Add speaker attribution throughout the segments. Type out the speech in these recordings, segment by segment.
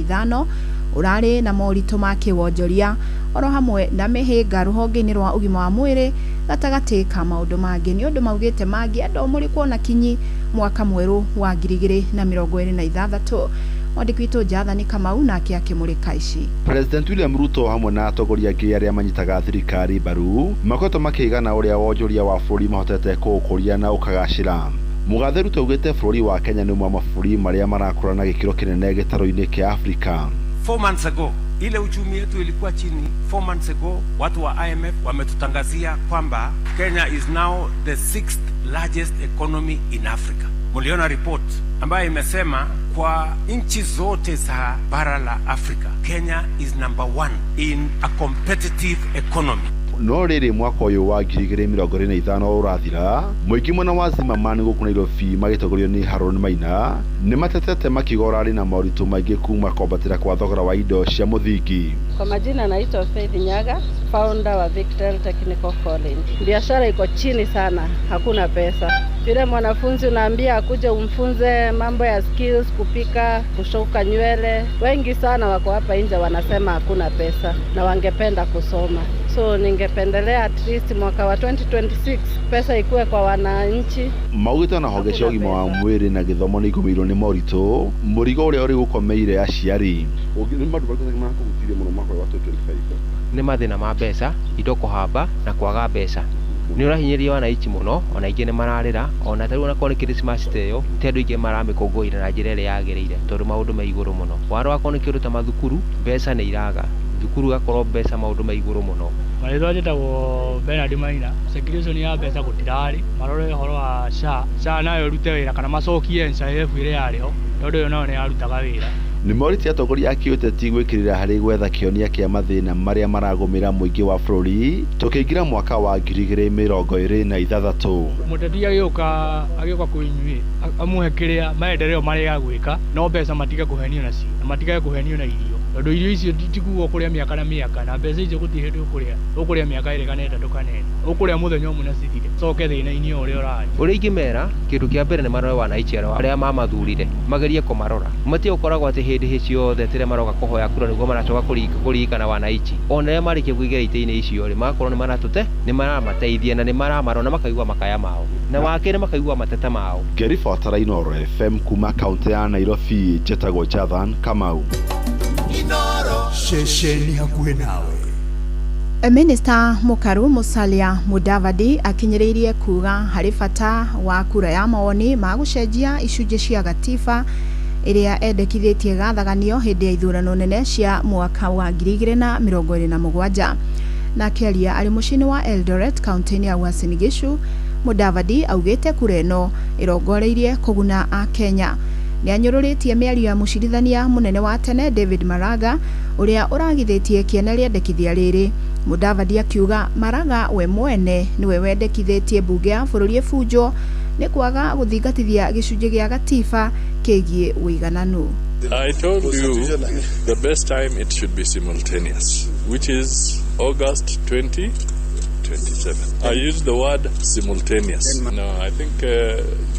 Speaker 1: 5 ũrarĩ na moritũ ma kĩwonjoria oro hamwe na mĩhĩnga rũhonge-inĩ rwa ũgima wa mwĩrĩ gatagatĩ ka maũndũ mangĩ. Nĩ ũndũ maugĩte mangĩenda ũmũrĩkwo na kinyi mwaka mwerũ wa 2026. Mwandĩki witũ Jathani Kamau nake akĩmũrĩka ici.
Speaker 2: President William Ruto hamwe na atongoria angĩ arĩa manyitaga thirikari mbaru makoretwo makĩigana ũrĩa wonjoria wa bũrũri mahotete kũũkũria na ũkagacĩra. Mũgathe Ruto augĩte bũrũri wa Kenya nĩ ũmwe wa mabũrũri marĩa marakũra na gĩkĩro kĩnene gĩtarũ-inĩ kĩa Afrika.
Speaker 3: 4 months ago ile uchumi yetu ilikuwa chini. 4 months ago watu wa IMF wametutangazia kwamba Kenya is now the sixth largest economy in Africa. Muliona report ambayo imesema kwa nchi zote za bara la Afrika, Kenya is number one in a competitive economy.
Speaker 2: No rĩrĩ, mwaka ũyũ wa 2025 ũrathira, mũingĩ mwena wa Zimmerman gũkũ Nairobi magĩtongorio nĩ Haron Maina nĩ matetete makiuga ũrarĩ na moritũ maingĩ kuma kwambatĩra kwa thogora wa indo cia mũthingi.
Speaker 4: Kwa majina naitwa Faith Nyaga, founder wa Victel Technical College. Biashara iko chini sana, hakuna pesa. Yule mwanafunzi unaambia akuje umfunze mambo ya skills, kupika, kushuka nywele, wengi sana wako hapa nje wanasema hakuna pesa na wangependa kusoma. So ningependelea at least mwaka wa 2026 pesa ikuwe kwa wananchi.
Speaker 2: Maugĩte ona honge cia ũgima wa mwĩrĩ na gĩthomo nĩ igũmĩirwo nĩ moritũ, mũrigo ũrĩa ũrĩ gũkomeire aciari.
Speaker 5: Nĩ maũndũ marĩkũ marakũhutirie mũno mwaka ũyũ wa 2025?
Speaker 6: Nĩ mathĩna ma mbeca, indo kũhamba na kwaga mbeca nĩ ũrahinyĩrĩria wananchi mũno. Ona aingĩ nĩ mararĩra, ona tarĩu onakorwo nĩ Christmas ta ĩyo, ti andũ aingĩ maramĩkũngũĩra na njĩra ĩrĩa yagĩrĩire tondũ maũndũ me igũrũ mũno. Warora akorwo nĩ kĩndũ ta mathukuru, mbeca nĩ iraga thukuru, igakorwo mbeca maũndũ me igũrũ mũno.
Speaker 7: Marĩtwa njĩtagwo Bernard Maina. Circulation ya mbeca gũtirarĩ, marore ũhoro wa SHA, SHA nayo ĩrute wĩra kana macokie NHIF ĩrĩa yarĩ ho, tondũ ĩyo nayo nĩ yarutaga wĩra.
Speaker 2: Nĩ morĩtie atongoria a kĩũteti gwĩkĩrĩra harĩ gwetha kĩhonia kĩa mathĩna marĩa maragũmĩra mũingĩ wa bũrũri tũkĩingĩra mwaka wa 2026.
Speaker 7: Mũteti agĩũka kwĩ inyuĩ, amũhe kĩrĩa maendeleo marĩa gwĩka, no mbeca matige kũhenio nacio na matige kũhenio na irio, tondũ irio icio ti kuga ũkũrĩa mĩaka na mĩaka, na mbeca icio gũtirĩ hĩndĩ ũkũrĩa mĩaka 2 kana 3 kana 4, ũkũrĩa mũthenya ũmwe na cithire, coke thĩna-inĩ o ũrĩa ũrarĩ.
Speaker 6: Ũrĩa ingĩmera, kĩndũ kĩa mbere nĩ marore wananchi arĩa mamathurire, magerie kũmarora, matige gũkoragwo atĩ hĩndĩ ciothe atĩ rĩrĩa maroka kũhoya kura nĩguo maracoka kũririkana wananchi. Ona rĩrĩa marĩkia kũingĩra itĩ-inĩ icio rĩ, magakorwo nĩ maratũte, nĩ maramateithia na nĩ maramarora na makaigua makaya mao, na wakerĩ makaigua mateta mao.
Speaker 2: Ngĩribotera Inooro FM kuma kaunti ya Nairobi, njĩtagwo Jathan Kamau.
Speaker 8: Ceceni hakuhĩ nawe.
Speaker 1: Minista Mukaru Musalia Mudavadi akinyĩrĩirie kuga harĩ bata wa kura ya mawoni ma gũcenjia icunjĩ cia gatiba ĩrĩa endekithĩtie gathaganio hĩndĩ ya ithurano nene cia mwaka wa 2027. Na akĩaria arĩ mũciĩ-inĩ wa Eldoret, kaunti-inĩ ya Uasin Gishu, Mudavadi augĩte kura ĩno ĩrongoreirie kũguna Akenya. Nĩ anyũrũrĩtie mĩario ya mũcirithania mũnene wa tene David Maraga ũrĩa ũragithĩtie kĩene rĩendekithia rĩrĩ. Mudavadi akiuga Maraga we mwene nĩwe wendekithĩtie mbunge ya bũrũri ĩbunjwo nĩ kwaga gũthingatithia gĩcunjĩ gĩa gatiba kĩgiĩ ũigananu.
Speaker 9: I told you the best time it should be simultaneous, which is August 2027. I used the word simultaneous. No, I think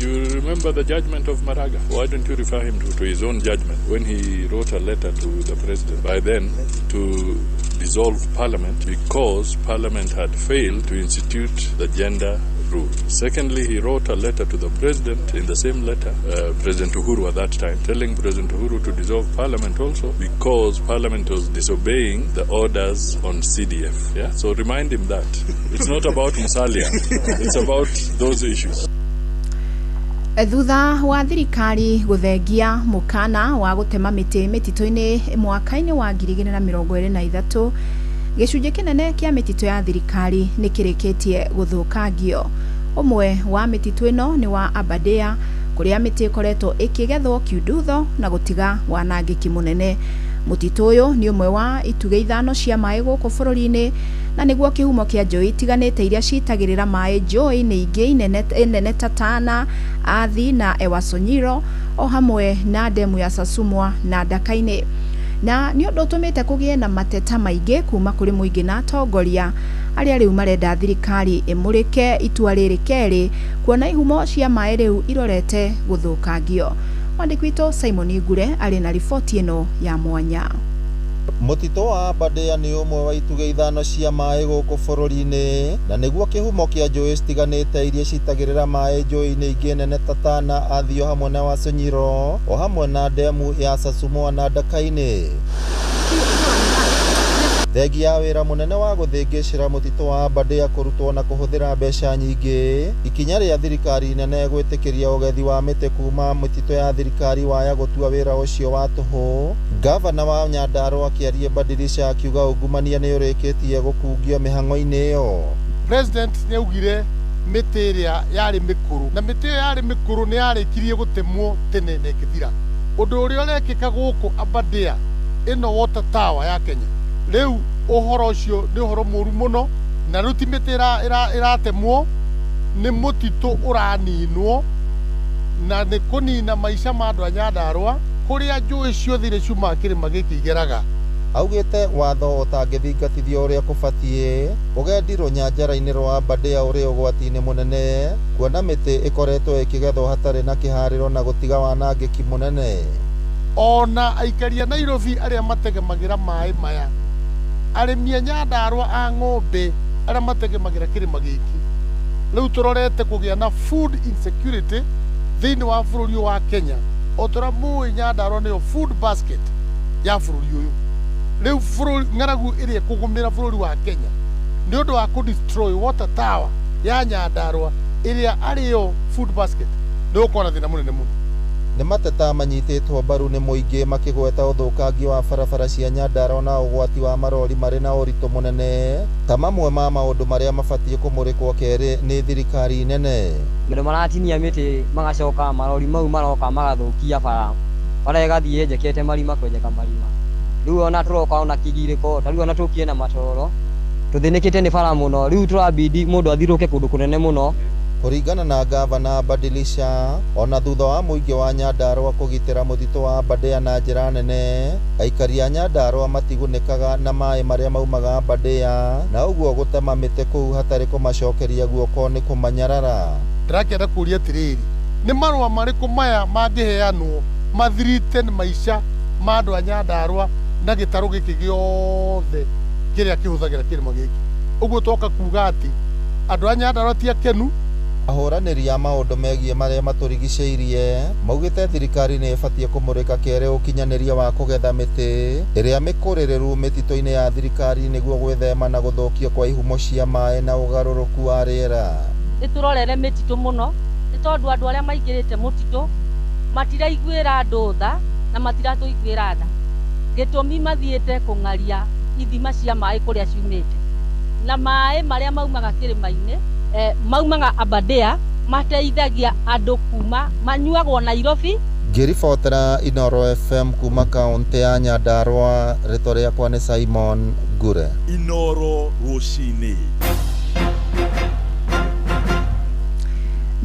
Speaker 9: you remember the judgment of Maraga. Why don't you refer him to his own judgment when he wrote a letter to the president by then to dissolve parliament because parliament had failed to institute the gender rule? Secondly, he wrote a letter to the president in the same letter, President Uhuru at that time, telling President Uhuru to dissolve parliament also because parliament was disobeying the orders on CDF. Yeah? So remind him that. It's not about Musalia, it's about those issues.
Speaker 1: Thutha wa thirikari gũthengia mũkana wa gũtema mĩtĩ mĩtitũ-inĩ mwaka-inĩ wa 2023, gĩcunjĩ kĩnene kĩa mĩtitũ ya thirikari nĩ kĩrĩkĩtie gũthũkangio. Ũmwe wa mĩtitũ ĩno nĩ wa Aberdare, kũrĩa mĩtĩ ĩkoretwo ĩkĩgethwo kiundutho na gũtiga wanangĩki mũnene. Mũtitũ ũyũ nĩ ũmwe wa itugĩ 5 cia maĩ gũkũ bũrũri-inĩ na nĩguo kĩhumo kĩa njũĩ itiganĩte iria citagĩrĩra maĩ njũĩ-inĩ ingĩ nene ta Tana, Athi na Ewaso Nyiro, o hamwe na ndemu ya Sasumwa na Ndaka-inĩ. Na nĩ ũndũ ũtũmĩte kũgĩe na mateta maingĩ kuma kũrĩ mũingĩ na atongoria arĩa rĩu marenda thirikari ĩmũrĩke itua rĩrĩ kerĩ, kuona ihumo cia maĩ rĩu irorete gũthũkangio. Mwandĩki witũ Simon Ngure arĩ na riboti ĩno ya mwanya.
Speaker 8: Mũtitũ wa Aberdare nĩ ũmwe wa itugĩ ithano cia maĩ gũkũ bũrũri-inĩ na nĩguo kĩhumo kĩa njũĩ citiganĩte iria citagĩrĩra maĩ njũĩ-inĩ ingĩ nene ta Tana, Athio hamwe na Waso Nyiro o hamwe na ndemu ya Sasumua na Ndakaini. Thengia ya wĩra mũnene wa gũthĩngĩcĩra mũtitũ wa Aberdare kũrutwo na kũhũthĩra mbeca nyingĩ, ikinya rĩa thirikari nene gwĩtĩkĩria ũgethi wa mĩtĩ kuma mĩtitũ ya thirikari waya gũtua wĩra ũcio wa tũhũ. Gavana wa Nyandarua akĩaria Badilisha akiuga ungumania nĩ ũrĩkĩtie gũkungio mĩhang'o-inĩ ĩyo.
Speaker 10: President nĩ augire mĩtĩ ĩrĩa yarĩ mĩkũrũ na mĩtĩ ĩyo yarĩ mĩkũrũ nĩ yarĩkirie gũtemwo tene na ĩkĩthira. Ũndũ ũrĩa ũrekĩka gũkũ Aberdare ĩno water tower ya Kenya rĩu ũhoro ũcio nĩ ũhoro mũru mũno na rĩu ti mĩtĩ ĩratemwo nĩ mũtitũ ũraninwo na nĩ kũnina maica ma andũ a Nyandarua kũrĩa njũĩ ciothe iria ciumaga kĩrĩma gĩkĩ igeraga.
Speaker 8: Augĩte watho ũtangĩthingatithio ũrĩa kũbatiĩ ũgendi rũnyanjara-inĩ rwa Aberdare ũrĩ ũgwati-inĩ mũnene kuona mĩtĩ ĩkoretwo ĩkĩgethwo hatarĩ na kĩharĩro na gũtiga wanangĩki mũnene.
Speaker 10: Ona aikari a Nairobi arĩa mategemagĩra maĩ maya, arĩmi a Nyandarua a ng'ombe arĩa mategemagĩra kĩrĩma gĩkĩ, rĩu tũrorete kũgĩa na food insecurity thĩinĩ wa bũrũri ũyũ wa Kenya. O ta ũrĩa mũĩ Nyandarua nĩyo food basket ya bũrũri ũyũ. Rĩu bũrũri ng'aragu ĩrĩa ĩkũgũmĩra bũrũri wa Kenya nĩ ũndũ wa kũ destroy water tower ya Nyandarua ĩrĩa arĩyo food basket nĩ gũkorwo na thĩna mũnene mũno.
Speaker 8: Nĩ mateta manyitĩtwo mbaru nĩ mũingĩ makĩgweta ũthũkangia wa barabara cia Nyandarua na ũgwati wa marori marĩ na ũritũ mũnene ta mamwe ma maũndũ marĩa mabatiĩ kũmũrĩkwo kerĩ nĩ thirikari nene.
Speaker 11: Andũ maratinia mĩtĩ magacoka marori mau maroka magathũkia bara, bara ĩgathiĩ ĩnjekete marima kwenjeka marima. Rĩu ona tũroka ona kĩgirĩko ta rĩu ona tũkire na matoro tũthĩnĩkĩte nĩ bara mũno, rĩu tũrabidi mũndũ athirũke kũndũ kũnene mũno.
Speaker 8: Kũringana na gavana Badilisha, ona thutha wa mũingĩ wa Nyandarua kũgitĩra mũtitũ wa Aberdare na njĩra nene, aikari a Nyandarua matigunĩkaga na maĩ marĩa maumaga Aberdare na ũguo gũtema mĩtĩ kũu hatarĩ kũmacokeria guoko nĩ kũmanyarara.
Speaker 10: Ndĩrakĩenda kũũria atĩrĩrĩ, nĩ marũa marĩkũ maya mangĩheanwo mathirite nĩ maica ma andũ a Nyandarua na gĩtarũ gĩkĩ gĩothe kĩrĩa kĩhũthagĩra kĩrĩma gĩkĩ? Ũguo twoka kuga atĩ andũ a Nyandarua ti akenu.
Speaker 8: Ahũranĩri a maũndũ megiĩ marĩa matũrigicĩirie maugĩte thirikari nĩ ĩbatiĩ kũmũrĩka kerĩ ũkinyanĩria wa kũgetha mĩtĩ ĩrĩa mĩkũrĩrĩru mĩtitũ-inĩ ya thirikari nĩguo gwĩthema na gũthũkio kwa ihumo cia maĩ na ũgarũrũku wa rĩera.
Speaker 12: Nĩtũrorere mĩtitũ mũno nĩ tondũ andũ arĩa maingĩrĩte mũtitũ matiraiguĩra andũ tha na matiratũiguĩra tha. Gĩtũmi mathiĩte kũng'aria ithima cia maĩ kũrĩa ciumĩte na maĩ marĩa maumaga kĩrĩma-inĩ maumaga Aberdare mateithagia andũ kuma manyuagwo Nairobi.
Speaker 8: Ngĩribotera Inooro FM kuma kaũntĩ ya Nyandarua, rĩtwa rĩakwa nĩ Simon Ngure.
Speaker 13: Inooro rũcinĩ.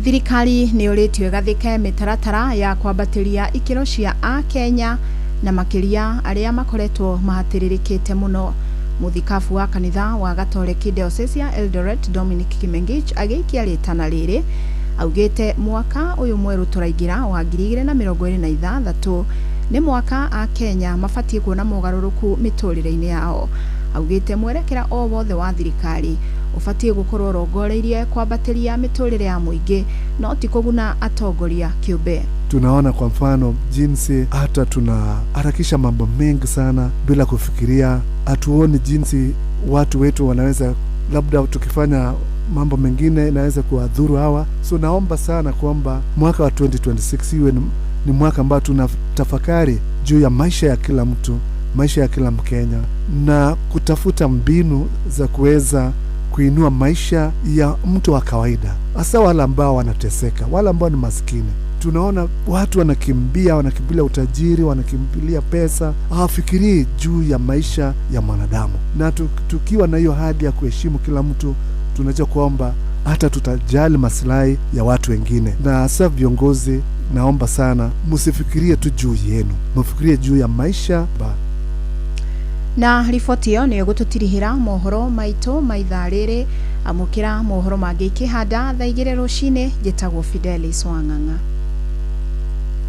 Speaker 1: Thirikari nĩ ũrĩtio ĩgathĩke mĩtaratara ya kwambatĩria ikĩro cia Akenya na makĩria arĩa makoretwo mahatĩrĩrĩkĩte mũno. Mũthikabu wa kanitha wa Gatoreki Diocese ya Eldoret Dominic Kimengich agĩikia rĩtana rĩrĩ augĩte mwaka ũyũ mwerũ tũraingĩra wa 2026 nĩ mwaka Akenya mabatiĩ kuona mogarũrũku mĩtũrĩre-inĩ yao. Augĩte mwerekera o wothe wa thirikari ũbatiĩ gũkorwo ũrongoreirie kwambatĩria mĩtũrĩre ya mũingĩ no ti kũguna atongoria kĩũmbe.
Speaker 14: Tunaona kwa mfano jinsi hata tunaharakisha mambo mengi sana bila kufikiria, hatuoni jinsi watu wetu wanaweza, labda tukifanya mambo mengine inaweza kuwadhuru hawa. So naomba sana kwamba mwaka wa 2026 iwe ni mwaka ambao tunatafakari juu ya maisha ya kila mtu, maisha ya kila Mkenya, na kutafuta mbinu za kuweza kuinua maisha ya mtu wa kawaida, hasa wale ambao wanateseka, wale ambao ni maskini. Tunaona watu wanakimbia, wanakimbilia utajiri, wanakimbilia pesa, hawafikirii juu ya maisha ya mwanadamu. Na tukiwa na hiyo hali ya kuheshimu kila mtu, tunajua kwamba hata tutajali maslahi ya watu wengine. Na hasa viongozi, naomba sana msifikirie tu juu yenu, mfikirie juu ya maisha ba.
Speaker 1: Na riboti ĩyo nĩyo ĩgũtũtirihĩra mohoro maitũ ma ithaa rĩrĩ. Amũkĩra mohoro mangĩ ikĩhanda thaa 2 rũcinĩ. Njĩtagwo Fidelis Wang'ang'a.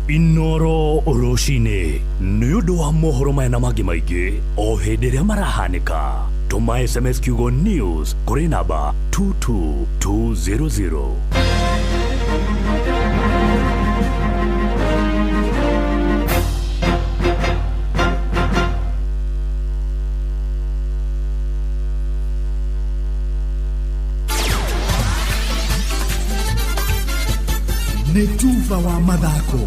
Speaker 13: Inoro rũcinĩ nĩ ũndũ wa mohoro maya na mangĩ maingĩ o hĩndĩ ĩrĩa marahanĩka, tũma SMS kiugo news kũrĩ namba 22200.
Speaker 15: Nĩ tuba wa mathako.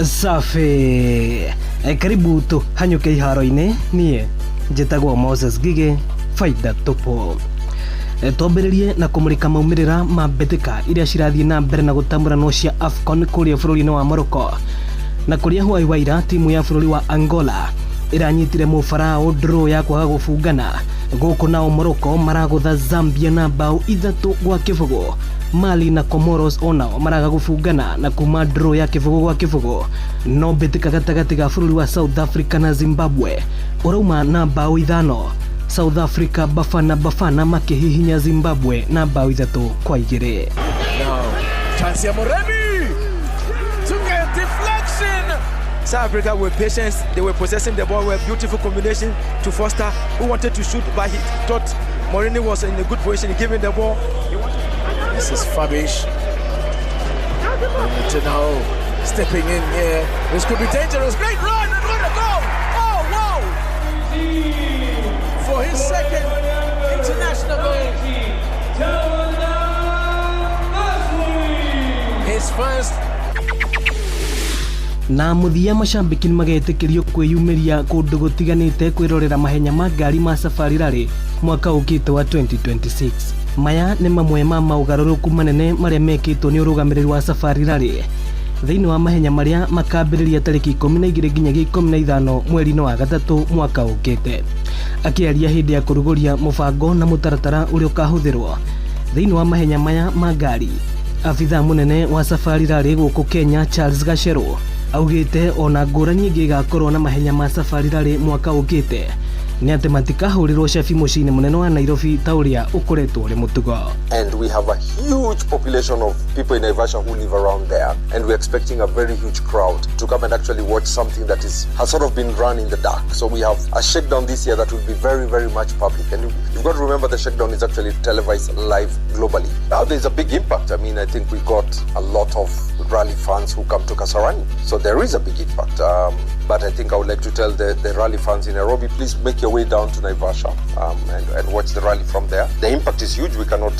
Speaker 16: Safi. Karibu tuhanyũke iharo-inĩ. Niĩ njĩtagwo Moses Ngigĩ, faida tupu. Twambĩrĩrie na kũmũrĩka maumĩrĩra ma mbĩtĩka iria cirathiĩ na mbere na gũtamũranwo cia AFCON kũrĩa bũrũri-inĩ wa Morocco, na kũrĩa hwai waira timu ya bũrũri wa Angola ĩranyitire mũbaraũ draw ya kwaga gũbungana. Gũkũ nao Morocco maragũtha Zambia na bao 3-0. Mali na Comoros onao maraga gũbungana na kuma draw ya 0-0. No mbĩtĩka gatagatĩ ga bũrũri wa South Africa na Zimbabwe ũrauma na bao 5, South Africa Bafana Bafana makĩhihinya Zimbabwe na bao 3-2.
Speaker 17: Now, chance ya Moremi took a deflection. South Africa were patient. They were possessing the ball with beautiful combination to Foster, who wanted to shoot, but he thought Moreni was in a good position. He gave him the ball. This is Fabish. Now stepping in here. This could be dangerous. Great run and what a goal! Oh, wow! For his second international goal. His first.
Speaker 16: Na mũthia macambĩki nĩmagetĩkĩrio kwĩyumĩria kũndũ gũtiganĩte kwĩrorera mahenya ma ngari ma Safari Rally mwaka ũkĩte wa 2026. Maya nĩ mamwe ma maũgarũrũku manene marĩa mekĩtwo nĩ ũrũgamĩrĩri wa Safari Rally thĩinĩ wa mahenya marĩa makambĩrĩria tarĩki 12 nginyagia 15 mweri-inĩ wa gatatũ mwaka ũkĩte. Akĩaria hĩndĩ ya kũrugũria mũbango na mũtaratara ũrĩa ũkahũthĩrwo thĩinĩ wa mahenya maya ma ngari, abithaa mũnene wa Safari Rally gũkũ Kenya Charles Gacheru augĩte ona ngũrani ĩngĩ ĩgakorwo na mahenya ma Safari Rally mwaka ũkĩte nĩ atĩ matikahũrĩrwo cabi mũciĩ-inĩ mũnene wa Nairobi ta ũrĩa ũkoretwo ũrĩ mũtugo.
Speaker 18: And we have a huge population of people in Naivasha who live around there, and we're expecting a very huge crowd to come and actually watch something that has sort of been run in the dark. So we have a shakedown this year that will be very, very much public. And you've got to remember the shakedown is actually televised live globally. Now there's a big impact. I mean, I think we got a lot of rally fans who come to Kasarani. So there is a big impact. But I think I would like to tell the rally fans in Nairobi, please make your way down to Naivasha and watch the rally from there. The impact is huge. We cannot,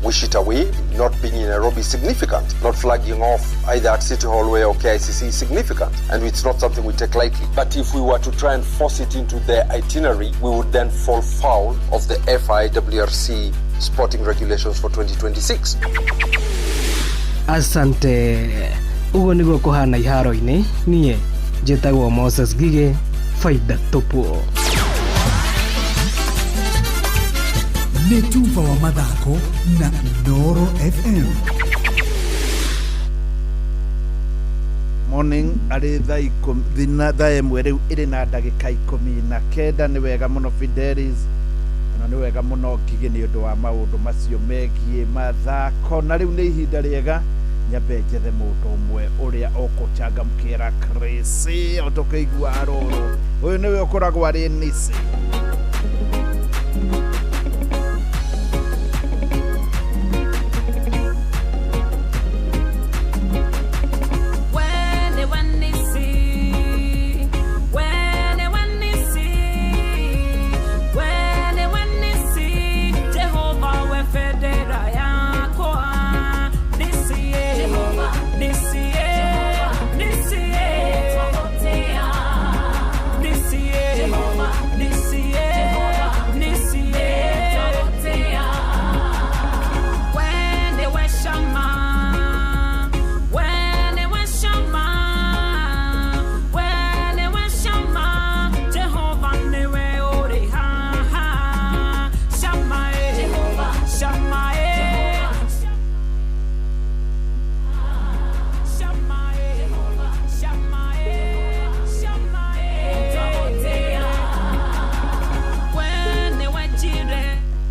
Speaker 18: wish it away. Not being in Nairobi is significant. Not flagging off either at City Hallway or KICC is significant. And it's not something we take lightly. But if we were to try and force it into the itinerary, we would then fall foul of the FIWRC sporting regulations for 2026.
Speaker 16: Asante. Ũguo nĩguo kũhana iharo-inĩ. Niĩ njĩtagwo Moses Ngigĩ, faida tupu.
Speaker 15: Nĩ tuba wa mathako na Inooro FM.
Speaker 19: Morning arĩ thaa 1 rĩu ĩrĩ na ndagĩka 19. Nĩ wega mũno Fidelis, na nĩ wega mũno Ngigĩ nĩ ũndũ wa maũndũ macio megiĩ mathako. Na rĩu nĩ ihinda rĩega nyambe njethe mũndũ ũmwe ũrĩa ũkũchangamkĩra Chris ũtũkĩigua rũrũ. Ũyũ nĩwe ũkoragwo arĩ Nisi.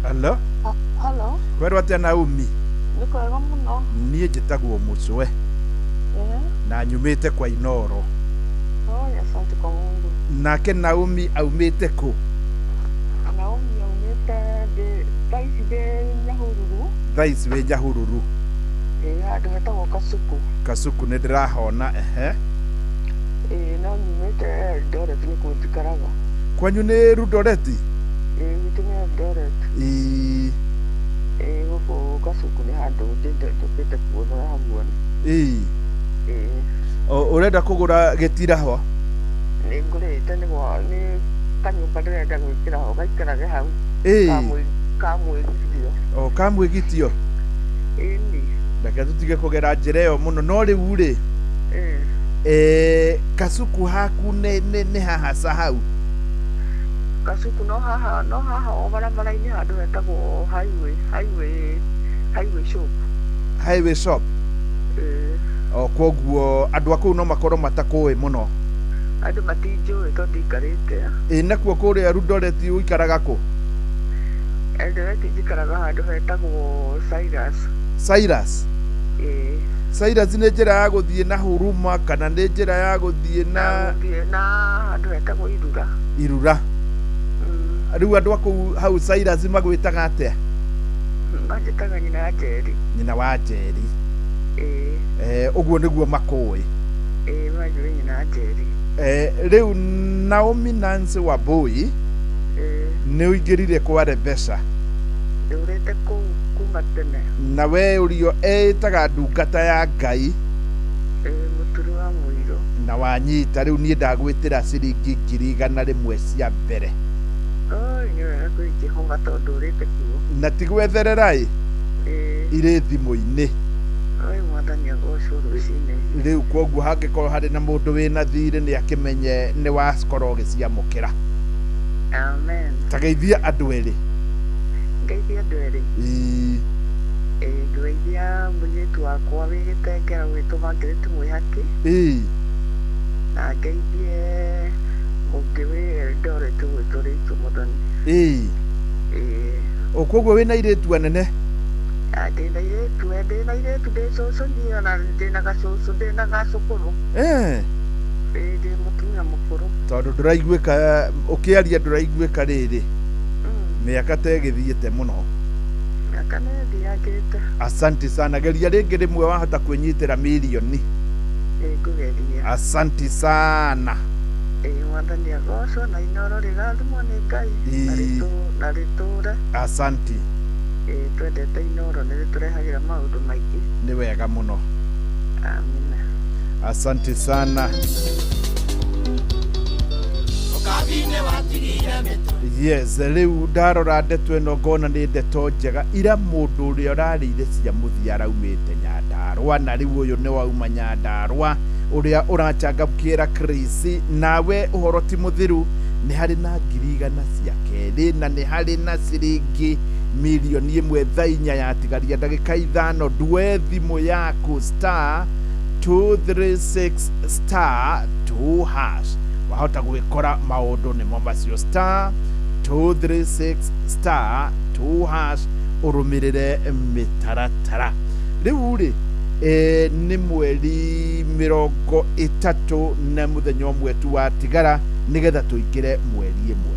Speaker 19: Hello. Kwerwo atia Naomi?
Speaker 20: Nĩ kwega mũno.
Speaker 19: Niĩ njĩtagwo Mũcwe. Na nyumĩte kwa Inoro.
Speaker 20: Oi, asante kwa Mungu.
Speaker 19: Nake Naomi aumĩte kũ?
Speaker 20: Naomi aumĩte ndĩ thaa ici ndĩ Nyahururu.
Speaker 19: Thaa ici wĩ Nyahururu.
Speaker 20: Ĩĩ, handũ hetagwo Kasuku.
Speaker 19: Kasuku nĩ ndĩrahona, ehe.
Speaker 20: Ĩĩ, no nyumĩte Eldoret nĩkuo njikaraga.
Speaker 19: Kwanyu nĩ Rudoreti?
Speaker 20: Ĩĩ, gwitũ nĩ Eldoret.
Speaker 19: Ĩĩ.
Speaker 20: Ĩĩ, gũkũ Kasuku nĩ handũ njũkĩte kuona ũrahamuona.
Speaker 19: Ĩĩ.
Speaker 20: Ĩĩ.
Speaker 19: Ũrenda kũgũra gĩtira ho?
Speaker 20: Nĩ ngũrĩte nĩ kanyũmba ndĩrenda gwĩkĩra ho gaikarage hau.
Speaker 19: Ĩĩ.
Speaker 20: Kamwĩgitio.
Speaker 19: O kamwĩgitio?
Speaker 20: Ĩni.
Speaker 19: Reke tũtige kũgera njĩra ĩyo mũno, no rĩu rĩ, Kasuku haku nĩ hahaca hau?
Speaker 20: Kasuku no haha, no haha o barabara-inĩ handũ hetagwo highway shop.
Speaker 19: Highway shop?
Speaker 20: Ĩĩ.
Speaker 19: O kwoguo andũ a kũu no makorwo matakũĩ mũno?
Speaker 20: Andũ matinjũĩ tondũ ndiikarĩte.
Speaker 19: Ĩ, nakuo kũrĩa Eldoret ũikaraga kũ?
Speaker 20: Eldoret njikaraga handũ hetagwo Cyrus.
Speaker 19: Cyrus?
Speaker 20: Ĩĩ.
Speaker 19: Cyrus nĩ njĩra ya gũthiĩ na Huruma kana nĩ njĩra ya gũthiĩ na
Speaker 20: gũthiĩ na handũ hetagwo Irura.
Speaker 19: Irura. Rĩu andũ a kũu hau Cyrus magwĩtaga atĩa?
Speaker 20: Manjĩtaga nyina wa Njeri.
Speaker 19: Nyina wa Njeri.
Speaker 20: Ĩĩ.
Speaker 19: Ũguo nĩguo makũĩ.
Speaker 20: Ĩĩ, manjũĩ nyina wa Njeri.
Speaker 19: Rĩu Naomi Nancy Wambui nĩ ũingĩrire kwa Rebecca.
Speaker 20: Ndũrĩte kũu kuma tene.
Speaker 19: Na we ũrio ĩtaga ndungata ya Ngai.
Speaker 20: Ĩĩ, mũturi wa mũirũ.
Speaker 19: Na wanyita rĩu niĩ ndagwĩtĩra ciringi 100,000 cia mbere.
Speaker 20: Oi, nĩ wega kwĩ Jehova tondũ ũrĩte kuo.
Speaker 19: Na ti gwetherera ĩ?
Speaker 20: Ĩĩ.
Speaker 19: Irĩ thimũ-inĩ.
Speaker 20: Oi, Mwathani agocwo rũcinĩ.
Speaker 19: Rĩu kwoguo hangĩkorwo harĩ na mũndũ wĩna thirĩ nĩ akĩmenye nĩ wakorwo ũgĩciamũkĩra.
Speaker 20: Amen.
Speaker 19: Ta geithia andũ erĩ.
Speaker 20: Ngeithia andũ erĩ.
Speaker 19: Ĩĩ.
Speaker 20: Ĩĩ, ngũgeithia mũirĩtu wakwa wĩ Gĩtengera ũgwĩtwo Margaret Mwĩhaki.
Speaker 19: Ĩĩ.
Speaker 20: Na ngeithie mũngĩ wĩ Eldoret ũgwĩtwo Rachel Muthoni.
Speaker 19: Ĩĩ.
Speaker 20: Ĩĩ.
Speaker 19: O kwoguo wĩna airĩtu anene?
Speaker 20: Ndĩna airĩtu, ndĩna airĩtu, ndĩ cũcũ niĩ ona ndĩna gacũcũ, ndĩna gacũkũrũ.
Speaker 19: Ĩĩ,
Speaker 20: ndĩ mũtumia mũkũrũ.
Speaker 19: Tondũ ndũraiguĩka, ũkĩaria ndũraiguĩka rĩrĩ. Mĩaka ta ĩgĩthiĩte mũno.
Speaker 20: Mĩaka nĩ ĩthiangĩte.
Speaker 19: Asante sana. Geria rĩngĩ rĩmwe wahota kwĩnyitĩra mirioni.
Speaker 20: Ĩĩ, ngũgeria.
Speaker 19: Asante sana.
Speaker 20: Ĩĩ, Mwathani agocwo na Inoro rĩrathimwo nĩ Ngai na rĩtũre.
Speaker 19: Asante.
Speaker 20: Ĩĩ, twendete Inoro nĩ rĩtũrehagĩra maũndũ maingĩ.
Speaker 19: Nĩ wega mũno.
Speaker 20: Amina.
Speaker 19: Asante sana. Yes, rĩu ndarora ndeto ĩno ngona nĩ ndeto njega ira mũndũ ũrĩa ũrarĩire cia mũthia araumĩte Nyandarũa, na rĩu ũyũ nĩ wauma Nyandarũa ũrĩa ũrachangamkĩra Chris. Nawe ũhoro ti mũthiru, nĩ harĩ na 100,000 cia kerĩ na nĩ harĩ na ciringi 1,000,000 thaa 4 yatigaria ndagĩka 5. Ndue thimũ yaku *236 *2# wahota gwĩkora maũndũ nĩmo macio *236 *2# ũrũmĩrĩre mĩtaratara. Rĩu rĩ, nĩ mweri 30 na mũthenya ũmwe tu watigara nĩgetha tũingĩre mweri ĩmwe.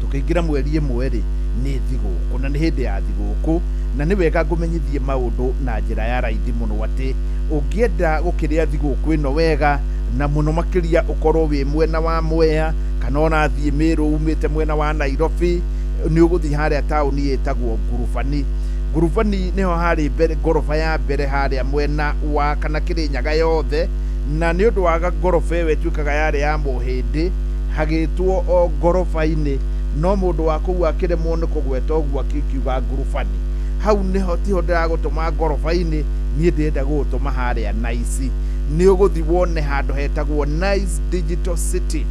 Speaker 19: Tũkĩingĩra mweri ĩmwe rĩ, nĩ thigũkũ na nĩ hĩndĩ ya thigũkũ, na nĩ wega ngũmenyithie maũndũ na njĩra ya raithi mũno atĩ ũngĩenda gũkĩrĩa thigũkũ ĩno wega na mũno makĩria ũkorwo wĩ mwena wa Mwea kana ũrathiĩ Mĩrũ umĩte mwena wa Nairobi, nĩ ũgũthiĩ harĩa taũni ĩtagwo Ngurubani. Ngurubani nĩho harĩ mbere, ngoroba ya mbere harĩa mwena wa kana Kĩrĩnyaga yothe, na nĩ ũndũ wa ngoroba ĩyo ĩtuĩkaga yarĩ ya mũhĩndĩ hagĩtwo o ngoroba-inĩ, no mũndũ wa kũu akĩremwo nĩ kũgweta ũguo akiuga Ngurubani. Hau nĩho tiho ndĩragũtũma ngoroba-inĩ, niĩ ndĩrenda gũgũtũma harĩa Nice. Nĩ ũgũthiĩ wone handũ hetagwo Nice Digital City.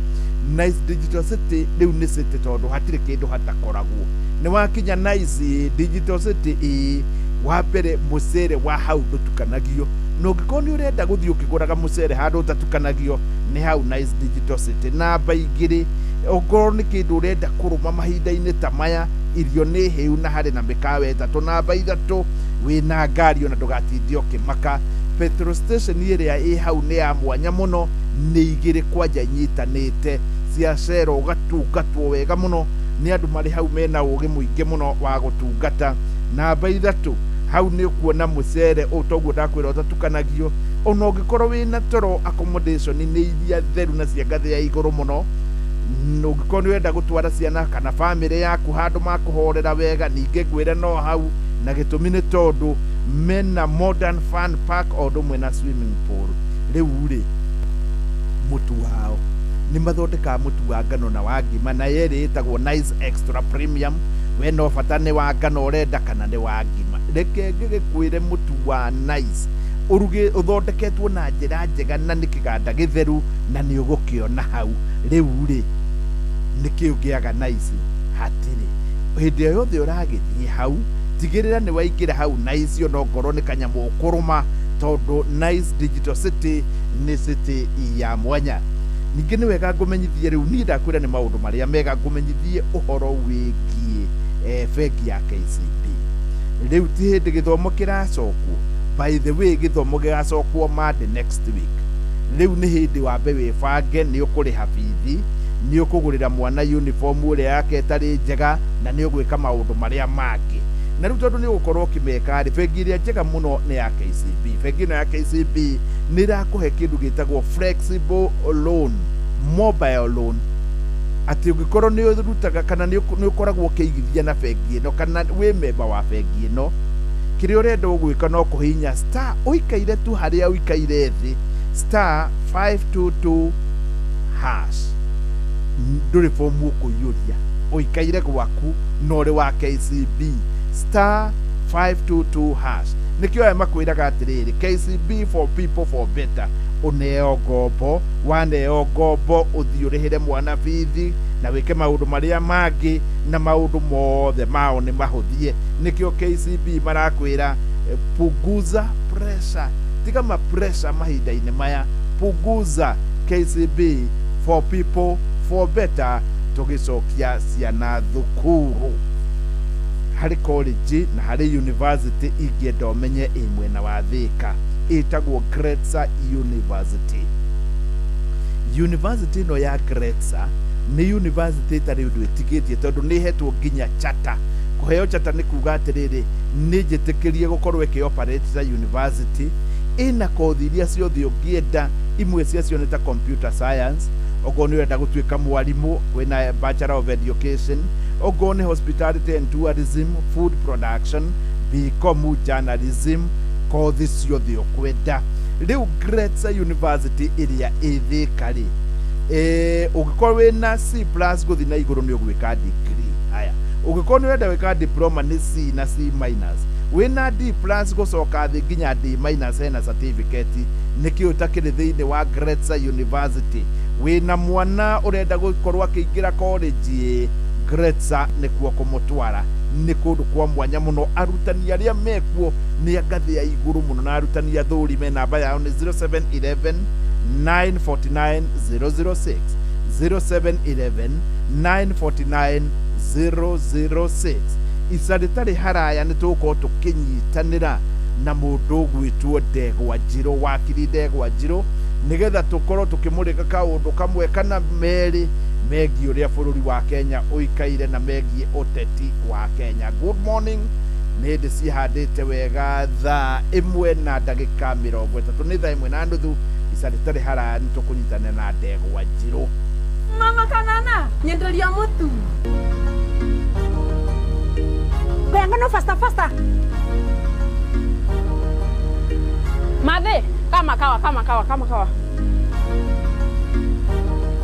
Speaker 19: Nice Digital City rĩu nĩ city tondũ hatirĩ kĩndũ hatakoragwo. Nĩ wakinya Nice Digital City, ĩ wa mbere mũcere wa hau ndũtukanagio, na ũngĩkorwo nĩ ũrenda gũthiĩ ũkĩgũraga mũcere handũ ũtatukanagio nĩ hau Nice Digital City. Namba 2, ũngorwo nĩ kĩndũ ũrenda kũrũma mahinda-inĩ ta maya, irio nĩ hĩu na harĩ na mĩkawa 3. Namba 3, wĩna ngari ona ndũgatinde ũkĩmaka. Petrol station ĩrĩa ĩ hau nĩ ya mwanya mũno, nĩ igĩrĩ kwanja inyitanĩte cia Shell, ũgatungatwo wega mũno nĩ andũ marĩ hau mena ũgĩ mũingĩ mũno wa gũtungata. Namba 3, hau nĩ ũkuona mũcere ũũ toguo ndakwĩra ũtatukanagio. Ona ũngĩkorwo wĩna toro, accommodation nĩ iria theru na cia ngathĩ ya igũrũ mũno. Ũngĩkorwo nĩ ũrenda gũtwara ciana kana bamĩrĩ yaku handũ makũhorera wega, ningĩ ngwĩre no hau, na gĩtũmi nĩ tondũ mena modern fun park o ũndũ ũmwe na swimming pool. Rĩu rĩ, mũtu wao nĩ mathondekaga mũtu wa ngano na wa ngima, na yerĩ ĩtagwo Nice Extra Premium. We no bata nĩ wa ngano ũrenda kana nĩ wa ngima. Reke ngĩgĩkwĩre, mũtu wa Nice ũruge ũthondeketwo na njĩra njega na nĩ kĩganda gĩtheru, na nĩ ũgũkĩona hau. Rĩu rĩ, nĩkĩ ũngĩaga Nice? Hatirĩ. Hĩndĩ ĩyo yothe ũragĩthiĩ hau, tigĩrĩra nĩ waingĩra hau Nice, onongorwo nĩ kanyamũ ũkũrũma, tondũ Nice Digital City nĩ city ya mwanya. Ningĩ nĩ wega ngũmenyithie rĩu, niĩ ndakwĩra nĩ maũndũ marĩa mega, ngũmenyithie ũhoro wĩgiĩ bengi ya KCB. Rĩu ti hĩndĩ gĩthomo kĩracokwo. By the way, gĩthomo gĩgacokwo Monday next week. Rĩu nĩ hĩndĩ wambe wĩbange, nĩ ũkũrĩha bithi, nĩ ũkũgũrĩra mwana uniform ĩrĩa yake ĩtarĩ njega, na nĩ ũgwĩka maũndũ marĩa mangĩ. Na rĩu tondũ nĩ ũgũkorwo ũkĩmeka rĩ, bengi ĩrĩa njega mũno nĩ ya KCB. Bengi ĩno ya KCB nĩ ĩrakũhe kĩndũ gĩtagwo flexible loan, mobile loan, atĩ ũngĩkorwo nĩ ũrutaga kana nĩ ũkoragwo ũkĩigithia na bengi ĩno kana wĩ memba wa bengi ĩno, kĩrĩa ũrenda ũgwĩka no kũhihinya star, ũikaire tu harĩa ũikaire thĩ, *522#. Ndũrĩ bomu ũkũiyũria, ũikaire gwaku na ũrĩ wa KCB, *522#. Nĩkĩo aya makwĩraga atĩrĩrĩ, KCB, for people, for better. Ũneo ngombo, waneo ngombo, ũthiĩ ũrĩhĩre mwana bithi na wĩke maũndũ marĩa mangĩ, na maũndũ mothe mao nĩ mahũthie. Nĩkĩo KCB marakwĩra punguza pressure, tiga ma pressure mahinda-inĩ maya, punguza. KCB, for people, for better. Tũgĩcokia ciana thukuru, harĩ college na harĩ university ingĩenda ũmenye ĩ mwena wa Thĩka, ĩtagwo Gretsa University. University ĩno ya Gretsa nĩ university ĩtarĩ ũndũ ĩtigĩtie, tondũ nĩ ĩhetwo nginya charter. Kũheo charter nĩ kuga atĩrĩrĩ, nĩ njĩtĩkĩrie gũkorwo ĩkĩ-operate ta university. Ĩna kothi iria ciothe ũngĩenda, imwe ciacio nĩ ta computer science, okorwo nĩ ũrenda gũtuĩka mwarimũ kwĩna Bachelor of Education, okorwo nĩ hospitality and tourism, food production, BCom journalism, kothi ciothe ũkwenda. Rĩu Gretsa University ĩrĩa ĩ Thĩka rĩ, ũngĩkorwo wĩna C plus gũthiĩ na igũrũ nĩ ũgwĩka degree. Haya, ũngĩkorwo nĩ ũrenda gwĩka diploma nĩ C na C minus, wĩna D plus gũcoka thĩ nginya D minus hena certificate. Nĩkĩ ũtakĩrĩ thĩinĩ wa Gretsa University? Wĩna mwana ũrenda gũkorwo akĩingĩra college ĩ Gretsa nĩkuo kũmũtwara. Nĩ kũndũ kwa mwanya mũno, arutani arĩa mekuo nĩ a ngathĩ ya igũrũ mũno, na arutani athũri me namba yao nĩ 0711 949 006, 0711 949 006. Ica rĩtarĩ haraya nĩ tũgũkorwo tũkĩnyitanĩra na mũndũ ũgwĩtwo Ndegwa Njirũ, wakiri Ndegwa Njirũ, nĩgetha tũkorwo tũkĩmũrĩka kaũndũ kamwe kana merĩ megiĩ ũrĩa bũrũri wa Kenya ũikaire na megiĩ ũteti wa Kenya. Good morning, nĩ hĩndĩ cihandĩte wega 1:30, nĩ 1:30. Ica rĩtarĩ haraya nĩ tũkũnyitanĩra na Ndegwa Njirũ.
Speaker 21: Mama kanana, nyenderia mutu.
Speaker 1: Ngano faster faster.
Speaker 21: Mathe, kama kawa kama kawa kama kawa.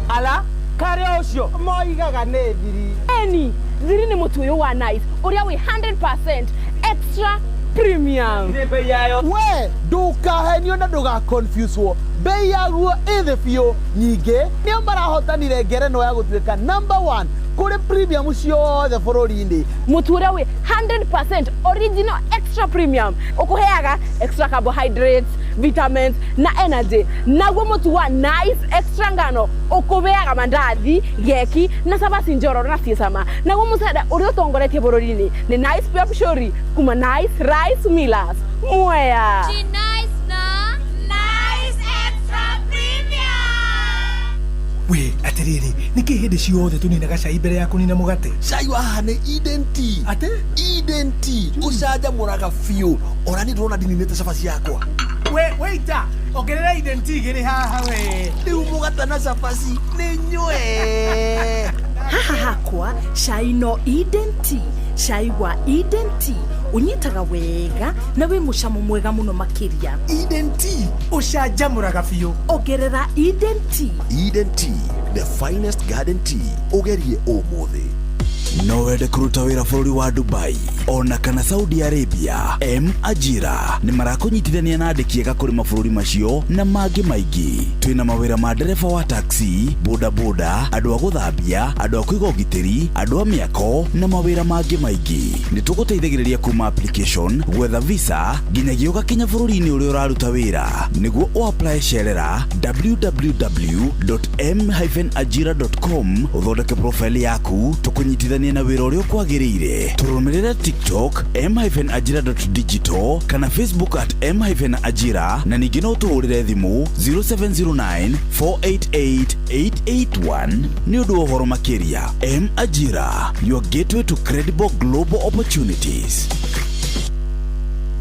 Speaker 22: Ala, karĩa ũcio moigaga nĩ thiri.
Speaker 21: Eni, thiri nĩ mũtu ũyũ wa Nice, ũrĩa wĩ 100% extra premium.
Speaker 22: Nĩ bei yayo. We ndũkahenio na ndũgaconfuswo, bei yaguo ĩ thĩ biũ. Ningĩ nĩo marahotanire ngerenwa ya gũtuĩka number 1 kũrĩ premium ciothe bũrũri-inĩ.
Speaker 21: Mũtu ũrĩa wĩ 100% original extra premium ũkũheaga extra carbohydrates, vitamins na energy. Naguo mũtu wa Nice Extra ngano ũkũheaga mandathi, geki na cabaci njororo na ciĩ cama. Naguo mũcere ũrĩa ũtongoretie bũrũri-inĩ nĩ Nice Pure Pishori kuma Nice Rice Millers. Mwea.
Speaker 23: Nice na
Speaker 15: Atĩrĩrĩ, nĩkĩ hĩndĩ ciothe tũninaga cai mbere ya kũnina mũgate?
Speaker 3: Cai wa haha nĩ Eden Tea.
Speaker 15: Atĩ?
Speaker 3: Eden Tea ũcanjamũraga biũ. Ona niĩ ndĩrona ndininĩte cabaci yakwa.
Speaker 15: We waiter, ongerera Eden Tea igĩrĩ haha we.
Speaker 3: Rĩu mũgate na cabaci nĩ nyue.
Speaker 4: Haha hakwa cai no Eden Tea. Cai wa Eden Tea ũnyitaga wega na wĩ mũcamo mwega mũno makĩria.
Speaker 3: Eden Tea
Speaker 15: ũcanjamũraga biũ.
Speaker 4: Ongerera Eden Tea.
Speaker 3: Eden Tea, the finest garden tea. Ũgerie ũmũthĩ.
Speaker 23: No wende kũruta wĩra bũrũri wa Dubai ona kana Saudi Arabia? M Ajira nĩ marakũnyitithania na andĩki ega kũrĩ mabũrũri macio na mangĩ maingĩ. Twĩna mawĩra ma ndereba wa taxi, bodaboda, andũ a gũthambia, andũ a kũiga ũgitĩri, andũ a mĩako na mawĩra mangĩ maingĩ. Nĩ tũgũteithagĩrĩria kuma application, gwetha visa nginyagia ũgakinya bũrũri-inĩ ũrĩa ũraruta wĩra. Nĩguo ũapply cerera www.m-ajira.com, ũthondeke profile yaku, tũkũnyitithanie na wĩra ũrĩa ũkwagĩrĩire. Tũrũmĩrĩre TikTok m-ajira.digital kana Facebook at m-ajira, na ningĩ no ũtũhũrĩre thimũ 0709 488 881 nĩ ũndũ wa ũhoro makĩria. M Ajira, your gateway to credible global opportunities.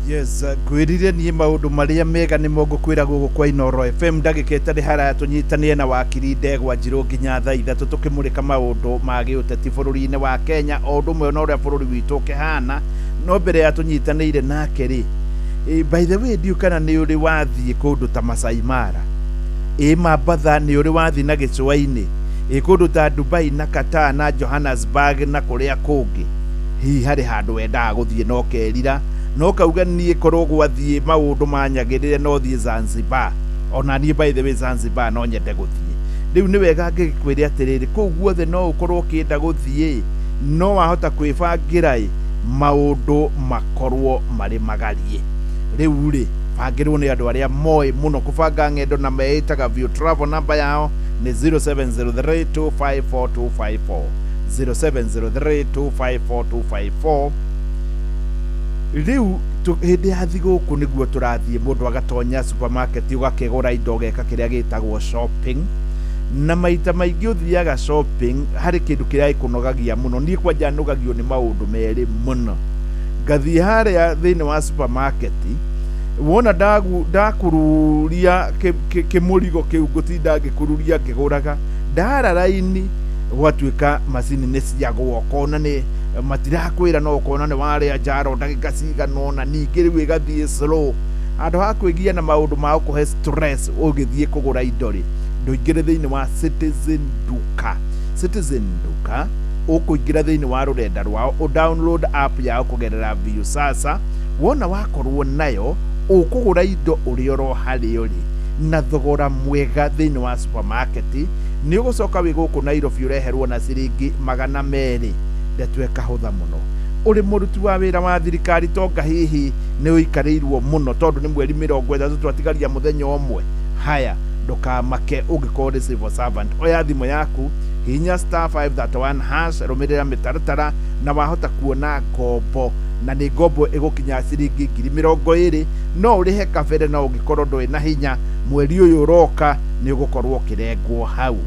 Speaker 19: Yes, ngwĩrire niĩ maũndũ marĩa mega nĩmo ngũkwĩra gũkũ kwa Inoro FM. Ndagĩka ĩtarĩ haraya tũnyitanie na wakiri Ndegwa Njirũ nginya thaa 3, tũkĩmũrĩka maũndũ ma gĩũteti bũrũri-inĩ wa Kenya o ũndũ ũmwe na ũrĩa bũrũri witũ ũkĩhana. No mbere ya tũnyitanĩire nake rĩ, by the way, ndiũ kana nĩ ũrĩ wathiĩ kũndũ ta Masai Mara, ĩ Mambatha, nĩ ũrĩ wathiĩ na gĩcũa-inĩ, ĩ kũndũ ta Dubai na Qatar na Johannesburg na kũrĩa kũngĩ? Hihi harĩ handũ wendaga gũthiĩ no kerira no kauga niĩ korwo gwathiĩ maũndũ manyagĩrĩre no thiĩ Zanzibar? Ona niĩ, by the way, Zanzibar no nyende gũthiĩ. Rĩu nĩ wega ngĩkwĩre atĩrĩrĩ, kũu guothe no ũkorwo ũkĩenda gũthiĩ, no wahota kwĩbangĩra ĩ maũndũ makorwo marĩ magarie. Rĩu rĩ, bangĩrwo nĩ andũ arĩa moĩ mũno kũbanga ng'endo na meĩtaga View Travel. Namba yao nĩ 0703254254, 0703254254. Rĩu hĩndĩ ya thigũkũ nĩguo tũrathiĩ, mũndũ agatonya supermarket, ũgakĩgũra indo, ũgeka kĩrĩa gĩtagwo shopping. Na maita maingĩ ũthiaga shopping, harĩ kĩndũ kĩrĩa gĩkũnogagia mũno. Niĩ kwanja nogagio nĩ maũndũ merĩ mũno. Ngathiĩ harĩa thĩinĩ wa supermarket, wona ndakururia kĩmũrigo kĩu, ngũtinda ngĩkururia ngĩgũraga, ndara raini, gwatuĩka macini nĩ ciagwo, ũkona nĩ matirakwĩra, no ũkona nĩ warĩa njaro ndagĩka cigana ũna, ningĩ rĩu ĩgathiĩ slow. Handũ ha kwĩgia na maũndũ ma gũkũhe stress ũgĩthiĩ kũgũra indo rĩ, ndũingĩre thĩinĩ wa Citizen Duka. Citizen Duka, ũkũingĩra thĩinĩ wa rũrenda rwao, ũdownload app yao kũgerera Viusasa. Wona wakorwo nayo, ũkũgũra indo ũrĩ oro harĩa ũrĩ na thogora mwega thĩinĩ wa supermarket. Nĩ ũgũcoka wĩ gũkũ Nairobi ũreherwo na ciringi 200. Ndeto ĩkahũtha mũno. Ũrĩ mũruti wa wĩra wa thirikari, tonga hihi nĩ ũikarĩirwo mũno tondũ nĩ mweri 30, twatigaria mũthenya ũmwe. Haya, ndũkamake. Ũngĩkorwo ũrĩ civil servant, oya thimũ yaku, hihinya *531#, rũmĩrĩra mĩtaratara na wahota kuona ngombo, na nĩ ngombo ĩgũkinya ciringi 20,000. No ũrĩhe kabere, no ũngĩkorwo ndũrĩ na hinya, mweri ũyũ ũroka nĩ ũgũkorwo ũkĩrengwo hau.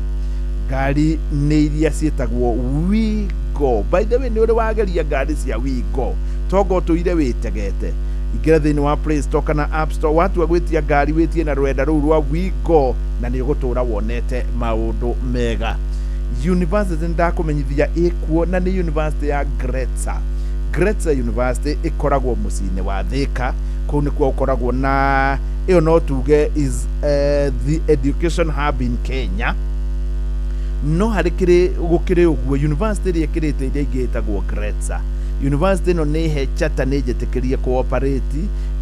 Speaker 19: Ngari nĩ iria ciĩtagwo Wigo. By the way, nĩ ũrĩ wageria ngari cia Wigo? Tonga ũtũire wĩtegete, ingĩra thĩinĩ wa Play Store kana App Store, watua gwĩtia ngari, wĩtie na rũrenda rũu rwa Wigo na nĩ ũgũtũra wonete maũndũ mega. University ndakũmenyithia ĩkuo, na nĩ university ya Gretsa. Gretsa University ĩkoragwo mũciĩ-inĩ wa Thika. Kũu nĩkuo ũkoragwo na ĩyo no tuge is the education hub in Kenya. No harĩ kĩrĩ gũkĩrĩ ũguo, university ĩrĩa ĩkĩrĩte iria ingĩ ĩtagwo Gretsa University. Ĩno nĩ he charter, nĩ njĩtĩkĩrie cooperate,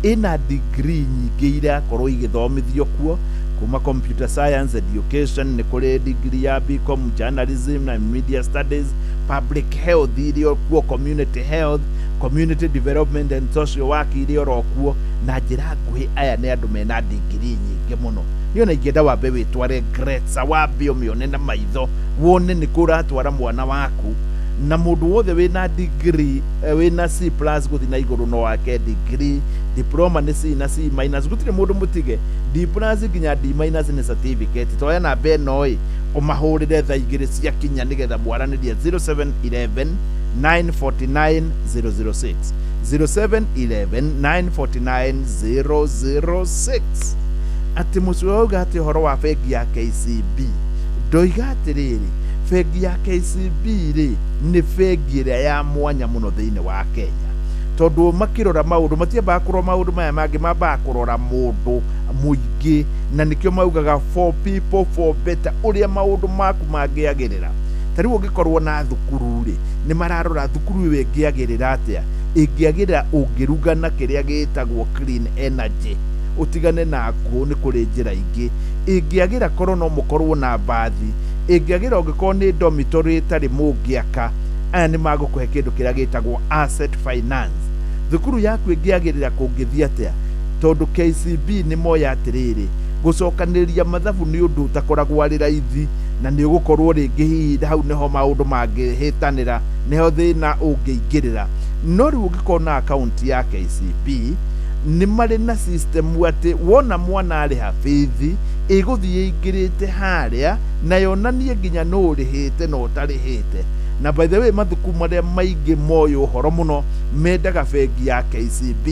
Speaker 19: ĩna degree nyingĩ irakorwo igĩthomithio kuo, kuma computer science, education, nĩ kũrĩ degree ya BCom journalism na media studies, public health iria kuo, community health, community development and social work iria oro kuo. Na njĩra nguhĩ, aya nĩ andũ mena degree nyingĩ mũno. Niĩ ona ingĩenda wambe wĩtware Gretsa, wambe ũmĩone na maitho, wone nĩ kũ ũratwara mwana waku. Na mũndũ wothe wĩna degree, wĩna C plus gũthiĩ na igũrũ no ake degree, diploma nĩ C na C minus, gũtirĩ mũndũ mũtige D plus nginya D minus nĩ certificate. Toya namba ĩno ĩ ũmahũrĩre thaa 2 ciakinya nĩgetha mwaranĩrie 0711 949 006, 0711 949 006. Atĩ mũciĩ wauga atĩ ũhoro wa bengi ya KCB, ndoiga atĩrĩrĩ, bengi ya KCB rĩ nĩ bengi ĩrĩa ya mwanya mũno thĩinĩ wa Kenya, tondũ makĩrora maũndũ matiambaga kũrora maũndũ maya mangĩ, mambaga kũrora mũndũ mũingĩ, na nĩkĩo maugaga for people for better, ũrĩa maũndũ maku mangĩagĩrĩra. Ta rĩu ũngĩkorwo na thukuru rĩ, nĩ mararora thukuru ĩyo ĩngĩagĩrĩra atĩa, ĩngĩagĩrĩra ũngĩruga na kĩrĩa gĩtagwo clean energy, ũtigane na ngũ, nĩ kũrĩ njĩra ingĩ ĩngĩagĩra, korwo no mũkorwo na mbathi ĩngĩagĩra, ũngĩkorwo nĩ dormitory ĩtarĩ mũngĩaka, aya nĩ magũkũhe kĩndũ kĩrĩa gĩtagwo asset finance. Thukuru yaku ĩngĩagĩrĩra kũngĩthiĩ atĩa, tondũ KCB nĩ moya atĩrĩrĩ, gũcokanĩrĩria mathabu nĩ ũndũ ũtakoragwo arĩ raithi, na nĩ ũgũkorwo rĩngĩ hihi hau nĩho maũndũ mangĩhĩtanĩra, nĩho thĩna ũngĩingĩrĩra. No rĩu ũngĩkorwo na akaunti ya KCB, nĩ marĩ na system atĩ wona mwana arĩha bithi ĩgũthiĩ ĩingĩrĩte harĩa na yonanie nginya nũ ũrĩhĩte na ũtarĩhĩte. Na by the way, mathukuru marĩa maingĩ moĩ ũhoro mũno mendaga bengi ya KCB,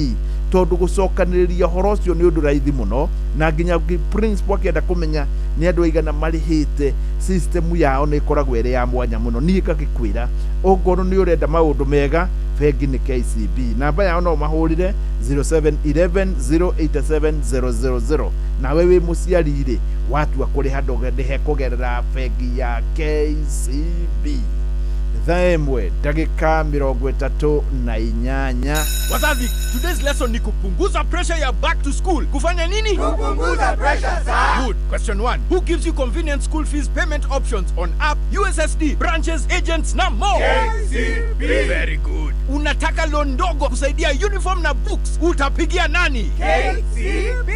Speaker 19: tondũ gũcokanĩrĩria ũhoro ũcio nĩ ũndũ raithi mũno, na nginya principal akĩenda kũmenya nĩ andũ aigana marĩhĩte, system yao nĩ ĩkoragwo ĩrĩ ya mwanya mũno. Niĩ ngagĩkwĩra ongorwo nĩ ũrenda maũndũ mega, bengi nĩ KCB. Namba yao no mahũrĩre 0711 087 000. Nawe wĩ mũciari rĩ, watua kũrĩha ndũgĩrĩhe kũgerera bengi ya KCB. Thaa 1:38.
Speaker 5: Wazazi, today's lesson ni kupunguza pressure ya back to school. Kufanya nini?
Speaker 6: Kupunguza pressure, sir.
Speaker 5: Good. Question 1. Who gives you convenient school fees payment options on app, USSD, branches, agents na more?
Speaker 6: KCB.
Speaker 5: Very good. Unataka loan ndogo kusaidia uniform na books. Utapigia nani?
Speaker 6: KCB.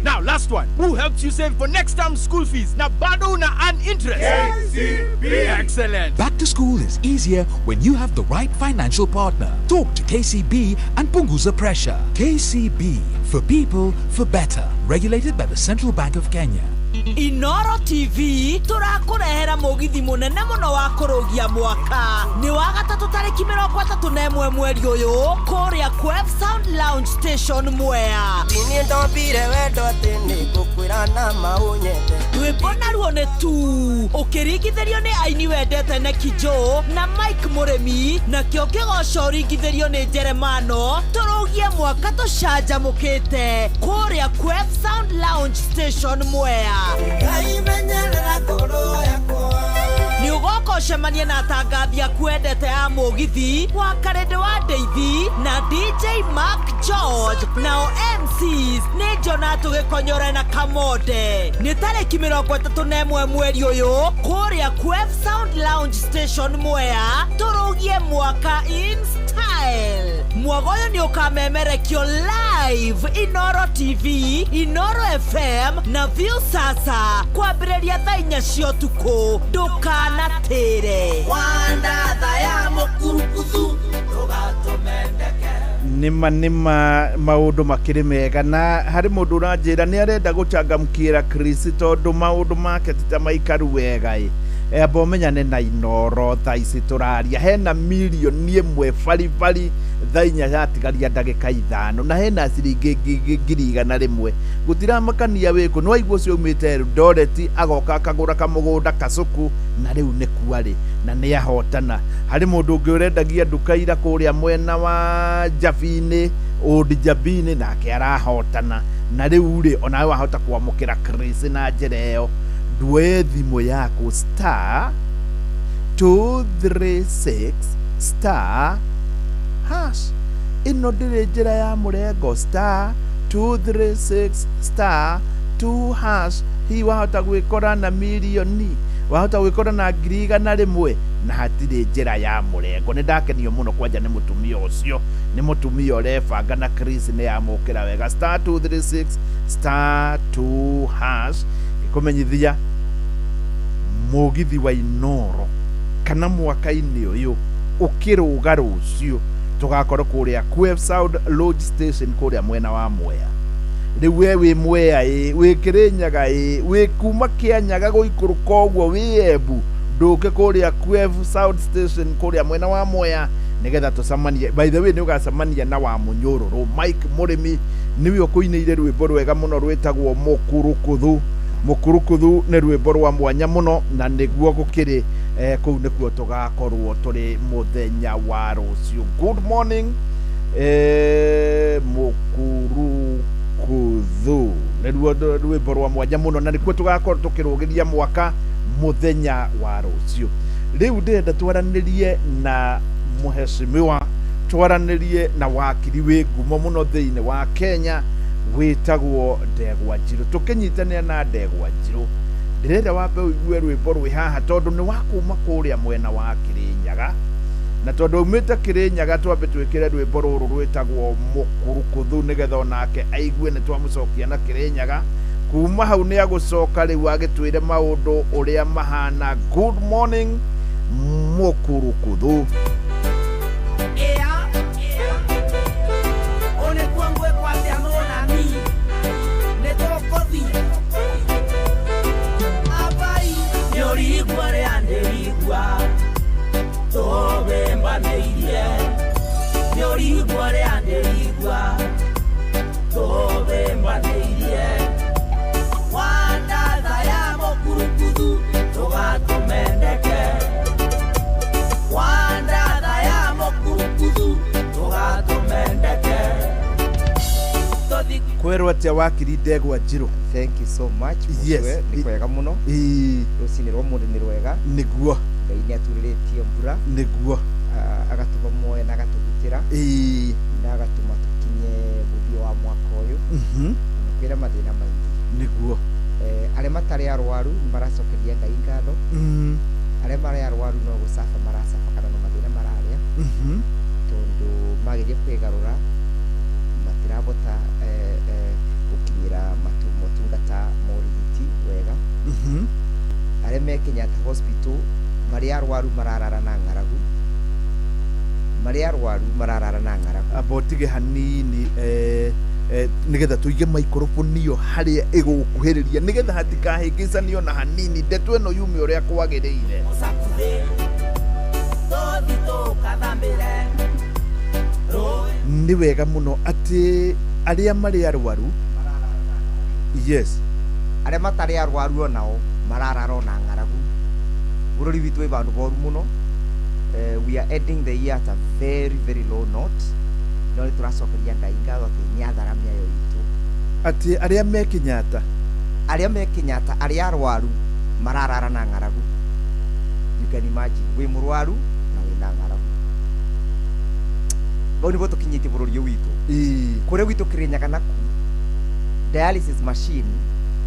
Speaker 5: Now last one. Who helps you save for next term school fees na bado una earn interest?
Speaker 6: KCB.
Speaker 5: Excellent.
Speaker 7: Back to school is easier when you have the right financial partner. Talk to KCB and punguza pressure. KCB, for people, for better. Regulated by the Central Bank of Kenya.
Speaker 4: Inoro TV tũrakũrehera mũgithi mũnene mũno wa kũrũgia mwaka nĩ wa gatatũ tarĩki 31 mweri ũyũ kũrĩa Kwep Sound Lounge Station Mwea.
Speaker 24: Niĩ ndombire wendo atĩ nĩngũkwĩra na maũnyende.
Speaker 4: Rwĩmbo naruo nĩ tu ũkĩringithĩrio nĩ aini wendete Neki Joe na Mike Mũrĩmi, nakĩo kĩgoco ũringithĩrio nĩ Jeremano. Tũrũgie mwaka tũcanjamũkĩte kũrĩa Kwep Sound Lounge Station Mwea. Nĩ ũgoka ũcemanie na atangathi aku endete a mũgithi wa Karĩndĩ wa Ndeithi na DJ Mark George, nao MCs nĩ Jonathan Gĩkonyore na Kamonde. Nĩ tarĩki 31 mweri ũyũ kũrĩa Kwep Sound Lounge Station Mwea, tũrũgie mwaka in style. Mwago ũyũ nĩ ũkamemerekio live Inoro TV, Inoro FM na View Sasa kwambĩrĩria thaa 4 cia ũtukũ. Ndũkanatĩre.
Speaker 24: Wandatha ya mũkurukuthu ndũgatũmendeke.
Speaker 19: Nĩma nĩma maũndũ makĩrĩ mega, na harĩ mũndũ ũranjĩra nĩ arenda gũchangamkĩra Chris tondũ maũndũ make ti ta maikaru wega ĩ. Amba ũmenyane na Inoro thaa ici tũraria, hena 1 million baribari thaa 4 yatigaria ndagĩka 5, na hena ciringi 100,000. Gũtiramakania wĩkũ nĩ waigua ũcio aumĩte Eldoret agoka akagũra kamũgũnda kacuku na rĩu nĩ kuarĩ na nĩ ahotana. Harĩ mũndũ ũngĩ ũrendagia nduka ira kũrĩa mwena wa Jabini, Old Jabini, nake arahotana na rĩu rĩ onawe wahota kwamũkĩra Chris na njĩra ĩyo. Ndwoe thimũ yaku star 236 star hash, ĩno ndĩrĩ njĩra ya mũrengo, star 236 star 2 hash. Hihi wahota gwĩkora na mirioni, wahota gwĩkora na 100,000, na hatirĩ njĩra ya mũrengo. Nĩ ndakenio mũno kwanja nĩ mũtumia ũcio, nĩ mũtumia ũrebanga na Chris nĩ yamũkĩra wega. Star 236 star 2 hash. Ngĩkũmenyithia mũgithi wa Inoro kana mwaka-inĩ ũyũ Ũkĩrũga rũciũ tũgakorwo kũrĩa Quev Sound Lodge Station kũrĩa mwena wa Mwea. Rĩu we wĩ Mwea ĩ, wĩ Kĩrĩnyaga ĩ, wĩ kuma Kĩanyaga gũikũrũka ũguo wĩ Embu, ndũke kũrĩa Quev Sound Station kũrĩa mwena wa Mwea nĩgetha tũcemanie. By the way, nĩ ũgacemania na wa Mũnyũrũrũ Mike Mũrĩmi, nĩwe ũkũinĩire rwĩmbo rwega mũno rwĩtagwo Mũkũrũkũthũ. Mũkũrũkũthũ nĩ rwĩmbo rwa mwanya mũno na nĩguo gũkĩrĩ kũu nĩkuo tũgakorwo tũrĩ mũthenya wa rũciũ. Good morning. Mũkũrũkũthũ nĩruo rwĩmbo rwa mwanya mũno na nĩkuo tũgakorwo tũkĩrũgĩria mwaka mũthenya wa rũciũ. Rĩu ndĩrenda twaranĩrie na mũheshimiwa, twaranĩrie na wakiri wĩ ngumo mũno thĩinĩ wa Kenya wĩtagwo Ndegwa Njirũ. Tũkĩnyitanĩra na Ndegwa Njirũ, ndĩrenda wambe ũigue rwĩmbo rwĩ haha tondũ nĩ wa kuma kũrĩa mwena wa Kĩrĩnyaga, na tondũ aumĩte Kĩrĩnyaga twambe twĩkĩre rwĩmbo rũrũ rwĩtagwo Mũkũrũkũthũ nĩgetha onake aigue nĩ twamũcokia na Kĩrĩnyaga. Kuma hau nĩ agũcoka rĩu agĩtwĩre maũndũ ũrĩa mahana. Good morning Mũkũrũkũthũ. Kwerwo atia wakiri Ndegwa Njirũ?
Speaker 2: Thank you so much.
Speaker 19: Yes.
Speaker 2: Nĩ kwega mũno. Rũcinĩ rwa mũndũ nĩ rwega.
Speaker 19: Nĩguo.
Speaker 2: Ngai nĩ aturĩrĩtie mbura.
Speaker 19: Nĩguo.
Speaker 2: Agatũma muoyo na agatũgitĩra. Na agatũma tũkinye mũthia wa mwaka ũyũ. Na kwĩna mathĩna maingĩ.
Speaker 19: Nĩguo.
Speaker 2: Arĩa matarĩ arwaru nĩ maracokeria Ngai ngatho. Arĩa marĩ arwaru no gũcaba maracaba kana no mathĩna mararĩa. Tondũ mageria kwĩgarũra matirabota gũkinyĩra motungata ma ũrigiti wega. Arĩa me Kenyatta Hospital marĩ arwaru mararara na ng'aragu. Marĩ arwaru mararara na ng'aragu.
Speaker 19: Amba ũtige hanini nĩgetha tũige maikrobonio harĩa ĩgũkuhĩrĩria nĩgetha hatikahĩngĩcanio na hanini, ndeto ĩno yume ũrĩa kwagĩrĩire. Nĩ wega mũno atĩ arĩa marĩ arwaru, yes,
Speaker 2: arĩa matarĩ arwaru onao mararara ona ng'aragu. Bũrũri witũ wĩ vandũ boru mũno. We are ending the year at a very very low note. No nĩ tũracokeria Ngai ngatho atĩ nĩ athara mĩayo itũ.
Speaker 19: Atĩ arĩa me Kenyatta,
Speaker 2: arĩa me Kenyatta, arĩa arwaru mararara na ng'aragu. You can imagine wĩ mũrwaru na wĩna ng'aragu. Bau nĩguo tũkinyĩtie bũrũri ũyũ witũ. Kũrĩa gwitũ Kĩrĩnyaga naku dialysis machine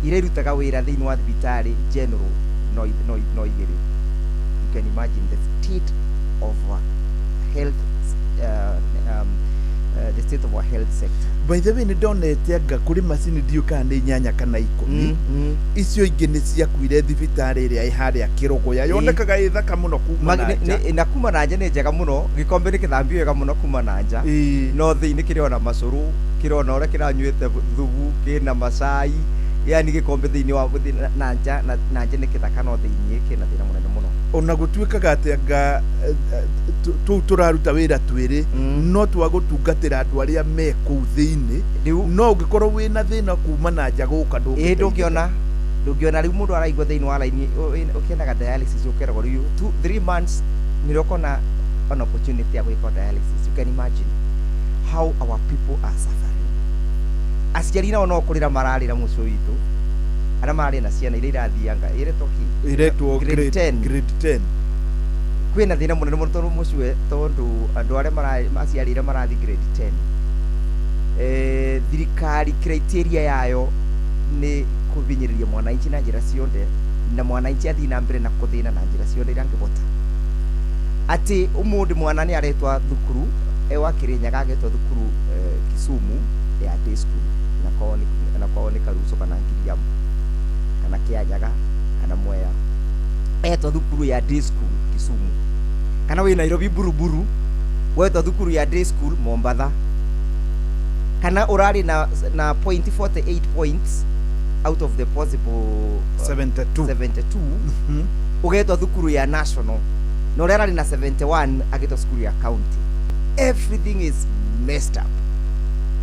Speaker 2: iria irutaga wĩra thĩinĩ wa thibitarĩ general no igĩrĩ. You can imagine the state of our health the state of our health sector.
Speaker 19: By the way, nĩ ndonete anga kũrĩ macini ndiũ kana nĩ 8 kana 10 icio ingĩ nĩ ciakuire thibitarĩ ĩrĩa ĩ harĩa Kĩrũgũya. Yonekaga ĩ thaka mũno kuma na nja.
Speaker 2: Na kuma na nja nĩ njega mũno, gĩkombe nĩ gĩthambio wega mũno kuma na nja. No thĩinĩ kĩrĩ ona macũrũ, kĩrĩ ona ũrĩa kĩranyuĩte thubu, kĩna macai, yani gĩkombe thĩinĩ wa na nja na nja nĩ kĩthaka no thĩinĩ kĩna thĩna mũnene mũno.
Speaker 19: Ona gũtuĩkaga atĩ anga tũu tũraruta wĩra twĩrĩ no twagũtungatĩra andũ arĩa me kũu thĩinĩ, no ũngĩkorwo wĩna thĩna kuma na nja gũka
Speaker 2: ndũngĩona rĩu mũndũ araigua thĩinĩ wa raini ũkĩendaga dialysis ũkeragwo rĩu 2-3 months nĩrĩo ũkona an opportunity ya gwĩka dialysis. You can imagine how our people are suffering. Aciari nao no kũrĩra mararĩra mũciĩ witũ, arĩa mararĩ na ciana iria irathianga iretwo kĩ?
Speaker 19: Iretwo
Speaker 2: grade 10.
Speaker 19: Grade 10.
Speaker 2: Kwĩna thĩna mũnene mũno tondũ mũciĩ, tondũ andũ arĩa aciari arĩa marathiĩ grade 10 thirikari criteria yayo nĩ kũhinyĩrĩria mwananchi na njĩra ciothe, na mwananchi athiĩ na mbere na kũthĩna na njĩra ciothe iria angĩhota. Atĩ ũmũthĩ mwana nĩ aretwa thukuru wa Kĩrĩnyaga agetwo thukuru Kisumu ya day school, na kwao nĩ Karuco kana Ngiriamu kana Kĩanyaga kana Mwea, etwo thukuru ya day school Kisumu. Kana wĩ Nairobi Buruburu, wetwo thukuru ya day school Mombatha. Kana ũrarĩ na point 48 points out of the possible
Speaker 19: 72,
Speaker 2: 72 ũgetwo thukuru ya national, na ũrĩa ararĩ na 71 agĩtwo cukuru ya county. Everything is messed up.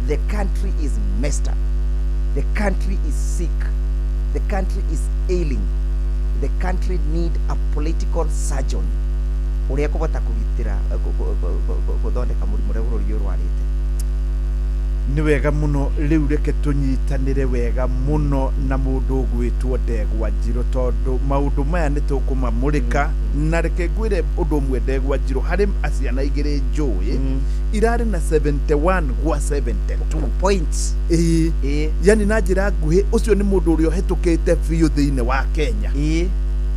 Speaker 2: The country is messed up. The country is sick. The country is ailing. The country need a political surgeon ũrĩa kũbota kũgitĩra gũthondeka mũrimũ ũrĩa bũrũri ũyũ ũrwarĩte.
Speaker 19: Nĩ wega mũno. Rĩu reke tũnyitanĩre wega mũno na mũndũ ũgwĩtwo Ndegwa Njirũ, tondũ maũndũ maya nĩ tũkũmamũrĩka. Na reke ngwĩre ũndũ ũmwe, Ndegwa Njirũ, harĩ ciana igĩrĩ njũĩ irarĩ na 71 gwa 72
Speaker 2: points.
Speaker 19: Ĩĩ, yani na njĩra nguhĩ, ũcio nĩ mũndũ ũrĩa ũhetũkĩte biũ thĩinĩ wa Kenya.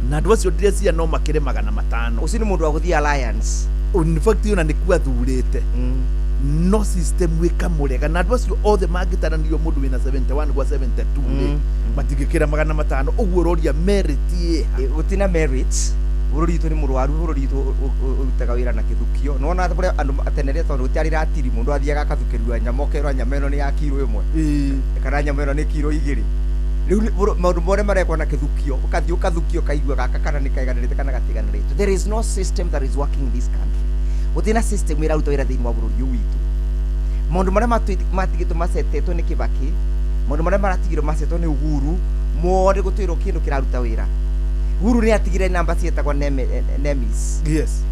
Speaker 19: Na andũ acio ndĩreciria no makĩre 500.
Speaker 2: Ũcio nĩ mũndũ wa gũthiĩ Alliance.
Speaker 19: In fact, ona nĩ kuo athurĩte, no system ĩkamũrega. Na andũ acio othe mangĩtaranĩrio, mũndũ wĩna 71 gwa 72 rĩ, matingĩkĩra 500. Ũguo ũroria merit ĩha?
Speaker 2: Gũtina merit. Bũrũri witũ nĩ mũrwaru. Bũrũri witũ ũrutaga wĩra na kĩthukio. Nĩwona kũrĩa andũ tene rĩa, tondũ gũtiarĩ ratiri, mũndũ athiaga akathukĩrua nyama, ũkerwo nyama ĩno nĩ ya kiro 1 kana nyama ĩno nĩ kiro 2. Rĩu maũndũ mothe marekwo na kĩthukio. Ũkathiĩ ũkathukio, ũkaigua gaka kana nĩ kaiganĩrĩte kana gatiganĩrĩte. There is no system that is working in this country. Gũtirĩ system ĩraruta wĩra thĩinĩ wa bũrũri ũyũ witũ. Maũndũ marĩa matigĩtwo macetetwo nĩ Kibaki, maũndũ marĩa maratigirwo macetwo nĩ Uhuru, mothe gũtwĩrwo kĩndũ kĩraruta wĩra. Uhuru nĩ atigire namba ciĩtagwo NEMIS.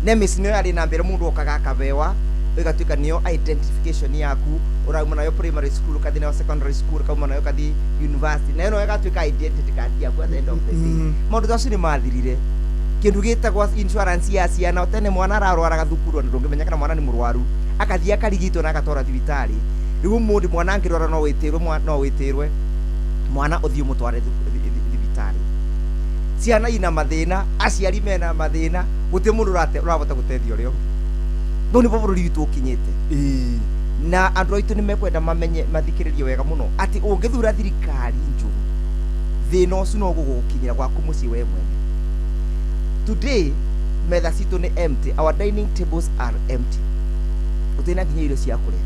Speaker 2: NEMIS nĩyo yarĩ namba ĩrĩa mũndũ okaga akabewa, ĩgatuĩka nĩyo identification yaku. Ũrauma nayo primary school, ũkathiĩ nayo secondary school, ũkauma nayo ũkathiĩ university, na ĩno ĩgatuĩka identity card yaku at the end of the day. Maũndũ ta macio nĩ mathirire. Kĩndũ gĩtagwo insurance ya ciana, tene mwana ararwaraga thukuru na ndũngĩmenya kana mwana nĩ mũrwaru, akathiĩ akarigitwo na agatwarwo thibitarĩ. Rĩu ũmũthĩ mwana angĩrwara, no wĩtĩrwe mwana ũthiĩ ũmũtware thibitarĩ. Ciana ina mathĩna, aciari mena mathĩna, gũtirĩ mũndũ ũrahota gũteithia ũrĩa ũngĩ. Rĩu nĩguo bũrũri witũ ũkinyĩte. Na andũ aitũ nĩ mekwenda mamenye, mathikĩrĩrie wega mũno, atĩ ũngĩthura thirikari njũru, thĩna ũcio no gũgũkinyĩra gwaku mũciĩ we mwene. Today metha citũ nĩ empty. Our dining tables are empty. Gũtirĩ na nginya irio cia kũrĩa.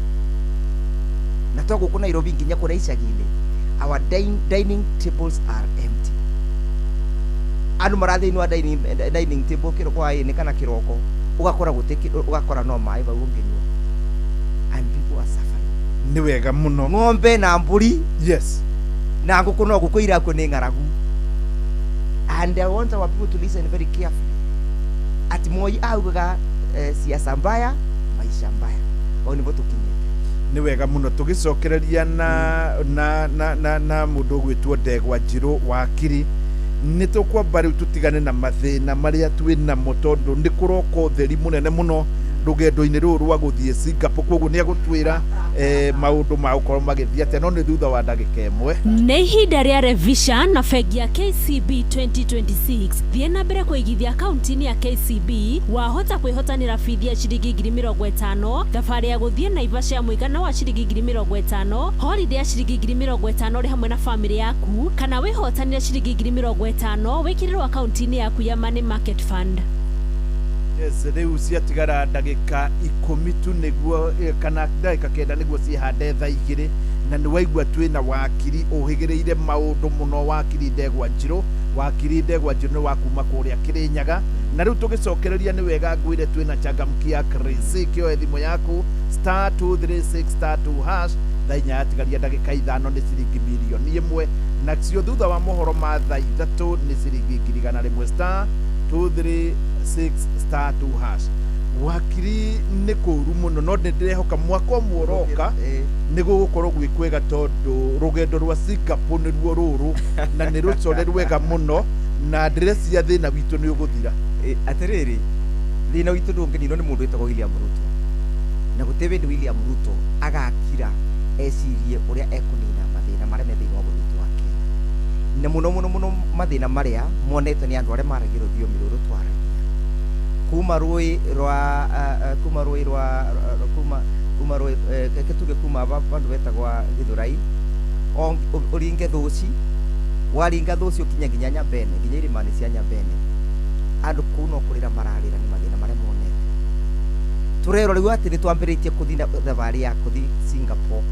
Speaker 2: Na to gũkũ Nairobi, nginya kũrĩa icagi-inĩ, our dining tables are empty. Andũ marathiĩ wa dining table kĩro hwaĩ-inĩ kana kĩroko, ũgakora gũtĩ, ũgakora no maĩ vau ũngĩnyua, and people are suffering.
Speaker 19: Nĩ wega mũno.
Speaker 2: Ng'ombe na mbũri na ngũkũ no ngũkũ irakua nĩ ng'aragu. And I want our people to listen very carefully ati Moi augaga, siasa mbaya, maisha mbaya. Hau nĩvo tũkinyĩte.
Speaker 19: Nĩ wega mũno. Tũgĩcokereria na mũndũ ũgwĩtwo Ndegwa Njirũ wakiri, nĩ tũkwamba rĩu tũtigane na mathĩna marĩa twĩ namo, tondũ nĩ kũroka ũtheri mũnene mũno rũgendo-inĩ rũrũ rwa gũthiĩ Singapore. Koguo nĩ agũtwĩra maũndũ ma gũkorwo magĩthiĩ atĩa, no nĩ thutha wa ndagĩka 1.
Speaker 9: Nĩ ihinda rĩa revision na bengi ya KCB 2026. Thiĩ na mbere kũigithia akaunti-inĩ ya KCB, wahota kwĩhotanĩra bithi ya ciringi 50,000, thabarĩ ya gũthiĩ Naivasha ya mũigana wa ciringi 50,000, holiday ya ciringi 50,000 ũrĩ hamwe na famĩlĩ yaku, kana wĩhotanĩre ciringi 50,000 wĩkĩrĩrwo akaunti-inĩ yaku ya Money Market Fund.
Speaker 19: Yes, rĩu ciatigara ndagĩka 10 tu nĩguo kana ndagĩka 9 nĩguo ciĩhande thaa 2. Na nĩ waigua twĩna wakiri ũhĩgĩrĩire maũndũ mũno, wakiri Ndegwa Njirũ. Wakiri Ndegwa Njirũ nĩ wa kuma kũrĩa Kĩrĩnyaga. Na rĩu tũgĩcokereria, nĩ wega ngwĩre twĩna changamkia Chris. Kĩoe thimũ yaku, star 236 star 2 hash. Thaa 4 yatigaria ndagĩka 5 nĩ ciringi 1,000,000, nacio thutha wa mohoro ma thaa 3 nĩ ciringi 100,000. Star 236 star 2 hash. Wakiri, nĩ kũũru mũno, no nĩ ndĩrehoka mwaka ũmwe ũroka nĩ gũgũkorwo gwĩ kwega, tondũ rũgendo rwa Singapore nĩruo rũrũ na nĩ rũcore rwega mũno, na ndĩreciria thĩna witũ nĩ ũgũthira.
Speaker 2: Atĩrĩrĩ, thĩna witũ ndũngĩninwo nĩ mũndũ wĩtagwo William Ruto, na gũtirĩ hĩndĩ William Ruto agakira ecirie ũrĩa ekũnina mathĩna marĩa me thĩinĩ wa bũrũri witũ wa Kenya, na mũno mũno mũno mathĩna marĩa monetwo nĩ andũ arĩa maragia rũthiomi rũrũ twaragia, kuma rũĩ rwa kuma rũĩ rwa kuma kuma rũĩ, reke tuge kuma bandũ betagwa Githurai, ũringe Thũci, waringa Thũci ũkinye nginya Nyambene, nginya irĩma-inĩ cia Nyambene, andũ kũu no kũrĩra mararĩra nĩ mathĩna marĩa monete. Turerwo riu ati ni twambiritie kuthi na thabarĩ ya kuthi Singapore.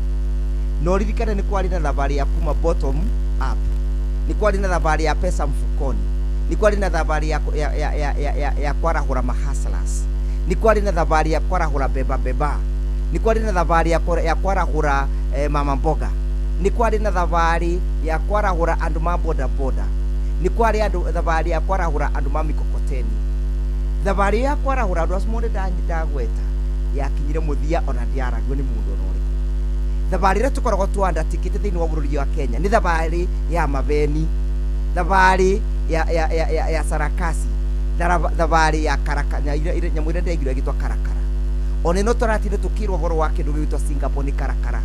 Speaker 2: No ririkane ni kwari na thabarĩ ya kuma bottom up, ni kwari na thabarĩ ya pesa mfukoni, ni kwari na thabarĩ ya kwarahũra mahustlers, ni kwari na thabarĩ ya kwarahũra beba beba, ni kwari na thabarĩ ya kwarahũra mama mboga, ni kwari na thabarĩ ya kwarahũra andũ ma boda boda, ni kwari andu thabarĩ ya kwarahũra andũ ma mikokoteni. Thabarĩ ya kwarahũra andũ acio mothe ndagweta yakinyire mũthia ona ndiaragio nĩ mũndũ ona ũrĩkũ. Thabarĩ ĩrĩa tũkoragwo twandatikĩte thĩinĩ wa bũrũri wa Kenya nĩ thabarĩ ya mabeni, thabarĩ ya sarakasi, thabarĩ ya karaka, nyamũ ĩrĩa ndĩraigire ĩgĩtwo karakara. Ona ĩno tũratinda tũkĩrwo ũhoro wa kĩndũ gĩgwĩtwo Singapore nĩ karakara,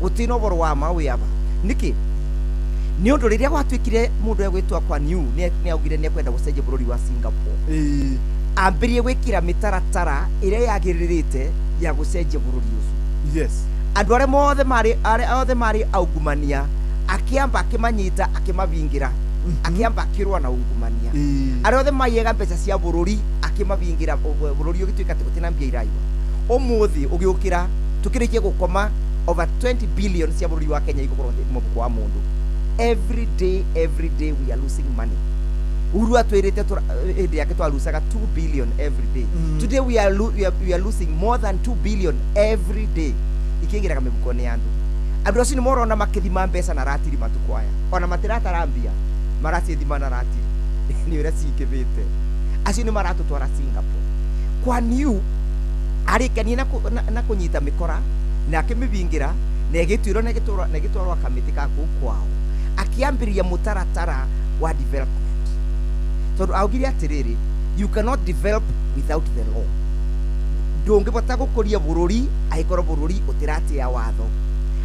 Speaker 2: gũtirĩ na ũhoro wa ma wĩ aba. Nĩkĩ? Nĩ ũndũ rĩrĩa gwatuĩkire mũndũ egwĩtwo Kuan Yew nĩ augire nĩ ekwenda gũcenjia bũrũri wa Singapore, ambĩrĩrie gwĩkĩra mĩtaratara ĩrĩa yagĩrĩrĩte ya gũcenjia bũrũri ũcio.
Speaker 19: Yes.
Speaker 2: Andũ arĩa othe marĩ aungumania akĩamba akĩmanyita akĩmabingĩra, akĩamba akĩrũa na ungumania. Arĩa othe maiyaga mbeca cia bũrũri akĩmabingĩra, bũrũri ũgĩtuĩka atĩ gũtirĩ na mbia iraiwa. Ũmũthĩ ũgĩũkĩra tũkĩrĩkia gũkoma over 20 billion cia bũrũri wa Kenya igũkorwo mũhuko wa mũndũ. Every day we are losing money. Uhuru atwirite hĩndĩ yake twalusaga 2 billion every day. Today we are losing more than 2 billion every day. Ikĩingĩraga mĩhuko-inĩ ya andũ. Andũ acio nĩ morona makĩthima mbeca na ratiri matukũ aya. Ona matiratara mbia, maracithima na ratiri. Nĩ ũrĩa cingĩhĩte. Acio nĩ maratũtwara Singapore. Kuan Yew arĩkanie na kũnyita mĩkora na akĩmĩbingĩra na ĩgĩtuĩrwo na ĩgĩtwarwo kamĩtĩ ka kũu kwao. Akĩambĩrĩria mũtaratara wa development. Tondũ augire atĩrĩrĩ, you cannot develop without the law. Ndũngĩbota gũkũria bũrũri angĩkorwo bũrũri ũtĩratĩa watho.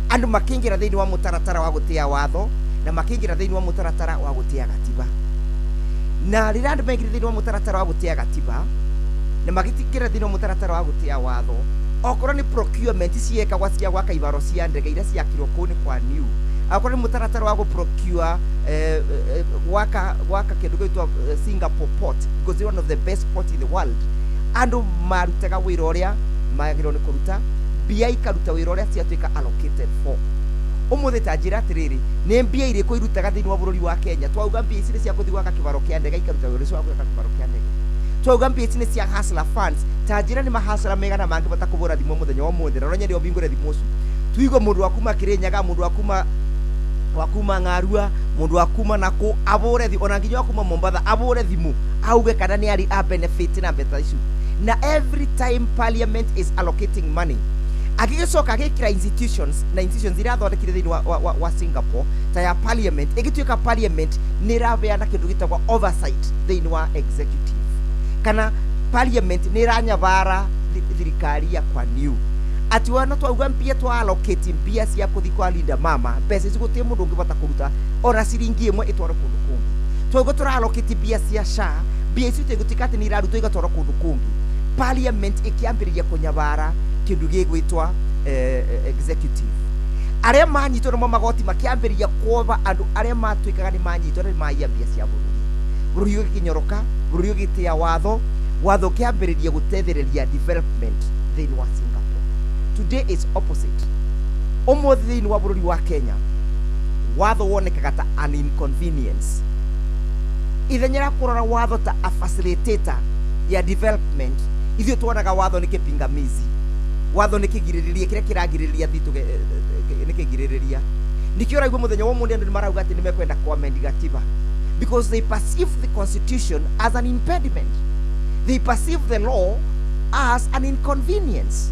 Speaker 2: Andũ makĩingĩra thĩinĩ wa mũtaratara wa gũtĩa watho na makĩingĩra thĩinĩ wa mũtaratara wa gũtĩa gatiba. Na rĩrĩa andũ maingĩra thĩinĩ wa mũtaratara wa gũtĩa gatiba na magĩtingĩra thĩinĩ wa mũtaratara wa gũtĩa watho, okorwo nĩ procurement ciekagwa cia gwaka ibaro cia ndege iria ciakirwo kũu nĩ Kuan Yew, akorwo nĩ mũtaratara wa gũprocure gwaka kĩndũ gĩgwĩtwo Singapore port, because it's one of the best ports in the world. Andũ marutaga wĩra ũrĩa magĩrĩirwo nĩ kũruta, mbia ikaruta wĩra ũrĩa ciatuĩka allocated for. Ũmũthĩ ta njĩra atĩrĩrĩ, nĩ mbia irĩkũ irutaga thĩinĩ wa bũrũri wa Kenya? Twauga mbia ici nĩ cia gũthiĩ gwaka kĩbaro kĩa ndege ikaruta wĩra ũcio wa gwaka kĩbaro kĩa ndege. Twauga mbia ici nĩ cia hustler funds, ta njĩra nĩ mahustler megana mangĩbota kũbũra thimũ mũthenya wa ũmũthĩ, na no nyende ũbingũre thimũ ũcio. Tuigue mũndũ wa kuma Kĩrĩnyaga, mũndũ wa kuma Ng'arua, mũndũ wa kuma nakũ abũre thimũ, ona nginya wa kuma Mombatha abũre thimũ auge kana nĩ arĩ a benefit na mbeca icio. Na every time parliament is allocating money, agĩgĩcoka agĩkĩra institutions na institutions iria athondekire thĩinĩ wa Singapore ta ya parliament, ĩgĩtuĩka parliament nĩ ĩrabeana kĩndũ gĩtagwo oversight thĩinĩ wa executive, kana parliament nĩ ĩranyabara thirikari ya Kuan Yew. Ati wana twauga mbia twa allocate mbia cia kũthi kwa Linda Mama, mbeca ici gũtirĩ mũndũ ũngĩbota kũruta ona ciringi ĩmwe ĩtwarwo kũndũ kũngĩ. Twauga tũra allocate mbia cia SHA, mbia icio itegũtuĩka atĩ nĩ irarutwo igatwarwo kũndũ kũngĩ. Parliament ĩkĩambĩrĩria kũnyabara kĩndũ gĩgwĩtwa executive. Arĩa manyitwo namo magoti makĩambĩrĩria kuoba andũ arĩa matuĩkaga nĩ manyitwo na nĩ maiya mbia cia bũrũri. Bũrũri ũgĩkĩnyoroka, bũrũri ũgĩtĩa watho, watho ũkĩambĩrĩria gũteithĩrĩria development thĩinĩ wa Singapore. Today is opposite. Ũmũthĩ thĩinĩ wa bũrũri wa Kenya, watho wonekaga ta an inconvenience. Ithenya rĩa kũrora watho ta a facilitator ya development, ithuĩ tuonaga watho nĩ kĩpingamizi. Watho nĩ kĩgirĩrĩria kĩrĩa kĩragirĩrĩria thitũ nĩ kĩgirĩrĩria. Nĩkĩo ũraigua mũthenya wa ũmũthĩ andũ nĩ marauga atĩ nĩ mekwenda kũamend gatiba, because they perceive the constitution as an impediment. They perceive the law as an inconvenience.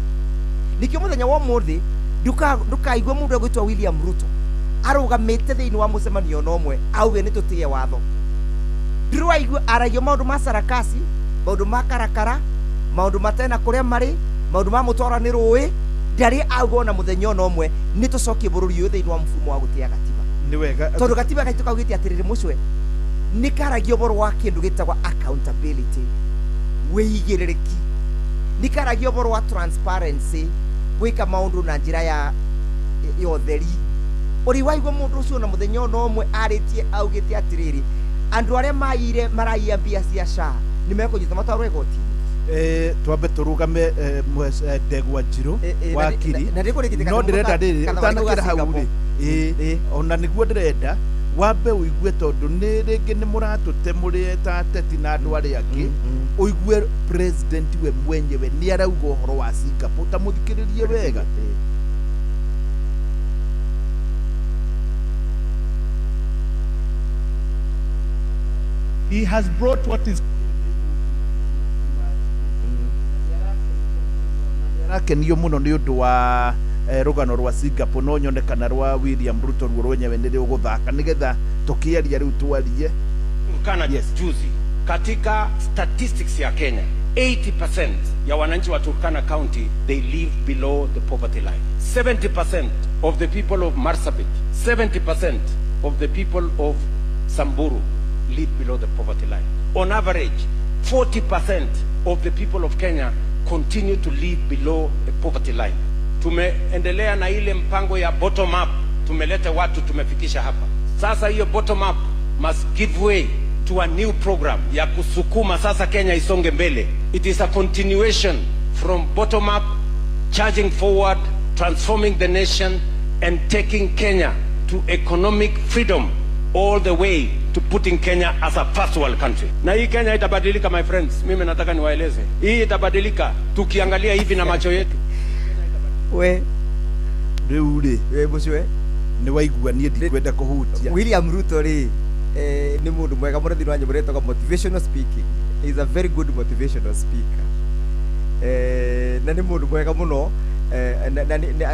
Speaker 2: Nĩkĩo mũthenya wa ũmũthĩ ndũkaigua mũndũ egwĩtwo William Ruto arũgamĩte thĩinĩ wa mũcemanio na ũmwe auge nĩ tũtĩe watho. Ndĩraigua aragia maũndũ ma sarakasi, maũndũ ma karakara, maũndũ matena kũrĩa marĩ, maũndũ ma mũtwara nĩ rũĩ, ndarĩ auga ona mũthenya ona ũmwe nĩ tũcokie bũrũri ũyũ thĩinĩ wa mfumo wa gũtĩa gatiba.
Speaker 19: Nĩ wega.
Speaker 2: Tondũ gatiba gaitũ kaugĩte atĩrĩrĩ, mũcwe nĩ karagia ũhoro wa kĩndũ gĩtagwo accountability, wĩigĩrĩrĩki. Nĩ karagia ũhoro wa transparency, gwĩka maũndũ na njĩra ya ũtheri. Ũrĩ waigua mũndũ ũcio ona mũthenya ona ũmwe arĩtie augĩte atĩrĩrĩ, andũ arĩa maiyire maraiya mbia cia SHA nĩ mekũnyitwo matwarwo igoti-inĩ.
Speaker 19: Twambe tũrũgame Ndegwa Njirũ wakiri no ndĩrenda rĩrĩ ũtanakĩra hau rĩ ona nĩguo ndĩrenda wambe ũigue tondũ nĩ rĩngĩ nĩ mũratũte mũrĩ ta ateti na andũ arĩa angĩ ũigue president we mwenyewe nĩ arauga ũhoro wa Singapore ta mũthikĩrĩrie wega.
Speaker 8: He has brought what is
Speaker 19: arakenio muno ni undu wa rugano rwa Singapore no nyone kana rwa William Ruto ruo rwenyewe ni ruguthaka nigetha tukiaria riu twarie
Speaker 10: Turkana. Yes. Juzi katika statistics ya Kenya 80% ya wananchi wa Turkana County they live below the poverty line. 70% of the people of Marsabit, 70% of the people of Samburu live below the poverty line. On average, 40% of the people of Kenya continue to live below the poverty line. Tumeendelea na ile mpango ya bottom up, tumeleta watu tumefikisha hapa. Sasa hiyo bottom up must give way to a new program ya kusukuma sasa Kenya isonge mbele. It is a continuation from bottom up, charging forward, transforming the nation and taking Kenya to economic freedom all the way to putting Kenya as a first world country. Na hii Kenya itabadilika, my friends. Mimi nataka niwaeleze. Hii itabadilika tukiangalia hivi na macho yetu.
Speaker 2: We
Speaker 19: riu ri
Speaker 2: we mucwe
Speaker 19: ni waigua nie ndikwenda kuhutia
Speaker 2: William Ruto ri ni mundu mwega muno thini wa nyimbo retoka motivational speaking. He is a very good motivational speaker. Na ni mundu mwega muno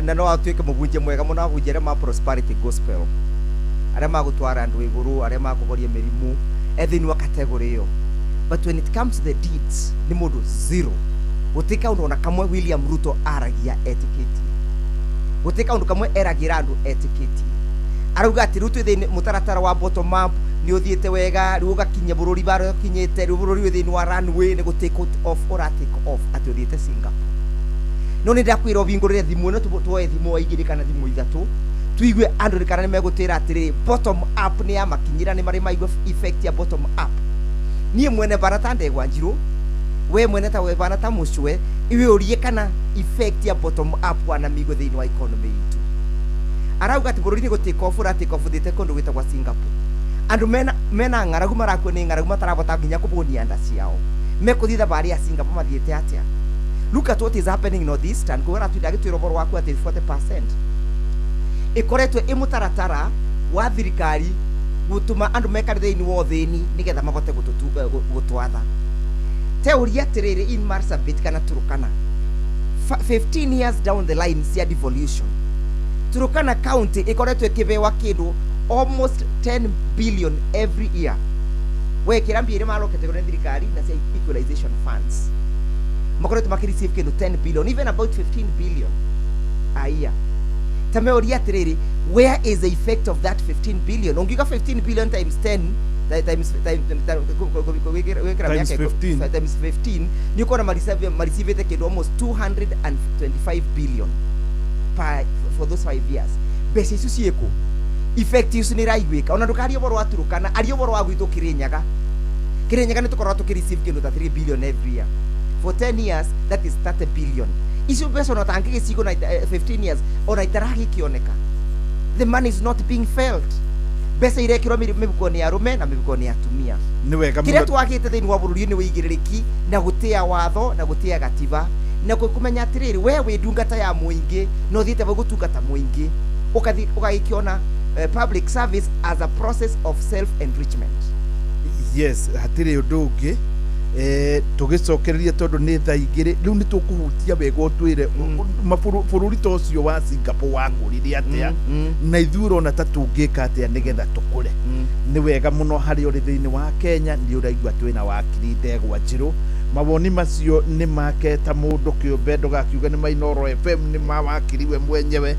Speaker 2: na no atuike mubunje mwega muno ahunjia ma prosperity gospel aria magutwara andu iguru aria makuhoria mirimu ethini wa category iyo. But when it comes to the deeds ni mundu zero. Gutika undu ona kamwe William Ruto aragia etiquette. Gutika undu kamwe eragira andu etiquette. Arauga ati Ruto thini mutaratara wa bottom up ni uthiete wega riu ugakinya bururi baro kinyete riu bururi thini wa runway ni gutake off ora take off ati uthiete Singapore. No ni ndakwira ubingurire thimu no tuoe thimu igiri kana thimu ithatu tuigue andu kana ni megutira atiri bottom up ni amakinyira ni mari maigua effect ya bottom up. Nie mwene barata Ndegwa Njiru we mwene ta we bana ta mucwe iwe urie kana effect ya bottom up wana migo thiini wa economy itu. Arauga ati bururi ni gutake off ura take off thiete kundu gwitagwa Singapore. Andu mena ng'aragu marakua ni ng'aragu matarabota nginya kubunia nda ciao mekuthi thabari ya Singapore mathiete atia. Look at what is happening in Northeastern. Kuona twindagitwira ũhoro waku ati 40% ikoretwe imutaratara wa thirikari gutuma andu mekare thiini wa uthini nigetha mahote gutwatha. Teoria atiriri in Marsabit kana Turkana 15 years down the line cia devolution Turkana County ikoretwe ikibewa kindu almost 10 billion every year. Wekira mbia iria marokete nĩ thirikari na cia equalization funds makoretwe makireceive kindu 10 billion even about 15 billion a year. Tameoria atiriri where is the effect of that 15 billion? Ungiga 15 billion times 10 times 15 times 15 ni ukona mareceive kindu almost 225 billion per for those 5 years. Mbeca icio ciĩkũ? Effect icio nĩ iraiguĩka. Ona ndũkarie ũhoro wa Turkana, aria ũhoro wa gwitũ Kirinyaga. Kirinyaga nĩ tũkoragwo tũkĩreceive kĩndũ ta 3 billion every year. For 10 years that is 30 billion. Icio mbeca ona tangĩgĩcigo na 15 years ona itaragĩkĩoneka. The money is not being felt. Mbeca irekĩrwo mĩhuko nĩ arũme na mĩhuko nĩ atumia.
Speaker 19: Nĩ wega mũno.
Speaker 2: Kĩrĩa twagĩte thĩinĩ wa bũrũri nĩ wĩigĩrĩrĩki na gũtĩa watho na gũtĩa gatiba na kũmenya atĩrĩrĩ we wĩ ndungata ya mũingĩ na ũthiĩte vau gũtungata mũingĩ ũgathiĩ ũgagĩkĩona public service as a process of self enrichment.
Speaker 19: Yes, hatirĩ ũndũ ũngĩ tũgĩcokereria tondũ nĩ thaa igĩrĩ rĩu nĩ tũkũhutia wega ũtwĩre bũrũri ta ũcio wa Singapore wakũrire atĩa na ithuĩ ũrona ta tũngĩka atĩa nĩgetha tũkũre. Nĩ wega mũno harĩa ũrĩ thĩinĩ wa Kenya nĩ ũraigua twĩna wakiri Ndegwa Njirũ. Mawoni macio nĩ make ta mũndũ kĩũmbe ndũgakiuge nĩ ma Inooro FM nĩ ma wakiri we mwenyewe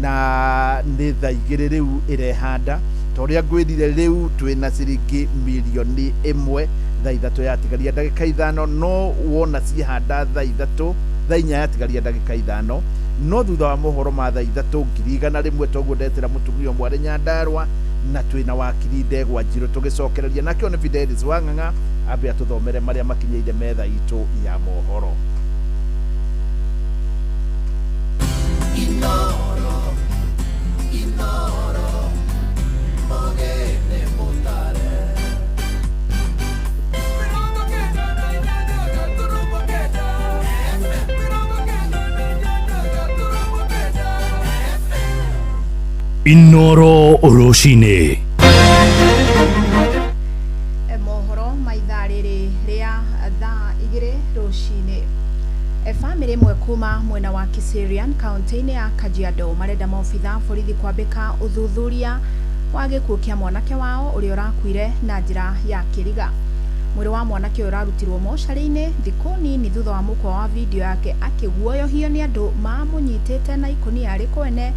Speaker 19: na nĩ thaa igĩrĩ rĩu ĩrehanda ta ũrĩa ngwĩrire rĩu twĩna ciringi mirioni 1 thaa ithatũ yatigaria ndagĩka 5 no wona ciehanda thaa ithatũ thaa inya yatigaria ndagĩka 5 no thutha wa mohoro ma thaa ithatũ 100,000 toguo ndetera mũtumia ũmwe arĩ Nyandarua na twĩna wakiri Ndegwa Njirũ tũgĩcokereria nakĩo nĩ Fidelis Wang'ang'a Ambe atũthomere marĩa makinyĩire metha itũ ya mohoro.
Speaker 3: Inoro, Inoro, Mogene Mutare.
Speaker 11: Inoro Oroshine.
Speaker 1: Mohoro maithaa rĩrĩ rĩa thaa 2 rũcinĩ. Famĩlĩ ĩmwe kuma mwena wa Kiserian kaunti-inĩ ya Kajiado marenda maobitha borithi kwambĩka ũthuthuria wa gĩkuũ kĩa mwanake wao ũrĩa ũrakuire na njĩra ya kĩriga. Mwĩrĩ wa mwanake ũyũ ũrarutirwo mocarĩ-inĩ thikũ nini thutha wa mũkwa wa video yake akĩguoyohio nĩ andũ mamũnyitĩte na ikũnia rĩ kwene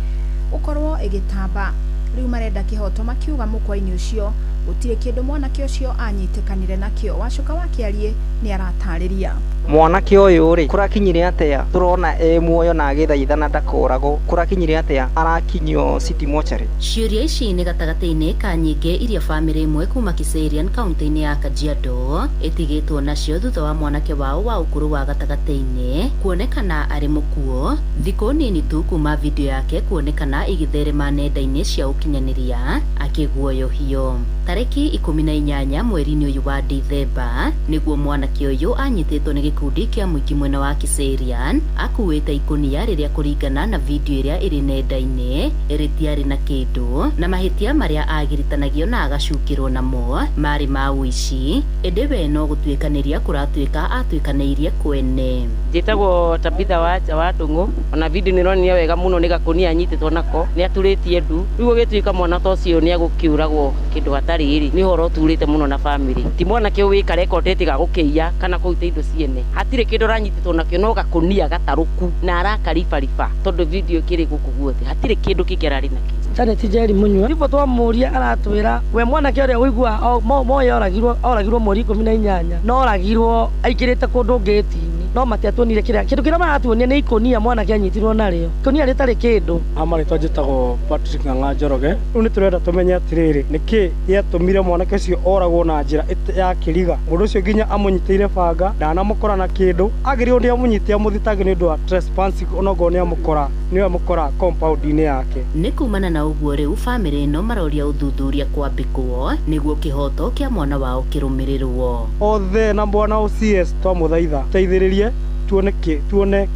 Speaker 1: ũkorwo ĩgĩtamba. Rĩu marenda kĩhoto makiuga mũkwa-inĩ ũcio gũtirĩ kĩndũ mwanake ũcio anyitĩkanire nakĩo. Wacuka wa Kĩariĩ nĩ aratarĩria.
Speaker 12: Mwanake ũyũ rĩ kũrakinyire atĩa tũrona e muoyo na agĩthaithana ndakoragwo kũrakinyire atĩa arakinyio city mortuary.
Speaker 13: Ciũria ici nĩ gatagatĩ-inĩ ka nyingĩ iria famĩlĩ ĩmwe kuma Kiserian kaunti-inĩ ya Kajiado ĩtigĩtwo nacio thutha wa mwanake wao wa ũkũrũ wa gatagatĩ-inĩ kuonekana arĩ mũkuo thikũ nini tu kuma video yake kuonekana ĩgĩtherema nenda-inĩ cia ũkinyanĩria akĩguoyohio. Tarĩki 18 mweri-inĩ ũyũ wa Dithemba nĩguo mwanake ũyũ anyitĩtwo nĩ gĩkundi kĩa mũingĩ mwena wa Kiserian akuĩte ikũnia rĩrĩa kũringana na video ĩrĩa ĩrĩ nenda-inĩ rĩtiarĩ na kĩndũ na mahĩtia marĩa agiritanagio na agacukĩrwo namo marĩ ma ũici ĩndĩ we no gũtuĩkanĩria kũratuĩka atuĩkanĩirie kwene.
Speaker 14: Njĩtagwo Tabitha wa Ndung'u ona video nĩronania wega mũno nĩ gakũnia anyitĩtwo nako nĩ aturĩtie ndu rĩu gũgĩtuĩka mwana ta ũcio nĩ agũkĩũragwo kĩndũ hatarĩ rĩ nĩ ũhoro ũturĩte mũno na famĩlĩ ti mwanake ũyũ wĩka rekondĩte ga gũkĩiya kana kũruta indo ciene hatirĩ kĩndũ aranyitĩtwo nakĩo no gakũnia gatarũku na arakaribariba tondũ video ĩkĩrĩ gũkũ guothe hatirĩ kĩndũ kĩngĩ ararĩ nakĩo.
Speaker 25: Janet Njeri Munyua ivo twamuria aratwira we mwanake ũrĩa ũigua moya oragirwo mweri 18 no oragirwo aikirite kũndũ ngĩti-inĩ no matiatuonire kĩrĩa kĩndũ kĩrĩa maratuonia nĩ ikũnia mwanake anyitirwo narĩo ikũnia rĩtarĩ kĩndũ.
Speaker 26: Amarĩtwa njĩtagwo Patrick Ng'ang'a Njoroge. Rĩu nĩ tũrenda tũmenye atĩrĩrĩ nĩkĩ gĩatũmire mwanake ũcio oragwo na njĩra ya kĩriga mũndũ ũcio nginya amũnyitĩire banga ndanamũkora na kĩndũ agĩrĩirwo nĩ amũnyite amũthitange nĩ ũndũ wa trespassing onokorwo nĩ amũkora nĩwe amũkora compound-inĩ yake.
Speaker 13: Nĩ kumana na ũguo rĩu famĩlĩ ĩno maroria ũthuthuria kwambĩkwo nĩguo kĩhoto kĩa mwana wao kĩrũmĩrĩrwo.
Speaker 26: Othe na bwana OCS twamũthaitha teithĩrĩrie tuone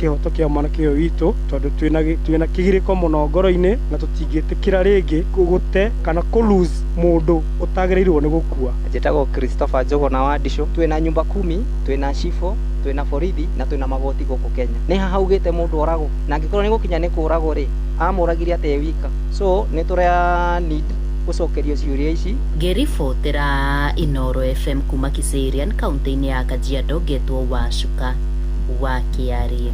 Speaker 26: kĩhoto kĩa mwanake ũyũ witũ tondũ twĩna kĩgirĩko mũno ngoro-inĩ na tũtingĩtĩkĩra rĩngĩ gũte kana kũ lose mũndũ ũtagĩrĩirwo nĩ gũkua.
Speaker 12: Njĩtagwo Christopher Njuguna wa Ndicũ. Twĩna nyumba kumi, twĩna cibũ, twĩna borithi na twĩna magoti gũkũ Kenya. Nĩ haha augĩte mũndũ oragwo na angĩkorwo nĩ gũkinya nĩ kũragwo rĩ amũragire atĩa e wika so nĩ tũra need gũcokerio ciũria ici.
Speaker 13: Ngĩribotera Inoro FM kuma Kiserian kaunti-inĩ ya Kajiado ngetwo Wacuka wa Kĩariĩ.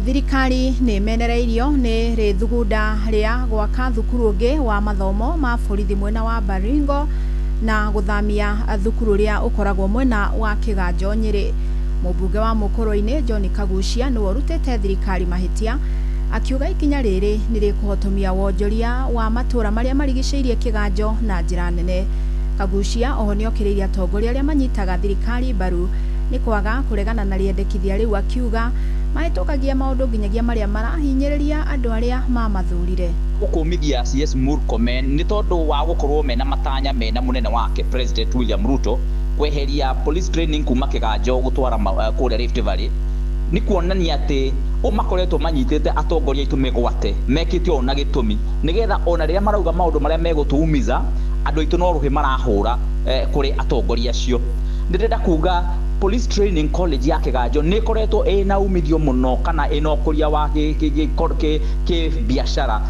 Speaker 1: Thirikari nĩ ĩmenereirio nĩ rĩthugunda rĩa gwaka thukuru ũngĩ wa mathomo ma borithi mwena wa Baringo na gũthamia thukuru ũrĩa ũkoragwo mwena wa Kĩganjo Nyĩrĩ. Mũmbunge wa Mũkũrũ-inĩ John Kagucia nĩwe ũrutĩte thirikari mahĩtia akiuga ikinya rĩrĩ nĩ rĩkũhotomia wonjoria wa matũra marĩa marigicĩirie Kĩganjo na njĩra nene. Kagucia oho nĩokĩrĩirie atongoria arĩa manyitaga thirikari mbaru nĩ kwaga kũregana na rĩendekithia rĩu akiuga mahĩtũkagia maũndũ nginyagia marĩa marahinyĩrĩria andũ arĩa mamathurire.
Speaker 27: Gũkũmithia CS Murkomen nĩ tondũ wa gũkorwo mena matanya mena mũnene wake President William Ruto kweheria police training kuma Kĩganjo gũtwara kũrĩa Rift Valley nĩ kuonania atĩ o makoretwo manyitĩte atongoria aitũ mĩgwate mekĩte ũũ na gĩtũmi nĩgetha ona rĩrĩa marauga maũndũ marĩa megũtũumiza andũ aitũ no rũhĩ marahũra kũrĩ atongoria acio. Ndĩrenda kuga Police Training College ya Kĩganjo nĩ ĩkoretwo ĩna umithio mũno kana ĩna ũkũria wa kĩbiacara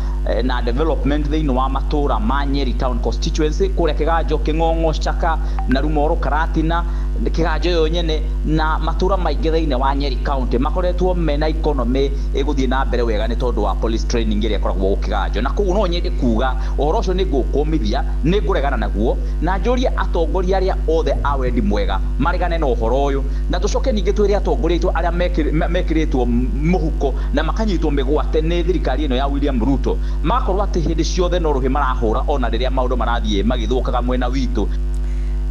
Speaker 27: na development thĩinĩ wa matũra ma Nyeri Town constituency kũrĩa Kĩganjo, Kĩng'ong'o, Chaka na Rumoro, Karatina, Kĩganjo yo nyene na matũra maingĩ thĩinĩ wa Nyeri County makoretwo mena economy ĩgũthiĩ na mbere wega nĩ tondũ wa police training ĩrĩa ĩkoragwo Kĩganjo. Na koguo no nyende kuga ũhoro ũcio nĩ ngũkũmithia, nĩ ngũregana naguo na njũrie atongoria arĩa othe a wendi mwega maregane na ũhoro ũyũ na tũcoke ningĩ twĩre atongoria aitũ arĩa mekĩrĩtwo mũhuko na makanyitwo mĩgwate nĩ thirikari ĩno ya William Ruto makorwo atĩ hĩndĩ ciothe no rũhĩ marahũra ona rĩrĩa maũndũ marathiĩ magĩthũkaga mwena witũ.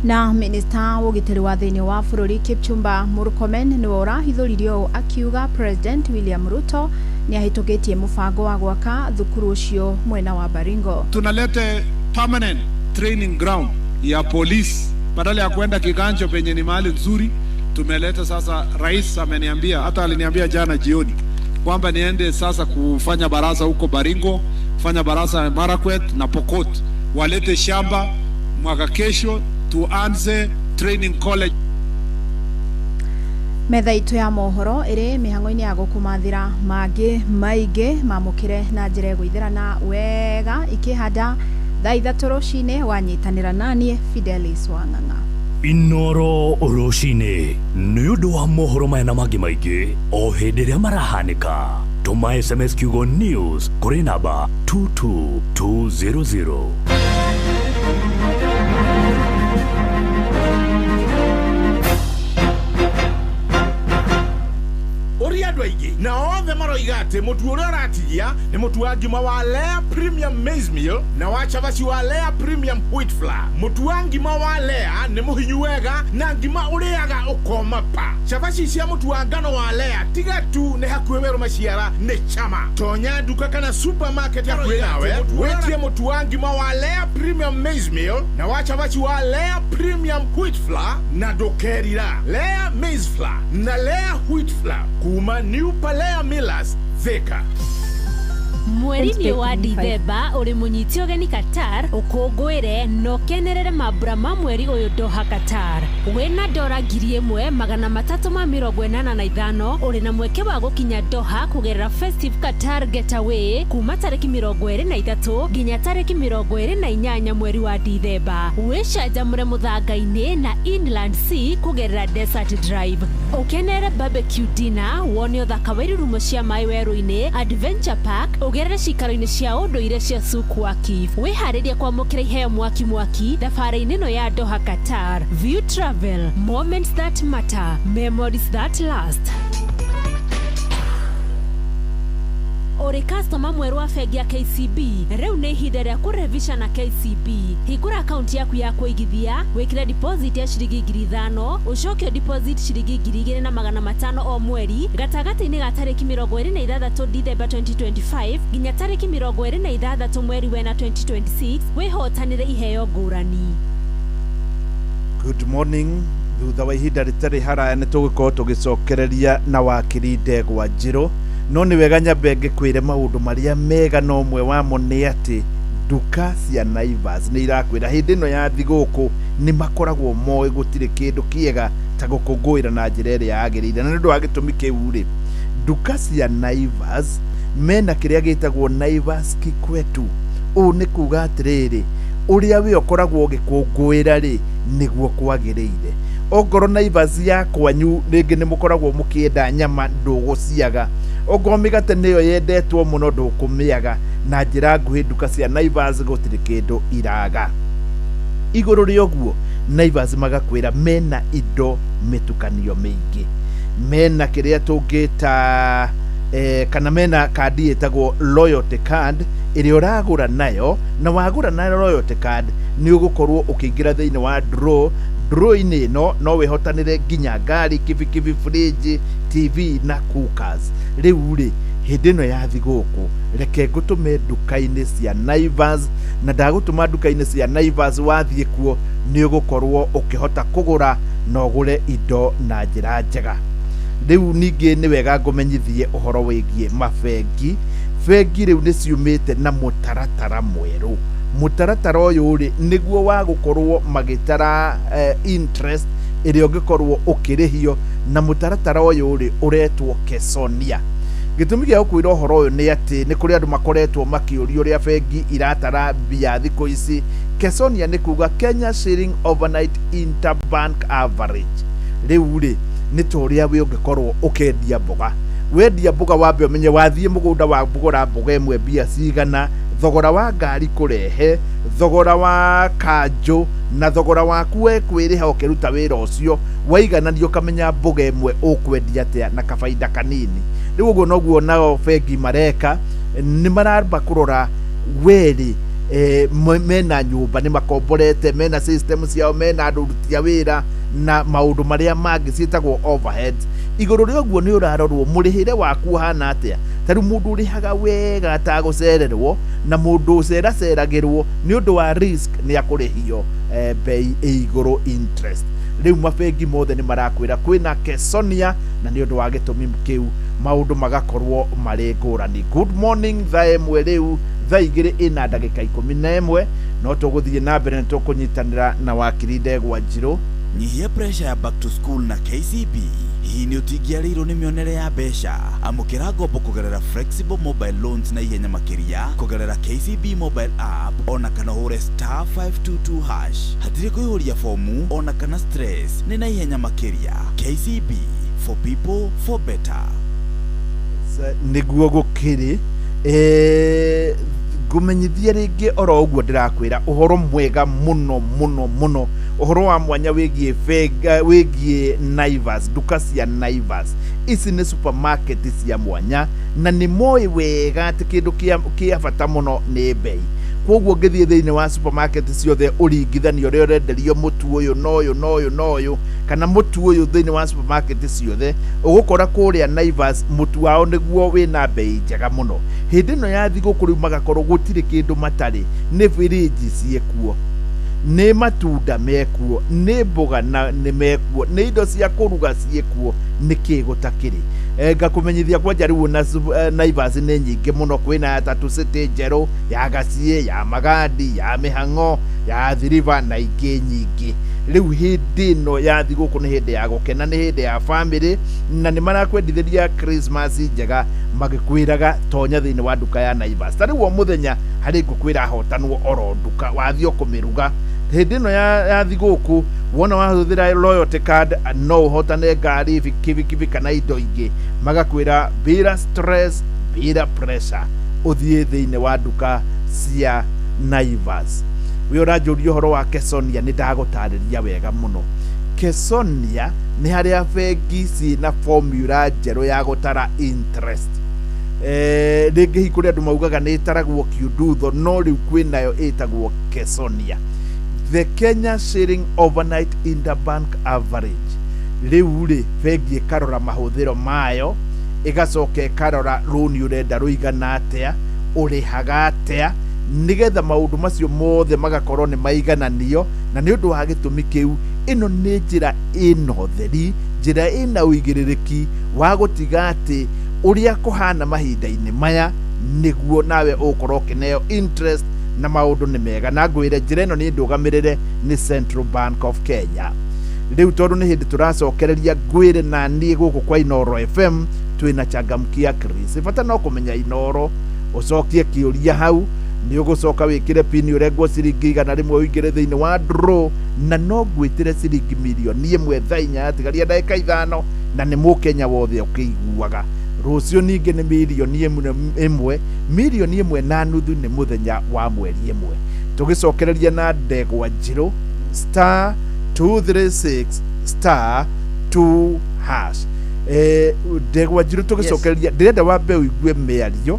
Speaker 1: Na minista wa ũgitĩri wa thĩinĩ wa bũrũri Kipchumba Murkomen nĩwe ũrahithũririe ũũ akiuga President William Ruto nĩ ahĩtũkĩtie mũbango wa gwaka thukuru ũcio mwena wa Baringo.
Speaker 11: Tunalete permanent training ground ya polisi badala ya kwenda Kiganjo penye ni mahali nzuri. Tumeleta sasa, rais ameniambia, hata aliniambia jana jioni kwamba niende sasa kufanya baraza huko Baringo, kufanya baraza Marakwet na Pokot, walete shamba mwaka kesho tuanze training college.
Speaker 1: Metha itũ ya mohoro ĩrĩ mĩhang'o-inĩ ya gũkũmathĩra mangĩ maingĩ mamũkĩre na njĩra ĩgũithĩrana wega ikĩhanda thaa 3 rũcinĩ wanyitanĩra naniĩ Fidelis Wang'ang'a.
Speaker 16: Inoro rũcinĩ nĩ ũndũ wa mohoro maya na mangĩ maingĩ o hĩndĩ ĩrĩa marahanĩka. Tũma SMS kiugo news kũrĩ namba 22200.
Speaker 5: Ũria andũ aingĩ na othe maroiga atĩ mũtu ũrĩa ũratigia nĩ mũtu wa ngima wa Lea Premium Maize Meal na wa cabaci wa Lea Premium Wheat Flour. Mũtu wa ngima wa Lea nĩ mũhinyu wega na ngima ũrĩaga ũkoma pa. Cabaci cia mũtu wa ngano wa Lea tiga tu nĩ hakuhĩ werũ maciara nĩ chama. Tonya nduka kana supermarket hakuhĩ nawe wĩtie mũtu wa ngima wa Lea Premium Maize Meal na wa cabaci wa Lea Premium Wheat Flour na ndũkerira. Lea Maize Flour na Lea Wheat Flour kuma New Palea Millers Thika.
Speaker 9: Mweri-inĩ wa Dithemba ũrĩ mũnyiti ũgeni Qatar ũkũngũĩre na ũkenerere mambura ma mweri ũyũ Doha Qatar. Wĩna dora 1385 ũrĩ na mweke wa gũkinya Doha kũgerera Festive Qatar Getaway kuma tarĩki 23 nginya tarĩki 28 mweri wa Dithemba. Wĩcanjamũre mũthanga-inĩ na Inland Sea kũgerera Desert Drive. Ũkenerere barbecue dinner, wone ũthaka wa irurumo cia maĩ werũ-inĩ, Adventure Park, ũgerere cikaro-inĩ cia ũndũire cia Souk Waqif. Wĩharĩrie kwamũkĩra iheo mwaki mwaki thabarĩ-inĩ ĩno ya Doha Qatar. View Travel, moments that matter, memories that last. Ũrĩ customer mwerũ wa bengi ya KCB, rĩu nĩ ihinda rĩa kũrevisha na KCB. Hingũra akaunti yaku ya kũigithia, wĩkĩre deposit ya ciringi 5,000, ũcoke deposit ciringi 2,500 o mweri gatagatĩ-inĩ ga tarĩki 26 Dithemba 2025 nginya tarĩki 26 mweri wena 2026, wĩhotanĩre iheo ngũrani.
Speaker 19: Good morning. Thutha wa ihinda rĩtarĩ haraya nĩ tũgũkorwo tũgĩcokereria na wakiri Ndegwa Njirũ. No nĩ wega nyambe ngĩkwĩre maũndũ marĩa mega, no ũmwe wamo nĩ atĩ nduka cia Naivas nĩ irakwĩra hĩndĩ ĩno ya thigũkũ nĩ makoragwo moĩ gũtirĩ kĩndũ kĩega ta gũkũngũĩra na njĩra ĩrĩa yagĩrĩire. Na nĩ ũndũ wa gĩtũmi kĩu rĩ, nduka cia Naivas mena kĩrĩa gĩtagwo Naivas Kikwetu. Ũũ nĩ kuga atĩrĩrĩ, ũrĩa we ũkoragwo ũgĩkũngũĩra rĩ nĩguo kwagĩrĩire. Ongorwo Naivas ya kwanyu rĩngĩ nĩ mũkoragwo mũkĩenda nyama ndũgũciaga, ongorwo mĩgate nĩyo yendetwo mũno ndũkũmĩaga. Na njĩra nguhĩ nduka cia Naivas gũtirĩ kĩndũ iraga. Igũrũ rĩa ũguo Naivas magakwĩra mena indo mĩtukanio mĩingĩ, mena kĩrĩa tũngĩta kana mena kandi ĩtagwo loyalty card ĩrĩa ũragũra nayo, na wagũra na loyalty card nĩ ũgũkorwo ũkĩingĩra thĩinĩ wa draw. Draw-inĩ ĩno no wĩhotanĩre nginya ngari, kibikibi, fridge, TV na cookers. Rĩu rĩ, hĩndĩ ĩno ya thigũkũ reke ngũtũme nduka-inĩ cia Naivas, na ndagũtũma nduka-inĩ cia Naivas wathiĩ kuo nĩ ũgũkorwo ũkĩhota kũgũra na ũgũre indo na njĩra njega. Rĩu ningĩ nĩ wega ngũmenyithie ũhoro wĩgiĩ mabengi. Bengi rĩu nĩ ciumĩte na mũtaratara mwerũ. Mũtaratara ũyũ rĩ nĩguo wa gũkorwo magĩtara interest ĩrĩa ũngĩkorwo ũkĩrĩhio, na mũtaratara ũyũ rĩ ũretwo Kesonia. Gĩtũmi gĩa gũkwĩra ũhoro ũyũ nĩ atĩ nĩ kũrĩ andũ makoretwo makĩũria ũrĩa bengi iratara mbia thikũ ici. Kesonia nĩ kuga Kenya Shilling Overnight Interbank Average. Rĩu rĩ nĩ ta ũrĩa we ũngĩkorwo ũkĩendia mboga. Wendia mboga wambe ũmenye wathiĩ mũgũnda wa kũgũra mboga ĩmwe mbia cigana, thogora wa ngari kũrehe, thogora wa kanjũ na thogora waku we kwĩrĩha ũkĩruta wĩra ũcio, waigananio ũkamenya mboga ĩmwe ũkwendia atĩa na kabaida kanini. Rĩu ũguo noguo nao bengi mareka, nĩ maramba kũrora werĩ Mena nyũmba nĩ makomborete, mena system ciao, mena andũ aruti a wĩra na maũndũ marĩa mangĩ ciĩtagwo overheads. Igũrũ rĩa ũguo nĩ ũrarorwo mũrĩhĩre waku ũhana atĩa. Ta rĩu mũndũ ũrĩhaga wega atagũcererwo na mũndũ ũceraceragĩrwo nĩ ũndũ wa risk nĩ akũrĩhio bei ĩ igũrũ interest. Rĩu mabengi mothe nĩ marakwĩra kwĩna Kesonia, na nĩ ũndũ wa gĩtũmi kĩu maũndũ magakorwo marĩ ngũrani. Good morning, thaa 1 rĩu, thaa 2 ĩna ndagĩka 11, no tũgũthiĩ na mbere nĩ tũkũnyitanĩra na wakiri Ndegwa Njirũ.
Speaker 15: Nyihia pressure ya back to school na KCB. Hihi nĩ ũtingĩarĩirwo nĩ mĩonere ya mbeca? Amũkĩra ngombo kũgerera flexible mobile loans na ihenya makĩria kũgerera KCB mobile app, ona kana ũhũre *522#. Hatirĩ kũihũria fomu ona kana stress, nĩ na ihenya makĩria. KCB, for people for better.
Speaker 19: Nĩguo gũkĩrĩ ngũmenyithie rĩngĩ oro ũguo ndĩrakwĩra ũhoro mwega mũno mũno mũno, ũhoro wa mwanya wĩgiĩ wĩgiĩ Naivas, nduka cia Naivas. Ici nĩ supermarket cia mwanya na nĩ moĩ wega atĩ kĩndũ kĩa bata mũno nĩ bei. Koguo ũngĩthiĩ thĩinĩ wa supermarket ciothe ũringithanie ũrĩa ũrenderio mũtu ũyũ na ũyũ na ũyũ na ũyũ, kana mũtu ũyũ thĩinĩ wa supermarket ciothe, ũgũkora kũrĩa Naivas mũtu wao nĩguo wĩna bei njega mũno. Hĩndĩ ĩno ya thigũkũ rĩu magakorwo gũtirĩ kĩndũ matarĩ, nĩ birinji ciĩkuo, nĩ matunda mekuo, nĩ mboga na nĩ mekuo, nĩ indo cia kũruga ciĩkuo, nĩ kĩ gũtakĩrĩ. Ngakũmenyithia kwanja rĩu na Naivas nĩ nyingĩ mũno, kwĩna ya Tatu City njerũ, ya Gaciĩ, ya Magadi, ya Mĩhang'o, ya Thiriva na ingĩ nyingĩ. Rĩu hĩndĩ ĩno ya thigũkũ nĩ hĩndĩ ya gũkena, nĩ hĩndĩ ya family, na nĩ marakwendithĩria Christmas njega magĩkwĩraga tonya thĩinĩ wa nduka ya Naivas. Ta rĩu o mũthenya harĩ ngũkwĩra ahotanwo oro nduka wathiĩ ũkũmĩruga. Hĩndĩ ĩno ya thigũkũ wona wahũthĩra loyalty card no ũhotane ngari, kibikibi kana indo ingĩ. Magakwĩra bila stress, bila pressure, ũthiĩ thĩinĩ wa nduka cia Naivas. We ũranjũria ũhoro wa Kesonia, nĩ ndagũtarĩria wega mũno. Kesonia nĩ harĩa bengi ciĩna formula njerũ ya gũtara interest. Rĩngĩ hihi kũrĩ andũ maugaga nĩ ĩtaragwo kiundutho, no rĩu kwĩnayo ĩtagwo Kesonia, the Kenya Shilling Overnight Interbank Average. Rĩu rĩ bengi ĩkarora mahũthĩro mayo, ĩgacoka ĩkarora rũni ũrenda rũigana atĩa, ũrĩhaga atĩa, nĩgetha maũndũ macio mothe magakorwo nĩ maigananio. Na nĩ ũndũ wa gĩtũmi kĩu, ĩno nĩ njĩra ĩna ũtheri, njĩra ĩna ũigĩrĩrĩki wa gũtiga atĩ ũrĩa kũhana mahinda-inĩ maya nĩguo nawe ũgũkorwo ũkĩneo interest na maũndũ nĩ mega. Na ngwĩre njĩra ĩno nĩ ndũgamĩrĩre nĩ Central Bank of Kenya. Rĩu tondũ nĩ hĩndĩ tũracokereria, ngwĩre na niĩ gũkũ kwa Inooro FM twĩna changamkia Chris. Bata no kũmenya Inooro, ũcokie kĩũria hau, nĩ ũgũcoka wĩkĩre pini ũrengwo ciringi 100 ũingĩre thĩinĩ wa draw, na no ngwĩtĩre ciringi 1,000,000 thaa 4 yatigaria ndagĩka 5, na nĩ mũkenya wothe ũkĩiguaga. Rũciũ ningĩ nĩ 1,100,000, 1.5 million nĩ mũthenya wa mweri 1. Tũgĩcokereria na Ndegwa Njirũ, *236 *2#. Ndegwa Njirũ, tũgĩcokereria ndĩrenda wambe ũigue mĩario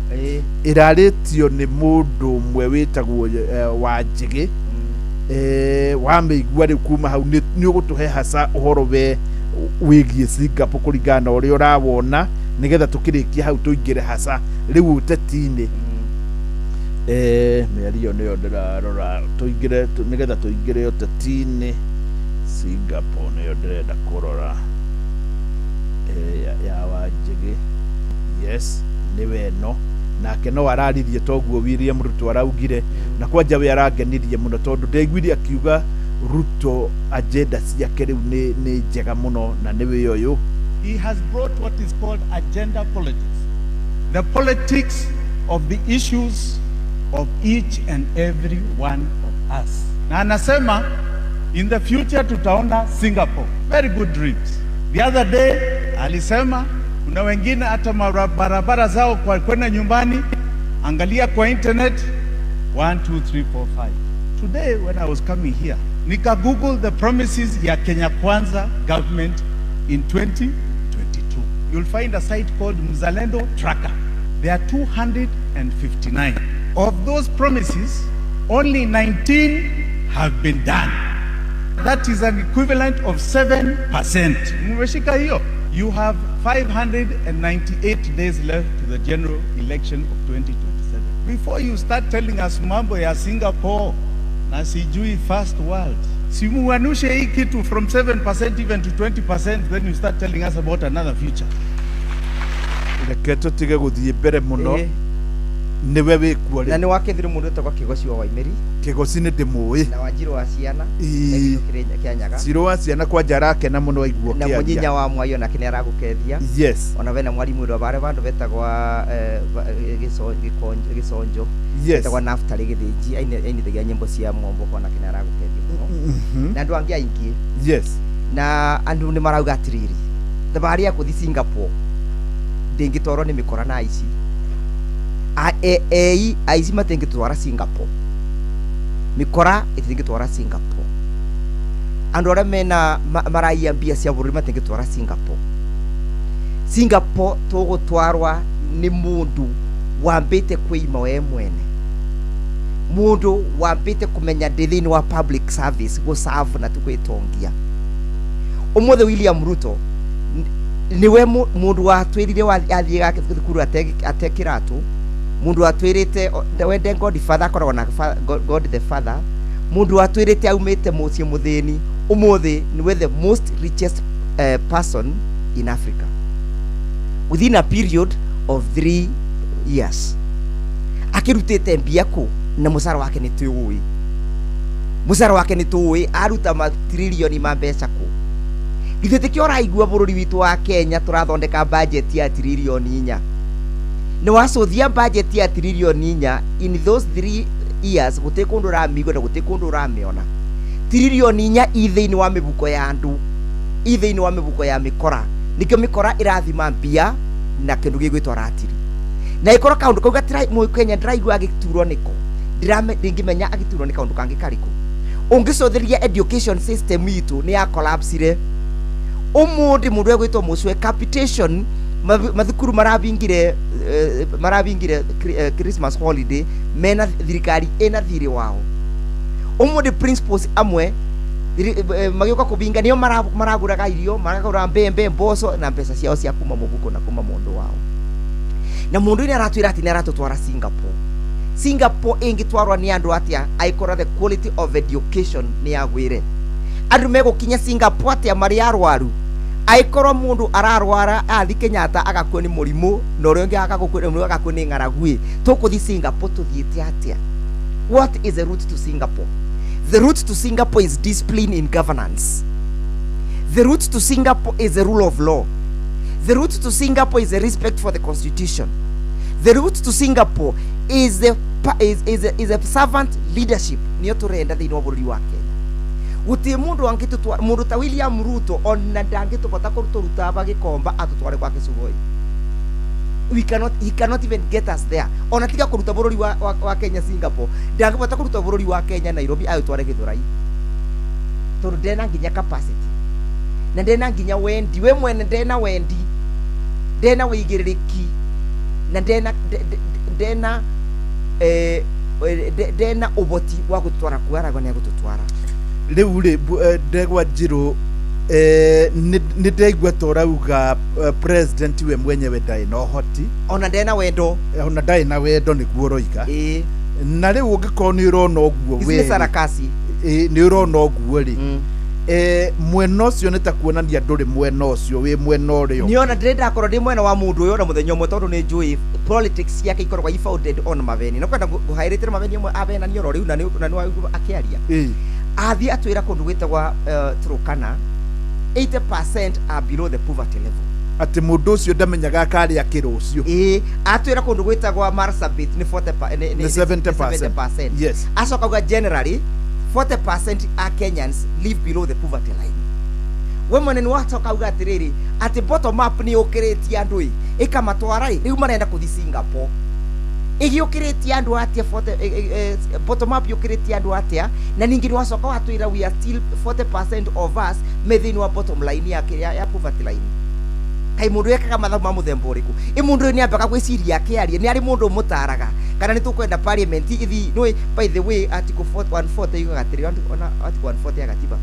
Speaker 19: ĩrarĩtio nĩ mũndũ ũmwe wĩtagwo Wanjĩgĩ. Wamĩigua rĩu kuma hau nĩ ũgũtũhe haca ũhoro we wĩgiĩ Singapore kũringana na ũrĩa ũrawona, nĩgetha tũkĩrĩkia hau tũingĩre haca rĩu ũteti-inĩ. Mĩario nĩyo ndĩrarora tũingĩre, nĩgetha tũingĩre ũteti-inĩ. Singapore nĩyo ndĩrenda kũrora, ya Wanjĩgĩ. Yes, nĩwe ĩno. Nake no araririe toguo William Ruto araugire, na kwanja we arangenirie mũno tondũ ndaiguire akiuga Ruto agenda ciake rĩu nĩ njega mũno, na nĩwe ũyũ.
Speaker 8: He has brought what is called agenda politics, the politics of the issues of each and every one of us. Na anasema in the future tutaona Singapore. Very good dreams. The other day alisema kuna wengine hata barabara zao kwa kwenda nyumbani, angalia kwa internet 1 2 3 4 5. Today when I was coming here, nika Google the promises ya Kenya Kwanza government in 2022. You'll find a site called Mzalendo Tracker. There are 259. Of those promises, Only 19 have been done. That is an equivalent of 7%. Mmeshika hiyo? You have 598 days left to the general election of 2027. Before you start telling us mambo ya Singapore na sijui first world, simuanushe hii kitu from 7% even to 20%, then you start telling us about another future.
Speaker 19: Reke tũtige gũthiĩ mbere mũno. Nĩwe wĩkuo.
Speaker 2: Na
Speaker 19: rĩ
Speaker 2: nĩ wakethire mũndũ wĩtagwo Kĩgoci wa Waimĩri.
Speaker 19: Kĩgoci nĩ ndĩmũĩ.
Speaker 2: Na Wanjirũ wa ciana.
Speaker 19: Ĩĩ.
Speaker 2: Kĩanyaga.
Speaker 19: Cirũ wa ciana kwanja arakena mũno aiguo
Speaker 2: Na
Speaker 19: kĩaria.
Speaker 2: Mũnyinya wa Mwai onake nĩ aragũkethia. Ona bena mwarimu ũrĩa barĩa bandũ betagwa Gĩconjo. Betagwa Naftali Gĩthĩnji ainithagia nyĩmbo cia mwomboko, onake nĩ aragũkethia mũno. Na andũ angĩ aingĩ. Na andũ nĩ marauga atĩrĩrĩ, thabarĩ ya kũthi Singapore ndĩngĩtwarwo nĩ mĩkora na aici. Ei aici matingĩtwara Singapore, mĩkora ĩtingĩtwara Singapore, andũ arĩa mena maraiya mbia cia bũrũri matingĩtwara Singapore. Singapore tũgũtwarwa nĩ mũndũ wambĩte kwĩima we mwene, mũndũ wambĩte kũmenya ndĩ thĩinĩ wa public service gũserve na ti gwĩtongia. Ũmũthĩ William Ruto nĩwe mũndũ watwĩrire athiĩ gake thukuru ate kĩratũ, mũndũ watwĩrĩte wende Godfather akoragwo na God the Father, mũndũ watwĩrĩte aumĩte mũciĩ mũthĩni, ũmũthĩ nĩwe the most richest person in Africa within a period of 3 years. Akĩrutĩte mbia kũ? Na mũcara wake nĩ tũĩ, mũcara wake nĩ tũĩ aruta matiririoni ma mbeca kũ. Githĩ tikĩo ũraigua bũrũri witũ wa Kenya tũrathondeka budget ya tiririoni 4? Nĩ wacũthia budget ya tiririoni 4 in those 3 years, gũtĩ kũndũ ũramĩigua na gũtĩ kũndũ ũramĩona. Tiririoni 4 i thĩinĩ wa mĩbuko ya andũ, i thĩinĩ wa mĩbuko ya mĩkora. Nĩkĩo mĩkora ĩrathima mbia na kĩndũ gĩgwĩtwo ratiri. Na ĩkorwo kaũndũ kau gatira Mũkenya ndĩraigua agĩturwo nĩko, ndingĩmenya agĩturwo nĩ kaũndũ kangĩ karĩkũ. Ũngĩcũthĩrĩria education system itũ nĩ ya collapsire. Ũmũthĩ mũndũ egwĩtwo Mũcwe capitation mathukuru marabingire marabingire Christmas holiday mena thirikari ĩna thirĩ wao. Ũmũthĩ principals amwe magĩũka kũbinga nĩo maragũraga irio, maragũra mbembe, mboco na mbeca ciao cia kuma mũhuko na kuma mũndũ wao. Na mũndũ ũyũ nĩ aratwĩra atĩ nĩ aratũtwara Singapore. Singapore ĩngĩtwarwo nĩ andũ atĩa angĩkorwo the quality of education nĩ yagwĩre? Andũ megũkinya Singapore atĩa marĩ arwaru, angĩkorwo mũndũ ararwara athi Kenyatta agakua nĩ mũrimũ na ũrĩa ũngĩ agakua nĩ ng'aragu? Ĩ tũkũthi Singapore tũthiĩte atĩa? What is the route to Singapore? The route to Singapore is discipline in governance. The route to Singapore is the rule of law. The route to Singapore is a respect for the constitution. The route to Singapore is the pa- is a servant leadership. Nĩyo tũrenda thĩinĩ wa bũrũri wa Kenya. Gũtirĩ mũndũ angĩtũtwara, mũndũ ta William Ruto ona ndangĩtũbota kũruta aba Gĩkomba atũtware gwake Sugoi. We cannot, he cannot even get us there. Ona tiga kũruta bũrũri wa Kenya Singapore, ndangĩbota kũruta bũrũri wa Kenya Nairobi agĩtware Gĩthũrai, tondũ ndena nginya capacity na ndena nginya wendi. We mwene ndena wendi, ndena wĩigĩrĩrĩki na ndena ndena ũhoti wa gũtwara kuo aragwa nĩ agũtũtwara.
Speaker 19: Rĩu rĩ Ndegwa Njirũ, nĩ ndaigua ta ũrauga president we mwenyewe ndarĩ na ũhoti.
Speaker 2: Ona ndena wendo.
Speaker 19: Ona ndarĩ na wendo nĩguo ũroiga. Na rĩu ũngĩkorwo nĩ ũrona ũguo
Speaker 2: Ici
Speaker 19: we
Speaker 2: nĩ sarakasi.
Speaker 19: Nĩ ũrona ũguo rĩ, mwena ũcio nĩ ta kuonania ndũrĩ mwena ũcio, wĩ mwena ũrĩa ũngĩ.
Speaker 2: Niona ndĩrĩ ndakorwo ndĩ mwena wa mũndũ ũyũ ona mũthenya ũmwe, tondũ nĩ njũĩ politics ciake ikoragwo i founded on maveni. Na kwenda ngũhaĩrĩte maveni amwe avenani oro rĩu na nĩ waigua akĩaria. Athiĩ atwĩra kũndũ gwĩtagwa Turkana 80% are below the poverty level.
Speaker 19: Atĩ mũndũ ũcio ndamenyaga akarĩa kĩrũcio.
Speaker 2: Ĩĩ, atwĩra kũndũ gwĩtagwa Marsabit nĩ 40
Speaker 19: Nĩ 70%.
Speaker 2: 70%. Acoka auga generally 40% are Kenyans live below the poverty line. We mwene nĩ wacoka auga atĩrĩrĩ, atĩ bottom up nĩ yũkĩrĩtie andũ ĩ ĩkamatwara ĩ rĩu marenda kũthi Singapore. Ĩgĩũkĩrĩtie andũ atĩa? 40 bottom up yũkĩrĩtie andũ atĩa? Na ningĩ nĩ wacoka watwĩra we are still 40% of us me thĩinĩ wa bottom line ya poverty line. Kaĩ mũndũ ekaga mathabu ma mũthemba ũrĩkũ? Ĩ mũndũ ũyũ nĩ ambaga gwĩciria akĩaria? Nĩ arĩ mũndũ ũmũtaraga? Kana nĩ tũkwenda parliament ithi nĩ by the way, article 140 yugaga atĩrĩ, ona article 140 ya gatiba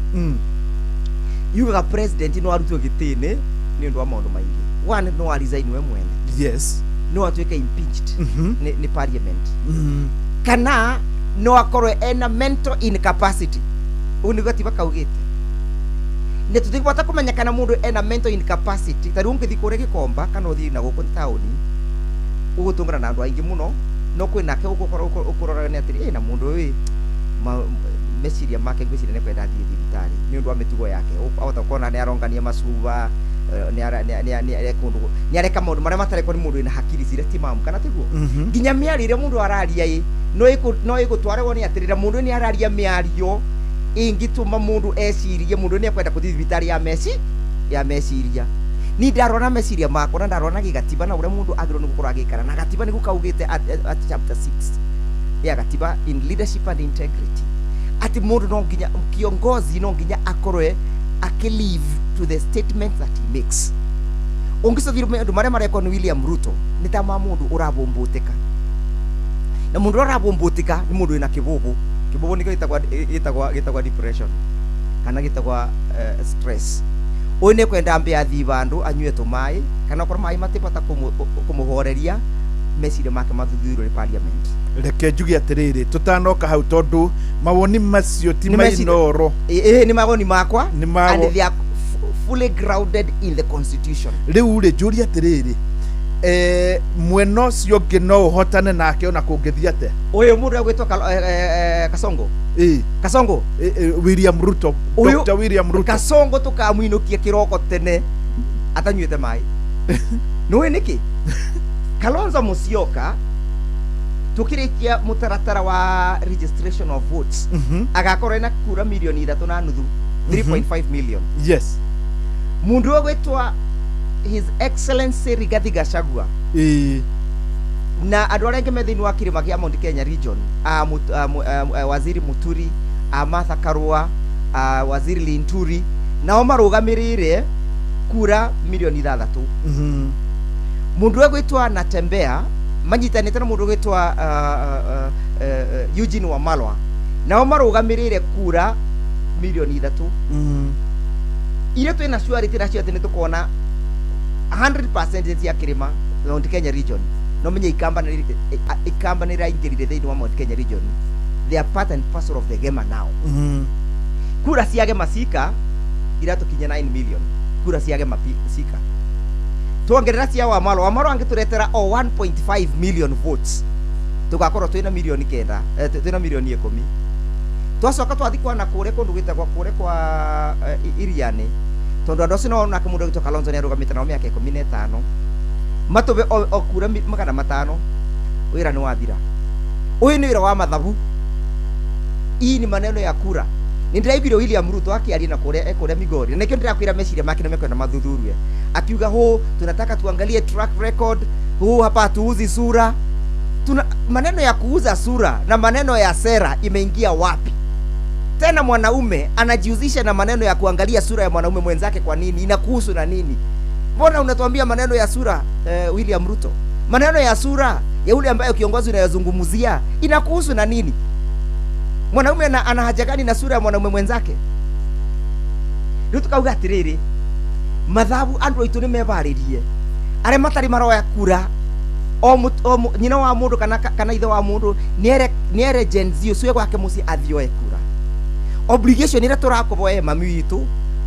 Speaker 2: yugaga president no arutwo gĩtĩ-inĩ nĩ ũndũ wa maũndũ maingĩ. One, no a resign we mwene, no atuĩke impeached nĩ parliament, kana no akorwo ena mental incapacity. Ũguo nĩguo gatiba kaugĩte, na tũtingĩbota kũmenya kana mũndũ ena mental incapacity. Ta rĩu ũngĩthiĩ kũrĩa Gĩkomba kana ũthiĩ na gũkũ taũni, ũgũtũngana na andũ aingĩ mũno, no kwĩ nake ũgũkorwo ũkũrora nĩ atĩrĩ, na mũndũ ũyũ meciria make ngwĩciria nĩ kwenda athiĩ thibitarĩ nĩ ũndũ wa mĩtugo yake. Ahota kuona nĩ arongania macuba, nĩ areka maũndũ marĩa matarekwo nĩ mũndũ wĩna hakiri ciria timamu, kana tiguo? Nginya mĩario ĩrĩa mũndũ araria ĩ no ĩgũtwarwo nĩ atĩrĩra mũndũ nĩ araria mĩario ĩngĩtũma mũndũ ecirie mũndũ nĩ ekwenda kũthiĩ thibitarĩ ya meciria. Ni ndarora meciria makwa na ndarora na gĩgatiba na ũrĩa mũndũ agĩrĩirwo nĩ gũkorwo agĩikara na gatiba nĩguo kaugĩte at chapter 6 ya gatiba in leadership and integrity, atĩ mũndũ no nginya, kiongozi no nginya akorwe akĩlive to the statement that he makes. Ũngĩcothire maũndũ marĩa marekwo nĩ William Ruto nĩ ta ma mũndũ ũrabũmbũtĩka, na mũndũ ũrĩa ũrabũmbũtĩka nĩ mũndũ wĩna kĩbũbũ. Kĩbũbũ nĩkĩo gĩtagwa depression kana gĩtagwa stress. Ũyũ nĩ kwenda ambe athiĩ vandũ anyue tũmaĩ, kana okorwo maĩ matibota kũmũhoreria meciria make, mathuthurio nĩ parliament.
Speaker 19: Reke njuge atĩrĩrĩ, tũtanoka hau, tondũ mawoni macio ti
Speaker 2: Nĩ meciria-
Speaker 19: mainoro.
Speaker 2: Ĩ nĩ mawoni makwa
Speaker 19: Nĩ mawo-
Speaker 2: and they are fully grounded in the constitution.
Speaker 19: Rĩu rĩ, njũrie atĩrĩrĩ, mwena ũcio ũngĩ no ũhotane nake ona kũngĩthiĩ atĩa?
Speaker 2: Ũyũ mũndũ egwĩtwo Kasongo. Kasongo.
Speaker 19: William Ruto.
Speaker 2: Ũyũ-
Speaker 19: Dr. William Ruto.
Speaker 2: Kasongo tũkamũinũkia kĩroko tene atanyuĩte maĩ. Nĩũĩ nĩkĩ? Kalonzo Musyoka tukĩrĩkia mũtaratara wa registration of votes agakorwo ena kura 3.5 mirioni, 3.5 million. Mundu ũgwĩtwa His Excellency Rigathi Gachagua na andũ arĩa angĩ me thĩinĩ wa kĩrĩma kĩa Mount Kenya region, a, a, a, Waziri Muturi, a Martha Karua, a Waziri Linturi, nao marũgamĩrĩire kura 6 mirioni. Mundu ũgwĩtwa Natembea manyitanĩte na mũndũ ũgwĩtwa Eugene Wamalwa, nao marũgamĩrĩire kura 3 mirioni. Iria twĩna surety nacio atĩ nĩ tũkona 100% cia kĩrĩma Mount Kenya region. No menye Ikamba Ikamba nĩ ĩraingĩrire thĩinĩ wa Mount Kenya region. They are part and parcel of the Gema now. Kura cia Gema cika iratũkinyia 9 million, kura cia Gema cika tuongerera cia Wamalwa, Wamalwa angĩtũretera o 1.5 million votes, tũgakorwo twĩna 9 mirioni, twĩna 10 mirioni. Twacoka twathi kwana kũrĩa kũndũ gwĩtagwo kũrĩa kwa Iriani, tondũ andũ acio nao nake mũndũ ũgwĩtwo Kalonzo nĩ arũgamĩte nao mĩaka 15, matũbe o kura 500, wĩra nĩ wathira. Ũyũ nĩ wĩra wa mathabu, hii ni maneno ya kura. Nĩ ndĩraiguire William Ruto akĩaria na kũrĩa kũrĩa Migori, na nĩkĩo ndĩrakwĩra meciria make nĩ mekwenda mathuthurie, akiuga huu tunataka tuangalie track record, huu hapa hatuuzi sura. Tuna maneno ya kuuza sura na maneno ya sera imeingia wapi tena? Mwanaume anajihusisha na maneno ya kuangalia sura ya mwanaume mwenzake kwa nini? Inakuhusu na nini? Mbona unatuambia maneno ya sura, William Ruto? Maneno ya sura ya yule ambaye kiongozi unayozungumzia inakuhusu na nini? Mwanaume ana haja gani na sura ya mwanaume mwenzake? Rĩu tukauga atĩrĩrĩ, mathabu andũ aitũ nĩ mebarĩrie arĩa matarĩ maroya kura, o nyina wa mũndũ kana ithe wa mũndũ nĩere Gen Z ũcio gwake mũciĩ athiĩ oe kura. Obligation ĩrĩa tũrakorwo, we mami witũ,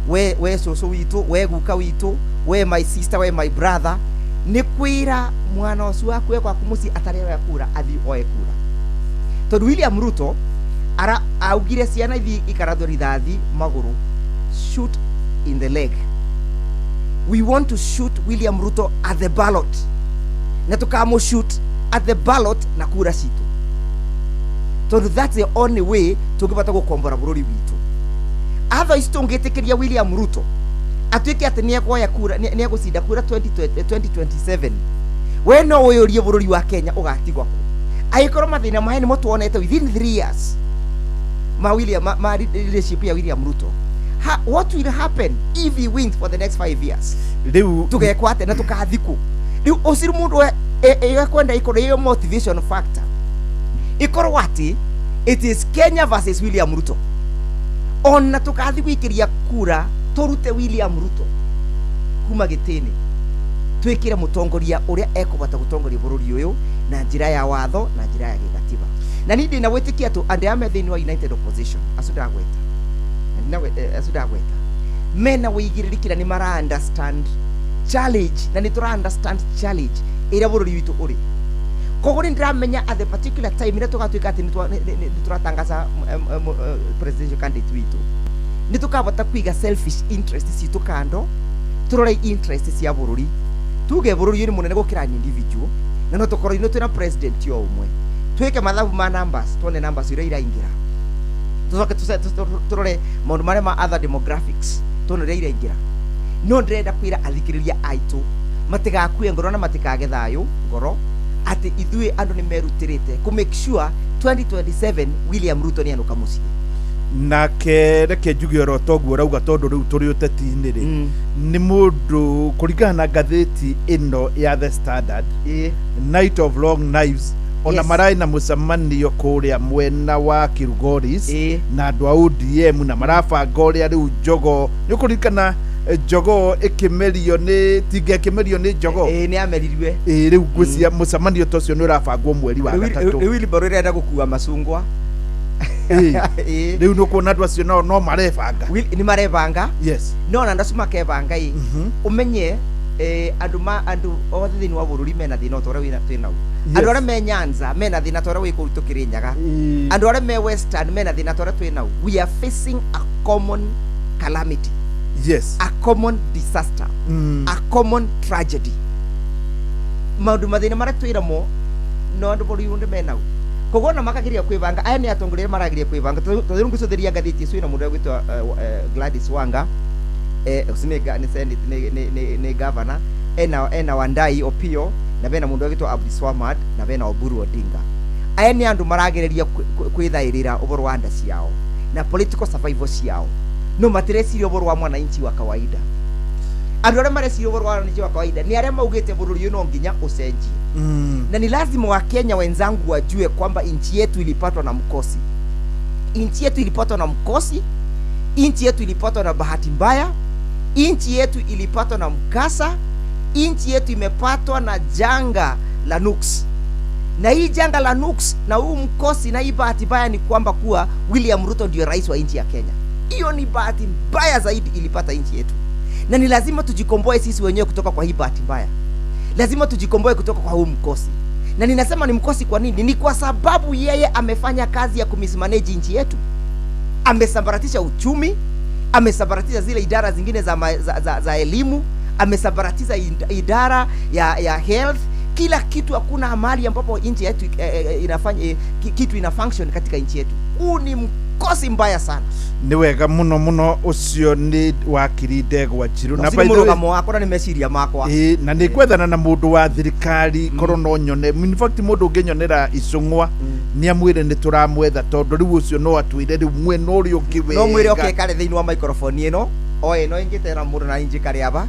Speaker 2: we cũcũ witũ, we guka witũ, we my sister, we my brother, nĩ kwĩra mwana ũcio waku we gwaku mũciĩ atarĩ oya kura athiĩ oe kura, tondũ William Ruto ara augire ciana ithi ikarathwo rithathi magũrũ, shoot in the leg. We want to shoot William Ruto at the ballot, na tukamũ shoot at the ballot na kura citũ, tondũ that's the only way tũngĩbata gũkombora bũrũri witũ. Otherwise tũngĩtĩkĩria William Ruto atuĩke atĩ nĩ kura, nĩ egũcinda kura 2020 2027, we no ũyũrie bũrũri wa Kenya ũgatigwa kũ angĩkorwo mathĩna maya nĩmo tuonete within 3 years ma William ma leadership ya William Ruto? What will happen if he wins for the next 5 years?
Speaker 19: Rĩu
Speaker 2: tũgekwo atĩa na tũkathikũ rĩu ũciri mũndũ ekwenda ikorwo ĩyo motivation factor? Ikorwo atĩ it is Kenya versus William Ruto. Ona tũkathi gũikĩria kura tũrute William Ruto kuma gĩtĩ-inĩ, twĩkĩre mũtongoria ũrĩa ekũbota gũtongoria bũrũri ũyũ na njĩra ya watho na njĩra ya gĩgatiba. Na niĩ ndĩna wĩtĩkia atĩ andũ aya me thĩinĩ wa United Opposition acio ndagweta, acio ndagweta mena wĩigĩrĩrĩki na nĩ mara understand challenge, na nĩ tũra understand challenge ĩrĩa bũrũri witũ ũrĩ. Koguo nĩ ndĩramenya at the particular time ĩrĩa tũgatuĩka atĩ nĩ tũratangaza presidential candidate witũ, nĩ tũkabota kũiga selfish interest citũ kando, tũrore interest cia bũrũri. Tuge bũrũri ũyũ nĩ mũnene gũkĩra an individual, na no tũkorwo ithuĩ twĩna president o ũmwe. Twĩke mathabu ma numbers, tuone numbers iria iraingĩra, tũcoke tũrore maũndũ marĩa ma other demographics, tuone ũrĩa iraingĩra. No ndĩrenda kwĩra athikĩrĩria aitũ matigakue ngoro na matikage thayũ ngoro atĩ ithuĩ andũ nĩ merutĩrĩte kũ make sure 2027 William Ruto nĩ anũka mũciĩ.
Speaker 19: Nake reke njuge oro toguo ũrauga, tondũ rĩu tũrĩ ũteti-inĩ rĩ, nĩ mũndũ kũringana na ngathĩti ĩno ya The Standard, Night of Long Knives, ona mararĩ na mũcemanio kũrĩa mwena wa Kilgoris na andũ a ODM, na marabanga ũrĩa rĩu njogo nĩ ũkũririkana, njogo ĩkĩmerio nĩ tinga, ĩkĩmerio nĩ njogo.
Speaker 2: Ĩĩ, nĩ amerirue.
Speaker 19: Ĩĩ, rĩu ngwĩciria mũcemanio ta ũcio nĩ ũrabangwo mweri wa gatatũ.
Speaker 2: Rĩu wheelbarrow ĩrenda gũkua macungwa.
Speaker 19: Rĩu nĩ ũkuona andũ acio nao no marebanga.
Speaker 2: Nĩ marebanga. No ona andũ acio makebanga ĩ, ũmenye andũ ma andũ othe thĩinĩ wa bũrũri mena thĩna o ta ũrĩa wĩna twĩ nau. Andũ arĩa me Nyanza mena thĩna ta ũrĩa wĩ kũu tũkĩrĩnyaga, andũ arĩa me Western mena thĩna ta ũrĩa twĩ nau. We are facing a common calamity, a common disaster, a common tragedy. Maũndũ mathĩna marĩa twĩramo no andũ bũrũri ũndũ menau, koguo ona makageria kwĩbanga, aya nĩ atongoria arĩa marageria kwĩbanga, tondũ rĩu ngũcũthĩria ngathĩti icio ĩna mũndũ ũgwĩtwo Gladys Wanga, ũcio nĩ nĩ senate, nĩ governor, ena Wandai Opio, na bena mũndũ ũgwĩtwo Abdulswamad, na bena Oburu Odinga. Aya nĩ andũ maragereria kwĩthaĩrĩra ũhoro wa nda ciao na political survival ciao, no matireciria ũhoro wa mwananchi wa kawaida. Andũ arĩa mareciria ũhoro wa mwananchi wa kawaida nĩ arĩa maugĩte bũrũri ũyũ no nginya ũcenjie, na ni lazima Wakenya wenzangu wajue kwamba nchi yetu ilipatwa na mkosi, nchi yetu ilipatwa na mkosi, nchi yetu ilipatwa na bahati mbaya, nchi yetu ilipatwa na mkasa, nchi yetu imepatwa na janga la nuksi. Na hii janga la nuksi na huu mkosi na hii bahati mbaya ni kwamba kuwa William Ruto ndio rais wa nchi ya Kenya. Hiyo ni bahati mbaya zaidi ilipata nchi yetu, na ni lazima tujikomboe sisi wenyewe kutoka kwa hii bahati mbaya. Lazima tujikomboe kutoka kwa huu mkosi. Na ninasema ni mkosi kwa nini? Ni kwa sababu yeye amefanya kazi ya kumismanage nchi yetu. Amesambaratisha uchumi, amesambaratisha zile idara zingine za elimu, amesambaratisha idara ya health, kila kitu. Hakuna mahali ambapo nchi yetu inafanya kitu ina function katika nchi yetu. Huu ni mkosi mbaya sana.
Speaker 19: Nĩ wega mũno mũno, ũcio nĩ wakiri Ndegwa Njiru.
Speaker 2: Na
Speaker 19: by
Speaker 2: si
Speaker 19: the way-
Speaker 2: mũrũgamo wakwa na nĩ meciria makwa.
Speaker 19: Ĩĩ, na nĩ ngwethana na mũndũ wa thirikari, korwo no nyone, in fact mũndũ ũngĩnyonera icũng'wa nĩ amwĩre nĩ tũramwetha, tondũ rĩu ũcio no atwĩre rĩu mwena ũrĩa ũngĩ.
Speaker 2: No mwĩre
Speaker 19: Wega.
Speaker 2: Oke kare thĩinĩ wa microphone ĩno o ĩno ĩngĩtera mũndũ na injikare aba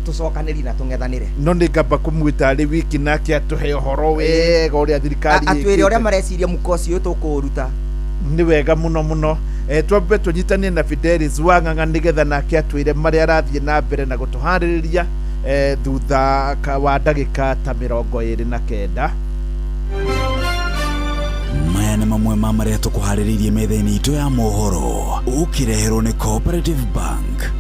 Speaker 2: tũcokanĩrie na tũng'ethanĩre.
Speaker 19: No nĩ ngamba kũmwĩta arĩ wiki nake atũhe ũhoro wega ũrĩa thirikari
Speaker 2: Atwĩre ũrĩa
Speaker 19: ĩkĩte.
Speaker 2: Mareciria mũkosi ũyũ tũkũũruta.
Speaker 19: Nĩ wega mũno mũno. Twambe tũnyitanie na Fidelis Wang'ang'a nĩgetha nake atwĩre marĩa arathiĩ na mbere na gũtũharĩrĩria thutha wa ndagĩka ta 29.
Speaker 15: Maya nĩ mamwe ma marĩa tũkũharĩrĩirie metha-inĩ itũ ya mohoro, ũkĩreherwo nĩ Cooperative Bank.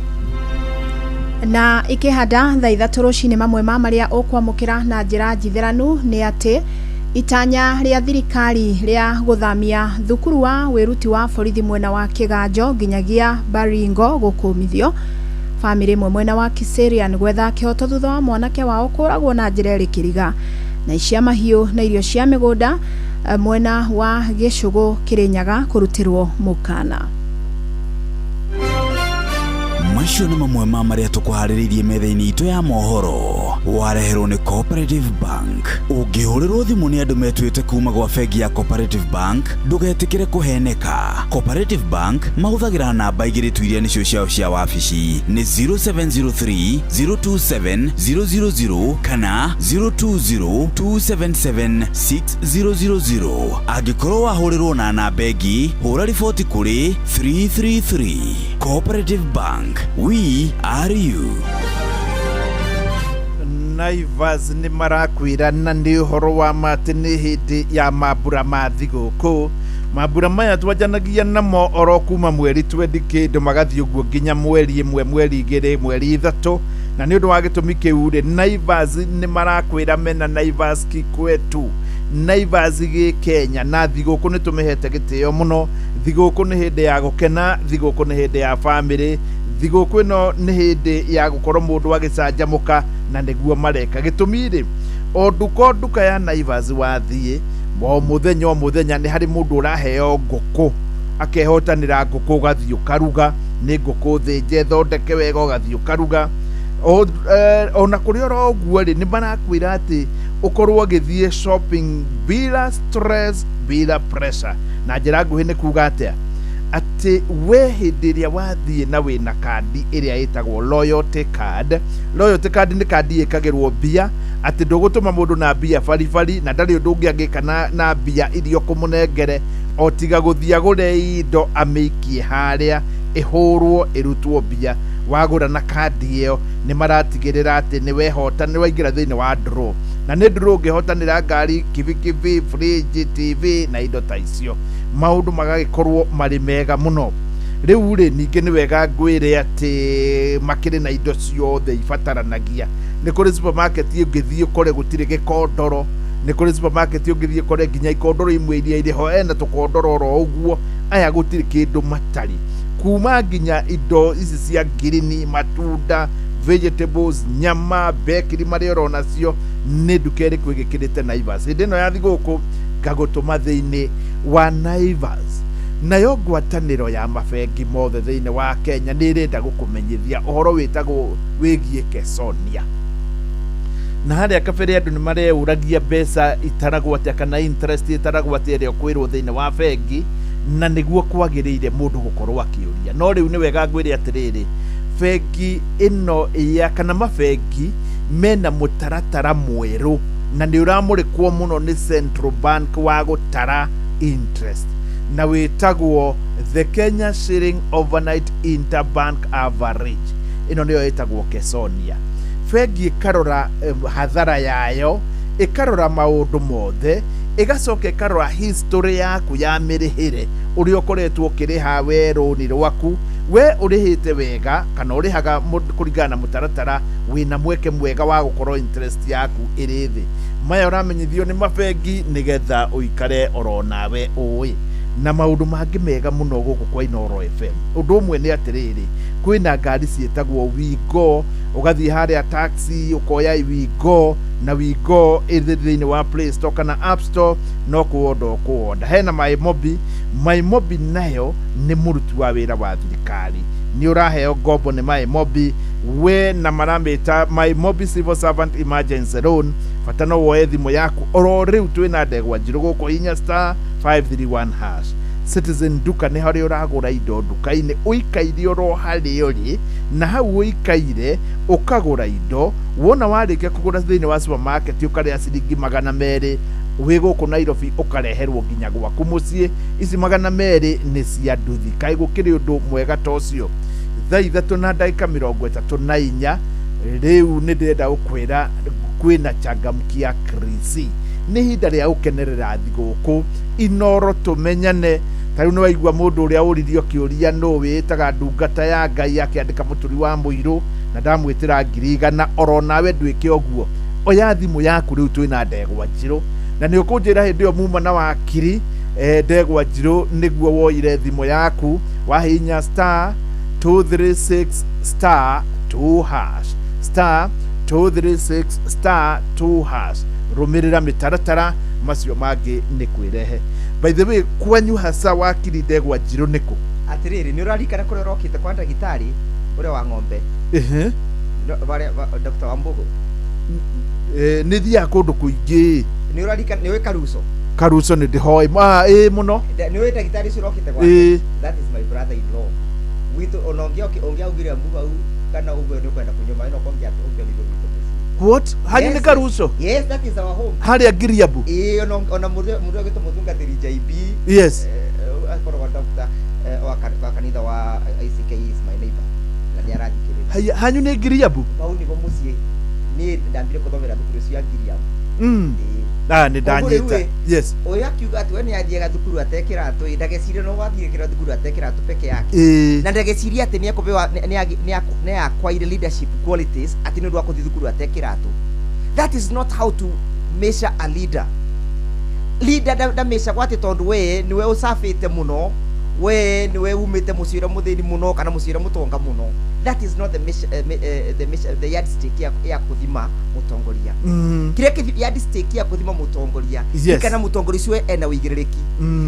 Speaker 1: Na ikĩhanda thaa 3 rũcinĩ, mamwe ma marĩa ũkwamũkĩra na njĩra njitheranu nĩ atĩ itanya rĩa thirikari rĩa gũthamia thukuru wa wĩruti wa borithi mwena wa Kĩganjo nginyagia Baringo gũkũmithio. Bamĩrĩ ĩmwe mwena wa Kiserian gwetha kĩhoto thutha wa mwanake wao kũragwo na njĩra ĩrĩ kĩriga, na icia mahiũ na irio cia mĩgũnda mwena wa Gĩcũgũ Kĩrĩnyaga kũrutĩrwo mũkana.
Speaker 15: Macio nĩ mamwe ma marĩa tũkũharĩrĩirie metha-inĩ itũ ya mohoro. Wareherwo nĩ Cooperative Bank. Ũngĩhũrĩrwo thimũ nĩ andũ metuĩte kuma gwa bengi ya Cooperative Bank, ndũgetĩkĩre kũheneka. Cooperative Bank mahũthagĩra namba igĩrĩ tu iria nĩcio ciao cia wabici, nĩ 0703 027 000 kana 020 277 6000. Angĩkorwo wahũrĩrwo na namba ĩngĩ, hũra riboti kũrĩ 333. Cooperative Bank, we are you.
Speaker 19: Naivas nĩ marakwĩra na nĩ ũhoro wa ma atĩ nĩ hĩndĩ ya mambura ma thigũkũ. Mambura maya twanjanagia namo oro kuma mweri twendi kĩndũ magathiĩ ũguo nginya mweri 1, mweri 2, mweri 3, na nĩ ũndũ wa gĩtũmi kĩu rĩ, Naivas nĩ marakwĩra mena Naivas kikwetu, Naivas gĩ Kenya, na thigũkũ nĩ tũmĩhete gĩtĩo mũno. Thigũkũ nĩ hĩndĩ ya gũkena, thigũkũ nĩ hĩndĩ ya bamĩrĩ, thigũkũ ĩno nĩ hĩndĩ ya gũkorwo mũndũ agĩcanjamũka, na nĩguo mareka. Gĩtũmi rĩ, o nduka ya Naivas wathiĩ o mũthenya o mũthenya nĩ harĩ mũndũ ũraheo ngũkũ, akehotanĩra ngũkũ, ũgathiĩ ũkaruga, nĩ ngũkũ thĩnje thondeke wega, ũgathiĩ ũkaruga. Ona kũrĩ oro ũguo rĩ, nĩ marakwĩra atĩ ũkorwo ũgĩthiĩ shopping bila stress, bila pressure. Na njĩra nguhĩ nĩ kuga atĩa? Atĩ we hĩndĩ ĩrĩa wathiĩ na wĩna kandi ĩrĩa ĩtagwo loyalty card. Loyalty card nĩ kandi ĩkagĩrwo mbia, atĩ ndũgũtũma mũndũ na mbia baribari, na ndarĩ ũndũ ũngĩ angĩka na mbia iria ũkũmũnengere o tiga gũthiĩ agũre indo amĩikie harĩa ĩhũrwo ĩrutwo mbia. Wagũra na kandi ĩyo nĩ maratigĩrĩra atĩ nĩ wehota, nĩ waingĩra thĩinĩ wa draw, na nĩ draw ũngĩhotanĩra ngari, kibikibi, fridge, TV na indo ta icio. Maũndũ magagĩkorwo marĩ mega mũno. Rĩu rĩ, ningĩ nĩ wega ngwĩre atĩ makĩrĩ na indo ciothe ibataranagia. Nĩ kũrĩ supermarket ũngĩthiĩ ũkore gũtirĩ gĩkondoro, nĩ kũrĩ supermarket ũngĩthiĩ ũkore nginya ikondoro imwe iria irĩ ho ena tũkondoro oro ũguo. Aya gũtirĩ kĩndũ matarĩ, kuma nginya indo ici cia ngirini, matunda, vegetables, nyama, bakery marĩa ũrona cio nĩ nduka ĩrĩkũ ĩgĩkĩrĩte Naivas. Hĩndĩ ĩno ya thigũkũ ngagũtũma thĩinĩ wa Naivas. Nayo ngwatanĩro ya mabengi mothe thĩinĩ wa Kenya nĩ ĩrenda gũkũmenyithia ũhoro wĩtagwo wĩgiĩ Kesonia. Na harĩa kabere andũ nĩ mareũragia mbeca itaragwo atĩa kana interest ĩtaragwo atĩa ĩrĩa ũkwĩrwo thĩinĩ wa bengi, na nĩguo kwagĩrĩire mũndũ gũkorwo akĩũria. No rĩu nĩ wega ngwĩre atĩrĩrĩ, bengi ĩno ya kana mabengi mena mũtaratara mwerũ na nĩ ũramũrĩkwo mũno nĩ Central Bank wa gũtara interest, na wĩtagwo the Kenya Shilling Overnight Interbank Average. Ĩno nĩyo ĩtagwo Kesonia. Bengi ĩkarora hathara yayo, ĩkarora maũndũ mothe, ĩgacoka ĩkarora history yaku ya mĩrĩhĩre, ũrĩa ũkoretwo ũkĩrĩha we rũni rwaku, we ũrĩhĩte wega kana ũrĩhaga kũringana na mũtaratara, wĩna mweke mwega wa gũkorwo interest yaku ĩrĩ thĩ. Maya ũramenyithio nĩ mabengi nĩgetha ũikare oro nawe ũĩ. Na maũndũ mangĩ mega mũno gũkũ kwa Inooro FM. Ũndũ ũmwe nĩ atĩrĩrĩ, kwĩna ngari ciĩtagwo Wigo, ũgathiĩ harĩa taxi ũkoya Wigo, na Wigo ĩrĩ thĩinĩ wa Play Store kana App Store, no kũonda ũkũonda. Hena MyMobi, MyMobi nayo nĩ mũruti wa wĩra wa thirikari, nĩ ũraheo ngombo nĩ MyMobi, we na maramĩta MyMobi Civil Servant Emergency Loan. Bata no woe thimũ yaku oro rĩu, twĩna ndegwa njirũ gũkũ, hinya star 531 hash. Citizen Duka nĩ harĩa ũragũra indo nduka-inĩ ũikaire oro harĩa ũrĩ, na hau ũikaire ũkagũra indo. Wona warĩkia kũgũra thĩinĩ wa supermarket ũkarĩha ciringi 200, wĩ gũkũ Nairobi ũkareherwo nginya gwaku mũciĩ. Ici 200 nĩ cia nduthi. Kaĩ gũkĩrĩ ũndũ mwega ta ũcio? Thaa 3:34 rĩu nĩ ndĩrenda gũkwĩra kwĩna changamkia krisi. Nĩ ihinda rĩa gũkenerera thigũkũ. Inooro tũmenyane. Ta rĩu nĩ waigua mũndũ ũrĩa ũririo kĩũria nũ wĩĩtaga ndungata ya Ngai akĩandĩka mũturi wa mũirũ, na ndamwĩtĩra 100,000. Oro nawe ndwĩke ũguo, oya thimũ yaku rĩu twĩna ndegwa njirũ, na nĩ ũkũnjĩra hĩndĩ ĩyo muma na wakiri ndegwa njirũ nĩguo woire thimũ yaku, wahihinya star 236 star 2 hash, star 236 star 2 hash. Rũmĩrĩra mĩtaratara, macio mangĩ nĩ kwĩrehe. By the way, kwanyu hasa wakiri ndegwa njirũ nĩkũ?
Speaker 2: Atĩrĩrĩ, nĩ ũrarikana kũrĩa ũrokĩte kwa ndagĩtarĩ Ũrĩa wa ng'ombe.
Speaker 19: Ehe.
Speaker 2: Barĩa Dr. Wambugu.
Speaker 19: Nĩ thiaga kũndũ kũingĩ.
Speaker 2: Nĩ ũrarika nĩ ũĩ Karuco?
Speaker 19: Karuco nĩ ndĩhoĩ ma ĩ mũno.
Speaker 2: Nĩ ũĩ ndagĩtarĩ ũcio ũrokĩte gwake? That is my brother in law. Gwitũ ona ũngĩaugire mbu hau kana ugue nĩ ũkwenda kũnyua maĩ no ũngĩonirwo gwitũ mũciĩ.
Speaker 19: What? Hanyu nĩ Karuco?
Speaker 2: Yes, that is our home.
Speaker 19: Harĩa Ngiriambu?
Speaker 2: Ĩĩ, ona mũndũ ũgĩtwo mũtungatĩri JB.
Speaker 19: Yes.
Speaker 2: Akoragwo doctor wa kanitha wa ICK, is my neighbor. Na nĩ arathikĩrĩria.
Speaker 19: Haya, hanyu nĩ Ngiriambu?
Speaker 2: Hau nĩho mũciĩ. Niĩ ndambire gũthomera thukuru ũcio ya Ngiriambu.
Speaker 19: Ah, nĩ ndanyita. Yes.
Speaker 2: Ũyũ akiuga atĩ we nĩ athiaga thukuru atekĩratũ ĩ, ndagecirie no wathiĩ kĩra thukuru atekĩratũ peke yake. Na ndagecirie atĩ nĩekũbewa nĩ acquired leadership qualities atĩ nĩ ũndũ wa kũthiĩ thukuru atekĩratũ. That is not how to measure a leader. Leader ndamecagwo atĩ tondũ we nĩwe ũcabĩte mũno, we nĩwe umĩte mũciĩ ũrĩa mũthĩni mũno kana mũciĩ ũrĩa mũtonga mũno. That is not the measure, the measure, the yardstick ya kũthima mũtongoria. Kĩrĩa kĩ yardstick ya kũthima mũtongoria
Speaker 19: Yes.
Speaker 2: kana mũtongoria ũcio ena ũigĩrĩrĩki.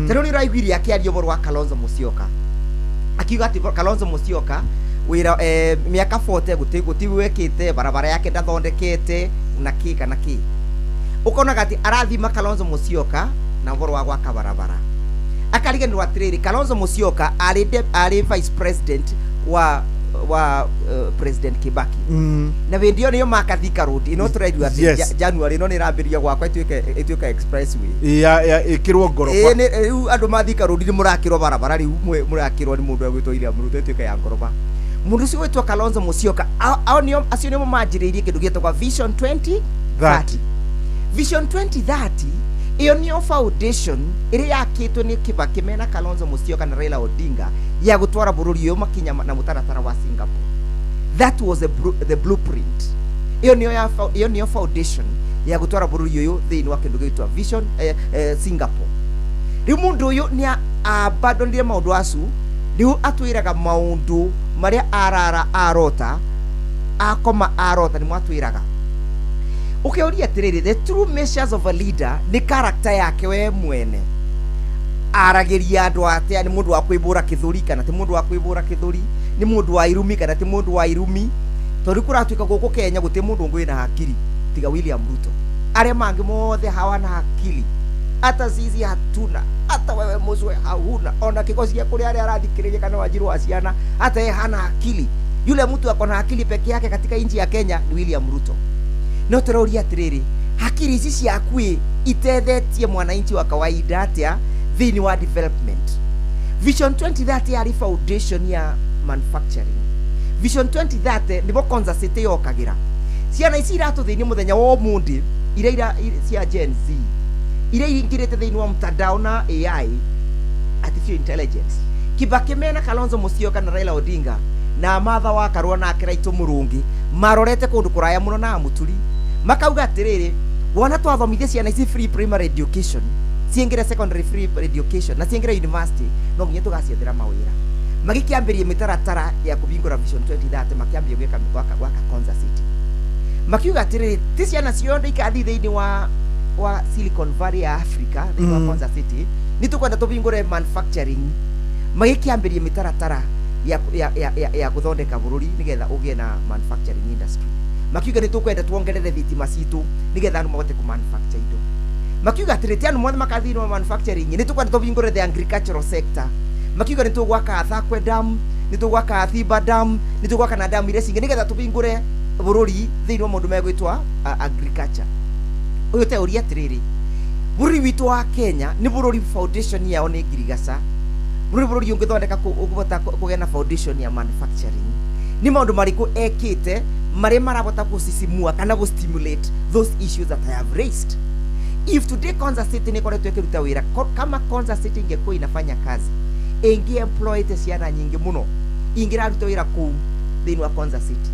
Speaker 2: Ta rĩu nĩ ũraiguire akĩaria ũhoro wa Kalonzo Musyoka, akiuga atĩ Kalonzo Musyoka wĩra mĩaka 40 gũti wekĩte, barabara yake ndathondekete na kĩ kana kĩ. Ũkonaga atĩ arathima Kalonzo Musyoka na ũhoro wa gwaka barabara, akariganĩrwo atĩrĩrĩ, Kalonzo Musyoka arĩ vice president wa President Kibaki. Na hĩndĩ ĩyo nĩyo maka Thika Road ĩno tũraigua atĩ January ĩno nĩ ĩrambĩrĩria gwakwa ĩtuĩke expressway.
Speaker 19: Ya ĩkĩrwo ngoroba.
Speaker 2: Ĩĩ, rĩu andũ ma Thika Road nĩ mũrakĩrwo barabara rĩu mũrakĩrwo nĩ mũndũ egwĩtwo William Ruto ĩtuĩke ya ngoroba. Mũndũ ũcio gwĩtwo Kalonzo Musyoka, acio nĩo manjĩrĩirie kĩndũ gĩtagwo Vision 2030. Vision 2030 ĩyo nĩyo foundation ĩrĩa yakĩtwo nĩ Kibaki mena Kalonzo Musyoka na Raila Odinga ya gũtwara bũrũri ũyũ makinya na mũtaratara wa Singapore. That was the blueprint. Ĩyo nĩyo foundation ya gũtwara bũrũri ũyũ thĩinĩ wa kĩndũ gĩgwĩtwo Vision Singapore. Rĩu mũndũ ũyũ nĩ abandonire maũndũ acu, rĩu atwĩraga maũndũ marĩa arara arota, akoma arota nĩmo atwĩraga. Ũkĩũria atĩrĩrĩ, the true measures of a leader nĩ character yake we mwene. Aragĩria andũ atĩa? Nĩ mũndũ wa kwĩbũra kĩthũri kana ti mũndũ wa kwĩbũra kĩthũri? Nĩ mũndũ wa irumi kana ti mũndũ wa irumi? Tondũ kũratuĩka gũkũ Kenya gũtirĩ mũndũ ũngĩ wĩna hakiri tiga William Ruto. Arĩa mangĩ mothe hawana akili. Hata sisi hatuna, hata wewe mũcwe hauna, ona kĩgocia kũrĩa arĩa arathikĩrĩria kana Wanjiru wa ciana, hata yeye hana akili. Yule mtu ako na akili peke yake katika nchi ya Kenya ni William Ruto. No tũroria atĩrĩrĩ, hakiri ici ciaku ĩ itethetie mwananchi wa kawaida atĩa thĩinĩ wa development? Vision 2030 yarĩ foundation ya manufacturing. Vision 2030 nĩbo Konza City yokagĩra. Ciana ici iratũthĩnia mũthenya wa ũmũthĩ, iria cia Gen Z, iria ingĩrĩte thĩinĩ wa mtandao na AI, artificial intelligence. Kibaki mena Kalonzo Musyoka na Raila Odinga na Martha wa Karua na Kiraitũ Mũrũngĩ marorete kũndũ kũraya mũno na Mũturi, makauga atĩrĩrĩ, wona twathomithia ciana ici free primary education, ciingĩre secondary free education na ciingĩre university, no nginya tũgaciethera mawĩra. Magĩkĩambĩrĩria mĩtaratara ya kũhingũra Vision 2030, makĩambia gwĩka gwaka Konza City. Makiuga atĩrĩrĩ, ti ciana ciothe ikathiĩ thĩinĩ wa Silicon Valley ya Africa, thĩinĩ wa Konza City, nĩ tũkwenda tũhingũre manufacturing. Magĩkĩambĩrĩria mĩtaratara ya gũthondeka bũrũri nĩgetha ũgĩe na manufacturing industry. Makiuga nĩ tũkwenda tuongerere thitima citũ nĩgetha andũ mahote kũ manufacture indo. Makiuga atĩrĩ, ti andũ mothe makathiĩ na manufacturing, nĩ tũkwenda tũhingũre the agricultural sector. Makiuga nĩ tũgwaka Thakwe Dam, nĩ tũgwaka Thiba Dam, nĩ tũgwaka na dam iria cingĩ nĩgetha tũhingũre bũrũri thĩinĩ wa maũndũ megwĩtwa agriculture. Ũyũ teũria atĩrĩrĩ, bũrũri witũ wa Kenya nĩ bũrũri foundation yao nĩ ngirigaca. Bũrũri ũngĩthondeka ũngĩhota kũgĩa na foundation ya manufacturing. Nĩ maũndũ marĩkũ ekĩte marĩa marahota gũcisimua kana gũ stimulate those issues that I have raised? If today Konza City nĩ ĩkoretwo ĩkĩruta wĩra, kama Konza City ingekuwa inafanya kazi, ĩngĩ employete ciana nyingĩ mũno, ingĩraruta wĩra kũu thĩinĩ wa Konza City,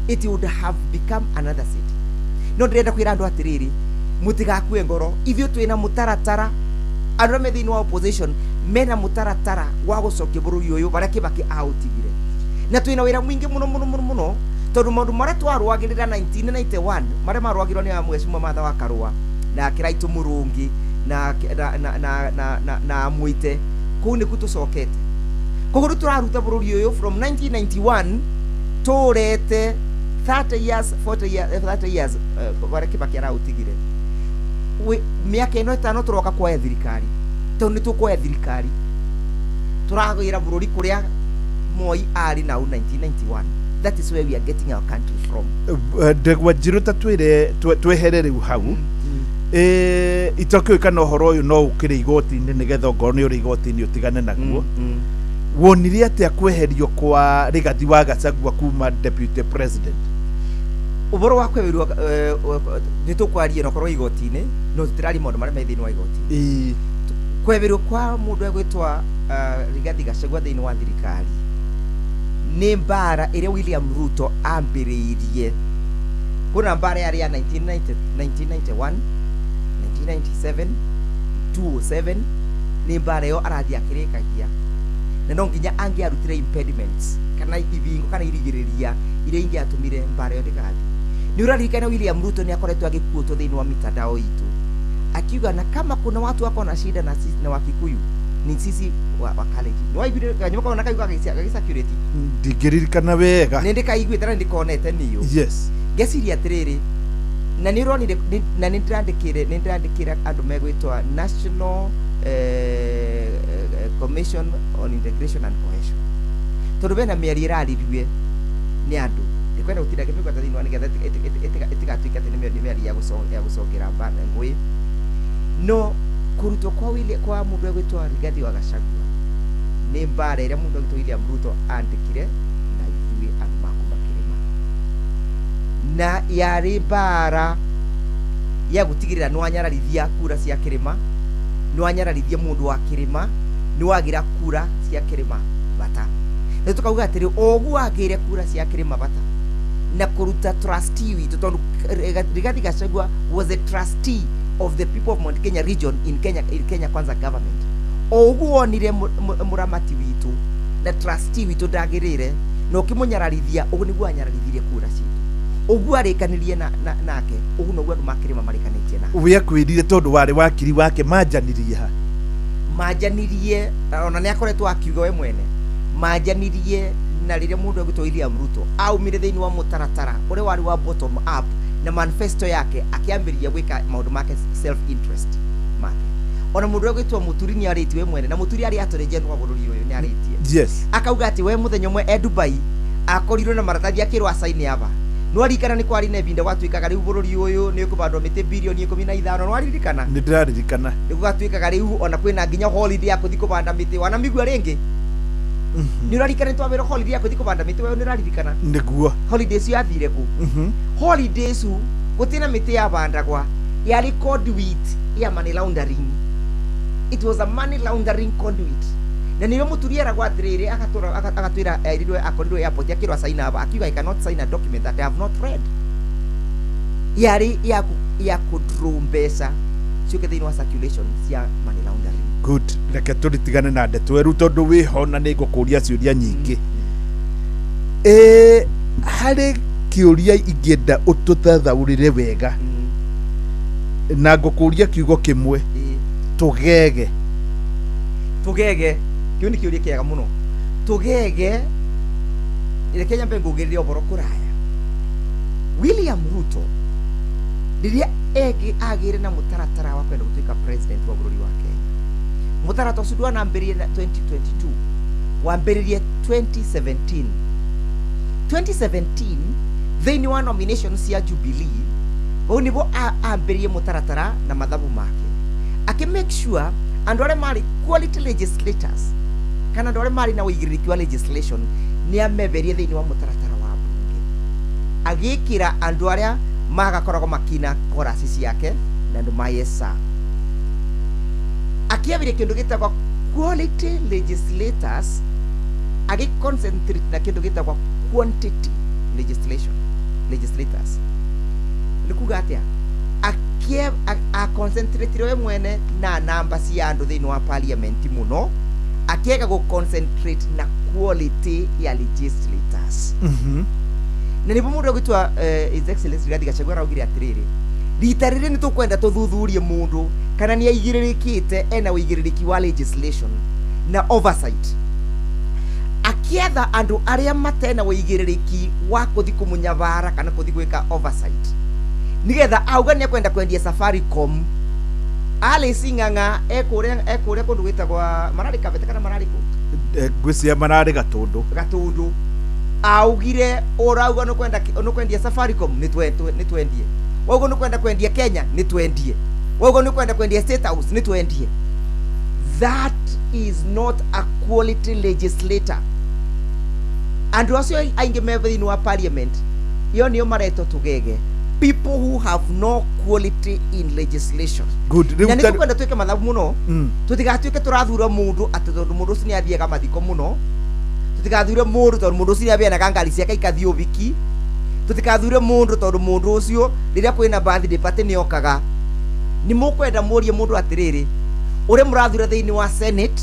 Speaker 2: it would have become another city. No ndĩrenda kwĩra andũ atĩrĩrĩ, mũtigakue ngoro, ithuĩ twĩna mũtaratara. Andũ arĩa me thĩinĩ wa opposition mena mũtaratara wa gũcokia bũrũri ũyũ barĩa Kibaki aũtigire. Na twĩna wĩra mũingĩ mũno mũno mũno mũno, tondũ maũndũ marĩa twarũagĩrĩra 1991, marĩa marũagĩrĩrwo nĩ Mheshimiwa Martha wa Karua na Kiraitũ Mũrũngĩ na Mwite, kũu nĩkuo tũcokete. Koguo rĩu tũraruta bũrũri ũyũ from 1991 Tũrete 30 years, 40 years, 30 years, barĩa Kibaki araũtigire. Mĩaka ĩno ĩtano tũroka kuoya thirikari, tondũ nĩ tũkuoya thirikari, tũragĩra bũrũri kũrĩa Moi arĩ nau 1991. That is where we are getting our country from.
Speaker 19: Ndegwa Njirũ, ta twĩre twehere rĩu hau. Itakĩũĩ kana ũhoro ũyũ no ũkĩrĩ igoti-inĩ, nĩgetha ongorwo nĩ ũrĩ igoti-inĩ ũtigane naguo. Wonire atĩa kweherio kwa Rigathi wa Gachagua kuma deputy president?
Speaker 2: Ũhoro wa kweherio, nĩ tũkwaria na ũkorwo igoti-inĩ, no tũtiraria maũndũ marĩa me thĩinĩ wa igoti. Kweherio kwa mũndũ egwĩtwa Rigathi Gachagua thĩinĩ wa thirikari nĩ mbara ĩrĩa William Ruto ambĩrĩirie. Kuna mbara yarĩ ya 1990, 1991, 1997, 207. Nĩ mbara ĩyo arathiĩ akĩrĩkagia, na no nginya angĩarutire impediments kana ibingo kana irigĩrĩria iria ingĩatũmire mbara ĩyo ndĩgathiĩ. Nĩ ũraririkana William Ruto nĩ akoretwo agĩkuotwo thĩinĩ wa mitandao itũ akiuga na kama kuna watu wako na shida na sisi na Wakikuyu ni sisi wa Kalenjin. Nĩ waiguire kanyamũ kau na kaigu gagĩcirculate?
Speaker 19: Ndingĩririkana wega.
Speaker 2: Nĩ ndĩkaiguĩte na nĩndĩkonete niũ. Ngeciria atĩrĩrĩ, na nĩ ũronire na nĩ ndĩrandĩkĩre andũ megwĩtwa National Commission on Integration and Cohesion, tondũ bena mĩario ĩraririwe nĩ andũ ndikwenda gũtinda ngĩmĩgweta thĩinĩ wa nĩgetha ĩtigatuĩke atĩ nĩ mĩario ya gũcongera ngũĩ. No kũrutwo kwa kwa mũndũ egwĩtwa Rigathi wa Gachagua nĩ mbara ĩrĩa mũndũ egwĩtwo William Ruto andĩkire na ithuĩ andũ makuma kĩrĩma, na yarĩ mbara ya gũtigĩrĩra nĩ wanyararithia kura cia kĩrĩma, nĩ wanyararithia mũndũ wa kĩrĩma, nĩ wagĩra kura cia kĩrĩma bata. Na tukauga atĩrĩ, o ũguo wagĩire kura cia kĩrĩma bata na kũruta trustee witũ, tondũ Rigathi Gachagua was a trustee of the people of Mount Kenya region in Kenya Kwanza government. O ũguo wonire mũramati witũ na trustee witũ ndagĩrĩre na ũkĩmũnyararithia, ũguo nĩguo anyararithirie kura citũ. Ũguo arĩkanirie na nake, ũguo noguo andũ makĩrĩma marĩkanĩtie nake.
Speaker 19: We akwĩrire tondũ warĩ wakiri wake, manjanirie ha?
Speaker 2: Manjanirie ona nĩ akoretwo akiuga we mwene manjanirie na rĩrĩa mũndũ egwĩtwo William Ruto aumire thĩinĩ wa mũtaratara ũrĩa warĩ wa bottom up na manifesto yake, akĩambĩrĩria gwĩka maũndũ make self interest make. Ona mũndũ egwĩtwo Mũturi nĩ arĩtie we mwene, na Mũturi arĩ attorney general wa bũrũri ũyũ nĩ arĩtie. Akauga atĩ we mũthenya ũmwe e Dubai akorirwo na maratathi akĩrwo acaine aba. Nĩwaririkana nĩ kwarĩ na ibinda gwatuĩkaga rĩu bũrũri ũyũ nĩ ũkũbandwo mĩtĩ bilioni 15? Nĩwaririkana?
Speaker 19: Nĩ ndĩraririkana.
Speaker 2: Nĩ gũgatuĩkaga rĩu ona kwĩna nginya holiday ya kũthi kũbanda mĩtĩ. Wanamigua rĩngĩ? Nĩ ũraririkana nĩ twawĩrwo holiday ya kũthi kũbanda mĩtĩ? We nĩ ũraririkana?
Speaker 19: Nĩguo.
Speaker 2: Holiday icio yathire kũ? Holiday icu gũtirĩ na mĩtĩ yabandagwa, yarĩ conduit ya money laundering. It was a money laundering conduit. Na nĩrĩo Mũturi eragwo atĩrĩrĩ, agatwĩra erirwe akorirwo airport akĩrwo acaina aba, akiuga, "I cannot sign a document that I have not read." Yarĩ ya kũ-draw mbeca ciũke thĩinĩ wa circulation cia money laundering.
Speaker 19: Good, reke tũritigane na ndeto ĩru tondũ wĩho na nĩ ngũkũria ciũria nyingĩ. Harĩ kĩũria ingĩenda ũtũthathaũrĩre wega, na ngũkũria kiugo kĩmwe: tũgege.
Speaker 2: Tũgege, kĩu nĩ kĩũria kĩega mũno. Tũgege, reke nyambe ngũgĩrĩre ũhoro kũraya. William Ruto rĩrĩa agĩire na mũtaratara wa kwenda gũtuĩka president wa bũrũri wa Kenya, mũtaratara ũcio ndwanambĩrĩrie na 2022, wambĩrĩrie 2017. 2017 thĩinĩ wa nomination cia Jubilee, vau nĩvo ambĩrĩrie mũtaratara na mathabu make, akĩ make sure andũ arĩa marĩ quality legislators kana andũ arĩa marĩ na ũigĩrĩrĩki wa legislation nĩ ameberie thĩinĩ wa mũtaratara wa bunge, agĩkĩra andũ arĩa magakoragwo makina korasi ciake na andũ ma yes sir. Akĩambĩrĩria kĩndũ gĩtagwo quality legislators, agĩconcentrate na kĩndũ gĩtagwo quantity legislation legislators. Nĩ kuga atĩa? Aconcentrate we mwene na namba cia andũ thĩinĩ wa parliament mũno, akĩaga gũ-concentrate na quality ya legislators. Na nĩguo mũndũ egwĩtwa His Excellency Rigathi Gachagua araugire atĩrĩrĩ, rita rĩrĩ nĩ tũkwenda tũthuthurie mũndũ kana nĩ aigĩrĩrĩkĩte, ena ũigĩrĩrĩki wa legislation na oversight. Tũngĩetha andũ arĩa matena wĩigĩrĩrĩki wa kũthi kũmunyabara kana kũthi gwĩka oversight nigetha auga nĩ ekwenda kwendia Safaricom. Alice Ng'ang'a ekũrĩa kũndũ gwĩtagwa mararĩ Kabete kana mararĩ kũ?
Speaker 19: Ngwĩciria mararĩ Gatũndũ.
Speaker 2: Gatũndũ. Augire ũrauga nĩ kwendia Safaricom, nĩ twendie. Wauga nĩ kwenda kwendia Kenya, nĩ twendie. Wauga nĩ kwenda kwendia State House, nĩ twendie. That is not a quality legislator. Andũ acio aingĩ me thĩinĩ wa parliament iyo nĩo maretwo tũgege, people who have no quality in legislation.
Speaker 19: Good.
Speaker 2: Na nĩ tũkwenda twĩke mathabu mũno, tũtigatuĩke tũrathura mũndũ atĩ tondũ mũndũ ũcio nĩ athiaga mathiko mũno, tũtigathure mũndũ tondũ mũndũ ũcio nĩ abeanaga ngari ciake ikathiĩ ũbiki, tũtigathure mũndũ tondũ mũndũ ũcio rĩrĩa kwĩna birthday party nĩ okaga. Nĩ mũkwenda mũrie mũndũ atĩrĩrĩ, ũrĩa mũrathura thĩinĩ wa Senate,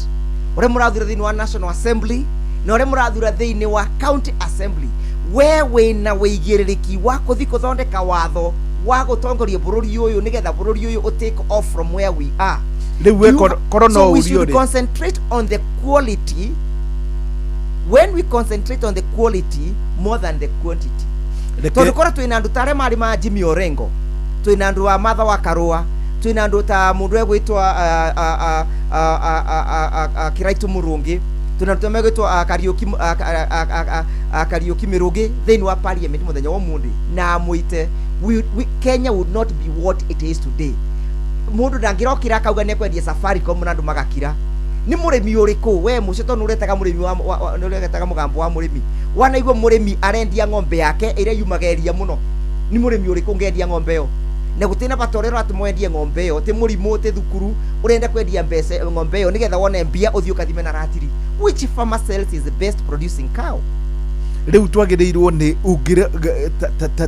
Speaker 2: ũrĩa mũrathura thĩinĩ wa National Assembly, na ũrĩa mũrathura thĩinĩ wa County Assembly, we wĩna wĩigĩrĩrĩki wa kũthi kũthondeka watho wa gũtongoria bũrũri ũyũ nĩgetha bũrũri ũyũ ũ take off from where we are?
Speaker 19: Rĩu we korwo no
Speaker 2: So we
Speaker 19: ũrio
Speaker 2: should
Speaker 19: rĩ.
Speaker 2: concentrate on the quality. When we concentrate on the quality more than the quantity, tondũ korwo twĩna andũ ta arĩa marĩ ma Jimmy Orengo, twĩna andũ a Martha wa Karũa, twĩna andũ ta mũndũ egwĩtwo Kiraitu Mũrũngĩ, twĩna andũ ta megwĩtwo Kariũki Kariũki Mĩrũngĩ thĩinĩ wa parliament mũthenya wa ũmũthĩ na mwĩte, Kenya would not be what it is today. Mũndũ ndangĩrokĩra akauga nĩ ekwendia Safaricom na andũ magakira. Nĩ mũrĩmi ũrĩkũ we mũcio, tondũ nĩũretaga mũrĩmi nĩũretaga mũgambo wa mũrĩmi, wanaigua mũrĩmi arendia ng'ombe yake ĩrĩa yumaga iria mũno? Nĩ mũrĩmi ũrĩkũ ũngĩendia ng'ombe ĩyo na gũtirĩ na bata ũrĩa ũratũma wendie ng'ombe ĩyo? Ti mũrimũ, ti thukuru, ũrenda kwendia mbeca ng'ombe ĩyo nĩgetha wone mbia ũthiĩ ũkathime na ratiri. Which farmer sells his best producing cow?
Speaker 19: Rĩu twagĩrĩirwo nĩ ũngĩre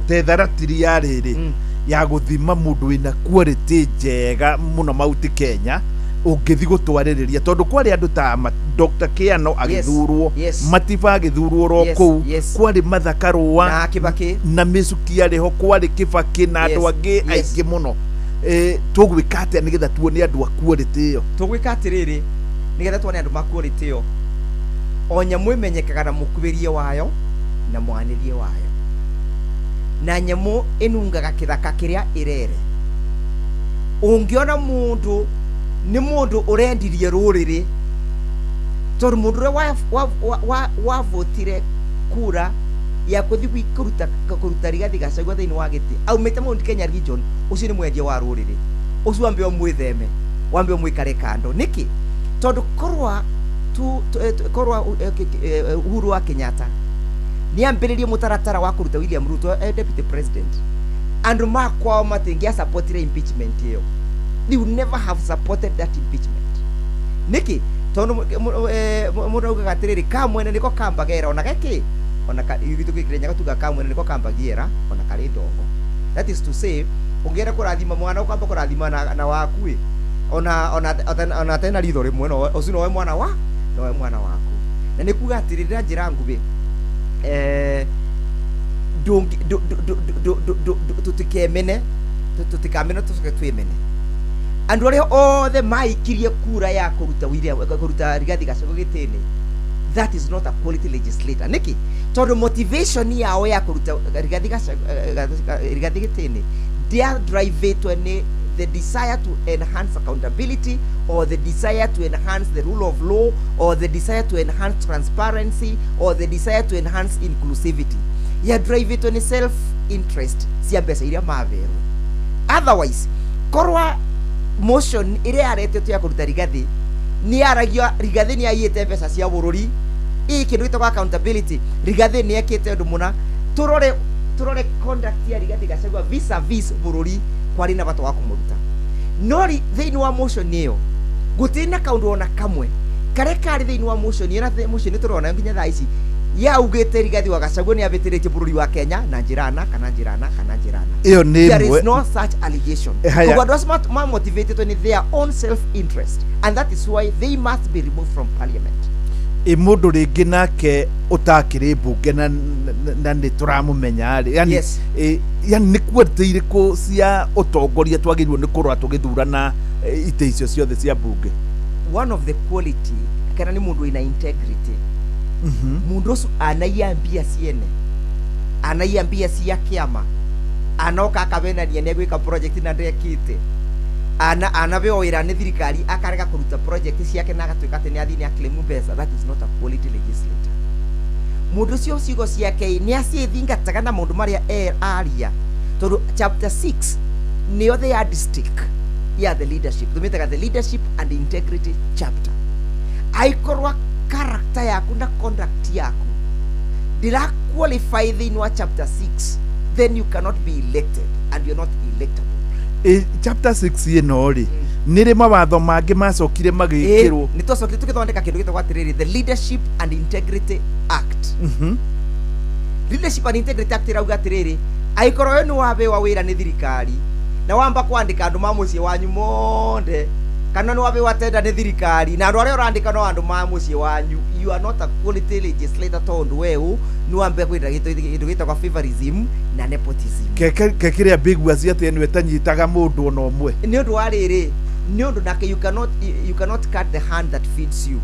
Speaker 19: tetha ratiri ya rĩrĩ ya gũthima mũndũ wĩna quality njega mũno Mount Kenya ũngĩthi gũtwarĩrĩria, tondũ kwarĩ andũ ta Dr. Kiano agĩthurwo, Matiba agĩthurwo ro kũu, kwarĩ Martha Karũa
Speaker 2: na Kibaki
Speaker 19: na Michuki arĩ ho, kwarĩ Kibaki na andũ angĩ aingĩ mũno. Tũgwĩka atĩa nĩgetha tuone andũ a quality ĩyo?
Speaker 2: Tũgwĩka atĩrĩrĩ, nĩgetha tuone andũ ma quality ĩyo, o nyamũ ĩmenyekaga na mũkuĩrie wayo na mwanĩrie wayo, na nyamũ ĩnungaga kĩthaka kĩrĩa ĩrere. Ũngĩona mũndũ nĩ mũndũ ũrendirie rũrĩrĩ, tondũ mũndũ ũrĩa wavotire kura ya kũthi kũruta Rigathi Gachagua thĩinĩ wa gĩtĩ aumĩte Mount Kenya region, ũcio nĩ mwendia wa rũrĩrĩ. Ũcio wambe ũmwĩtheme, wambe ũmwĩkare kando. Nĩkĩ? Tondũ korwa tu, tu, korwa Uhuru wa Kenyatta nĩ ambĩrĩrie mũtaratara wa kũruta William Ruto deputy president, andũ makwao matingĩa supportire impeachment ĩyo. They would never have supported that impeachment. Nĩkĩ? Tondũ mũndũ augaga atĩrĩrĩ, kamwene nĩko kambagera ona gekĩ ona ithuĩ Kĩrĩnyaga tuga kamwene nĩko kambagiera ona karĩ ndogo. That is to say, ũngĩenda kũrathima mwana ũkamba kũrathima na waku ĩ ona tena ritho rĩmwe, no ũcio nowe mwana wa nowe mwana waku. Na nĩ kuga atĩrĩrĩ, na njĩra nguhĩ, tũtikemene, tũtikamene, tũcoke twĩmene. Andũ arĩa othe maikirie kura ya kũruta William, kũruta Rigathi Gachagua gĩtĩ-inĩ, that is not a quality legislator. Nĩkĩ? Tondũ motivation yao ya kũruta Rigathi Gachagua, Rigathi gĩtĩ-inĩ ndĩa-drivetwo nĩ the desire to enhance accountability or the desire to enhance the rule of law or the desire to enhance transparency or the desire to enhance inclusivity. Ya drivetwo nĩ self interest cia mbeca iria maverwo. Otherwise, korwa motion ĩrĩa yaretetwo ya kũruta Rigathi nĩ yaragia Rigathi nĩ aiyĩte mbeca cia bũrũri, ĩ kĩndũ gĩtagwo accountability, Rigathi nĩ ekĩte ũndũ mũna, tũrore conduct ya Rigathi Gachagua vis-a-vis bũrũri, kwarĩ na bata wa kũmũruta. No thĩinĩ wa motion ĩyo gũtirĩ na kaũndũ ona kamwe karĩa karĩ thĩinĩ wa motion ĩyo, na motion ĩyo tũrona nginya thaa ici yaugĩte Rigathi wa Gachagua nĩ abĩtĩrĩtie bũrũri wa Kenya na njĩra na kana njĩra na kana njĩra na.
Speaker 19: Ĩyo nĩ
Speaker 2: There is
Speaker 19: ĩmwe.
Speaker 2: no such allegation.
Speaker 19: Haya.
Speaker 2: Koguo andũ acio ma-motivated nĩ their own self interest, and that is why they must be removed from parliament.
Speaker 19: Ĩ mũndũ rĩngĩ nake ũtakĩrĩ mbunge na nĩ tũramũmenya rĩ, yani, yani nĩ quality irĩkũ cia ũtongoria twagĩrĩirwo nĩ kũrora tũgĩthurana itĩ icio ciothe cia mbunge?
Speaker 2: One of the quality kana nĩ mũndũ wĩna integrity. Mundu ucio anaiya mbia ciene, anaiya mbia cia kiama, anoka akavenania ni egwika project na ndekite, ana anabeo wira ni thirikari akarega kuruta project ciake na agatuika ati ni athii ni aclaim mbeca. That is not a quality legislator. Mundu ucio ciugo ciake ni acithingataga na maundu maria aria, tondu chapter 6 niyo the yardstick ya the leadership, tumitaga the leadership and integrity chapter. Aikorwa character yaku na conduct yaku ndira qualify thĩinĩ wa chapter 6, then you cannot be elected and you're not electable.
Speaker 19: Chapter 6 ĩno rĩ, nĩ rĩ mawatho mangĩ macokire magĩkĩrwo?
Speaker 2: Nĩ twacokire tũgĩthondeka kĩndũ gĩtagwo atĩrĩrĩ, the Leadership and Integrity Act. Leadership and Integrity Act ĩrauga atĩrĩrĩ, aikorwo we nĩ wabewa wĩra nĩ thirikari na wamba kwandĩka andũ ma mũciĩ wanyu monde, kana nĩ wabewa tenda nĩ thirikari na andũ arĩa ũrandĩka no andũ ma mũciĩ wanyu, you are not a quality legislator, tondũ weũ nĩ wambe kwĩra kĩndũ gĩtagwo favorism na nepotism.
Speaker 19: Ke kĩrĩa ambiguous atĩ ĩno ĩtanyitaga mũndũ ona ũmwe.
Speaker 2: Nĩ ũndũ wa rĩrĩ, nĩ ũndũ nake you cannot cut the hand that feeds you.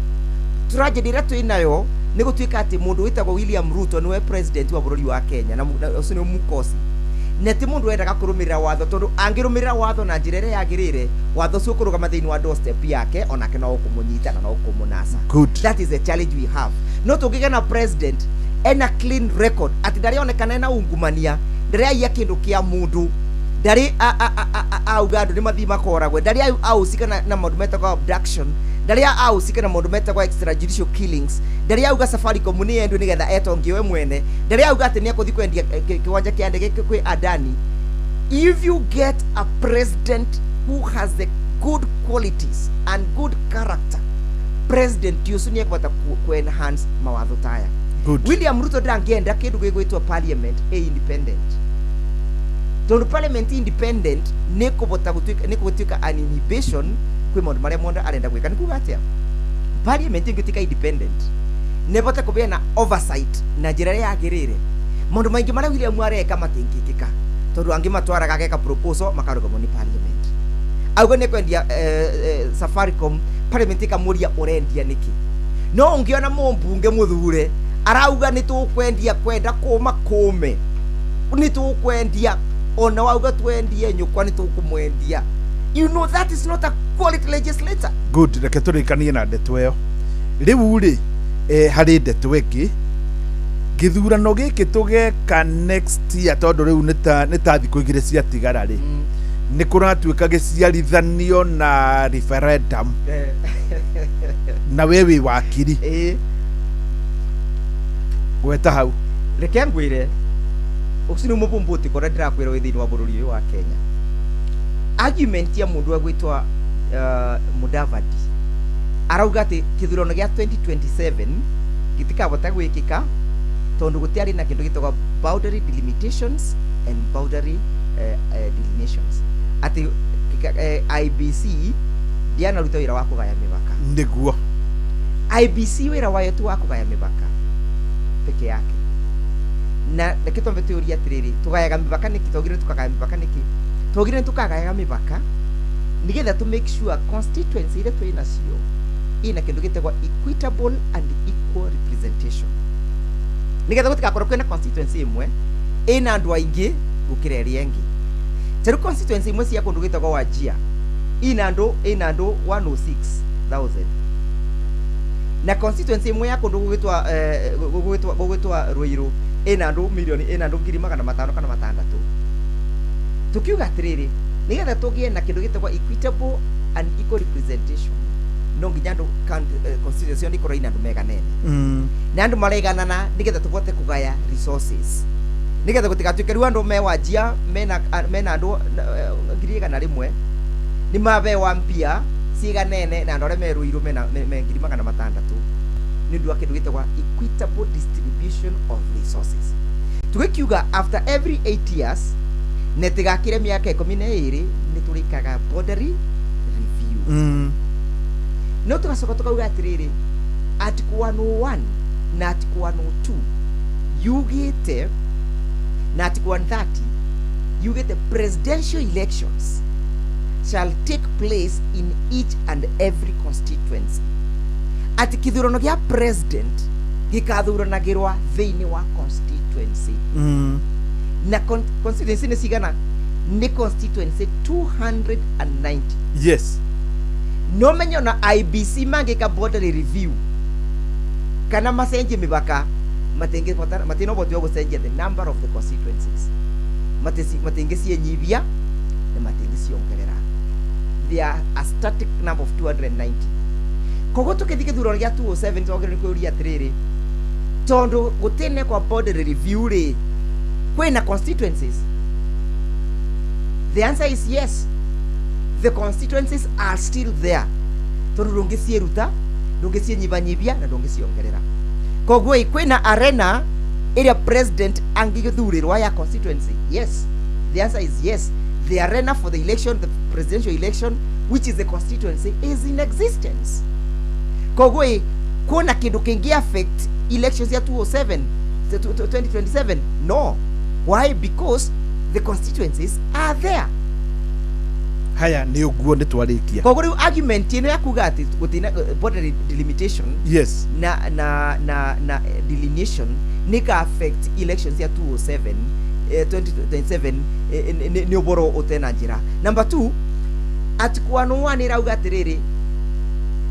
Speaker 2: Tragedy ĩrĩa twĩ nayo nĩ gũtuĩka atĩ mũndũ wĩtagwo William Ruto nĩwe president wa bũrũri wa Kenya, na ũcio nĩ mũkosi, na ti mũndũ wendaga kũrũmĩrĩra watho, tondũ angĩrũmĩrĩra watho na njĩra ĩrĩa yagĩrĩire, watho ũcio ũkũrũgama thĩinĩ wa doorstep yake, onake no ũkũmũnyita na no ũkũmũnasa.
Speaker 19: Good.
Speaker 2: That is the challenge we have. No tũngĩgĩa na president ena clean record, atĩ ndarĩ onekana ena ungumania, ndarĩ aiya kĩndũ kĩa mũndũ, ndarĩ auga andũ nĩ mathiĩ makoragwe, ndarĩ ahusika na maũndũ metagwo abduction, ndarĩ ahusika na maũndũ metagwo extrajudicial killings, ndarĩ auga Safaricom nĩ yendwo nĩgetha etongie we mwene, ndarĩ auga atĩ nĩ ekũthiĩ kwendia kĩwanja kĩa ndege kwĩ Adani. If you get a president who has the good qualities and good character, president ũcio nĩ ekũhota ku enhance mawatho taya.
Speaker 19: Good.
Speaker 2: William Ruto ndangĩenda kĩndũ gĩgwĩtwo parliament ĩ independent, tondũ parliament independent nĩ kũbota gũtuĩka, nĩ gũtuĩka an inhibition kwĩ maũndũ marĩa mũndũ arenda gwĩka. Nĩ kuga atĩa? Parliament ĩngĩtuĩka independent, nĩ ĩbote kũgĩa na oversight na njĩra ĩrĩa yagĩrĩire, maũndũ maingĩ marĩa William areka matingĩkĩka, tondũ angĩ matwaraga ageka proposal makarũgamwo nĩ parliament. Auga nĩ kwendia Safaricom, parliament ĩkamũria ũrendia nĩkĩ? No ũngĩona mũmbunge mũthure arauga nĩ tũkwendia, kwenda kũma kũme nĩ tũkwendia, ona wauga twendie nyũkwa nĩ tũkũmwendia, you know that is not a quality legislator.
Speaker 19: Good. Reke tũrĩkanie na ndeto ĩyo. Rĩu rĩ, harĩ ndeto ĩngĩ, gĩthurano gĩkĩ tũgeka next year, tondũ rĩu nĩ ta thikũ 2 ciatigara rĩ, nĩ kũratuĩka gĩciarithanio na referendum, na we wĩ wakiri, gweta hau.
Speaker 2: Reke ngwĩre, ũcio nĩ mũbũmbũtĩko ũrĩa ndĩrakwĩra wĩ thĩinĩ wa bũrũri ũyũ wa Kenya. Argument ya mũndũ egwĩtwo Mudavadi arauga atĩ kĩthurano gĩa 2027 gĩtikabota gwĩkĩka tondũ gũtiarĩ na kĩndũ gĩtagwo boundary delimitations and boundary delineations, atĩ IEBC ndianaruta wĩra wa kũgaya mĩbaka. IEBC wĩra wayo ti wa kũgaya mĩbaka peke yake. Na reke twambe twĩyũrie atĩrĩrĩ, tũgayaga mĩbaka nĩkĩ? Twagĩrĩire tũkagaya mĩbaka nĩkĩ? Twagĩrĩire tũkagayaga mĩbaka nĩgetha tũ make sure constituency iria twĩ nacio ina kĩndũ gĩtagwo equitable and equal representation, nĩgetha gũtigakorwo kwĩna constituency ĩmwe ĩna andũ aingĩ gũkĩra ĩrĩa ĩngĩ. Ta rĩu constituency imwe cia kũndũ gwĩtagwo Wajir ina andũ 106,000, na constituency ĩmwe ya kũndũ gũgwĩtwo Ruiru ĩna andũ milioni, ĩna andũ 500,000 kana 600. Tukiuga atĩrĩrĩ, nĩgetha tũgĩe na kĩndũ gĩtagwo equitable and equal representation, no nginya andũ constituency ĩyo ĩkorwo ina andũ meganene na andũ mareganana, nĩgetha tũbote kũgaya resources, nĩgetha gũtigatuĩke rĩu andũ me Wajir mena andũ 100,000 nĩ mabewa mbia ciganene na andũ arĩa me Ruiru mena me 600,000, nĩ ũndũ wa kĩndũ gĩtagwo equitable distribution of resources. Tũgĩkiuga after every 8 years, na ĩtigakĩre mĩaka 12, nĩ tũrĩkaga boundary review. No tũgacoka tũkauga atĩrĩrĩ, article 101 na article 102 yugĩte na article 130 yugĩte presidential elections shall take place in each and every constituency, atĩ kĩthurano gĩa president Gĩkathuranagĩrwa thĩinĩ wa constituency. Na constituency nĩ cigana? Nĩ constituency 290. No menye ona IEBC mangĩka boundary review kana macenjie mĩbaka, matingĩhota, matina ũhoti wa gũcenjia the number of the constituencies. Matingĩciĩnyibia na matingĩciongerera. They are a static number of 290. Koguo tũkĩthiĩ gĩthurano gĩa 207, twagĩrĩirwo nĩ kwĩyũria atĩrĩrĩ, tondũ gũtĩne kwa boundary review rĩ, kwĩna constituencies? The answer is yes, the constituencies are still there, tondũ ndũngĩciĩruta, ndũngĩciĩnyibanyibia na ndũngĩciongerera. Koguo ĩ, kwĩna arena ĩrĩa president angĩgĩthurĩrwa ya constituency? Yes, the answer is yes, the arena for the election, the presidential election, which is the constituency, is in existence. Koguo ĩ, kuona kĩndũ kĩngĩ affect elections ya 207 2027? No. Why? Because the constituencies are there.
Speaker 19: Haya, nĩ ũguo, nĩ twarĩkia.
Speaker 2: Koguo rĩu argument ĩno ya kuga atĩ gũtina border delimitation na delineation nĩ ka affect elections ya 207 2027, nĩ ũboro ũtena njĩra. Number two, article 101 ĩrauga atĩrĩrĩ,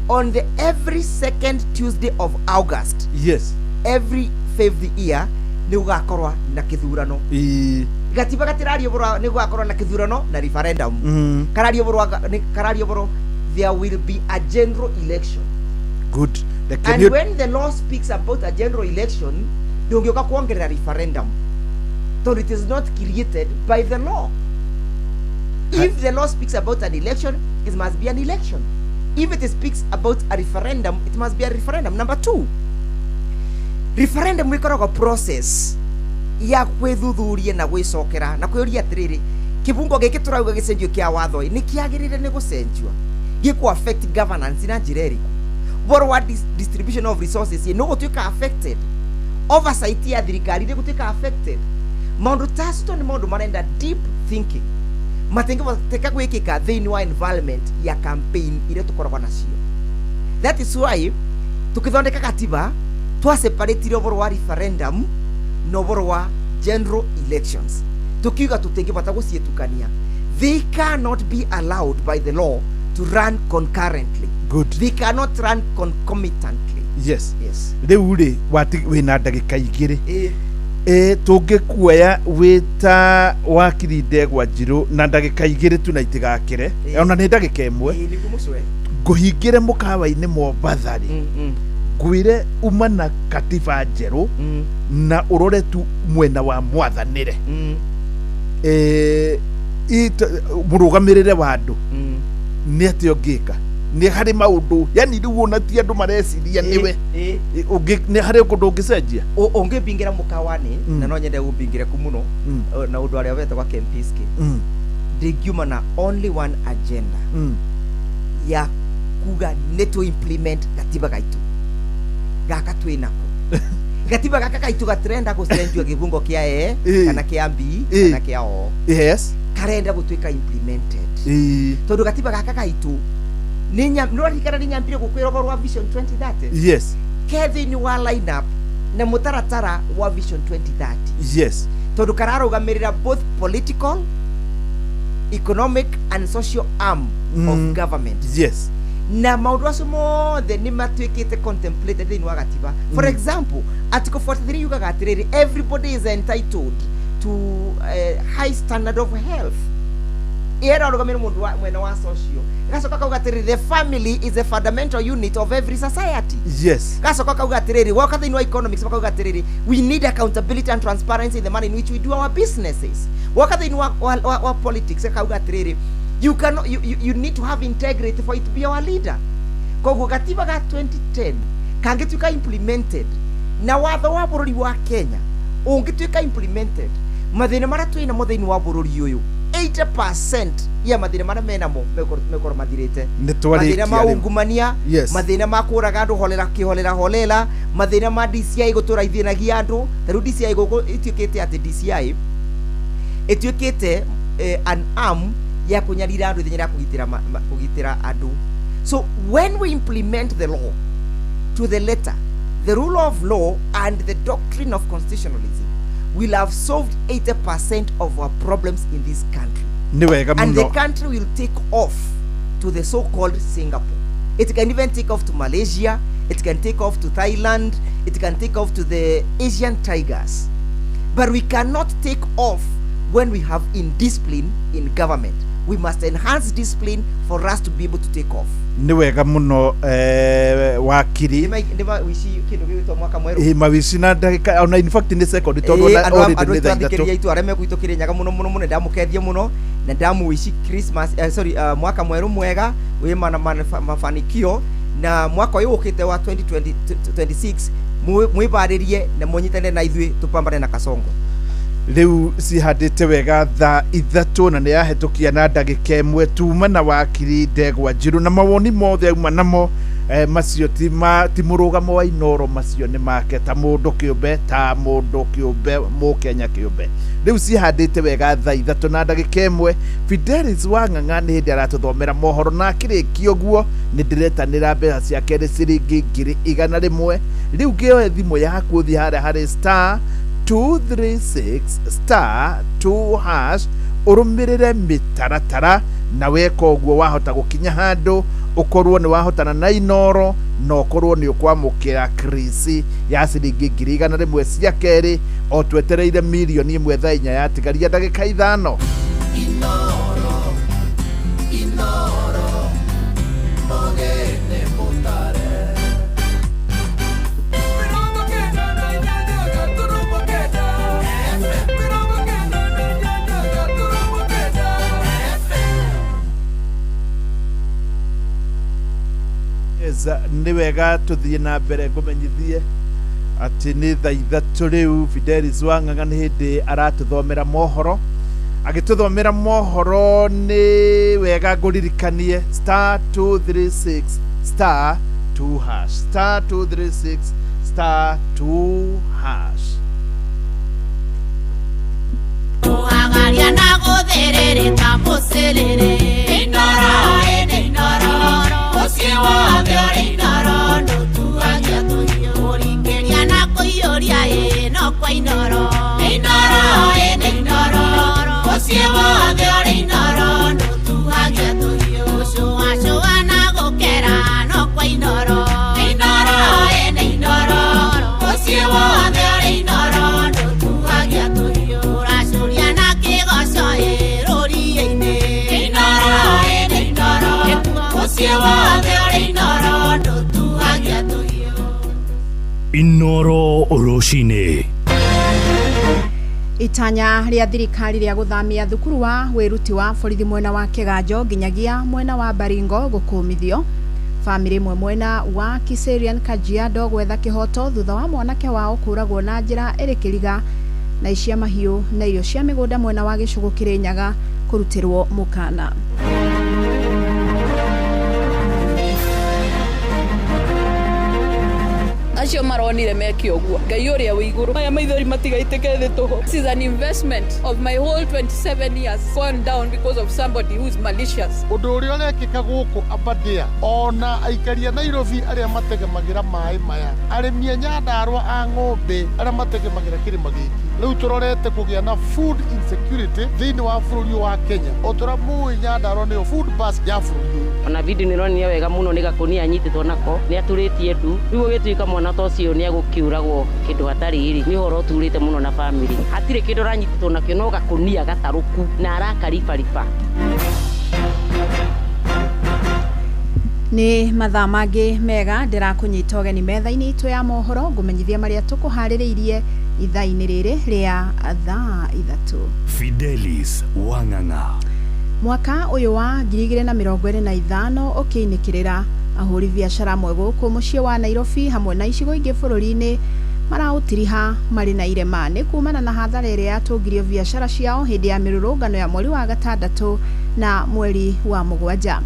Speaker 2: on the every second Tuesday of August every fifth year nĩ gũgakorwo na kĩthurano. Gatiba gatiraria ũhoro nĩ gũgakorwo na kĩthurano na referendum. Kararia ũhoro kararia ũhoro there will be a general election.
Speaker 19: Good. Reke
Speaker 2: And when the law speaks about a general election, ndũngĩũka kuongerera referendum, tondũ it is not created by the law. If the law speaks about an election, it must be an election. If it speaks about a referendum, it must be a referendum. Number two, referendum ĩkoragwo process ya gwĩthuthuria na gwĩcokera na kwĩũria atĩrĩrĩ, kĩbungo gĩkĩ tũrauga gĩcenjio kĩa watho ĩ, nĩ kĩagĩrĩire nĩ gũcenjio? Gĩkũ affect governance na njĩra ĩrĩkũ? Ũhoro wa distribution of resources ĩ, nĩ ũgũtuĩka affected? Oversight ya thirikari nĩ gũtuĩka affected? Maũndũ ta acio nĩ maũndũ marenda deep thinking, matingĩhoteka gwĩkĩka thĩinĩ wa environment ya campaign iria tũkoragwo nacio. That is why tukithondeka katiba twaseparatire ũhoro wa referendum na ũhoro wa general elections, tukiuga tũtingĩbata gũciĩtukania. They cannot be allowed by the law to run concurrently. They cannot run concomitantly. Yes.
Speaker 19: Rĩu rĩ, wĩna ndagĩka 2.
Speaker 2: Ĩ.
Speaker 19: Ĩ tũngĩkuoya wĩ ta wakiri Ndegwa Njirũ na ndagĩka 2 tu na itigakĩre, ona nĩ ndagĩka 1,
Speaker 2: Ĩ, nĩguo mũcwe.
Speaker 19: Ngũhingĩre mũkawa-inĩ Mombatha rĩ, ngwĩre uma na katiba njerũ na ũrore tu mwena wa mwathanĩre, mũrũgamĩrĩre wa andũ, nĩ atĩa ũngĩka? Nĩ harĩ maũndũ, yani rĩu ona ti andũ mareciria nĩwe. Nĩ harĩ ũndũ ũngĩcenjia?
Speaker 2: Ũngĩmbingĩra mũkawa-nĩ, na no nyende ũmbingĩre ku mũno, na ũndũ arĩa wetagwa Kempinski, ndingiuma na only one agenda ya kuga nĩ tũ implement gatiba gaitũ gaka twĩ nako. Gatiba gaka gaitũ gatirenda gũcenjio gĩbungo kĩa E kana kĩa B kana kĩa O. Karenda gũtuĩka implemented, tondũ gatiba gaka gaitũ nĩ nĩwaririkana nĩ nyambire gũkwĩra ũhoro wa Vision 2030? Ke thĩinĩ wa lineup na mũtaratara wa Vision 2030, tondũ kararũgamĩrĩra both political, economic and social arm of government. Na maũndũ acio mothe nĩ matuĩkĩte contemplated thĩinĩ wa gatiba. For example, article 43 yugaga atĩrĩrĩ, everybody is entitled to high standard of health. Ĩrarũgamĩrĩra mũndũ wa mwena wa social. Gacoka kauga atĩrĩrĩ, the family is a fundamental unit of every society. Gacoka kauga atĩrĩrĩ, woka thĩinĩ wa economics makauga atĩrĩrĩ, we need accountability and transparency in the manner in which we do our businesses. Woka thĩinĩ wa politics kauga atĩrĩrĩ, you cannot, you need to have integrity for it to be our leader. Koguo gatiba ga 2010 kangĩtuĩka implemented na watho wa bũrũri wa Kenya ũngĩtuĩka implemented, mathĩna marĩa twĩ namo thĩinĩ wa bũrũri ũyũ, 80% ya mathĩna marĩa menamo megũkorwo mathirĩte.
Speaker 19: Nĩ twarĩkia.
Speaker 2: Mathĩna ma
Speaker 19: Rĩu.
Speaker 2: ungumania, mathĩna ma kũraga andũ holela kĩholela holela, mathĩna ma DCI gũtũra ithĩnagia andũ. Ta rĩu DCI gũkũ ĩtuĩkĩte atĩ DCI ĩtuĩkĩte an arm ya kũnyarira andũ ithenya rĩa kũgitĩra andũ. So when we implement the law to the letter, The rule of law and the doctrine of constitutionalism will have solved 80% of our problems in this country.
Speaker 19: Nĩ wega
Speaker 2: And the
Speaker 19: mũno.
Speaker 2: country will take off to the so-called Singapore. It can even take off to Malaysia. It can take off to Thailand. It can take off to the Asian tigers. But we cannot take off when we have indiscipline in government. We must enhance discipline for us to be able to take off.
Speaker 19: Nĩ wega mũno wakiri.
Speaker 2: Nĩma wici kĩndũ gĩgwĩtwo mwaka mwerũ.
Speaker 19: Ĩ, mawici na ndagĩka ona in fact nĩ second tondũ ona
Speaker 2: Andũ
Speaker 19: already
Speaker 2: andũ
Speaker 19: nĩ thaa ithatũ.
Speaker 2: twathikĩrĩria itũ arĩa megwitũ Kĩrĩnyaga mũno mũno mũno, ndamũkethie mũno na ndamũwici Christmas, sorry, mwaka mwerũ mwega wĩ mana mafanikio na mwaka ũyũ ũkĩte wa 2026 mwĩbarĩrie na mũnyitane na ithuĩ tũpambane na Kasongo.
Speaker 19: Rĩu cihandĩte wega thaa 3 na nĩ yahetũkia na ndagĩka 1. Tuma na wakiri Ndegwa Njiru na mawoni mothe auma namo, macio ti ma ti mũrũgamo wa Inoro, macio nĩ make ta mũndũ kĩũmbe, ta mũndũ kĩũmbe, mũkenya kĩũmbe. Rĩu cihandĩte wega thaa 3 na ndagĩka 1. Fidelis wa Ng'ang'a nĩ hĩndĩ aratũthomera mohoro, na akĩrĩkia ũguo nĩ ndĩretanĩra mbeca ciake nĩ ciringi 100,000. Rĩu ngĩoe thimũ yaku ũthiĩ harĩa harĩ star 236 star 2 hash, ũrũmĩrĩre mĩtaratara, na weka ũguo wahota gũkinya handũ ũkorwo nĩ wahotana na Inoro na ũkorwo nĩ ũkwamũkĩra krisi ya ciringi 100,000 cia kerĩ, o twetereire 1,000,000 thaa 4 yatigaria ndagĩka 5.
Speaker 3: Inoro, Inoro, mogene mutare.
Speaker 19: Yes, nĩ wega tũthiĩ na mbere ngũmenyithie atĩ nĩ thaa 3 rĩu. Fidelis wa Ng'ang'a nĩ hĩndĩ aratũthomera mohoro. Agĩtũthomera mohoro nĩ wega ngũririkanie star 236 star 2 hash, star 236 star 2 hash.
Speaker 6: Kũhagaria na gũthĩrĩrĩka mũcĩrĩrĩ. Inoro, ĩnĩ inoro, mũciĩ wothe ũrĩ inoro, ndũtuagia tũhiũ. Kũringĩria na kũiyũria ĩ no kwa Inoro. Inoro, ĩnĩ inoro, mũciĩ wothe ũrĩ inoro, ndũtuagia tũhiũ. Gũcũacũa na gũkera no kwa Inoro. Inoro, ĩnĩ inoro, mũciĩ wothe ũrĩ inoro, ndũtuagia tũhiũ. Ũracũria na kĩgoco ĩ rũriĩ-inĩ. Inoro, ĩnĩ inoro, mũciĩ wothe ũrĩ inoro, ndũtuagia tũhiũ.
Speaker 16: Inoro rũcinĩ.
Speaker 1: Itanya rĩa thirikari rĩa gũthamia thukuru wa wĩruti wa borithi mwena wa Kĩganjo nginyagia mwena wa Baringo gũkũmithio. Bamĩrĩ ĩmwe mwena wa Kiserian Kajiado gwetha kĩhoto thutha wa mwanake wao kũragwo na njĩra ĩrĩ kĩriga, na icia mahiũ na irio cia mĩgũnda mwena wa Gĩcũgũ Kĩrĩnyaga kũrutĩrwo mũkana.
Speaker 17: Acio maronire meke ũguo, Ngai ũrĩa wĩ igũrũ, aya maithori matigaitĩke thĩ tũhũ. This is an investment of my whole 27 years gone down because of somebody who is malicious.
Speaker 18: Ũndũ ũrĩa ũrekĩka gũkũ Aberdare, ona aikari a Nairobi arĩa mategemagĩra maĩ maya, arĩmi a Nyandarua a ng'ombe arĩa mategemagĩra kĩrĩma gĩkĩ, rĩu tũrorete kũgĩa na food insecurity thĩinĩ wa bũrũri ũyũ wa Kenya. O tũrĩa mũĩ, Nyandarua nĩyo food basket ya bũrũri ũyũ.
Speaker 14: Ona video nĩ ĩronania wega mũno nĩ gakũnia anyitĩtwo nako, nĩ aturĩtie ndu. Rĩu gũgĩtuĩka mwana ta ũcio nĩ agũkĩũragwo kĩndũ hatarĩ rĩ, nĩ ũhoro ũturĩte mũno na bamĩrĩ. Hatirĩ kĩndũ aranyitĩtwo nakĩo no gakũnia gatarũku na arakaribariba.
Speaker 1: Nĩ mathaa mangĩ mega ndĩrakũnyita ũgeni metha-inĩ itũ ya mohoro, ngũmenyithia marĩa tũkũharĩrĩirie ithaa-inĩ rĩrĩ rĩa thaa 3.
Speaker 16: Fidelis wa Ng'ang'a.
Speaker 1: Mwaka ũyũ wa 2025 ũkĩinĩkĩrĩra, ahũri biacara amwe gũkũ mũciĩ wa Nairobi hamwe na icigo ingĩ bũrũri-inĩ maraũtiriha marĩ na irema nĩ kumana na hathara ĩrĩa yatũngirio biacara ciao hĩndĩ ya mĩrũrũngano ya mweri wa 6 na mweri wa 7.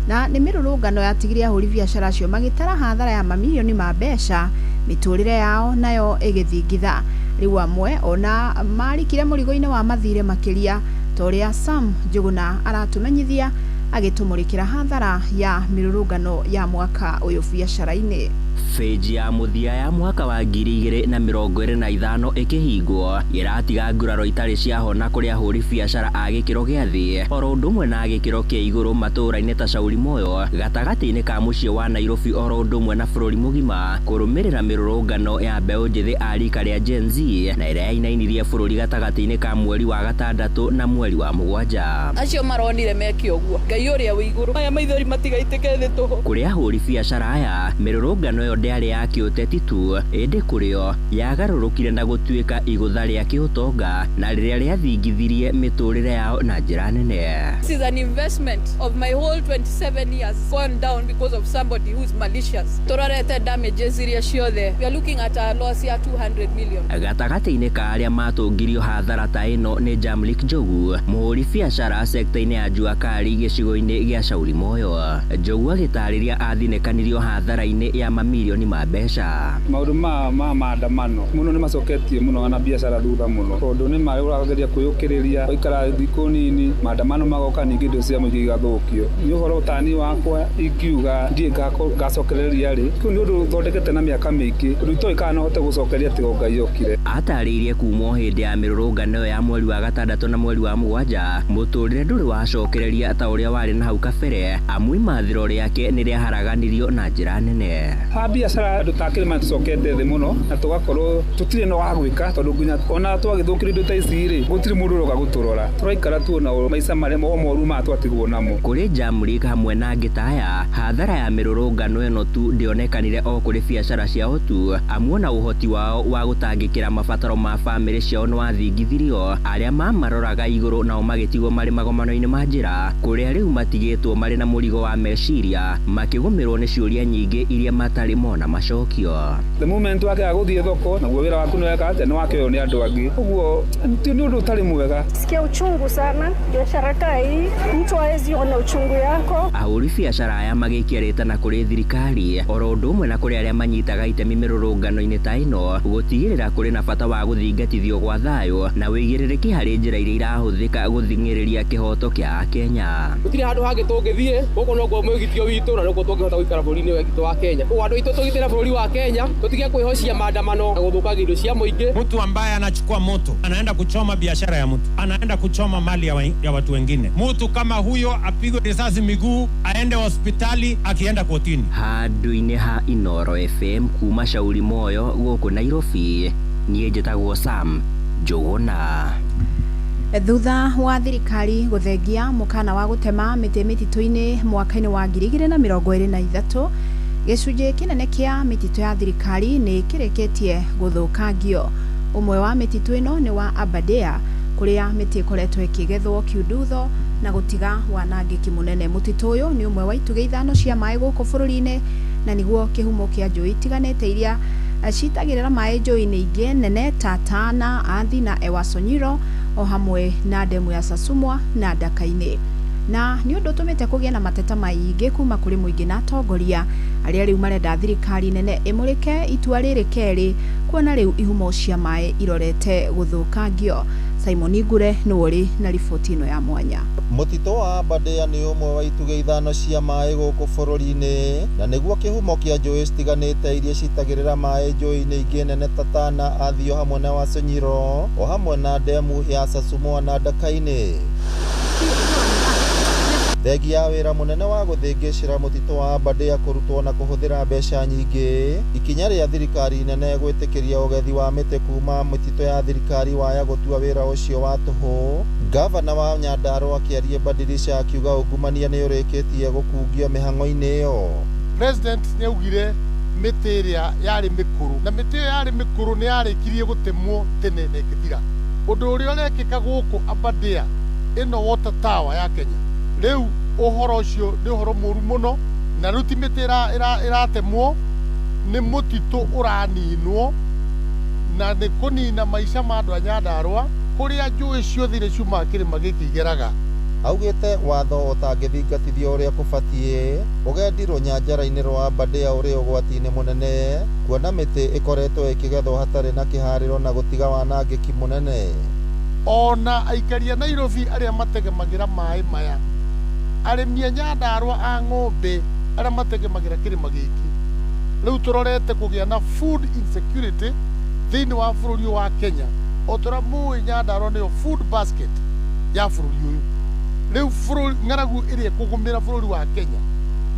Speaker 1: Na nĩ mĩrũrũngano yatigire ahũri biacara acio magĩtara hathara ya mamirioni ma mbeca, mĩtũrĩre yao nayo ĩgĩthingitha. Rĩu amwe ona marikire mũrigo-inĩ wa mathirĩ makĩria, ta ũrĩa Sam Njuguna aratũmenyithia agĩtũmũrĩkĩra hathara ya mĩrũrũngano ya mwaka ũyũ biacara-inĩ.
Speaker 4: Bĩnji ya mũthia ya mwaka wa 2025 ĩkĩhingwo ĩratiga nguraro itarĩ ciahona kũrĩ ahũri biacara a gĩkĩro gĩa thĩ oro ũndũ ũmwe na gĩkĩro kĩa igũrũ matũũra-inĩ ta Shauri Moyo gatagatĩ-inĩ ka mũciĩ wa Nairobi oro ũndũ ũmwe na bũrũri mũgima kũrũmĩrĩra mĩrũrũngano ya mbeũ njĩthĩ a rika rĩa Gen Z na ĩrĩa yainainirie bũrũri gatagatĩ-inĩ ka mweri wa gatandatũ na mweri wa mũgwanja.
Speaker 17: Acio maronire meke ũguo Ngai ũrĩa wĩ igũrũ aya maithori matigaitĩke thĩ tũhũ.
Speaker 4: Kũrĩ ahũri biacara aya mĩrũrũngano ĩyo ndĩarĩ ya kĩũteti tu ĩndĩ kũrĩo yagarũrũkire na gũtuĩka igũtha rĩa kĩũtonga na rĩrĩa rĩathingithirie mĩtũrĩre yao na njĩra nene.
Speaker 17: This is an investment of my whole 27 years gone down because of somebody who's malicious. Tũrorete damages iria ciothe. We are looking at a loss ya 200 million.
Speaker 4: Gatagatĩ-inĩ ka arĩa matũngirio hathara ta ĩno nĩ Jamlik Njogu, mũhũri biacara sekta-inĩ ya Jua Kali gĩcigo-inĩ gĩa Shauri Moyo. Njogu agĩtarĩria athinĩkanirio hathara-inĩ ya mamirioni ma mbeca.
Speaker 7: Maũndũ ma maandamano mũno nĩ macoketie mũno na biacara thutha mũno tondũ nĩ marĩ ũrageria kwĩyũkĩrĩria waikara thikũ nini maandamano magoka ningĩ indo cia mũingĩ igathũkio. Nĩ ũhoro ũtani wakwa ingiuga ndiĩ ngacokereria rĩ kĩu nĩ ũndũ ũthondekete na mĩaka mĩingĩ ũndũ itoĩ kana no hote gũcokeria tiga Ngai okire.
Speaker 4: Atarĩirie kumwo hĩndĩ ya mĩrũrũngano ĩyo ya mweri wa gatandatũ na mweri wa mũgwanja mũtũrĩre ndũrĩ wacokereria ta ũrĩa warĩ na hau kabere amu imathĩro rĩake nĩ rĩaharaganirio na njĩra nene.
Speaker 7: Ha biacara andũ ta kĩrĩma tũcokete thĩ mũno na tũgakorwo tũtirĩ na wa gwĩka tondũ nginya ona twagĩthũkĩrio indo ta ici rĩ gũtirĩ mũndũ ũroka gũtũrora tũraikara tuona maica marĩa moru ma twatigwo namo.
Speaker 4: Kũrĩ Jamlik hamwe na angĩ ta aya hathara ya mĩrũrũngano ĩno tu ndĩonekanire o kũrĩ biacara ciao tu amu ona ũhoti wao wa gũtangĩkĩra mabataro ma bamĩrĩ ciao nĩ wathingithirio arĩa mamaroraga igũrũ nao magĩtigwo marĩ magomano-inĩ ma njĩra kũrĩa rĩu matigĩtwo marĩ na mũrigo wa meciria makĩgũmĩrwo nĩ ciũria nyingĩ iria matarĩ mona macokio.
Speaker 7: The moment wake agũthiĩ thoko naguo wĩra waku nĩ weka atĩa nĩ wakĩoywo nĩ andũ angĩ ũguo nĩ ũndũ ũtarĩ mwega.
Speaker 20: Sikia uchungu sana biashara kaa hii mtu hawezi ona uchungu yako.
Speaker 4: Ahũri biacara aya magĩikia rĩtana kũrĩ thirikari oro ũndũ ũmwe na kũrĩ arĩa manyitaga itemi mĩrũrũngano-inĩ ta ĩno gũtigĩrĩra kũrĩ na bata wa gũthingatithio gwa thayũ na wĩigĩrĩrĩki harĩ njĩra iria irahũthĩka gũthing'ĩrĩria kĩhoto kĩa Akenya.
Speaker 21: Gũtirĩ handũ hangĩ tũngĩthiĩ gũkũ nokuo mwĩgitio witũ na nokuo tũngĩhota gũikara bũrũri-inĩ witũ wa Kenya. Koguo andũ aitũ tũgitĩre bũrũri wa Kenya tũtige kwĩhocia maandamano na gũthũkangia indo cia mũingĩ.
Speaker 22: Mtu ambaye anachukua moto anaenda kuchoma biashara ya mtu, anaenda kuchoma mali ya watu wengine, mtu kama huyo apigwe risasi miguu, aende hospitali akienda kotini.
Speaker 4: Handũ-inĩ ha Inooro FM kuma Shauri Moyo gũkũ Nairobi, niĩ njĩtagwo Sam Njũgũna.
Speaker 1: Thutha wa thirikari gũthengia mũkana wa gũtema mĩtĩ mĩtitũ-inĩ mwaka-inĩ wa 2023 gĩcunjĩ kĩnene kĩa mĩtitũ ya thirikari nĩ kĩrĩkĩtie gũthũkangio. Ũmwe wa mĩtitũ ĩno nĩ wa Aberdare kũrĩa mĩtĩ ĩkoretwo ĩkĩgethwo kiundutho na gũtiga wanangĩki mũnene. Mũtitũ ũyũ nĩ ũmwe wa itugĩ ithano cia maĩ gũkũ bũrũri-inĩ na nĩguo kĩhumo kĩa njũĩ itiganĩte iria citagĩrĩra maĩ njũĩ-inĩ ingĩ nene ta Tana, Athi na Ewasonyiro o hamwe na ndemu ya Sasumwa na Ndaka-inĩ. Na nĩ ũndũ ũtũmĩte kũgĩe na mateta maingĩ kuma kũrĩ mũingĩ na atongoria arĩa rĩu marenda thirikari nene ĩmũrĩke itua rĩrĩ kerĩ kuona rĩu ihumo cia maĩ irorete gũthũkangio. Simon Ngure nĩwe ũrĩ na riboti ĩno ya mwanya.
Speaker 23: Mũtitũ wa Aberdare nĩ ũmwe wa itugĩ ithano cia maĩ gũkũ bũrũri-inĩ na nĩguo kĩhumo kĩa njũĩ citiganĩte iria citagĩrĩra maĩ njũĩ-inĩ ingĩ nene ta Tana, Athi o hamwe na Wasonyiro o hamwe na ndemu ya Sasumwa na Ndaka-inĩ. Thengia ya wĩra mũnene wa gũthĩngĩcĩra mũtitũ wa Aberdare kũrutwo na kũhũthĩra mbeca nyingĩ, ikinya rĩa thirikari nene gwĩtĩkĩria ũgethi wa mĩtĩ kuma mĩtitũ ya thirikari waya gũtua wĩra ũcio wa tũhũ. Gavana wa Nyandarua akĩaria Badirisha akiuga ungumania nĩ ũrĩkĩtie gũkungio mĩhang'o-inĩ ĩyo.
Speaker 18: President nĩ augire mĩtĩ ĩrĩa yarĩ mĩkũrũ na mĩtĩ ĩyo yarĩ mĩkũrũ nĩ yarĩkirie gũtemwo tene na ĩgĩthira. Ũndũ ũrĩa ũrekĩka gũkũ Aberdare ĩno water tower ya Kenya rĩu ũhoro ũcio nĩ ũhoro mũru mũno na rĩu ti mĩtĩ ĩratemwo nĩ mũtitũ ũraninwo na nĩ kũnina maica ma andũ a Nyandarua kũrĩa njũĩ ciothe iria ciumaga kĩrĩma gĩkĩ igeraga.
Speaker 23: Augĩte watho ũtangĩthingatithio ũrĩa kũbatiĩ ũgendi rũnyanjara-inĩ rwa Aberdare ũrĩ ũgwati-inĩ mũnene kuona mĩtĩ ĩkoretwo ĩkĩgethwo hatarĩ na kĩharĩro na gũtiga wanangĩki mũnene.
Speaker 18: Ona aikari a Nairobi arĩa mategemagĩra maĩ maya arĩmi a Nyandarua a ng'ombe arĩa mategemagĩra kĩrĩma gĩkĩ Rĩu tũrorete kũgĩa na food insecurity thĩinĩ wa bũrũri ũyũ wa Kenya. O ta ũrĩa mũĩ Nyandarua nĩyo food basket ya bũrũri ũyũ. Rĩu bũrũri ng'aragu ĩrĩa ĩkũgũmĩra bũrũri wa Kenya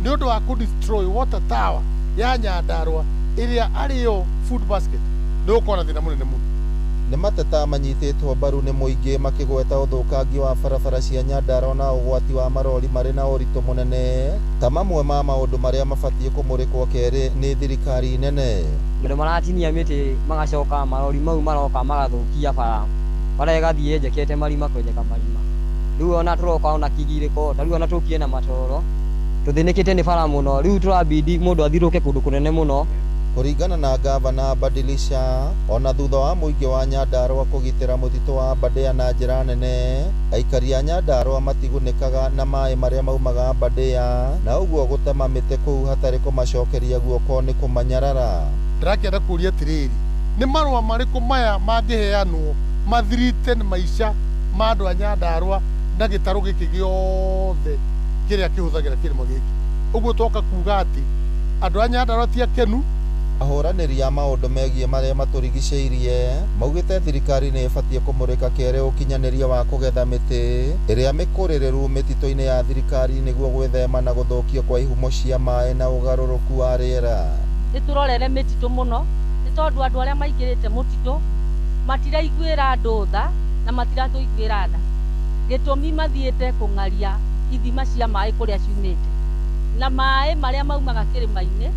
Speaker 18: nĩ ũndũ wa kũ destroy water tower ya Nyandarua ĩrĩa arĩ yo food basket, nĩ gũkorwo na thĩna mũnene mũno.
Speaker 23: Nĩ mateta manyitĩtwo mbaru nĩ mũingĩ makĩgweta ũthũkangi wa barabara cia Nyandarua na ũgwati wa marori marĩ na ũritũ mũnene ta mamwe ma maũndũ marĩa mabatiĩ kũmũrĩkwo kerĩ nĩ thirikari nene.
Speaker 10: Andũ maratinia mĩtĩ magacoka marori mau maroka magathũkia bara, bara ĩgathiĩ ĩnjekete marima kwenjeka marima. Rĩu ona tũroka ona kigirĩko, ta rĩu ona tũkire na matoro, tũthĩnĩkĩte nĩ bara mũno, rĩu tũrabidi mũndũ athirũke kũndũ kũnene mũno.
Speaker 23: Kũringana na gavana Badilisha, ona thutha wa mũingĩ wa Nyandarua kũgitĩra mũtitũ wa Aberdare na njĩra nene, aikari a Nyandarua matigunĩkaga na maĩ marĩa maumaga Aberdare, na ũguo gũtema mĩtĩ kũu hatarĩ kũmacokeria guoko nĩ kũmanyarara.
Speaker 18: Ndĩrakĩenda kũria atĩrĩrĩ, nĩ marũa marĩkũ maya mangĩheanwo mathirite maica ma andũ a Nyandarua na gĩtarũ gĩkĩ gĩothe kĩrĩa kĩhũthagĩra kĩrĩma gĩkĩ? Ũguo twoka kuga atĩ andũ a Nyandarua ti akenu.
Speaker 23: Ahũranĩri a maũndũ megiĩ marĩa matũrigicĩirie maugĩte thirikari nĩ ĩbatiĩ kũmũrĩka kerĩ ũkinyanĩria wa kũgetha mĩtĩ ĩrĩa mĩkũrĩrĩru mĩtitũ-inĩ ya thirikari nĩguo gwĩthema na gũthũkio kwa ihumo cia maĩ na ũgarũrũku wa rĩera.
Speaker 12: Nĩtũrorere mĩtitũ mũno nĩ tondũ andũ arĩa maingĩrĩte mũtitũ matiraiguĩra andũ tha na matiratũiguĩra tha. Gĩtũmi mathiĩte kũng'aria ithima cia maĩ kũrĩa ciumĩte, na maĩ marĩa maumaga kĩrĩma-inĩ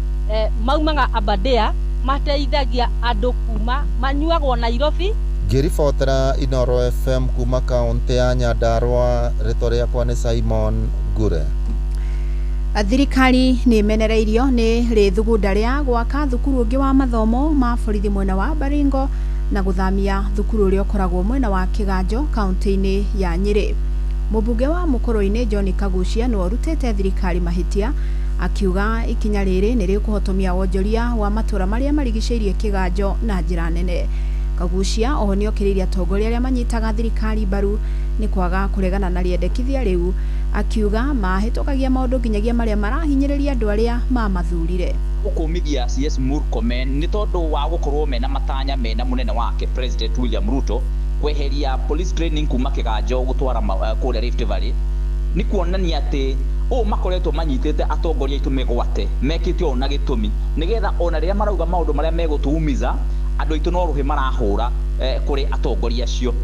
Speaker 12: maumaga Aberdare mateithagia andũ kuma manyuagwo Nairobi.
Speaker 23: Ngĩribotera Inooro FM kuma kaũntĩ ya Nyandarua, rĩtwa rĩakwa nĩ Simon Ngure.
Speaker 1: Thirikari nĩ ĩmenereirio nĩ rĩthugunda rĩa gwaka thukuru ũngĩ wa mathomo ma borithi mwena wa Baringo na gũthamia thukuru ũrĩa ũkoragwo mwena wa Kĩganjo kaũntĩ-inĩ ya Nyĩrĩ. Mũmbunge wa Mũkũrũ-inĩ John Kaguchia nĩwe ũrutĩte thirikari mahĩtia akiuga ikinya rĩrĩ nĩ rĩkũhotomia wonjoria wa matũra marĩa marigicĩirie Kĩganjo na njĩra nene. Kaguchia oho nĩokĩrĩirie atongoria arĩa manyitaga thirikari mbaru nĩ kwaga kũregana na rĩendekithia rĩu, akiuga mahĩtũkagia maũndũ nginyagia marĩa marahinyĩrĩria andũ arĩa mamathurire.
Speaker 13: Gũkũmithia CS Murkomen nĩ tondũ wa gũkorwo mena matanya mena mũnene wake President William Ruto kweheria police training kuma Kĩganjo gũtwara kũrĩa Rift Valley, nĩ kuonania atĩ ũũ makoretwo manyitĩte atongoria aitũ mĩgwate mekĩte ũũ na gĩtũmi nĩgetha ona rĩrĩa marauga maũndũ marĩa megũtũumiza andũ aitũ no rũhĩ marahũra kũrĩ atongoria acio.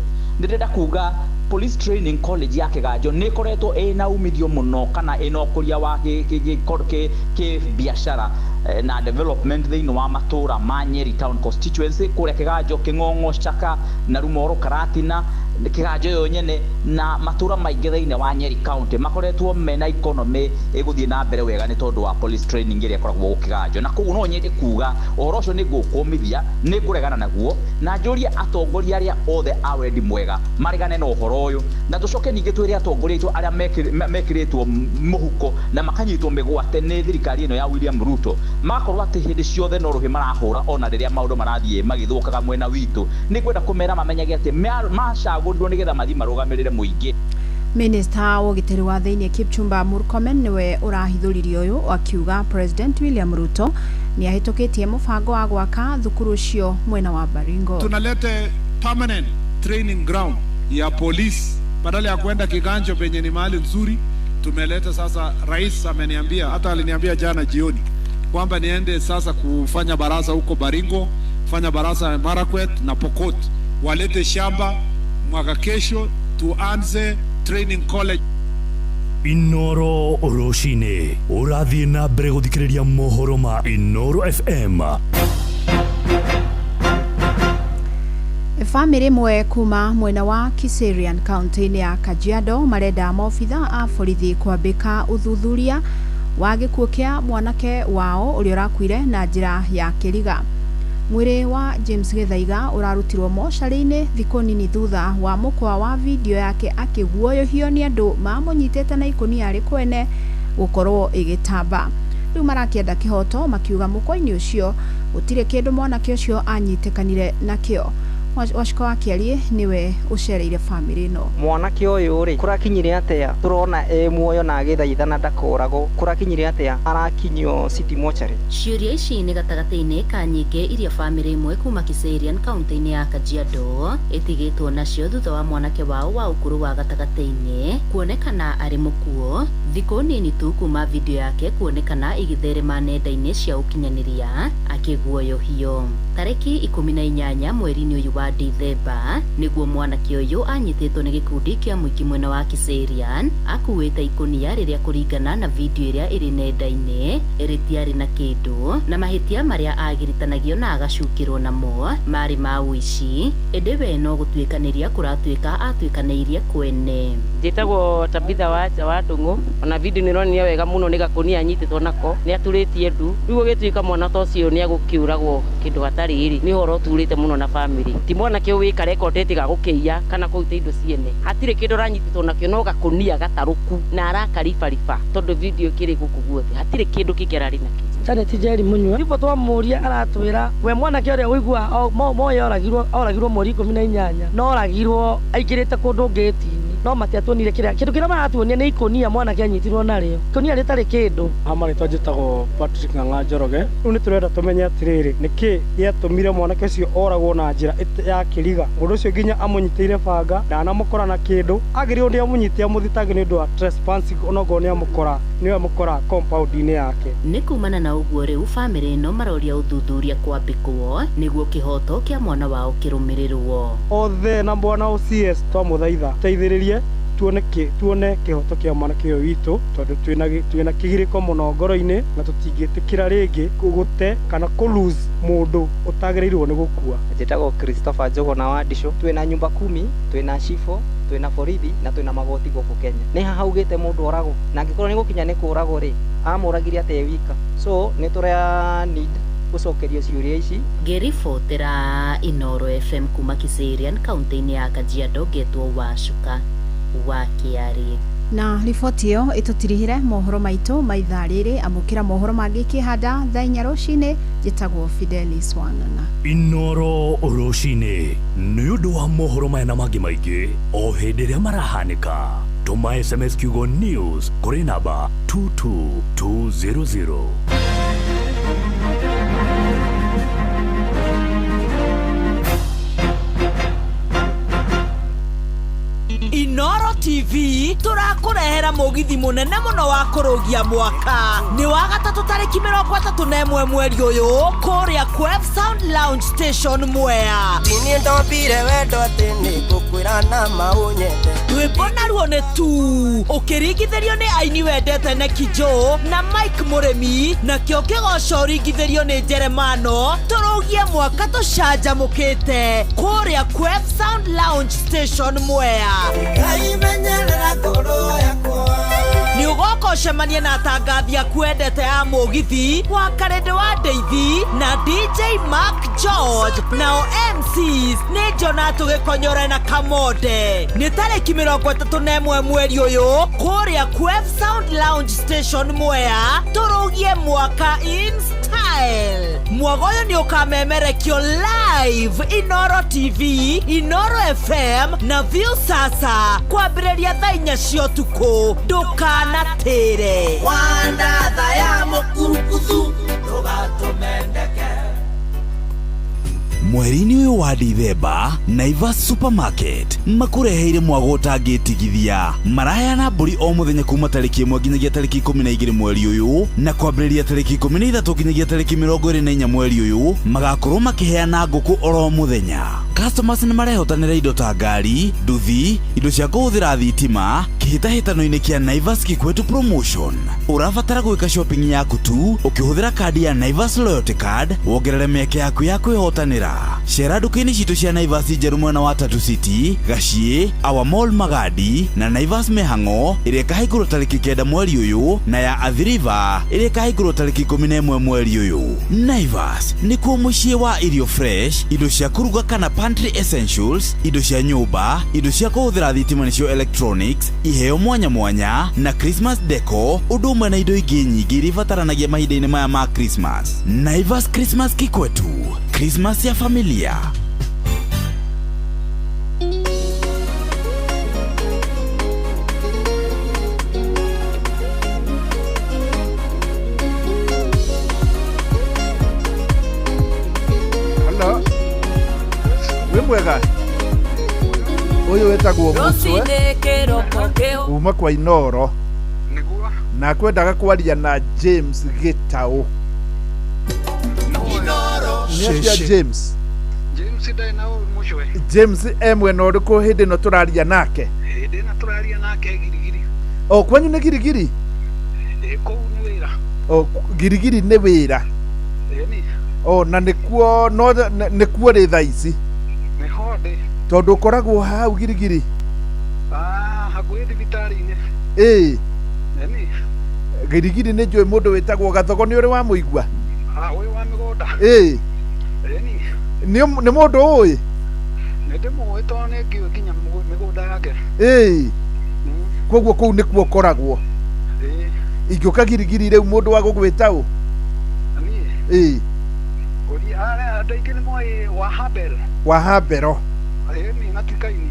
Speaker 13: Nĩ ndĩrenda kuga Police Training College ya Kĩganjo nĩ ĩkoretwo ĩna umithio mũno kana ĩna ũkũria wa kĩbiacara na development thĩinĩ wa matũra ma Nyeri Town constituency kũrĩa Kĩganjo, Kĩng'ong'o, Chaka na Rumoro, Karatina, Kĩganjo yo nyene na matũra maingĩ thĩinĩ wa Nyeri County makoretwo mena economy ĩgũthiĩ na mbere wega nĩ tondũ wa police training ĩrĩa ĩkoragwo gũkũ Kĩganjo. Na koguo no nyende kuga ũhoro ũcio nĩ ngũkũmithia, nĩ ngũregana naguo na njũrie atongoria arĩa othe a wendi mwega maregane na ũhoro ũyũ, na tũcoke ningĩ twĩre atongoria aitũ arĩa mekĩrĩtwo mũhuko na makanyitwo mĩgwate nĩ thirikari ĩno ya William Ruto makorwo atĩ hĩndĩ ciothe no rũhĩ marahũra ona rĩrĩa maũndũ marathiĩ magĩthũkaga mwena witũ. Nĩ ngwenda kũmera mamenyage atĩ macagũrirwo nĩgetha mathiĩ marũgamĩrĩre mũingĩ.
Speaker 1: Minista wa ũgitĩri wa thĩinĩ Kipchumba Murkomen nĩwe ũrahithũririe ũyũ akiuga President William Ruto nĩ ahĩtũkĩtie mũbango wa gwaka thukuru ũcio mwena wa Baringo.
Speaker 11: Tunalete permanent training ground ya polisi badala ya kwenda Kiganjo penye ni mahali nzuri. Tumeleta sasa, rais ameniambia, hata aliniambia jana jioni kwamba niende sasa kufanya baraza huko Baringo, kufanya baraza Marakwet na Pokot, walete shamba mwaka kesho tuanze training college.
Speaker 16: Inooro rũcinĩ ũrathiĩ na mbere gũthikĩrĩria mohoro ma Inooro FM.
Speaker 1: Bamĩrĩ ĩmwe kuma mwena wa Kiserian kaunti-inĩ ya Kajiado marenda maobitha a borithi kwambĩka ũthuthuria wa gĩkuũ kĩa mwanake wao ũrĩa ũrakuire na njĩra ya kĩriga. Mwĩrĩ wa James Gĩthaiga ũrarutirwo mocarĩ-inĩ thikũ nini thutha wa mũkwa wa video yake akĩguoyohio nĩ andũ mamũnyitĩte na ikũnia arĩ kwene gũkorwo ĩgĩtamba. Rĩu marakĩenda kĩhoto makiuga mũkwa-inĩ ũcio gũtirĩ kĩndũ mwanake ũcio anyitĩkanire nakĩo. Wacuka wa Kĩariĩ nĩwe ũcereire bamĩrĩ ĩno.
Speaker 5: Mwanake ũyũ rĩ, kũrakinyire atĩa tũrona e muoyo na agĩthaithana ndakoragwo, kũrakinyire atĩa arakinyio city mortuary?
Speaker 8: Ciũria ici nĩ gatagatĩ-inĩ ka nyingĩ iria bamĩrĩ ĩmwe kuma Kiserian kaunti-inĩ ya Kajiado ĩtigĩtwo nacio thutha wa mwanake wao wa ũkũrũ wa gatagatĩ-inĩ kuonekana arĩ mũkuũ thikũ nini tu kuma video yake kuonekana ĩgĩtherema nenda-inĩ cia ũkinyanĩria akĩguoyohio. Tarĩki 18 mweri-inĩ ũyũ wa Dithemba nĩguo mwanake ũyũ anyitĩtwo nĩ gĩkundi kĩa mũingĩ mwena wa Kiserian akuĩte ikũnia rĩrĩa kũringana na video ĩrĩa ĩrĩ nenda-inĩ rĩtiarĩ na kĩndũ na mahĩtia marĩa agiritanagio na agacukĩrwo namo marĩ ma ũici, ĩndĩ we no gũtuĩkanĩria kũratuĩka atuĩkanĩirie kwene.
Speaker 14: Njĩtagwo Tabitha wa Ndung'u, ona video nĩ ĩronania wega mũno nĩ gakũnia anyitĩtwo nako, nĩ aturĩtie ndu, rĩu gũgĩtuĩka mwana ta ũcio nĩ agũkĩũragwo kĩndũ hatarĩ rĩ, nĩ ũhoro ũturĩte mũno na bamĩrĩ. Ti mwanake ũyũ wĩka rekondeti ga gũkĩiya kana kũruta indo ciene, hatirĩ kĩndũ aranyitĩtwo nakĩo no gakũnia gatarũku na arakaribariba tondũ video ĩkĩrĩ gũkũ guothe, hatirĩ kĩndũ kĩngĩ ararĩ nakĩo.
Speaker 9: Janet Njeri Munyua ibo twamuria aratwira we mwanake ũrĩa ũigua moyo oragirwo mweri 18 no oragirwo aikirite kũndũ ngĩti-inĩ no matiatuonire kĩrĩa kĩndũ kĩrĩa maratuonia nĩ ikũnia mwanake anyitirwo narĩo ikũnia rĩtarĩ kĩndũ.
Speaker 24: Ha marĩtwa njĩtagwo Patrick Ng'ang'a Njoroge. Rĩu nĩ tũrenda tũmenye atĩrĩrĩ, nĩkĩ gĩatũmire mwanake ũcio oragwo na njĩra ya kĩriga? Mũndũ ũcio nginya amũnyitĩire banga ndanamũkora na kĩndũ, agĩrĩirwo nĩ amũnyite amũthitange nĩ ũndũ wa trespassing, onokorwo nĩ amũkora nĩwe amũkora compound-inĩ yake.
Speaker 8: Nĩ kumana na ũguo rĩu bamĩrĩ ĩno maroria ũthuthuria kwambĩkwo nĩguo kĩhoto kĩa mwana wao kĩrũmĩrĩrwo.
Speaker 24: Othe na bwana OCS twamũthaitha teithĩrĩrie tuone kĩhoto kĩa mwanake ũyũ witũ tondũ twĩna kĩgirĩko mũno ngoro-inĩ na tũtingĩtĩkĩra rĩngĩ gũte kana kũ lose mũndũ ũtagĩrĩirwo nĩ gũkua.
Speaker 5: Njĩtagwo Christopher Njũgũna wa Ndicũ. Twĩna nyumba kumi, twĩna cibũ, twĩna borithi na twĩna magoti gũkũ Kenya. Nĩ haha augĩte mũndũ oragwo, na angĩkorwo nĩ gũkinya nĩ kũragwo rĩ, amũragire atĩa wika? So nĩ tũra need gũcokerio ciũria ici.
Speaker 8: Ngĩribotera Inooro FM kuma Kiserian kaunti-inĩ ya Kajiado ngetwo Wacuka wa Kĩariĩ.
Speaker 1: Na riboti ĩyo ĩtũtirihĩre mohoro maitũ ma ithaa rĩrĩ. Amũkĩra mohoro mangĩ kĩhanda thaa 4 rũcinĩ. Njĩtagwo Fidelis Wang'ang'a.
Speaker 16: Inooro rũcinĩ nĩ ũndũ wa mohoro maya na mangĩ maingĩ o hĩndĩ ĩrĩa marahanĩka. Tũma SMS kiugo news kũrĩ namba 22200.
Speaker 25: Inooro TV turakũrehera mũgithi mũnene mũno wa kũrũgia mwaka nĩ wa gatatũ tarĩki 31 mweri ũyũ kũrĩa Kwef Sound Lounge Station Mwea.
Speaker 26: Niĩ ndombire wendo atĩ nĩngũkwĩra na maũnyende.
Speaker 25: Rwĩmbo naruo nĩ tu ũkĩringithĩrio nĩ aini wendete Neki Joe na Mike Mũrĩmi, nakĩo kĩgoco ũringithĩrio nĩ Jeremano. Tũrũgie mwaka tũcanjamũkĩte kũrĩa Kwef Sound Lounge Station Mwea. Nĩ ũgoka ũcemanie na atangathi aku wendete a mũgithi wa Karĩndĩ wa Ndeithi na DJ Mark George, nao MCs nĩ Jona Tũgĩkonyore na Kamonde. Nĩ tarĩki 31 mweri ũyũ kũrĩa Kwef Sound Lounge Station Mwea, tũrũgie mwaka in style. Mwago ũyũ nĩ ũkamemerekio live Inooro TV, Inooro FM na View Sasa kwambĩrĩria thaa 4 cia ũtukũ. Ndũkanatĩre.
Speaker 26: Wandatha ya mũkurukuthu ndũgatũmendeke.
Speaker 15: Mweri-inĩ ũyũ wa Dithemba, Naivas Supermarket makũreheire mwago ũtangĩtigithia. Maraheana mbũri o mũthenya kuma tarĩki 1 nginyagia tarĩki 12 mweri ũyũ, na kwambĩrĩria tarĩki 13 nginyagia tarĩki 24 mweri ũyũ magakorwo makĩheana ngũkũ oro mũthenya. Customers nĩ marehotanĩra indo ta ngari, nduthi, indo cia kũhũthĩra thitima kĩhĩtahĩtano-inĩ kĩa Naivas Kikwetu Promotion. Ũrabatara gwĩka shopping yaku tu ũkĩhũthĩra kandi ya Naivas Loyalty Card, wongerere mĩeke yaku ya kwĩhotanĩra. Cera nduka-inĩ citũ cia Naivas njerũ mwena wa Tatu City, Gaciĩ, Our Mall Magadi na Naivas Mĩhang'o ĩrĩa ĩkahingũrwo tarĩki 9 mweri ũyũ, na ya Athi River ĩrĩa ĩkahingũrwo tarĩki 11 mweri ũyũ. Naivas nĩkuo mũciĩ wa irio fresh, indo cia kũruga kana pantry essentials, indo cia nyũmba, indo cia kũhũthĩra thitima nĩcio electronics, iheo mwanya mwanya na Christmas deco, ũndũ ũmwe na indo ingĩ nyingĩ iria ibataranagia mahinda-inĩ maya ma Christmas. Naivas Christmas Kikwetu, Christmas ya familia.
Speaker 2: Ũyũ wĩtagwo Mũcwe
Speaker 25: Rũcinĩ kĩroko kĩu
Speaker 2: kuma kwa Inoro na kwendaga kwaria na James Gĩtaũ. Nĩ atĩa James?
Speaker 3: James ndarĩ na ũru mũcwe.
Speaker 2: James e mwena ũrĩkũ hĩndĩ ĩno tũraria nake?
Speaker 3: Hĩndĩ ĩno tũraria nake Girigiri.
Speaker 2: O kwanyu nĩ Girigiri?
Speaker 3: Ĩ kũu nĩ wĩra.
Speaker 2: O Girigiri nĩ wĩra.
Speaker 3: Ĩni.
Speaker 2: O na nĩkuo no nĩkuo rĩ thaa ici.
Speaker 3: Nĩho ndĩ.
Speaker 2: Tondũ ũkoragwo hau Girigiri?
Speaker 3: Ah, hakuhĩ thibitarĩ-inĩ.
Speaker 2: Ĩĩ.
Speaker 3: Ĩni.
Speaker 2: Girigiri nĩ njũĩ mũndũ wĩtagwo Gathogo nĩ ũrĩ wamũigua?
Speaker 3: Ah, ũyũ wa mĩgũnda.
Speaker 2: Ĩĩ.
Speaker 3: Ĩni.
Speaker 2: Nĩ mũndũ ũĩ?
Speaker 3: Nĩ ndĩmũĩ tondũ nĩ ngĩũĩ nginya mĩgũnda yake.
Speaker 2: Ĩĩ. Koguo kũu nĩkuo ũkoragwo.
Speaker 3: Ĩĩ.
Speaker 2: Ingĩũka Girigiri rĩu mũndũ wa gũgwĩta ũ?
Speaker 3: Niĩ.
Speaker 2: Ĩĩ.
Speaker 3: Ũria arĩa andũ aingĩ nĩ moĩ wa Habel.
Speaker 2: Wa Habero.
Speaker 3: Ĩni na ti Kaini.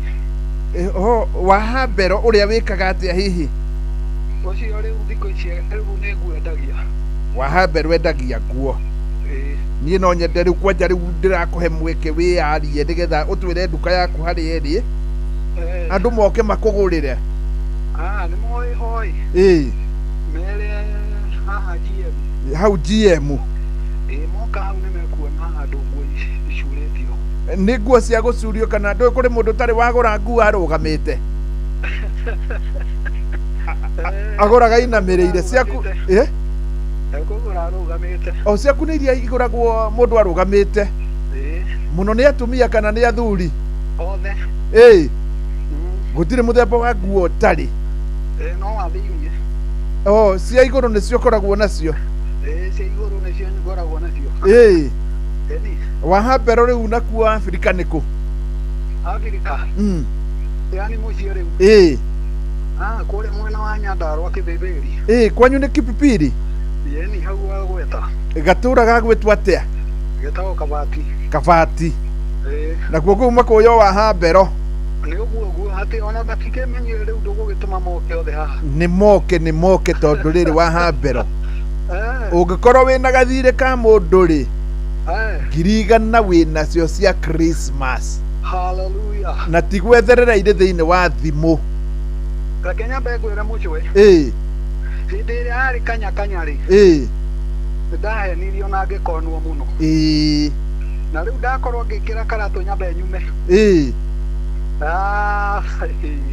Speaker 2: Ho wa Habero ũrĩa wĩkaga atĩa hihi?
Speaker 3: Ũcio rĩu thikũ ici rĩu nĩ nguo endagia.
Speaker 2: Wa Habero endagia nguo.
Speaker 3: Ĩĩ.
Speaker 2: Niĩ no nyende rĩu kwanja rĩu ndĩrakũhe mweke wĩyarie nĩgetha ũtwĩre nduka yaku harĩa ĩrĩ. Andũ moke makũgũrĩre.
Speaker 3: Ah, nĩ moĩ hoi.
Speaker 2: Ĩĩ.
Speaker 3: Mere haha GM.
Speaker 2: Hau GM.
Speaker 3: Ĩĩ moka hau nĩ mekuona handũ nguo icurĩtio.
Speaker 2: Nĩ nguo cia gũcurio kana ndũĩ kũrĩ mũndũ ũtarĩ wagũra nguo arũgamĩte? Agũraga inamĩrĩire ciaku. Ĩ?
Speaker 3: Ekũgũra arũgamĩte.
Speaker 2: O ciaku nĩ iria igũragwo mũndũ arũgamĩte.
Speaker 3: Ĩĩ.
Speaker 2: Mũno nĩ atumia kana nĩ athuri?
Speaker 3: Othe.
Speaker 2: Ĩĩ. Gũtirĩ mũthemba wa nguo ũtarĩ.
Speaker 3: Ĩĩ no wa thĩiniĩ.
Speaker 2: O cia igũrũ nĩcio ũkoragwo nacio.
Speaker 3: Ĩĩ cia igũrũ nĩcio ngoragwo nacio.
Speaker 2: Ĩĩ.
Speaker 3: Ĩni.
Speaker 2: Wa Habero rĩu nakuo Afrika nĩkũ?
Speaker 3: Afrika. Yaani mũciĩ rĩu.
Speaker 2: Ĩĩ.
Speaker 3: Ah, kũrĩa mwena wa Nyandarua Kĩbĩbĩri.
Speaker 2: Ĩĩ kwanyu nĩ Kipipiri?
Speaker 3: Ĩni hau wagweta.
Speaker 2: Gatũra gagwĩtwo atĩa?
Speaker 3: Getagwo Kabati.
Speaker 2: Kabati.
Speaker 3: Ĩĩ.
Speaker 2: Nakuo kũu makũyũ wa Habero.
Speaker 3: Nĩ ũguo ũguo atĩ ona matikĩmenyire rĩu ndũgũgĩtũma moke othe haha.
Speaker 2: Nĩ moke nĩ moke tondũ rĩrĩ wa Habero. Ũngĩkorwo wĩna gathirĩ ka mũndũ rĩ, 100,000 wĩnacio cia Christmas.
Speaker 3: Hallelujah.
Speaker 2: Na ti gwetherera irĩ thĩinĩ wa thimũ.
Speaker 3: Reke nyambe ngwĩre mũcwe.
Speaker 2: Ĩĩ.
Speaker 3: Hĩndĩ ĩrĩa yarĩ kanya kanya rĩ.
Speaker 2: Ĩĩ.
Speaker 3: Nĩndahenirio na ngĩkonwo mũno.
Speaker 2: Ĩĩ.
Speaker 3: Na rĩu ndakorwo ngĩkĩra karatũ nyambe nyume.
Speaker 2: Ĩĩ.
Speaker 3: Ah,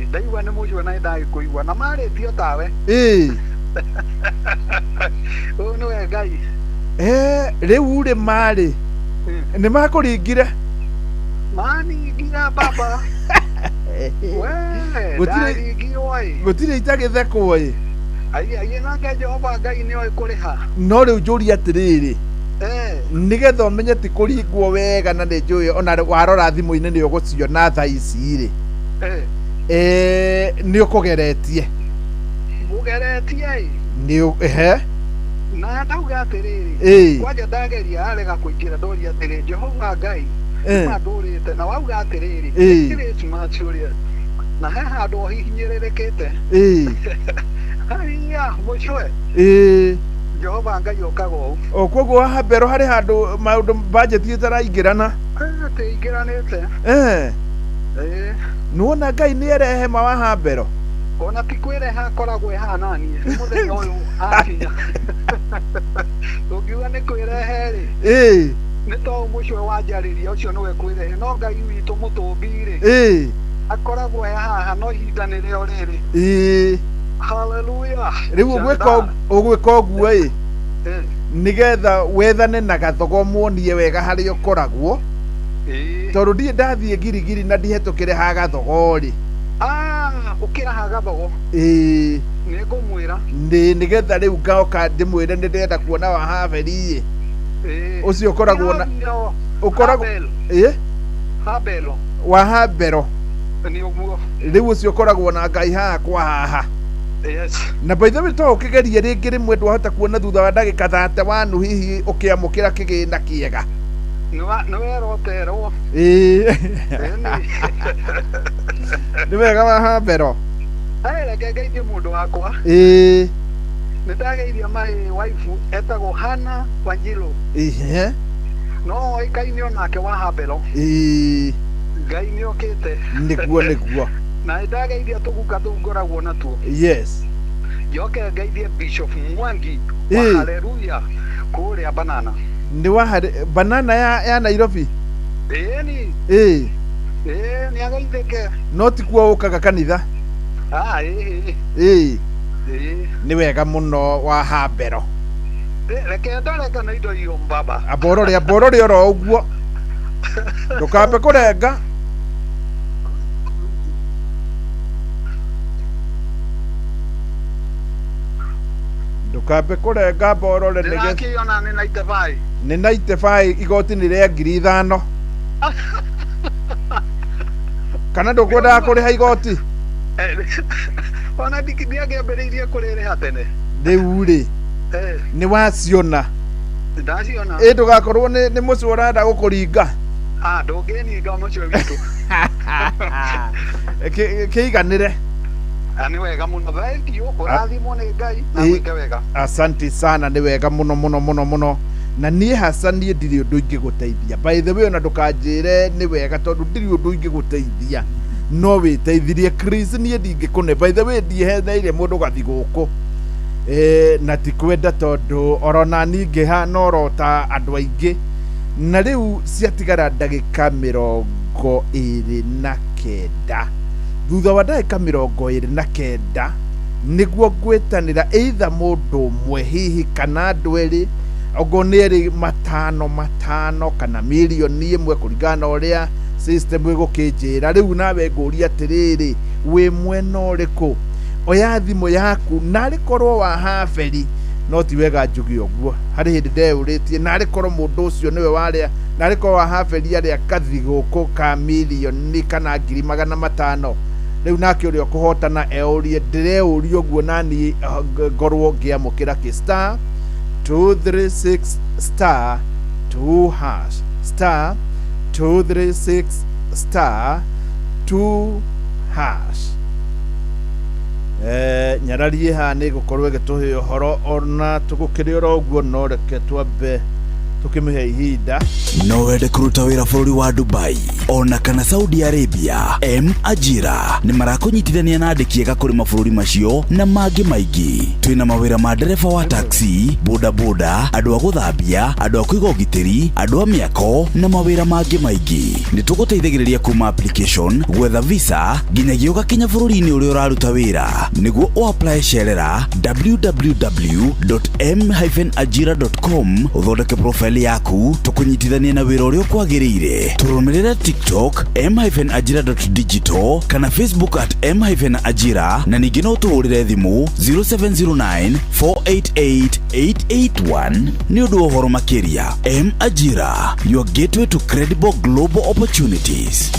Speaker 3: ndaigua nĩ mũcwe na nĩndagĩkũigua na marĩtio tawe.
Speaker 2: Ĩĩ.
Speaker 3: Ũyũ nĩwe Ngai.
Speaker 2: Rĩu rĩ marĩ nĩ makũringire?
Speaker 3: Maningira baba. We, ndaringirwo ĩ.
Speaker 2: Gũtirĩ itagĩthekwo ĩ.
Speaker 3: Ai nake Jehova Ngai nĩoĩ kũrĩha.
Speaker 2: No rĩu njũrie atĩrĩrĩ, nĩgetha ũmenye ti kũringwo wega na nĩ njũĩ ona warora thimũ-inĩ nĩ ũgũciona thaa ici rĩ, nĩ ũkũgeretie?
Speaker 3: Ngũgeretie ĩ.
Speaker 2: Nĩ ehe.
Speaker 3: Na ndauga atĩrĩrĩ,
Speaker 2: Ĩĩ.
Speaker 3: kwanja ndageria arega kũingĩra ndoria atĩrĩ Jehova Ngai nĩma ndũrĩte na wauga atĩrĩrĩ
Speaker 2: Ĩĩ.
Speaker 3: Christmas ũrĩa na he handũ ũhihinyĩrĩrĩkĩte.
Speaker 2: Ĩĩ.
Speaker 3: Haiya mũcwe.
Speaker 2: Ĩĩ.
Speaker 3: Jehova Ngai okaga ũũ.
Speaker 2: O koguo wa Habero harĩ handũ maũndũ bajeti ĩtaraingĩrana.
Speaker 3: Atĩ ingĩranĩte. Ĩĩ.
Speaker 2: Nĩwona Ngai nĩ erehe ma wa Habero.
Speaker 3: Ona ti kwĩreha akoragwo ĩhana niĩ nĩ mũthenya ũyũ akinya. Ũngiuga nĩ kwĩrehe rĩ.
Speaker 2: Ĩĩ.
Speaker 3: Nĩ to mũcwe wanjarĩria ũcio nĩwe kwĩrehe no Ngai witũ mũtũmbi rĩ.
Speaker 2: Ĩĩ.
Speaker 3: Akoragwo e haha no ihinda nĩrĩo rĩrĩ.
Speaker 2: Ĩĩ.
Speaker 3: Hallelujah.
Speaker 2: Rĩu ũgwĩka ũguo ĩ nĩgetha wethane na Gathogo muonie wega harĩa ũkoragwo. Tondũ ndirĩ ndathiĩ Girigiri na ndihetũkĩre ha Gathogo rĩ.
Speaker 3: Ah, ũkĩra ha Gathogo.
Speaker 2: Ĩĩ.
Speaker 3: Nĩ ngũmwĩra.
Speaker 2: Nĩ nĩgetha rĩu ngaoka ndĩmwĩre nĩ ndĩrenda kuona wa Haberi ĩ.
Speaker 3: Ĩĩ.
Speaker 2: Ũcio ũkoragwo na ũkoragwo ĩ
Speaker 3: Habelo.
Speaker 2: Wa Habero.
Speaker 3: Nĩ ũguo.
Speaker 2: Rĩu ũcio ũkoragwo na Ngai haha kwa haha.
Speaker 3: Yes.
Speaker 2: Na by the way to ũkĩgerie rĩngĩ rĩmwe ndwahota kuona thutha wa ndagĩka 31 hihi ũkĩamũkĩra kĩgĩna kĩega.
Speaker 3: Nĩ weroterwo.
Speaker 2: Ĩĩ. Nĩ wega wa Habero.
Speaker 3: Reke ngeithie mũndũ wakwa.
Speaker 2: Ĩĩ.
Speaker 3: Nĩ ndageithia my wife etagwo Hannah Wanjiru.
Speaker 2: Ĩhĩ.
Speaker 3: No oĩkaine onake wa Habero.
Speaker 2: Ĩĩ.
Speaker 3: Ngai nĩ okĩte.
Speaker 2: Nĩguo nĩguo.
Speaker 3: Na ndageithia tũguka tũu ngoragwo natuo.
Speaker 2: Yes.
Speaker 3: Njoke ngeithie Bishop Mwangi wa Haleluya kũrĩa Banana.
Speaker 2: Nĩ wa Banana ya Nairobi?
Speaker 3: Ĩni.
Speaker 2: Ĩĩ.
Speaker 3: Ĩĩ nĩ ageithĩke.
Speaker 2: No ti kuo ũkaga kanitha?
Speaker 3: Ah, ĩĩ.
Speaker 2: Ĩĩ.
Speaker 3: Ĩĩ.
Speaker 2: Nĩ wega mũno wa hambero.
Speaker 3: Reke ndoreka na indo iyo mbaba.
Speaker 2: Amborore oro ũguo. Ndũkambe kũrenga. Ndũkambe kũrenga mborore nĩgetha.
Speaker 3: Ndĩrakĩona nĩ 95.
Speaker 2: Nĩ 95 igoti nĩ rĩa 5,000. Kana ndũkwendaga kũrĩha igoti?
Speaker 3: Ona ndiangĩambĩrĩirie kũrĩrĩha tene.
Speaker 2: Rĩu rĩ. Nĩ waciona.
Speaker 3: Ndaciona.
Speaker 2: Ĩ ndũgakorwo nĩ mũciĩ ũrenda gũkũringa.
Speaker 3: Ah, ndũngĩninga mũciĩ witũ.
Speaker 2: Kĩiganĩre.
Speaker 3: Nĩ wega mũno. Thank you. Ũrathimwo nĩ Ngai na gwĩke wega.
Speaker 2: Asante sana, nĩ wega mũno mũno mũno mũno. Na niĩ haca niĩ ndirĩ ũndũ ingĩgũteithia. By the way, ona ndũkanjĩre nĩ wega tondũ ndirĩ ũndũ ingĩgũteithia. No wĩteithirie Chris, niĩ ndingĩkũne. By the way, ndiheneire mũndũ gathi gũkũ. Na ti kwenda tondũ orona ningĩ ha no rota andũ aingĩ. Na rĩu ciatigara ndagĩka 29. Thutha wa ndagĩka 29 nĩguo ngwĩtanĩra either mũndũ ũmwe hihi kana andũ erĩ, okorwo nĩ erĩ matano matano kana mirioni ĩmwe kũringana na ũrĩa system ĩgũkĩnjĩra. Rĩu nawe ngũria atĩrĩrĩ, wĩ mwena ũrĩkũ? Oya thimũ yaku narĩ korwo wa haberi, no ti wega njuge ũguo. Harĩ hĩndĩ ndeyũrĩtie narĩ korwo mũndũ ũcio nĩwe warĩa, narĩ korwo wa haberi arĩa kathi gũkũ ka mirioni kana 500,000. Rĩu nake ũrĩa ũkũhotana eũrie, ndĩreũria ũguo nani ngorwo ngĩamũkĩra kĩ star 236 star 2 hash star 236 star 2 hash. Nyararie haha nĩ gũkorwo ĩgĩtũhe ũhoro ona tũgũkĩrĩ oro ũguo, no reke twambe tukĩmĩhe ihinda.
Speaker 15: No wende kũruta wĩra bũrũri wa Dubai ona kana Saudi Arabia? M Ajira nĩ marakũnyitithania na andĩki ega kũrĩ mabũrũri macio na mangĩ maingĩ. Twĩna mawĩra ma ndereba wa taxi, boda boda, andũ a gũthambia, andũ a kũiga ũgitĩri, andũ a mĩako na mawĩra mangĩ maingĩ. Nĩ tũgũteithagĩrĩria kuma application, gwetha visa nginyagia ũgakinya bũrũri-inĩ ũrĩa ũraruta wĩra. Nĩguo ũapply cerera www.m-ajira.com ũthondeke profile yaku tũkũnyitithanie na wĩra ũrĩa ũkwagĩrĩire. Tũrũmĩrĩre TikTok m-ajira.digital kana Facebook at m-ajira, na ningĩ no tũhũrĩre thimũ 0709 488 881 nĩ ũndũ wa ũhoro makĩria. M Ajira, your gateway to credible global opportunities.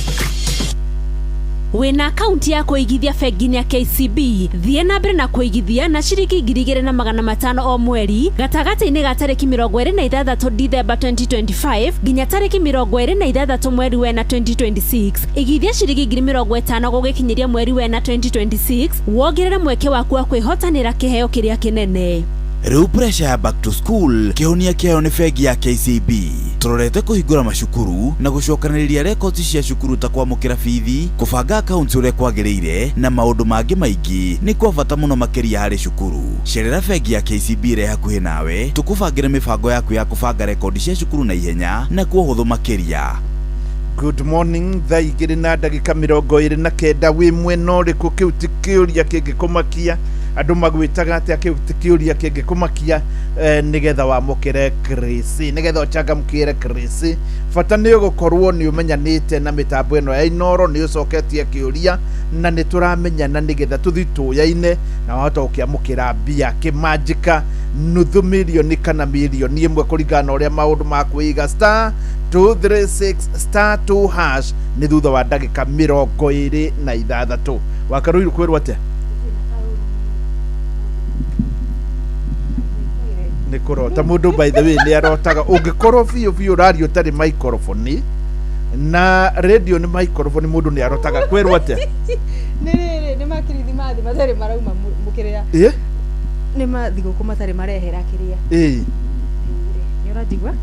Speaker 6: Wĩna akaunti ya kũigithia bengi-inĩ ya KCB, thiĩ na mbere na kũigithia na ciringi 2,500 o mweri gatagatĩ-inĩ ga tarĩki 26 Dithemba 2025 nginya tarĩki 26 mweri wena 2026. Igithia ciringi 50,000 gũgĩkinyĩria mweri wena 2026 wongerere mweke waku wa kwĩhotanĩra kĩheo kĩrĩa kĩnene.
Speaker 15: Rĩu pressure ya back to school kĩhonia kĩayo nĩ bengi ya KCB. Tũrorete kũhingũra macukuru na gũcokanĩrĩria records cia cukuru ta kwamũkĩra bithi, kũbanga accounts ũrĩa kwagĩrĩire na maũndũ mangĩ maingĩ nĩ kwa bata mũno makĩria harĩ cukuru. Cerera bengi ya KCB ĩrĩa hakuhĩ nawe tũkũbangĩre mĩbango yaku ya kũbanga rekondi cia cukuru na ihenya na kwa ũhũthũ makĩria.
Speaker 2: Good morning, thaa 2:29 wĩ mwena ũrĩkũ? Kĩu ti kĩũria kĩngĩkũmakia. Andũ magwĩtaga atĩa? Kĩu ti kĩũria kĩngĩkũmakia. Nĩgetha wamũkĩre Chris, nĩgetha ũchangamkĩre Chris, bata nĩ ũgũkorwo nĩ ũmenyanĩte na mĩtambo ĩno ya Inooro, nĩ ũcoketie kĩũria na nĩ tũramenyana nĩgetha tũthiĩ tũyaine na wahota gũkĩamũkĩra mbia kĩmanjĩka nuthu mirioni kana mirioni ĩmwe kũringana na ũrĩa maũndũ makwĩiga. Star 236 star 2 hash nĩ thutha wa ndagĩka 26. Wakarũiru kwĩrwo atĩa? Nĩ kũrota mũndũ, by the way nĩ arotaga. Ũngĩkorwo biũ biũ ũraria ũtarĩ microphone na radio nĩ microphone, mũndũ nĩ arotaga. Kwĩrwo atĩa?
Speaker 7: Nĩ rĩrĩ, nĩ makirithimathi matarĩ marauma mũkĩrĩa.
Speaker 2: Ĩ
Speaker 7: Nĩ mathigũkũ matarĩ marehera kĩrĩa.
Speaker 2: Ĩ
Speaker 7: Nĩ Ũranjigua?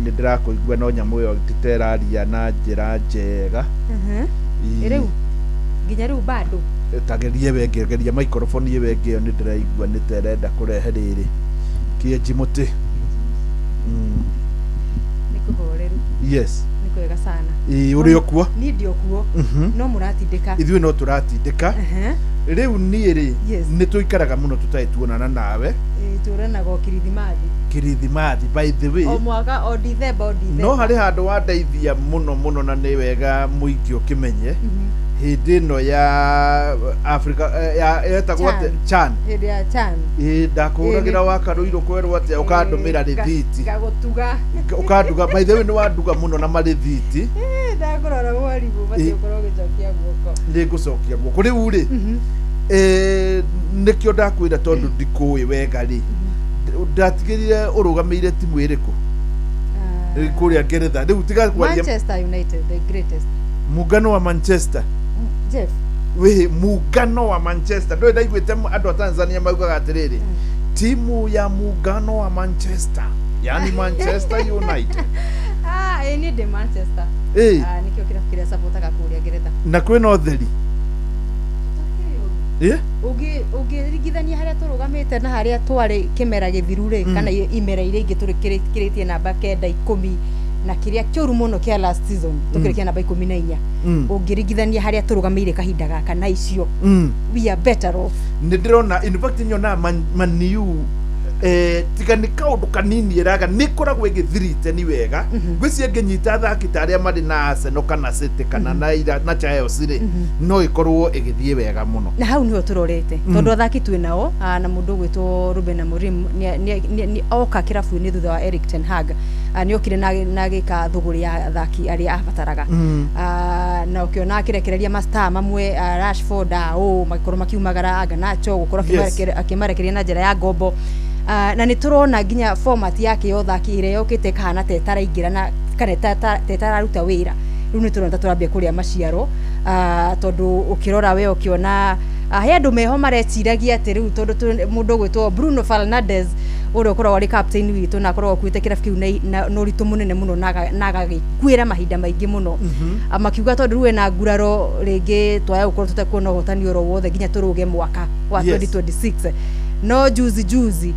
Speaker 2: Nĩ ndĩrakũigua no nyamũ ĩyo titeraria na njĩra njega. Ii.
Speaker 7: Rĩu nginya rĩu bado.
Speaker 2: Tagerie we ĩngĩ, geria microphone ĩyo ĩngĩ, ĩyo nĩ ndĩraigua nĩ ta ĩrenda kũrehe rĩrĩ kĩenji mũtĩ.
Speaker 7: Nĩ kũhoreru.
Speaker 2: Yes.
Speaker 7: Nĩ kwega sana.
Speaker 2: Ĩĩ, ũrĩ o kuo?
Speaker 7: Niĩ ndĩ o kuo. No mũratindĩka.
Speaker 2: Ithuĩ no tũratindĩka. Rĩu niĩ rĩ, nĩ tũikaraga mũno tũtarĩ tuonana nawe.
Speaker 7: Ĩĩ, tũranaga o kirithimathi.
Speaker 2: Kirithimathi, by the way.
Speaker 7: O mwaka, o Dithemba, o Dithemba.
Speaker 2: No harĩ handũ wandeithia mũno mũno na nĩ wega mũingĩ ũkĩmenye. Hĩndĩ ĩno ya Africa ya yetagwo atĩa? CHAN.
Speaker 7: Hĩndĩ ya CHAN.
Speaker 2: Ĩĩ, ndakũhũragĩra wakarũirũ kwerwo atĩa, ũkandũmĩra rĩthiti.
Speaker 7: Ngagũtuga.
Speaker 2: Ũkanduga, by the way nĩ wanduga mũno na marĩthiti.
Speaker 7: Ĩĩ, ndakũrora mwarimũ, batiĩ ũkorwo ũgĩcokia guoko.
Speaker 2: Nĩ ngũcokia guoko rĩu rĩ, nĩkĩo ndakwĩra tondũ ndikũĩ wega rĩ, ndatigĩrire ũrũgamĩire timu ĩrĩkũ kũrĩa Ngeretha rĩu tiga kwaria?
Speaker 7: Manchester United, the greatest.
Speaker 2: Muungano wa Manchester.
Speaker 7: Jeff.
Speaker 2: Wĩ muungano wa Manchester, ndũĩ ndaiguĩte andũ a Tanzania maugaga atĩrĩrĩ, timu ya muungano wa Manchester, yani Manchester United.
Speaker 7: Ah, ĩĩ, niĩ ndĩ Manchester.
Speaker 2: Ĩĩ.
Speaker 7: Ah, nĩkĩo kĩrabu kĩrĩa supportaga kũrĩa Ngeretha.
Speaker 2: Na kwĩna ũtheri. Ĩ?
Speaker 7: Ũngĩringithania harĩa tũrũgamĩte na harĩa twarĩ kĩmera gĩthiru rĩ, kana imera iria ingĩ tũrĩkĩrĩtie namba 9, 10, na kĩrĩa kĩũru mũno kĩa last season tũkĩrĩkia namba 14, ũngĩringithania harĩa tũrũgamĩire kahinda gaka na icio, we are better off.
Speaker 2: Nĩ ndĩrona, in fact nyonaga Man U tiga nĩ kaũndũ kanini ĩraga nĩ ĩkoragwo ĩgĩthirite ni wega. Ngwĩciria ĩngĩnyita athaki ta arĩa marĩ na Arsenal kana City kana na Chelsea rĩ, no ĩkorwo ĩgĩthiĩ wega mũno.
Speaker 7: Na hau niho tũrorete, tondũ athaki twĩ nao, na mũndũ ũgwĩtwo Ruben Amorim nĩ oka kĩrabu-inĩ thutha wa Eric ten Hag. Nĩ okire na agĩka thũgũrĩ ya athaki arĩa abataraga. Na ũkĩona akĩrekereria mastar mamwe, Rashford, magĩkorwo makiumagara, Garnacho gũkorwo akĩmarekereria na njĩra ya ngombo. Na nĩ tũrona nginya format yake ya ũthaki ĩrĩa yũkĩte ĩkahana ta ĩtaraingĩra na kana ta ĩtararuta wĩra. Rĩu nĩ tũrona ta tũrambia kũrĩa maciaro, tondũ ũkĩrora we ũkĩona, he andũ meho mareciragia atĩ rĩu tondũ mũndũ ũgwĩtwo Bruno Fernandes ũrĩa ũkoragwo arĩ captain witũ na akoragwo akuĩte kĩrabu kĩu na ũritũ mũnene mũno na agagĩkuĩra mahinda maingĩ mũno. Makiuga tondũ rĩu ena nguraro rĩngĩ twaya gũkorwo tũtekuona ũhotani oro wothe nginya tũrũge mwaka wa 2026. No juzi juzi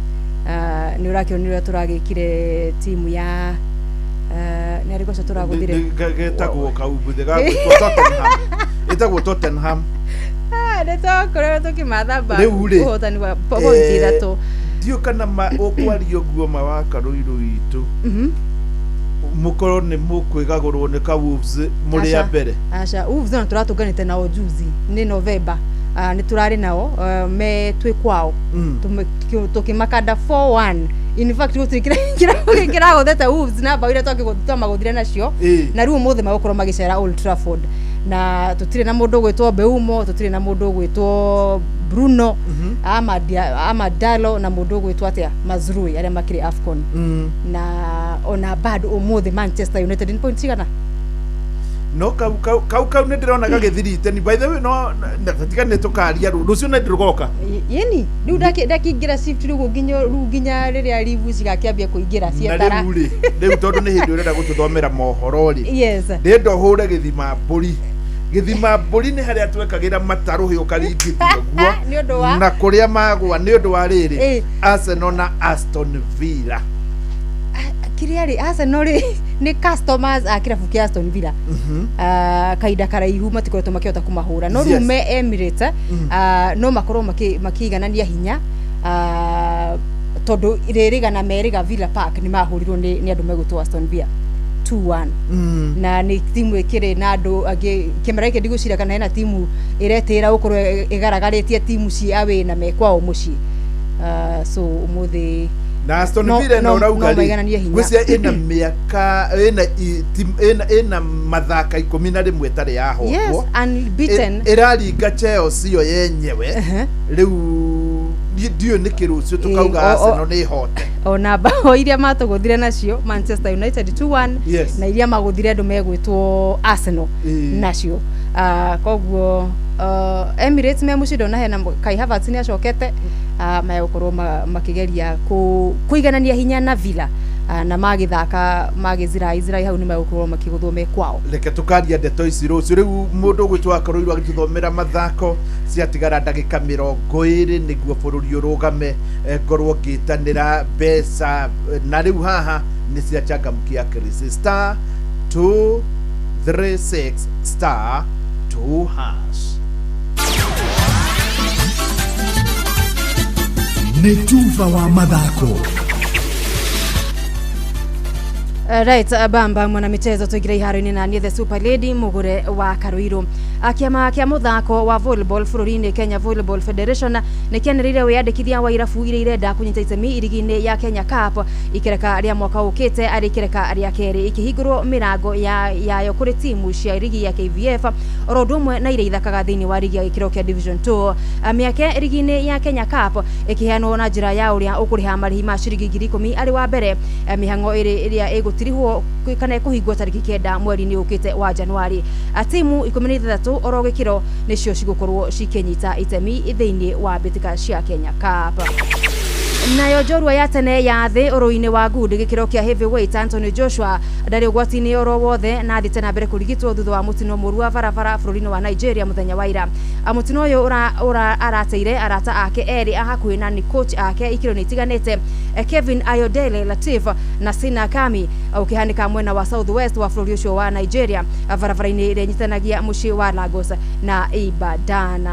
Speaker 7: nĩ ũrakĩonire ũrĩa tũragĩkire timu ya nĩ arĩkũ acio tũragũthire?
Speaker 2: Getagwo kaumbuthe gagwĩtwo Tottenham, ĩtagwo Tottenham.
Speaker 7: Ah, nĩ twakorirwo tũkĩmathamba
Speaker 2: Rĩu rĩ,
Speaker 7: ũhotani wa pointi 3.
Speaker 2: Ndiũ kana ma ũkwaria ũguo ma wa karũirũ witũ, mũkorwo nĩ mũkwĩgagũrwo nĩ ka Wolves mũrĩ a
Speaker 7: Aca.
Speaker 2: mbere.
Speaker 7: Aca, Wolves ona tũratũnganĩte nao juzi nĩ November. Nĩ tũrarĩ nao me twĩ kwao, tũkĩmakanda 4-1. In fact gũtirĩ kĩrabu kĩragũthete Wolves na mbaũ iria twamagũthire nacio. Na rĩu ũmũthĩ magũkorwo magĩcera Old Trafford na tũtirĩ na mũndũ ũgwĩtwo Mbeumo, tũtirĩ na mũndũ ũgwĩtwo Bruno, Amad Diallo na mũndũ ũgwĩtwo atĩa Mazrui arĩa makĩrĩ AFCON. Na ona bado ũmũthĩ Manchester United nĩ point cigana?
Speaker 2: No kau kau kau kau nĩ ndĩrona gagĩthirite ni, by the way, no tiga nĩ tũkaria rũciũ nĩ ndĩrũgoka.
Speaker 7: Yeni rĩu ndakĩingĩra shift rĩu nginya rĩu nginya rĩrĩa livu cigakĩambia kũingĩra
Speaker 2: Na
Speaker 7: cietara.
Speaker 2: Rĩu rĩ, rĩu tondũ nĩ hĩndĩ ũrenda gũtũthomera mohoro rĩ, ndĩrenda ũhũre gĩthima mbũri. Gĩthima mbũri nĩ harĩa twekagĩra matarũhĩ ũkaringithia ũguo
Speaker 7: Nĩ ũndũ wa
Speaker 2: na kũrĩa magwa nĩ ũndũ wa rĩrĩ, Arsenal na Aston Villa.
Speaker 7: Kĩrĩa rĩ, Arsenal rĩ nĩ customers a kĩrabu kĩa Aston Villa. Kahinda karaihu matikoretwo makĩhota kũmahũra, no rĩu me Emirates, no makorwo makĩiganania hinya, tondũ rĩrĩga na merĩga Villa Park nĩ mahũrirwo nĩ andũ megwĩtwo Aston Villa 2-1. Na nĩ timu ĩkĩrĩ na andũ angĩ kĩmera gĩkĩ, ndigwĩciria kana hena timu ĩretĩĩra gũkorwo ĩgaragarĩtie timu ci away na me kwao mũciĩ. So ũmũthĩ
Speaker 2: Na Aston Villa no ũrauga
Speaker 7: no
Speaker 2: rĩ,
Speaker 7: maigananie hinya.
Speaker 2: Ngwĩciria ĩna mĩaka ĩna ĩna mathaka 11 ĩtarĩ yahotwo.
Speaker 7: Yes, unbeaten.
Speaker 2: Ĩraringa Chelsea yo yenyewe. Rĩu niĩ ndiũĩ nĩkĩ rũciũ tũkauga Arsenal nĩ ĩhote.
Speaker 7: Ona bao iria matũgũthire nacio Manchester United 2-1 na iria magũthire andũ megwĩtwo Arsenal nacio. Koguo Emirates me mũciĩ ndona hena Kai Havertz nĩ acokete, megũkorwo makĩgeria kũiganania hinya na Villa. Na magĩthaka magĩzirai zirai hau nĩ megũkorwo makĩgũthwo me kwao.
Speaker 2: Reke tukaria ndeto ici rũciũ. Rĩu mũndũ ũgwĩtwo akorirwo agĩtũthomera mathako, ciatigara ndagĩka 20 nĩguo bũrũri ũrũgame, ngorwo ngĩtanĩra mbeca, na rĩu haha nĩ cia Changamkia Chris, star 236 star 2 hash.
Speaker 4: Nĩ tuba wa mathako.
Speaker 7: Right, bamba mwana michezo tuingire iharo-inĩ na niĩ the super lady Mugure wa Karuiru. Kĩama kĩa mũthako wa volleyball bũrũri-inĩ Kenya Volleyball Federation nĩ kĩanĩrĩire wĩyandĩkithia wa irabu iria irenda kũnyita itemi irigi-inĩ ya Kenya Cup ikereka rĩa mwaka ũkĩte arĩ ikereka rĩa kerĩ, ikĩhingũrwo mĩrango yayo kũrĩ timu cia rigi ya KVF oro ũndũ ũmwe na iria ithakaga thĩinĩ wa rigi ya gĩkĩro kĩa Division 2. Mĩeke rigi-inĩ ya Kenya Cup ĩkĩheanwo na njĩra ya ũrĩa ũkũrĩha marĩhi ma ciringi 10,000 arĩ wa mbere. Mĩhang'o ĩrĩ ĩrĩa ĩgũtirihwo kana ĩkũhingwo tarĩki 9 mweri-inĩ ũkĩte wa Januari. Timu 16 oro gĩkĩro nĩcio cigũkorwo cikĩnyita itemi thĩinĩ wa mbĩtĩka cia Kenya Cup. Nayo njorua ya tene ya thĩ ũrũi-inĩ wa ngundi gĩkĩro kĩa heavyweight Anthony Joshua ndarĩ ũgwati-inĩ oro wothe na athiĩte na mbere kũrigitwo thutha wa mũtino mũru wa barabara bũrũri-inĩ wa Nigeria mũthenya wa ira. Mũtino ũyũ arateire arata ake erĩ a hakuhĩ na nĩ coach ake ikĩro-inĩ itiganĩte, Kevin Ayodele Latif na Sina Kami, ũkĩhanĩka mwena wa South West wa bũrũri ũcio wa Nigeria barabara-inĩ ĩrĩa ĩnyitanagia mũciĩ wa Lagos na Ibadan.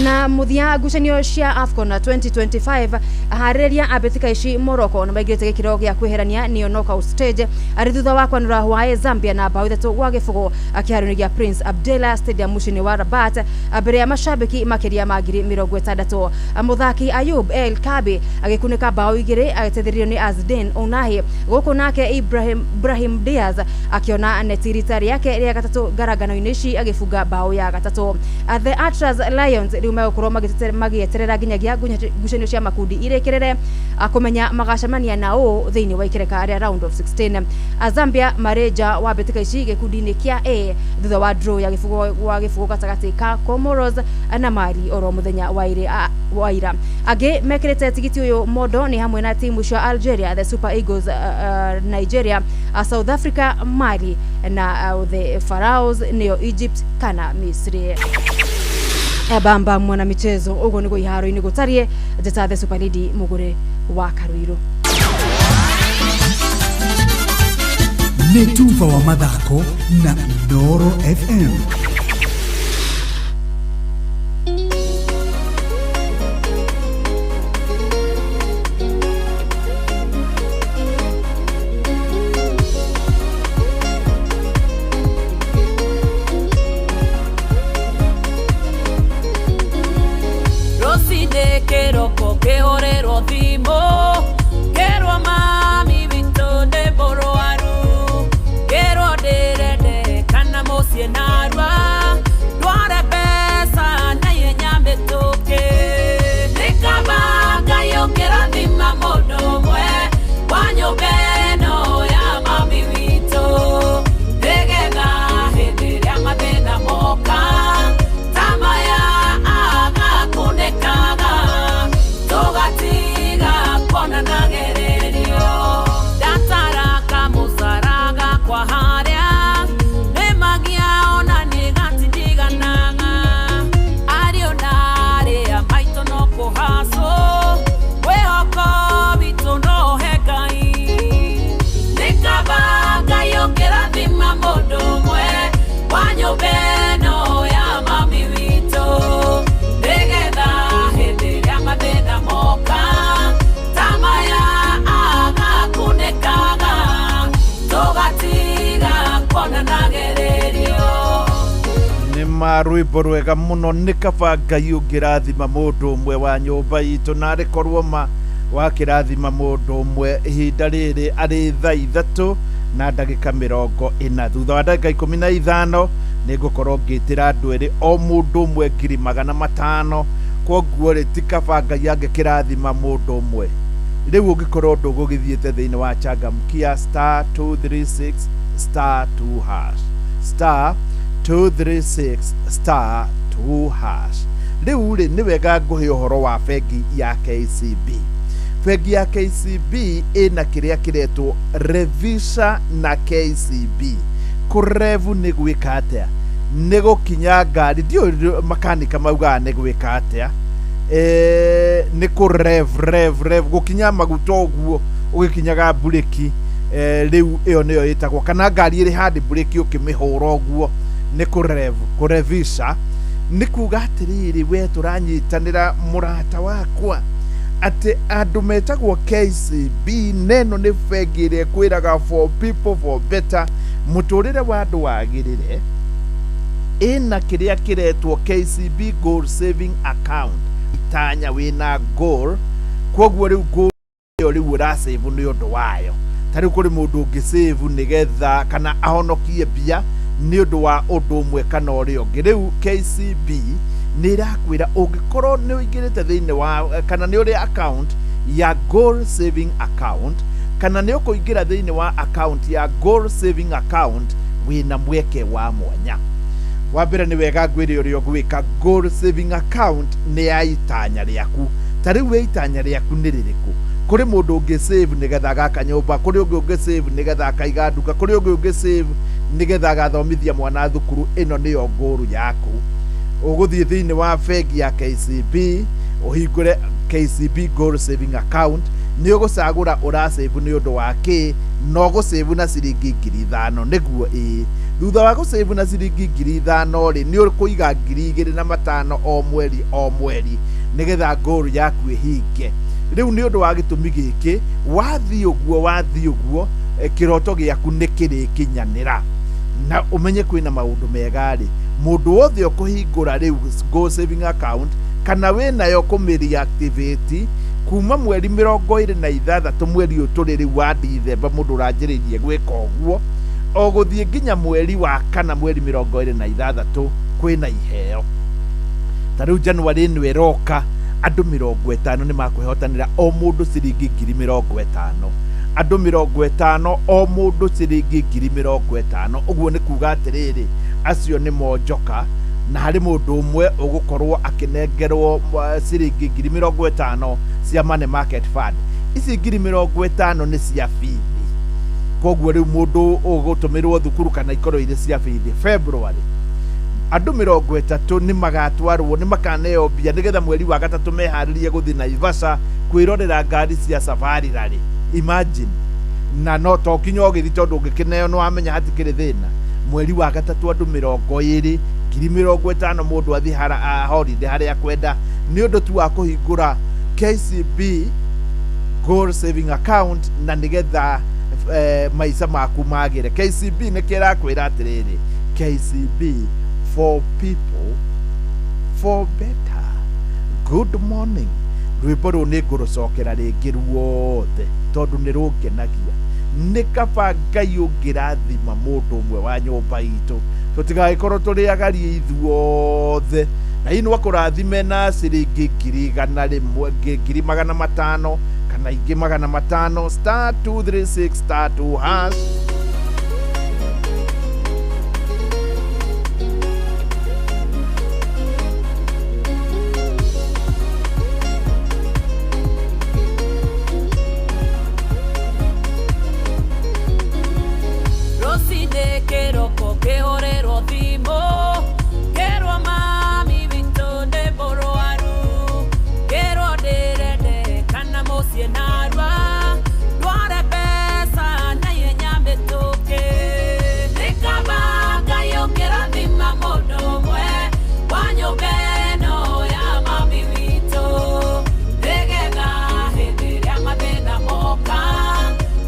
Speaker 7: Na muthia ngucanio cia AFCON 2025 aharĩrĩria a mbĩtĩka ici Morocco nĩ maingĩrĩte gĩkĩro gĩa kwĩherania nĩyo knockout stage arĩ thutha wa kwanũra hwaĩ Zambia na bao 3-0 kĩharo-inĩ gĩa Prince Abdullah Stadium mũciĩ-inĩ wa Rabat mbere ya mashabiki makĩria ma 60,000. Mũthaki Ayub El Kabi agĩkunĩka bao 2 agĩteithĩrĩrio nĩ Azdin Ounahi, gũkũ nake Ibrahim Diaz akĩona neti rita rĩake rĩa gatatũ ngarangano-inĩ ici agĩbunga bao ya gatatũ. The Atlas Lions rĩu megũkorwo magĩeterera nginyagia ngucanio cia makundi irĩkĩrĩre kũmenya magacemania na ũ thĩinĩ wa ikereka rĩa round of 16. Zambia marĩ nja wa mbĩtĩka ici gĩkundi-inĩ kĩa A thutha wa draw ya gĩbũgũ gatagatĩ ka Comoros na Mali oro mũthenya wa ira. Angĩ mekĩrĩte tigiti ũyũ mondo nĩ hamwe na timu cia Algeria, the Super Eagles, Nigeria, South Africa, Mali na the Pharaohs nĩyo Egypt kana Misri. Bamba mwana michezo ũguo nĩguo iharo-inĩ gũtariĩ. Njĩta the super lady Mugure wa Karuiru.
Speaker 4: Nĩ tuba wa mathako na Inooro FM.
Speaker 17: Kĩroko kĩhũrĩrwo thimũ kĩrwo mami witũ ndĩ mũrwaru kĩrwo ndĩrendekana mũciĩ narua ndware mbeca na ihenya mĩtũkĩ. Nĩ kaba Ngai ũkĩrathima mũndũ ũmwe wa nyũmba ĩno ya mami witũ nĩgetha hĩndĩ ĩrĩa mathĩna moka ta maya agakunĩkaga tũgatiga kuonanagererio. Ndataraka mũcara gakwa harĩa nĩmagia ona nĩgatindiganaga ariũ na arĩa maitũ no kũhacwo mwĩhoko witũ no he Ngai. Nĩ kaba Ngai ũkĩrathima mũndũ ũmwe wa nyũmba ĩno ya mami witũ nĩgetha hĩndĩ ĩrĩa mathĩna moka ta maya agakunĩkaga tũgatiga kuonanagererio.
Speaker 2: Nĩ ma rwĩmbo rwega mũno. Nĩ kaba Ngai ũngĩrathima mũndũ ũmwe wa nyũmba itũ, na arĩ korwo ma wakĩrathima mũndũ ũmwe ihinda rĩrĩ arĩ thaa 3 na ndagĩka 40. Thutha wa ndagĩka 15 nĩngũkorwo ngĩtĩra andũ erĩ o mũndũ ũmwe 500,000. Kwoguo rĩ, ti kaba Ngai angĩkĩrathima mũndũ ũmwe. Rĩu ũngĩkorwo ndũgũgĩthiĩte thĩinĩ wa Changamkia star 236 star 2 hash star 236 star 2 hash. Rĩu rĩ, nĩ wega ngũhe ũhoro wa bengi ya KCB. Bengi ya KCB ĩna kĩrĩa kĩretwo Revisha na KCB. Kũrevu nĩ gwĩka atĩa? Nĩ gũkinya ngari, ndiũĩ makanika maugaga nĩ gwĩka atĩa. Nĩ kũ rev rev rev, gũkinya maguta ũguo ũgĩkinyaga mburĩki. Rĩu ĩyo nĩyo ĩtagwo, kana ngari ĩrĩ handĩ mburĩki ũkĩmĩhũra ũguo nĩ kũrev. Kũrevisha nĩ kuga atĩrĩrĩ, we tũranyitanĩra mũrata wakwa atĩ andũ metagwo KCB, neno nĩ bengi ĩrĩa ĩkwĩraga for people for better, mũtũrĩre wa andũ wagĩrĩre. Ĩna kĩrĩa kĩretwo KCB Goal Saving Account. Itanya wĩna goal, koguo rĩu goal ĩyo rĩu ũrasave nĩ ũndũ wayo. Ta rĩu kũrĩ mũndũ ũngĩ save nĩgetha kana ahonokie mbia nĩ ũndũ wa ũndũ ũmwe kana ũrĩa ũngĩ. Rĩu KCB nĩ ĩrakwĩra ũngĩkorwo nĩ ũingĩrĩte thĩinĩ wa kana nĩ ũrĩ account ya Goal Saving Account, kana nĩ ũkũingĩra thĩinĩ wa account ya Goal Saving Account, wĩna mweke wa mwanya. Wa mbere nĩ wega ngwĩre ũrĩa ũgwĩka. Goal Saving Account nĩ ya itanya rĩaku. Ta rĩu we itanya rĩaku nĩ rĩrĩkũ? Kũrĩ mũndũ ũngĩ save nĩgetha agaka nyũmba, kũrĩ ũngĩ ũngĩ save nĩgetha akaiga nduka, kũrĩ ũngĩ ũngĩ save nĩgetha agathomithia mwana thukuru. Ĩno nĩyo goal yaku. Ũgũthiĩ thĩinĩ wa bengi ya KCB, ũhingũre KCB Goal Saving Account. Nĩ ũgũcagũra ũrasave nĩ ũndũ wa kĩ, na ũgũsave na ciringi 5,000 nĩguo ĩĩ. Thutha wa gũsave na ciringi 5,000 rĩ, nĩ ũkũiga 2,500 o mweri o mweri nĩgetha goal yaku ĩhinge. Rĩu nĩ ũndũ wa gĩtũmi gĩkĩ, wathiĩ ũguo wathiĩ ũguo, kĩroto gĩaku nĩ kĩrĩkinyanĩra. Na ũmenye kwĩna maũndũ mega rĩ, mũndũ wothe ũkũhingũra rĩu Goal Saving Account kana wĩnayo kũmĩ reactivate kuma mweri 26 mweri ũyũ tũrĩ rĩu wa Dithemba, mũndũ ũranjĩrĩirie gwĩka ũguo o gũthiĩ nginya mweri wa kana mweri 26, kwĩna iheo. Ta rĩu January ĩno ĩroka, andũ 50 nĩ makwĩhotanĩra o mũndũ ciringi 50,000. Andũ 50 o mũndũ ciringi 50,000. Ũguo nĩ kuga atĩrĩrĩ, acio nĩ monjoka, na harĩ mũndũ ũmwe ũgũkorwo akĩnengerwo ciringi 50,000 cia Money Market Fund. Ici 50,000 nĩ cia bithi, koguo rĩu mũndũ ũgũtũmĩrwo thukuru kana ikorwo irĩ cia bithi. February andũ 30 nĩ magatwarwo, nĩ makaneo mbia nĩgetha mweri wa gatatũ meharĩrie gũthiĩ Naivasha kwĩrorera ngari cia Safari Rally. Imagine. Na no to kinya ũgĩthiĩ, tondũ ũngĩkĩneo nĩ wamenya hatikĩrĩ thĩna. Mweri wa gatatũ andũ 20, 50,000 mũndũ athiĩ holiday harĩa akwenda nĩ ũndũ tu wa kũhingũra KCB Goal Saving Account, na nĩgetha maica maku magĩre. KCB nĩ kĩrakwĩra atĩrĩrĩ, KCB for people for better. Good morning. Rwĩmbo rũu nĩ ngũrũcokera rĩngĩ ruothe tondũ nĩ rũngenagia. Nĩ kaba Ngai ũngĩrathima mũndũ ũmwe wa nyũmba itũ, tũtigagĩkorwo tũrĩ agarie ithuothe. Na hihi no akũrathime na ciringi 100,000, 500,000 kana ingĩ 500. *236 *2 hash.
Speaker 17: Rũcinĩ kĩroko kĩhũrĩrwo thimũ kĩrwo mami witũ nĩ mũrwaru, kĩrwo ndĩrendekana mũciĩ narua, ndware mbeca na ihenya mĩtũkĩ. Nĩ kaba Ngai ũngĩrathima mũndũ ũmwe wa nyũmba ĩno ya mami witũ, nĩgetha hĩndĩ ĩrĩa mathĩna moka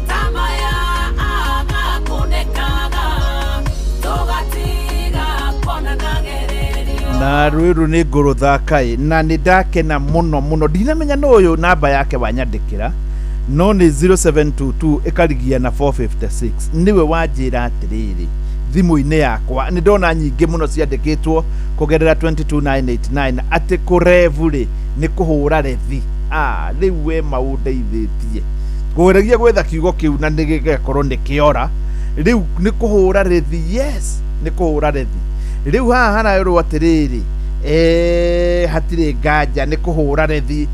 Speaker 17: ta maya agakunĩkaga, tũgatiga kuonanagĩrĩrio.
Speaker 2: Na rwĩrũ nĩ ngũrũthaka na nĩ ndakena mũno mũno. Ndinamenya no ũyũ namba yake wanyandĩkĩra, no nĩ 0722 ĩkarigia na 456, nĩwe wanjĩra atĩrĩrĩ thimũ-inĩ yakwa. Nĩ ndona nyingĩ mũno ciandĩkĩtwo kũgerera 22989 atĩ kũrevu rĩ nĩ kũhũra rethi. Rĩu we maũndeithĩtie kũgeragia gwetha kiugo kĩu na nĩ gĩgakorwo nĩ kĩora. Rĩu nĩ kũhũra rethi, yes, nĩ kũhũra rethi. Rĩu haha harerwo atĩrĩrĩ, hatirĩ nganja nĩ kũhũra rethi.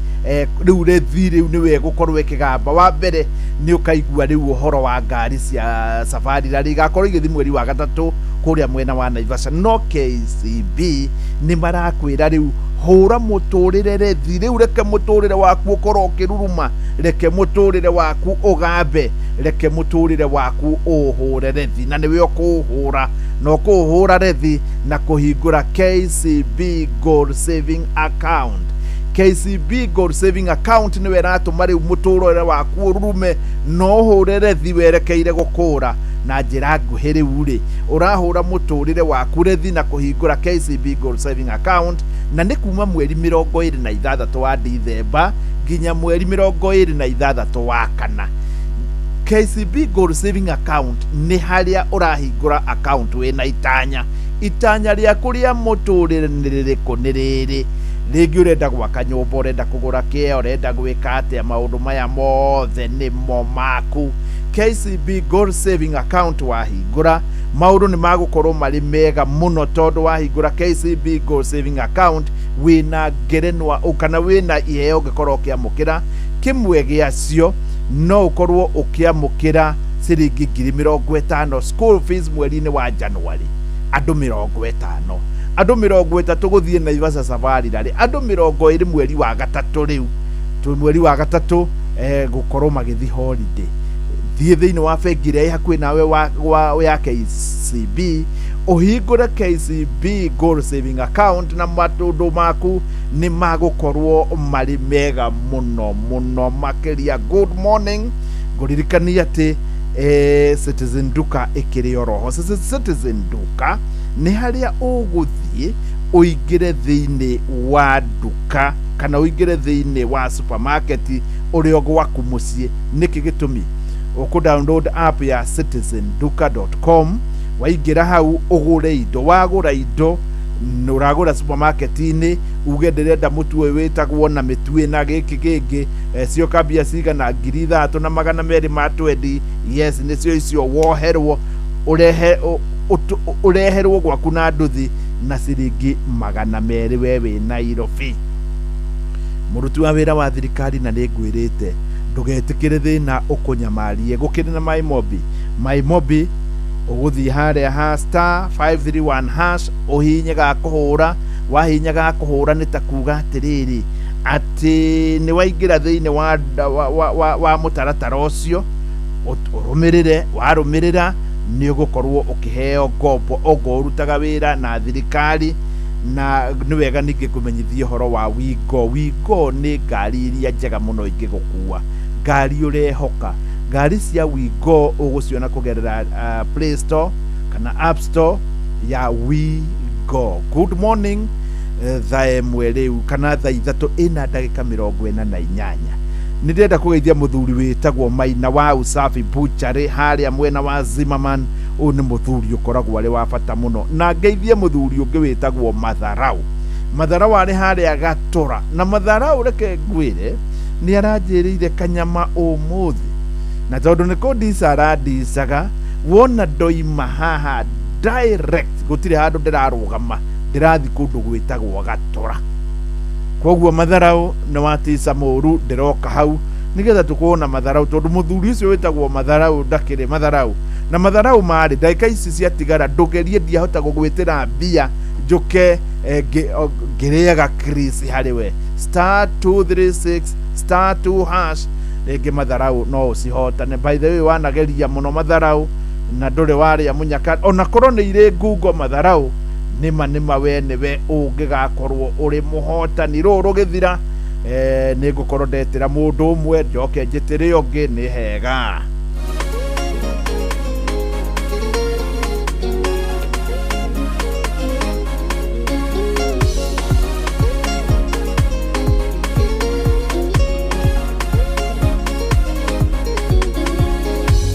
Speaker 2: Rĩu rethi rĩu nĩwe ĩgũkorwo ĩkĩgamba. Wa mbere nĩ ũkaigua rĩu ũhoro wa ngari cia Safari Rally igakorwo igĩthiĩ mweri wa gatatũ kũrĩa mwena wa Naivasha. No KCB nĩ marakwĩra rĩu hũra mũtũrĩre rethi rĩu, reke mũtũrĩre waku ũkorwo ũkĩruruma, reke mũtũrĩre waku ũgambe, reke mũtũrĩre waku ũhũre rethi, na nĩwe ũkũũhũra na ũkũũhũra rethi na kũhingũra KCB Gold Saving Account. KCB Gold Saving Account nĩwe ĩratũma rĩu mũtũrĩre waku ũrurume na ũhũre rethi werekeire gũkũra na njĩra nguhĩ. Rĩu rĩ, ũrahũra mũtũrĩre waku rethi na kũhingũra KCB Gold Saving Account, na nĩ kuma mweri 26 wa Dithemba nginya mweri 26 wa kana. KCB Gold Saving Account nĩ harĩa ũrahingũra account wĩna itanya. Itanya rĩaku rĩa mũtũrĩre nĩ rĩrĩkũ? Nĩ rĩrĩ rĩngĩ ũrenda gwaka nyũmba, ũrenda kũgũra kĩa, ũrenda gwĩka atĩa? Maũndũ maya mothe nĩmo maku. KCB Gold Saving Account wahingũra, maũndũ nĩ magũkorwo marĩ mega mũno, tondũ wahingũra KCB Gold Saving Account wĩna ngerenwa kana wĩna iheo ũngĩkorwo ũkĩamũkĩra. Kĩmwe gĩacio no ũkorwo ũkĩamũkĩra ciringi 50,000 school fees mweri-inĩ wa January, andũ 50, andũ 30 gũthiĩ Naivasha Safari Rally, andũ 20 mweri wa gatatũ. Rĩu twĩ mweri wa gatatũ, gũkorwo magĩthiĩ holiday. Thiĩ thĩinĩ wa bengi ĩrĩa ĩ hakuhĩ nawe wa ya KCB, ũhingũre KCB Gold Saving Account na maũndũ maku nĩ magũkorwo marĩ mega mũno mũno makĩria. Good morning, ngũririkania atĩ Citizen Duka ĩkĩrĩ oroho. Citizen Duka nĩ harĩa ũgũthiĩ ũingĩre thĩinĩ wa nduka kana ũingĩre thĩinĩ wa supermarket ũrĩa gwaku mũciĩ. Nĩkĩ gĩtũmi? Ũkũ download app ya citizenduka.com, waingĩra hau ũgũre indo. Wagũra indo, ũragũra supermarket-inĩ, uge ndĩrenda mũtu ũyũ wĩtagwo na mĩtu ĩna gĩkĩ kĩngĩ, cioka mbia cigana? 3220. Yes, nĩcio icio. Woherwo, ũrehe ũreherwo gwaku na nduthi na ciringi 200 we wĩ Nairobi. Mũruti wa wĩra wa thirikari, na nĩ ngwĩrĩte ndũgetĩkĩre thĩna ũkũnyamarie. Gũkĩrĩ na MyMobi. MyMobi ũgũthiĩ harĩa ha star 531 hash, ũhihinye ga kũhũra. Wahihinya ga kũhũra nĩ ta kuga atĩrĩrĩ atĩ nĩ waingĩra thĩinĩ wa mũtaratara ũcio ũrũmĩrĩre. Warũmĩrĩra nĩ ũgũkorwo ũkĩheo ngombo ongo ũrutaga wĩra na thirikari. Na nĩ wega ningĩ kũmenyithia ũhoro wa Wigo. Wigo nĩ ngari iria njega mũno ingĩgũkua, ngari ũrehoka. Ngari cia Wigo ũgũciona kũgerera Play Store kana App Store ya Wigo. Good morning. Thaa 1 rĩu kana thaa 3 ĩna ndagĩka 48, nĩ ndĩrenda kũgeithia mũthuri wĩtagwo Maina wa Usafi Butchery harĩa mwena wa Zimmerman. Ũyũ nĩ mũthuri ũkoragwo arĩ wa bata mũno. Na ngeithie mũthuri ũngĩ wĩtagwo Matharau. Matharau arĩ harĩa Gatũra. Na Matharau, reke ngwĩre, nĩ aranjĩrĩire kanyama ũmũthĩ, na tondũ nĩ kũndica arandicaga, wona ndoima haha direct gũtirĩ handũ ndĩrarũgama, ndĩrathiĩ kũndũ gwĩtagwo Gatũra. Koguo Matharau, nĩ watica mũru, ndĩroka hau nĩgetha tũkorwo na matharau, tondũ mũthuri ũcio wĩtagwo Matharau ndakĩrĩ matharau na matharau marĩ. Ndagĩka ici ciatigara, ndũgerie, ndiahota gũgwĩtĩra mbia njũke ngĩrĩaga Chris harĩ we. Star 236 star 2 hash, rĩngĩ matharau no ũcihotane. By the way, wanageria mũno matharau na ndũrĩ warĩa mũnyaka, ona korwo nĩ irĩ ngungo matharau, nĩma nĩma we nĩwe ũngĩgakorwo ũrĩ mũhotani. Rũũ rũgĩthira, nĩ ngũkorwo ndetĩra mũndũ ũmwe, njoke njĩtĩre ũngĩ. Nĩ hega.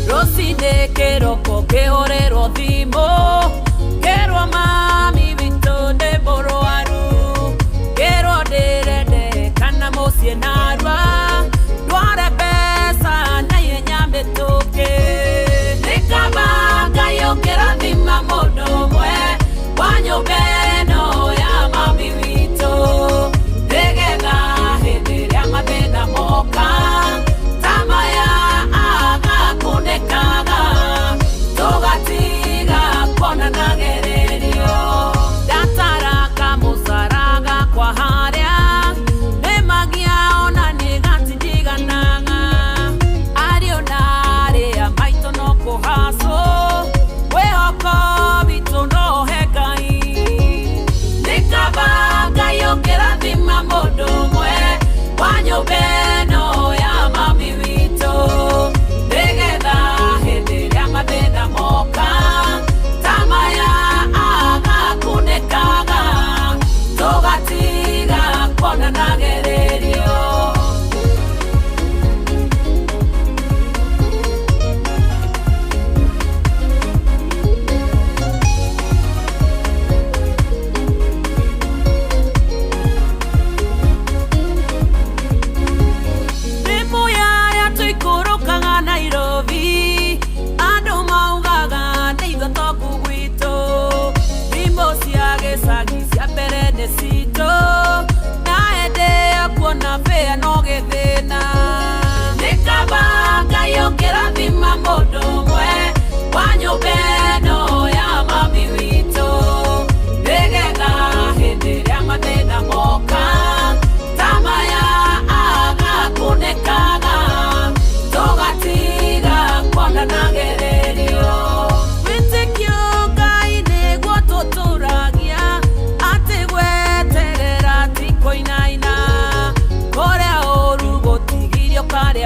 Speaker 17: Rũcinĩ kĩroko kĩhũrĩrwo thimũ, kĩrwo mami witũ nĩ mũrwaru, kĩrwo ndĩrende kana mũciĩ narua, ndware mbeca na ihenya mĩtũkĩ. Nĩ kaba Ngai ũngĩrathima mũndũ ũmwe wa nyũmba ĩno ya mami witũ, nĩgetha hĩndĩ ĩrĩa mathĩna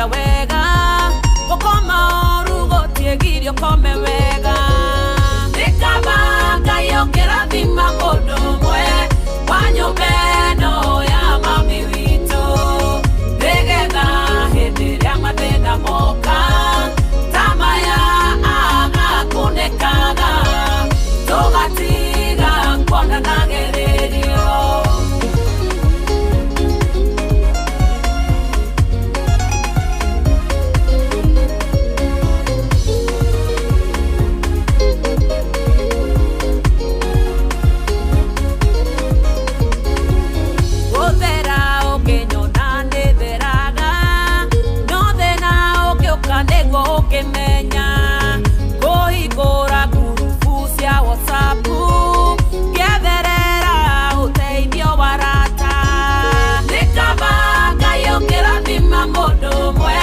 Speaker 17: Kũrĩa wega gũkoma ũru gũtiĩgirio kome wega nĩ kaba Ngai ũkĩrathima mũndũ ũmwe wa nyũmba ĩno ya mami witũ nĩgetha hĩndĩ ĩrĩa mathĩna moka ta maya agakunĩkaga tũgatiga kuonanagĩrĩrio. Gũthera ũkĩnyona nĩtheraga no thĩna ũngĩũka nĩguo ũkĩmenya kũhingũra ngurubu cia WhatsApp ngĩetherera ũteithio wa rata nĩ kaba Ngai ũkĩrathima mũndũ ũmwe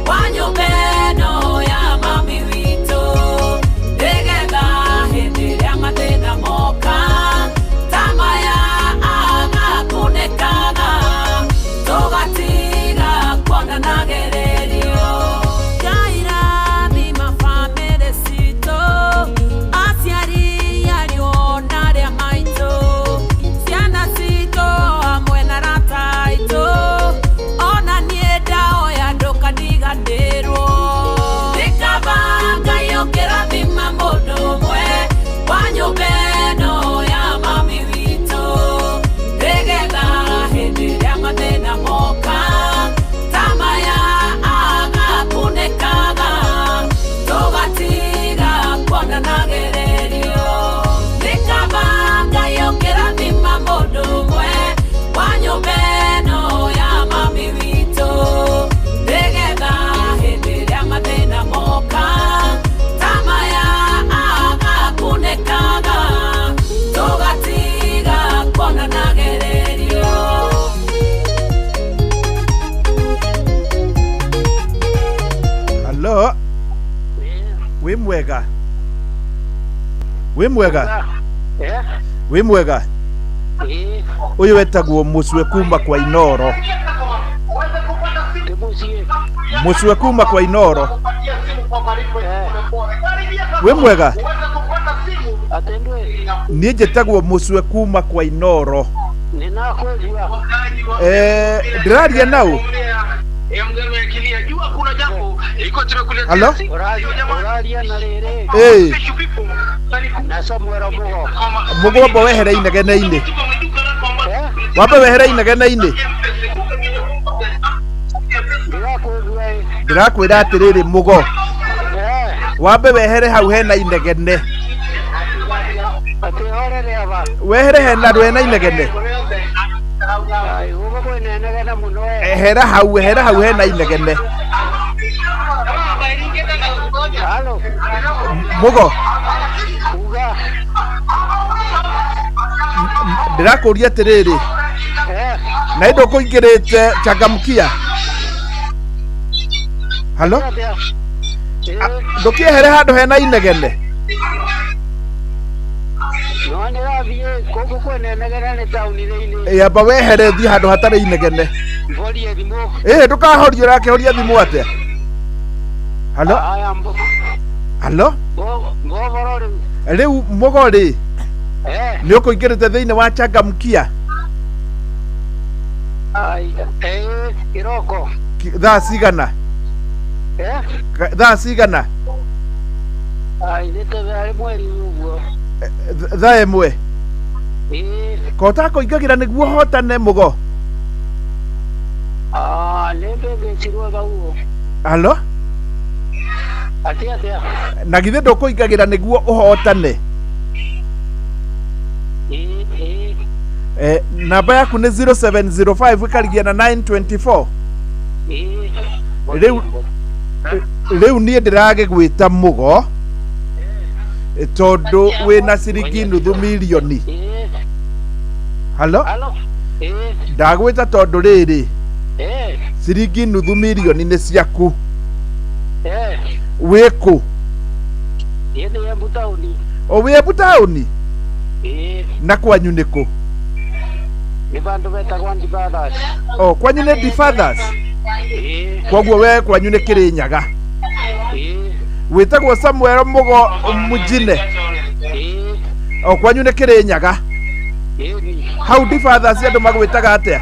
Speaker 17: wa nyũmba ĩno ya mami witũ nĩgetha hĩndĩ ĩrĩa mathĩna moka ta maya agakunĩkaga tũgatiga kuonanagĩrĩrio. Ngai rathima bamĩrĩ citũ aciari ariũ na arĩa maitũ ciana citũ hamwe na arata aitũ ona niĩ ndahoya ndũkandiganĩrwo nĩ kaba Ngai ũkĩrathima mũndũ ũmwe wa nyũmba ĩno ya mami witũ nĩgetha hĩndĩ ĩrĩa mathĩna moka ta maya agakunĩkaga tũgatiga kuonanagĩrĩrio nĩ kaba Ngai ũkĩrathima mũndũ ũmwe wa nyũmba ĩno ya mami witũ nĩgetha hĩndĩ ĩrĩa mathĩna moka ta maya agakunĩkaga tũgatiga kuonanagĩrĩrio.
Speaker 2: Halo, wĩ mwega? Wĩ mwega? Wĩ mwega? Ũyũ wetagwo Mũcue kuma kwa Inoro. Mũcue kuma kwa Inoro. Wĩ mwega? Niĩ njĩtagwo Mũcue kuma kwa Inoro. Ndĩraria nau? Halo? Ĩĩ. Mũgo wamba wehere inegene-inĩ. Wamba wehere inegene-inĩ. Ndĩrakwĩra atĩrĩrĩ Mũgo. Wambe wehere hau hena inegene. Wehere hena andũ hena inegene. Ehera hau, ehera hau hena inegene. Mũgo. Ndĩrakũria atĩrĩrĩ. Na ndũkũingĩrĩte changamkia. Halo? Ndũkĩehere handũ hena inegene. Amba wehere thiĩ handũ hatarĩ inegene. Ĩĩ ndũkahorie ũrakĩhoria thimũ atĩa? Halo? Halo? Rĩu Mũgo rĩ nĩ ũkũingĩrĩte thĩinĩ wa changamkia thaa cigana? Thaa cigana? Thaa ĩmwe. Ko ũtakũingagĩra nĩguo ũhotane Mũgo? Halo? Na githĩ ndũkũingagĩra nĩguo ũhotane? Namba yaku nĩ 0705 ĩkarigia na 924. Rĩu niĩ ndĩragĩgwĩta Mũgo tondũ wĩna ciringi nuthu mirioni. Halo? Ndagwĩta tondũ rĩrĩ ciringi nuthu mirioni nĩ ciaku. Wĩkũ? O wĩ Embu taũni? Na kwanyu nĩ kũ?
Speaker 10: Nĩ bandũ betagwo Antifathers.
Speaker 2: O kwanyu nĩ Antifathers?
Speaker 10: Ĩĩ.
Speaker 2: Koguo we kwanyu nĩ Kĩrĩnyaga?
Speaker 10: Ĩĩ.
Speaker 2: Wĩtagwo Samuel Mugo Mujine?
Speaker 10: Ĩĩ.
Speaker 2: O kwanyu nĩ Kĩrĩnyaga?
Speaker 10: Ĩĩ.
Speaker 2: Hau Antifathers andũ magwĩtaga atĩa?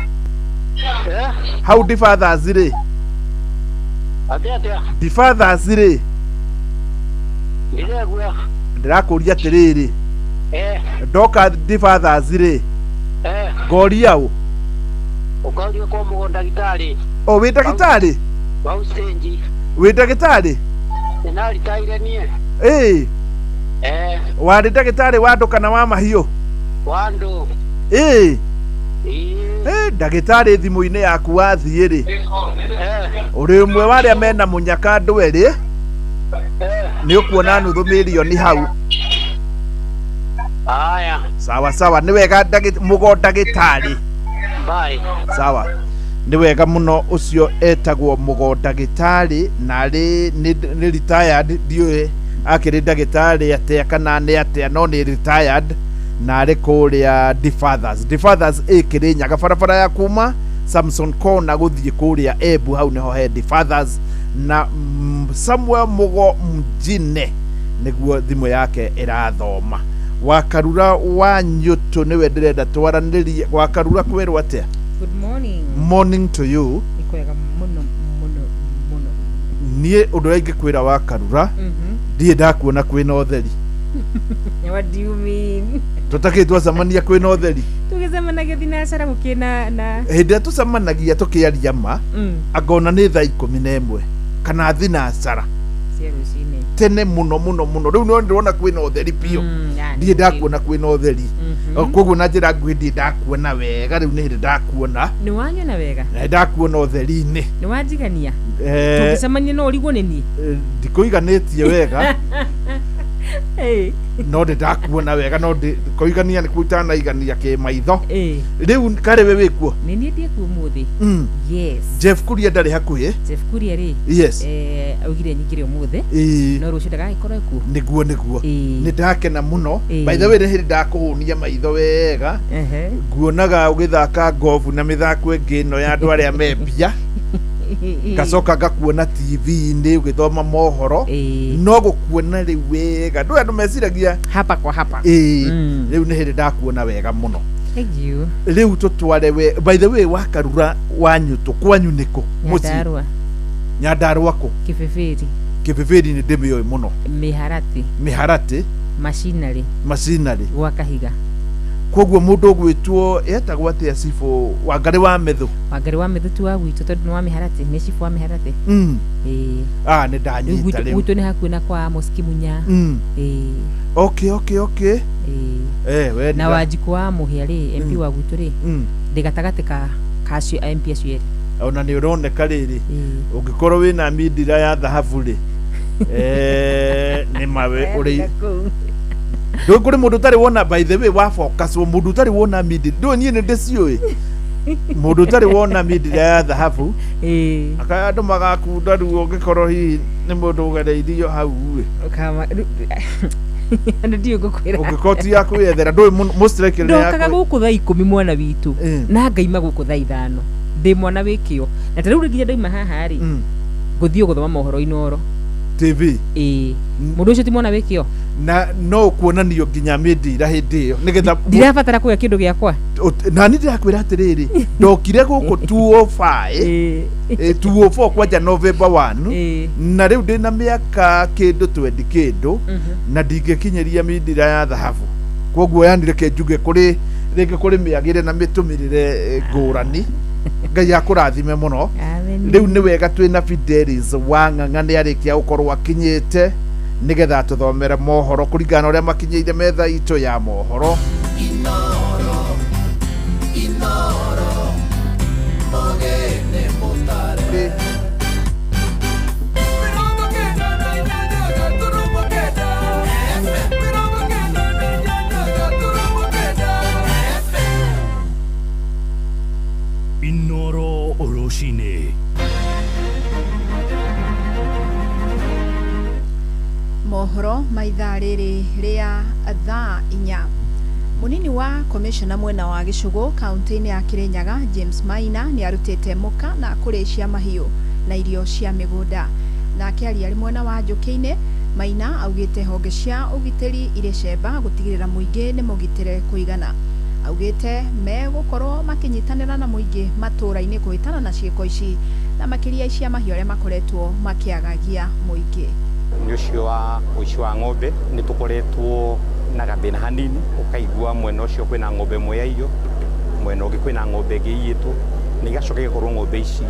Speaker 10: Eh?
Speaker 2: Hau Antifathers rĩ?
Speaker 10: Atĩa atĩa?
Speaker 2: Antifathers rĩ?
Speaker 10: Ndĩregua.
Speaker 2: Ndĩrakũria atĩrĩrĩ.
Speaker 10: Eh.
Speaker 2: Ndoka Antifathers rĩ?
Speaker 10: Eh.
Speaker 2: Ngoria ũ?
Speaker 10: Ũkorio kwa mũgo ndagĩtarĩ.
Speaker 2: O wĩ ndagĩtarĩ?
Speaker 10: Wau stage.
Speaker 2: Wĩ ndagĩtarĩ?
Speaker 10: Nĩnaritaire niĩ.
Speaker 2: Ĩĩ.
Speaker 10: Eh.
Speaker 2: Warĩ ndagĩtarĩ wa andũ kana wa mahiũ?
Speaker 10: Wa andũ.
Speaker 2: Ĩĩ.
Speaker 10: Ĩĩ.
Speaker 2: Ĩ, ndagĩtarĩ thimũ-inĩ yaku wathiĩ rĩ?
Speaker 10: Eh.
Speaker 2: Ũrĩ ũmwe wa arĩa mena mũnyaka andũ erĩ?
Speaker 10: Eh.
Speaker 2: Nĩ ũkuona nuthu mirioni hau.
Speaker 10: Aya.
Speaker 2: Sawa sawa, nĩ wega mũgo ndagĩtarĩ.
Speaker 10: Bye.
Speaker 2: Sawa. Nĩ wega mũno ũcio etagwo mũgo ndagĩtarĩ na arĩ nĩ retired, ndiũĩ akĩrĩ ndagĩtarĩ atĩa kana nĩ atĩa, no nĩ retired na arĩ kũrĩa Defathers. Defathers ĩ Kĩrĩnyaga, barabara ya kuma Samson Corner gũthiĩ kũrĩa Embu, hau nĩho he Defathers na Samuel Mugo Mjine nĩguo thimũ yake ĩrathoma. Wakarura wa Nyũtũ nĩwe ndĩrenda twaranĩrie. Wakarura kwĩrwo atĩa?
Speaker 18: Good morning.
Speaker 2: Morning to you.
Speaker 18: Nĩ kwega mũno mũno mũno.
Speaker 2: Niĩ ũndũ ũrĩa ingĩkwĩra Wakarura, ndirĩ ndakuona kwĩna ũtheri.
Speaker 18: What do you mean?
Speaker 2: Tũtakĩrĩ twacemania kwĩna ũtheri.
Speaker 18: Tũgĩcemanagia thinacara gũkĩna na
Speaker 2: Hĩndĩ ĩrĩa tũcemanagia tũkĩaria ma, angona nĩ thaa 11 kana thinacara
Speaker 18: cia rũcinĩ.
Speaker 2: Tene mũno mũno mũno. Rĩu no ndĩrona kwĩna ũtheri biũ. Ndirĩ ndakuona kwĩna ũtheri. Koguo na njĩra nguhĩ ndirĩ ndakuona wega, rĩu nĩ hĩndĩ ndakuona.
Speaker 18: Nĩ wanyona wega?
Speaker 2: Na ndakuona ũtheri-inĩ.
Speaker 18: Nĩ wanjigania? Tũngĩcemania no ũrigwo nĩ niĩ?
Speaker 2: Ndikũiganĩtie wega.
Speaker 18: Ĩĩ.
Speaker 2: No ndĩ ndakuona wega, no ndĩkoigania nĩ itanaigania kĩmaitho. Rĩu karĩ we wĩkuo?
Speaker 18: Nĩ niĩ ndiĩkuo ũmũthĩ. Yes.
Speaker 2: Jeff Kuria ndarĩ hakuhĩ?
Speaker 18: Jeff Kuria rĩ?
Speaker 2: Yes.
Speaker 18: Augire nyingĩre ũmũthĩ.
Speaker 2: Ĩĩ.
Speaker 18: No rũciũ ndagagĩkorwo ekuo.
Speaker 2: Nĩguo nĩguo. Nĩ ndakena mũno. By the way nĩ hĩndĩ ndakũhũnia maitho wega. Nguonaga ũgĩthaka ngobu na mĩthako ĩngĩ ĩno ya andũ arĩa me mbia. Ngacoka ngakuona TV-inĩ ũgĩthoma mohoro. No gũkuona rĩu wega. Ndũĩ andũ meciragia
Speaker 18: hapa kwa hapa.
Speaker 2: Ĩĩ. Rĩu nĩ hĩndĩ ndakuona wega mũno.
Speaker 18: Thank you.
Speaker 2: Rĩu tũtware we. By the way Wakarura wa Nyũtũ kwanyu nĩkũ? Mũciĩ.
Speaker 18: Nyandarũa.
Speaker 2: Nyandarũa kũ?
Speaker 18: Kĩbĩbĩri.
Speaker 2: Kĩbĩbĩri nĩ ndĩmĩũĩ mũno.
Speaker 18: Mĩharatĩ.
Speaker 2: Mĩharatĩ.
Speaker 18: Machinery.
Speaker 2: Machinery.
Speaker 18: Gwa Kahiga.
Speaker 2: Koguo mũndũ ũgwĩtwo etagwo atĩa cibũ Wangarĩ wa Methũ?
Speaker 18: Wangarĩ wa Methũ ti wa gwitũ tondũ nĩ wa Mĩharatĩ, nĩ cibũ wa Mĩharatĩ. Ĩĩ.
Speaker 2: Ah, nĩ ndanyita rĩu.
Speaker 18: Gwitũ nĩ hakuhĩ na kwa Amos Kimunya. Ĩĩ.
Speaker 2: Okay, okay, okay.
Speaker 18: Ĩĩ.
Speaker 2: We
Speaker 18: Na Wanjikũ wa Mũhĩa rĩ, MP wa gwitũ rĩ, ndĩ gatagatĩ ka acio MP acio erĩ.
Speaker 2: Ona nĩ ũroneka rĩrĩ, ũngĩkorwo wĩna mindira ya thahabu rĩ, nĩ mawe ũrĩ ndå kå rä må ndå ũtarĩ wona by the way wa focus må ndå ũtarĩ wona mindira ndå niĩ nĩ ndĩciũĩ må ndå ũtarĩ wona mindira ya thahabu aka andũ magakunda ruo ũngĩkorwo hihi nĩ mũndũ ũgereirio hau ĩ.
Speaker 18: Andũ ndiũĩ ngũkwĩra.
Speaker 2: Ũngĩkorwo ti ya kwĩyethera ndũĩ most likely nĩ ya
Speaker 18: Ndokaga gũkũ thaa 10 mwana witũ na ngaima gũkũ thaa 5 ndĩ mwana wĩ kĩo na ta rĩu nginya ndauma haha rĩ ngũthiĩ gũthoma mohoro Inooro
Speaker 2: TV.
Speaker 18: Ĩĩ, mũndũ ũcio ti mwana wĩ kĩo
Speaker 2: na no kuonanio nginya mindira hĩndĩ ĩyo nĩgetha
Speaker 18: ndirabatara kũgĩa kĩndũ gĩakwa.
Speaker 2: Nani ndĩrakwĩra atĩrĩrĩ, ndokire gũkũ 205 204 kwanja November 1 na rĩu ndĩna mĩaka kĩndũ 20 kĩndũ na ndingĩkinyĩria mindira ya thahabu. Koguo yani reke njuge kũrĩ rĩngĩ kũrĩ mĩagĩre na mĩtũmĩrĩre ngũrani. Ngai akũrathime mũno. Rĩu nĩ wega twĩna Fidelis wa Ng'ang'a nĩ arĩkia gũkorwo akinyĩte nĩgetha tũthomere mohoro kũringana na ũrĩa makinyĩire metha itũ ya mohoro.
Speaker 16: Inooro rũcinĩ.
Speaker 1: Mohoro ma ithaa rĩrĩ rĩa thaa 4. Munini wa komishona mwena wa Gĩcũgũ kaunti-inĩ ya Kirinyaga James Maina nĩ arutĩte mũka na kũrĩcia mahiũ na irio cia mĩgũnda. Na akĩaria arĩ mwena wa Njũkĩ-inĩ, Maina augĩte honge cia ũgitĩri irĩ cemba gũtigĩrĩra mũingĩ nĩ mũgitĩre kũigana. Augĩte megũkorwo makĩnyitanĩra na mũingĩ matũũra-inĩ kũhĩtana na ciĩko ici na makĩria cia mahiũ arĩa makoretwo makĩagagia mũingĩ.
Speaker 12: Nĩ ũcio wa ũici wa ng'ombe nĩ tũkoretwo na gathĩna hanini, ũkaigua mwena ũcio kwĩna ng'ombe ĩmwe yaiywo, mwena ũngĩ kwĩna ng'ombe ĩngĩ iyĩtwo, na igacoka igakorwo ng'ombe ici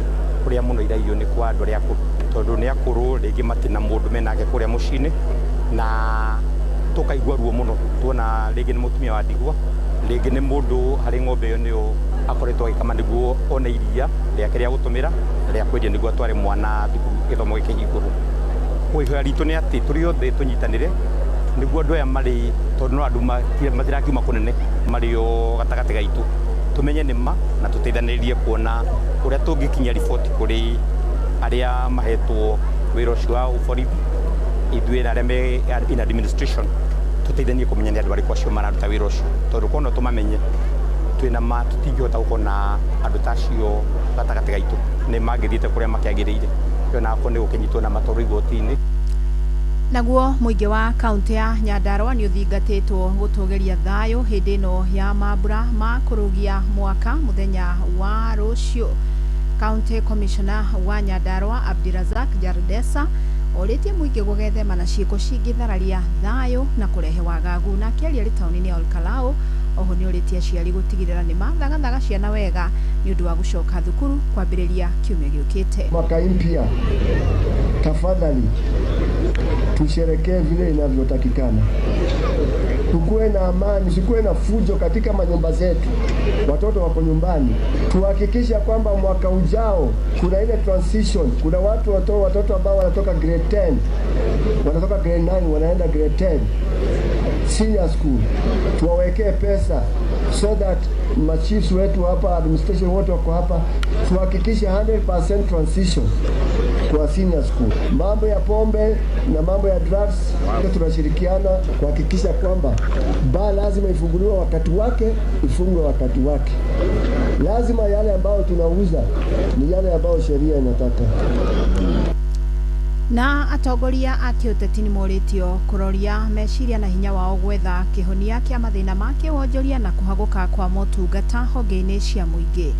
Speaker 12: kũrĩa mũno iraiywo nĩ kwa andũ arĩa akũrũ, tondũ nĩ akũrũ rĩngĩ matirĩ mũndũ menake kũrĩa mũciĩ-inĩ, na tũkaigua ruo mũno tuona rĩngĩ nĩ mũtumia wa ndigwa, rĩngĩ nĩ mũndũ harĩ ng'ombe ĩyo nĩyo akoretwo agĩkama nĩguo one iria rĩake rĩa gũtũmĩra na rĩa kwendia nĩguo atware mwana thukuru gĩthomo gĩkĩhingũrwo. Ihoya ritũ nĩ atĩ tũrĩ othe tũnyitanĩre nĩguo andũ aya marĩ, tondũ no andũ matirakiuma kũnene, marĩ o gatagatĩ gaitũ, tũmenye nĩ ma na tũteithanĩrĩrie kuona ũrĩa tũngĩkinyia riboti kũrĩ arĩa mahetwo wĩra ũcio wa borithi, ithuĩ na arĩa me in administration tũteithanie kũmenya nĩ andũ arĩkũ acio mararuta wĩra ũcio, tondũ korwo no tũmamenye twĩna ma tũtingĩhota gũkorwo na andũ ta acio gatagatĩ gaitũ, nĩ mangĩthiĩte kũrĩa makĩagĩrĩire ona akorwo nĩ gũkĩnyitwo na matwarwo igoti-inĩ.
Speaker 1: Naguo mũingĩ wa kaunti ya Nyandarua nĩ ũthingatĩtwo gũtũgĩria thayũ hĩndĩ ĩno ya mambura ma kũrũgia mwaka mũthenya wa rũciũ. County Commissioner wa Nyandarua Abdirazak Jardesa orĩtie mũingĩ gũgethema na ciĩko cingĩthararia thayũ na kũrehe wagagu. Na akĩaria arĩ taũni-inĩ ya Olkalau, oho nĩ orĩtie aciari gũtigĩrĩra nĩ mathagathaga ciana wega nĩ ũndũ wa gũcoka thukuru kwambĩrĩria kiumia gĩũkĩte.
Speaker 19: Mwaka mpya, tafadhali tusherekee vile inavyotakikana, tukuwe na amani, sikuwe na fujo katika manyumba zetu, watoto wako nyumbani. Tuhakikisha kwamba mwaka ujao kuna ile transition, kuna watu watoto ambao wanatoka grade 10, wanatoka grade 9 wanaenda grade 10 senior school, tuwawekee pesa so that machiefs wetu hapa, administration wote wako hapa, tuhakikishe 100% transition kwa senior school. Mambo ya pombe na mambo ya drugs tunashirikiana kuhakikisha kwamba baa lazima ifunguliwe wakati wake, ifungwe wakati wake. Lazima yale ambayo tunauza ni yale ambayo sheria inataka.
Speaker 1: Na atongoria a kĩũteti nĩ morĩtio kũroria meciria na hinya wao gwetha kĩhonia kĩa mathĩna ma kĩwonjoria na kũhagũka kwa motungata honge-inĩ cia mũingĩ.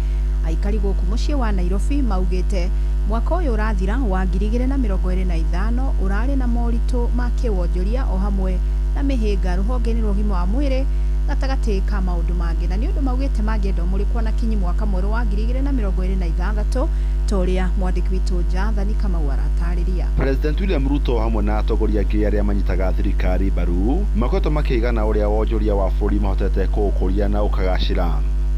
Speaker 1: Aikari gũkũ mũciĩ wa Nairobi maugĩte mwaka ũyũ ũrathira wa 2025 ũrarĩ na moritũ ma kĩwonjoria o hamwe na mĩhĩnga rũhonge-inĩ rwa ũgima wa mwĩrĩ gatagatĩ ka maũndũ mangĩ, na nĩ ũndũ maugĩte mangĩenda mũrĩkwo na kinyi mwaka mwerũ wa 2026 ta ũrĩa mwandĩki witũ Jathani Kamau aratarĩria.
Speaker 20: President William Ruto hamwe na atongoria angĩ arĩa manyitaga thirikari mbaru makoretwo makĩigana ũrĩa wonjoria wa bũrũri mahotete kũũkũria na ũkagacĩra.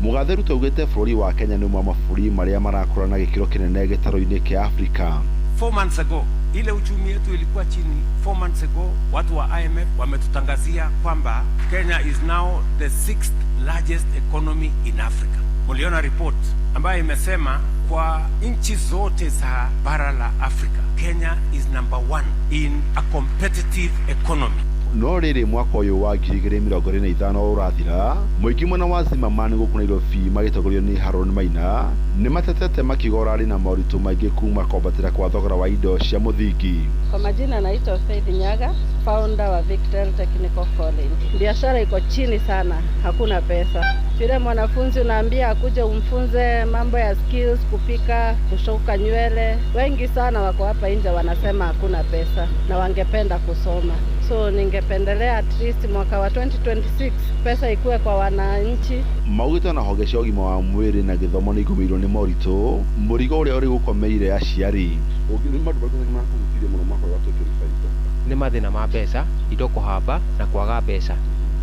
Speaker 20: Mũgathe Ruto augĩte bũrũri wa Kenya nĩ ũmwe wa mabũrũri marĩa marakũra na gĩkĩro kĩnene gĩtarũ-inĩ kĩa Afrika.
Speaker 21: 4 months ago ile uchumi yetu ilikuwa chini. 4 months ago watu wa IMF wametutangazia kwamba Kenya is now the 6th largest economy in Africa. Muliona report ambayo imesema kwa nchi zote za bara la Afrika, Kenya is number 1 in a competitive economy.
Speaker 20: No rĩrĩ mwaka ũyũ wa 2025 ũrathira, mũingĩ mwena wa Zimmerman gũkũ Nairobi magĩtongorio nĩ Haron Maina nĩ matetete makiuga ũrarĩ na moritũ maingĩ kuma kwambatĩra kwa thogora wa indo cia mũthingi.
Speaker 22: Kwa majina naitwa Faith Nyaga, founder wa Victel Technical College. Biashara iko chini sana, hakuna pesa. Yule mwanafunzi unaambia akuje umfunze mambo ya skills, kupika, kushuka nywele. Wengi sana wako hapa nje wanasema hakuna pesa na wangependa kusoma. So ningependelea at least mwaka wa 2026 pesa ikue kwa wananchi.
Speaker 20: Maugĩte ona honge cia ũgima wa mwĩrĩ na gĩthomo nĩ igũmĩirwo nĩ moritũ, mũrigo ũrĩa ũrĩ gũkomeire aciari.
Speaker 23: Nĩ mathĩna ma mbeca, indo kũhamba na kwaga mbeca.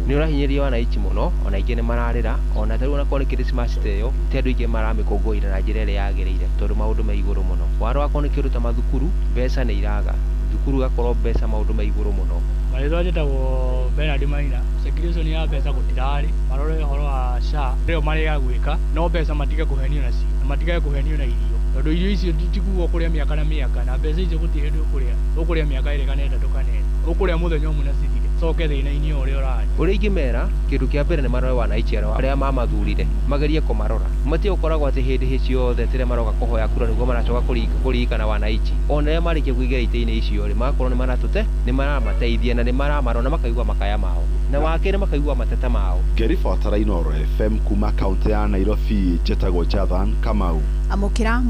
Speaker 23: Nĩ ũrahinyĩrĩria wananchi mũno, ona aingĩ nĩ mararĩra, ona tarĩu onakorwo nĩ Christmas ta ĩyo, ti andũ aingĩ maramĩkũngũĩra na njĩra ĩrĩa yagĩrĩire tondũ maũndũ me igũrũ mũno. Warora akorwo nĩ kĩndũ ta mathukuru, mbeca nĩ iraga, thukuru igakorwo mbeca maũndũ me igũrũ mũno.
Speaker 27: Marĩtwa njĩtagwo Bernard Maina. Segregation ya mbeca gũtirarĩ, marore ũhoro wa SHA rĩo marega gwĩka, no mbeca matige kũhenio nacio na matige kũhenio na irio, tondũ irio icio tikuo kũrĩa mĩaka na mĩaka, na mbeca icio gũtirĩ hĩndĩ ũkũrĩa, ũkũrĩa mĩaka ĩrĩ kana ĩtatũ kana ĩna, ũkũrĩa mũthenya ũmwe na cithire. Ũcoke thĩna-inĩ o ũrĩa ũrarĩ.
Speaker 23: Ũrĩa ingĩmera kĩndũ kĩa mbere nĩ marore wananchi arĩa mamathurire, magerie kũmarora. Matige gũkoragwo atĩ hĩndĩ ciothe rĩrĩa maroka kũhoya kura nĩguo maracoka kũririkana wananchi. Ona rĩrĩa marĩkia kũingĩra itĩ-inĩ icio rĩ, magakorwo nĩ maratũte, nĩ maramateithia na nĩ maramarora na makaigua makaya mao. Na wa kerĩ makaigua mateta mao.
Speaker 20: Ngĩribotera Inooro FM kuma kaunti ya Nairobi, njĩtagwo Jathan Kamau.
Speaker 1: Amũkĩra.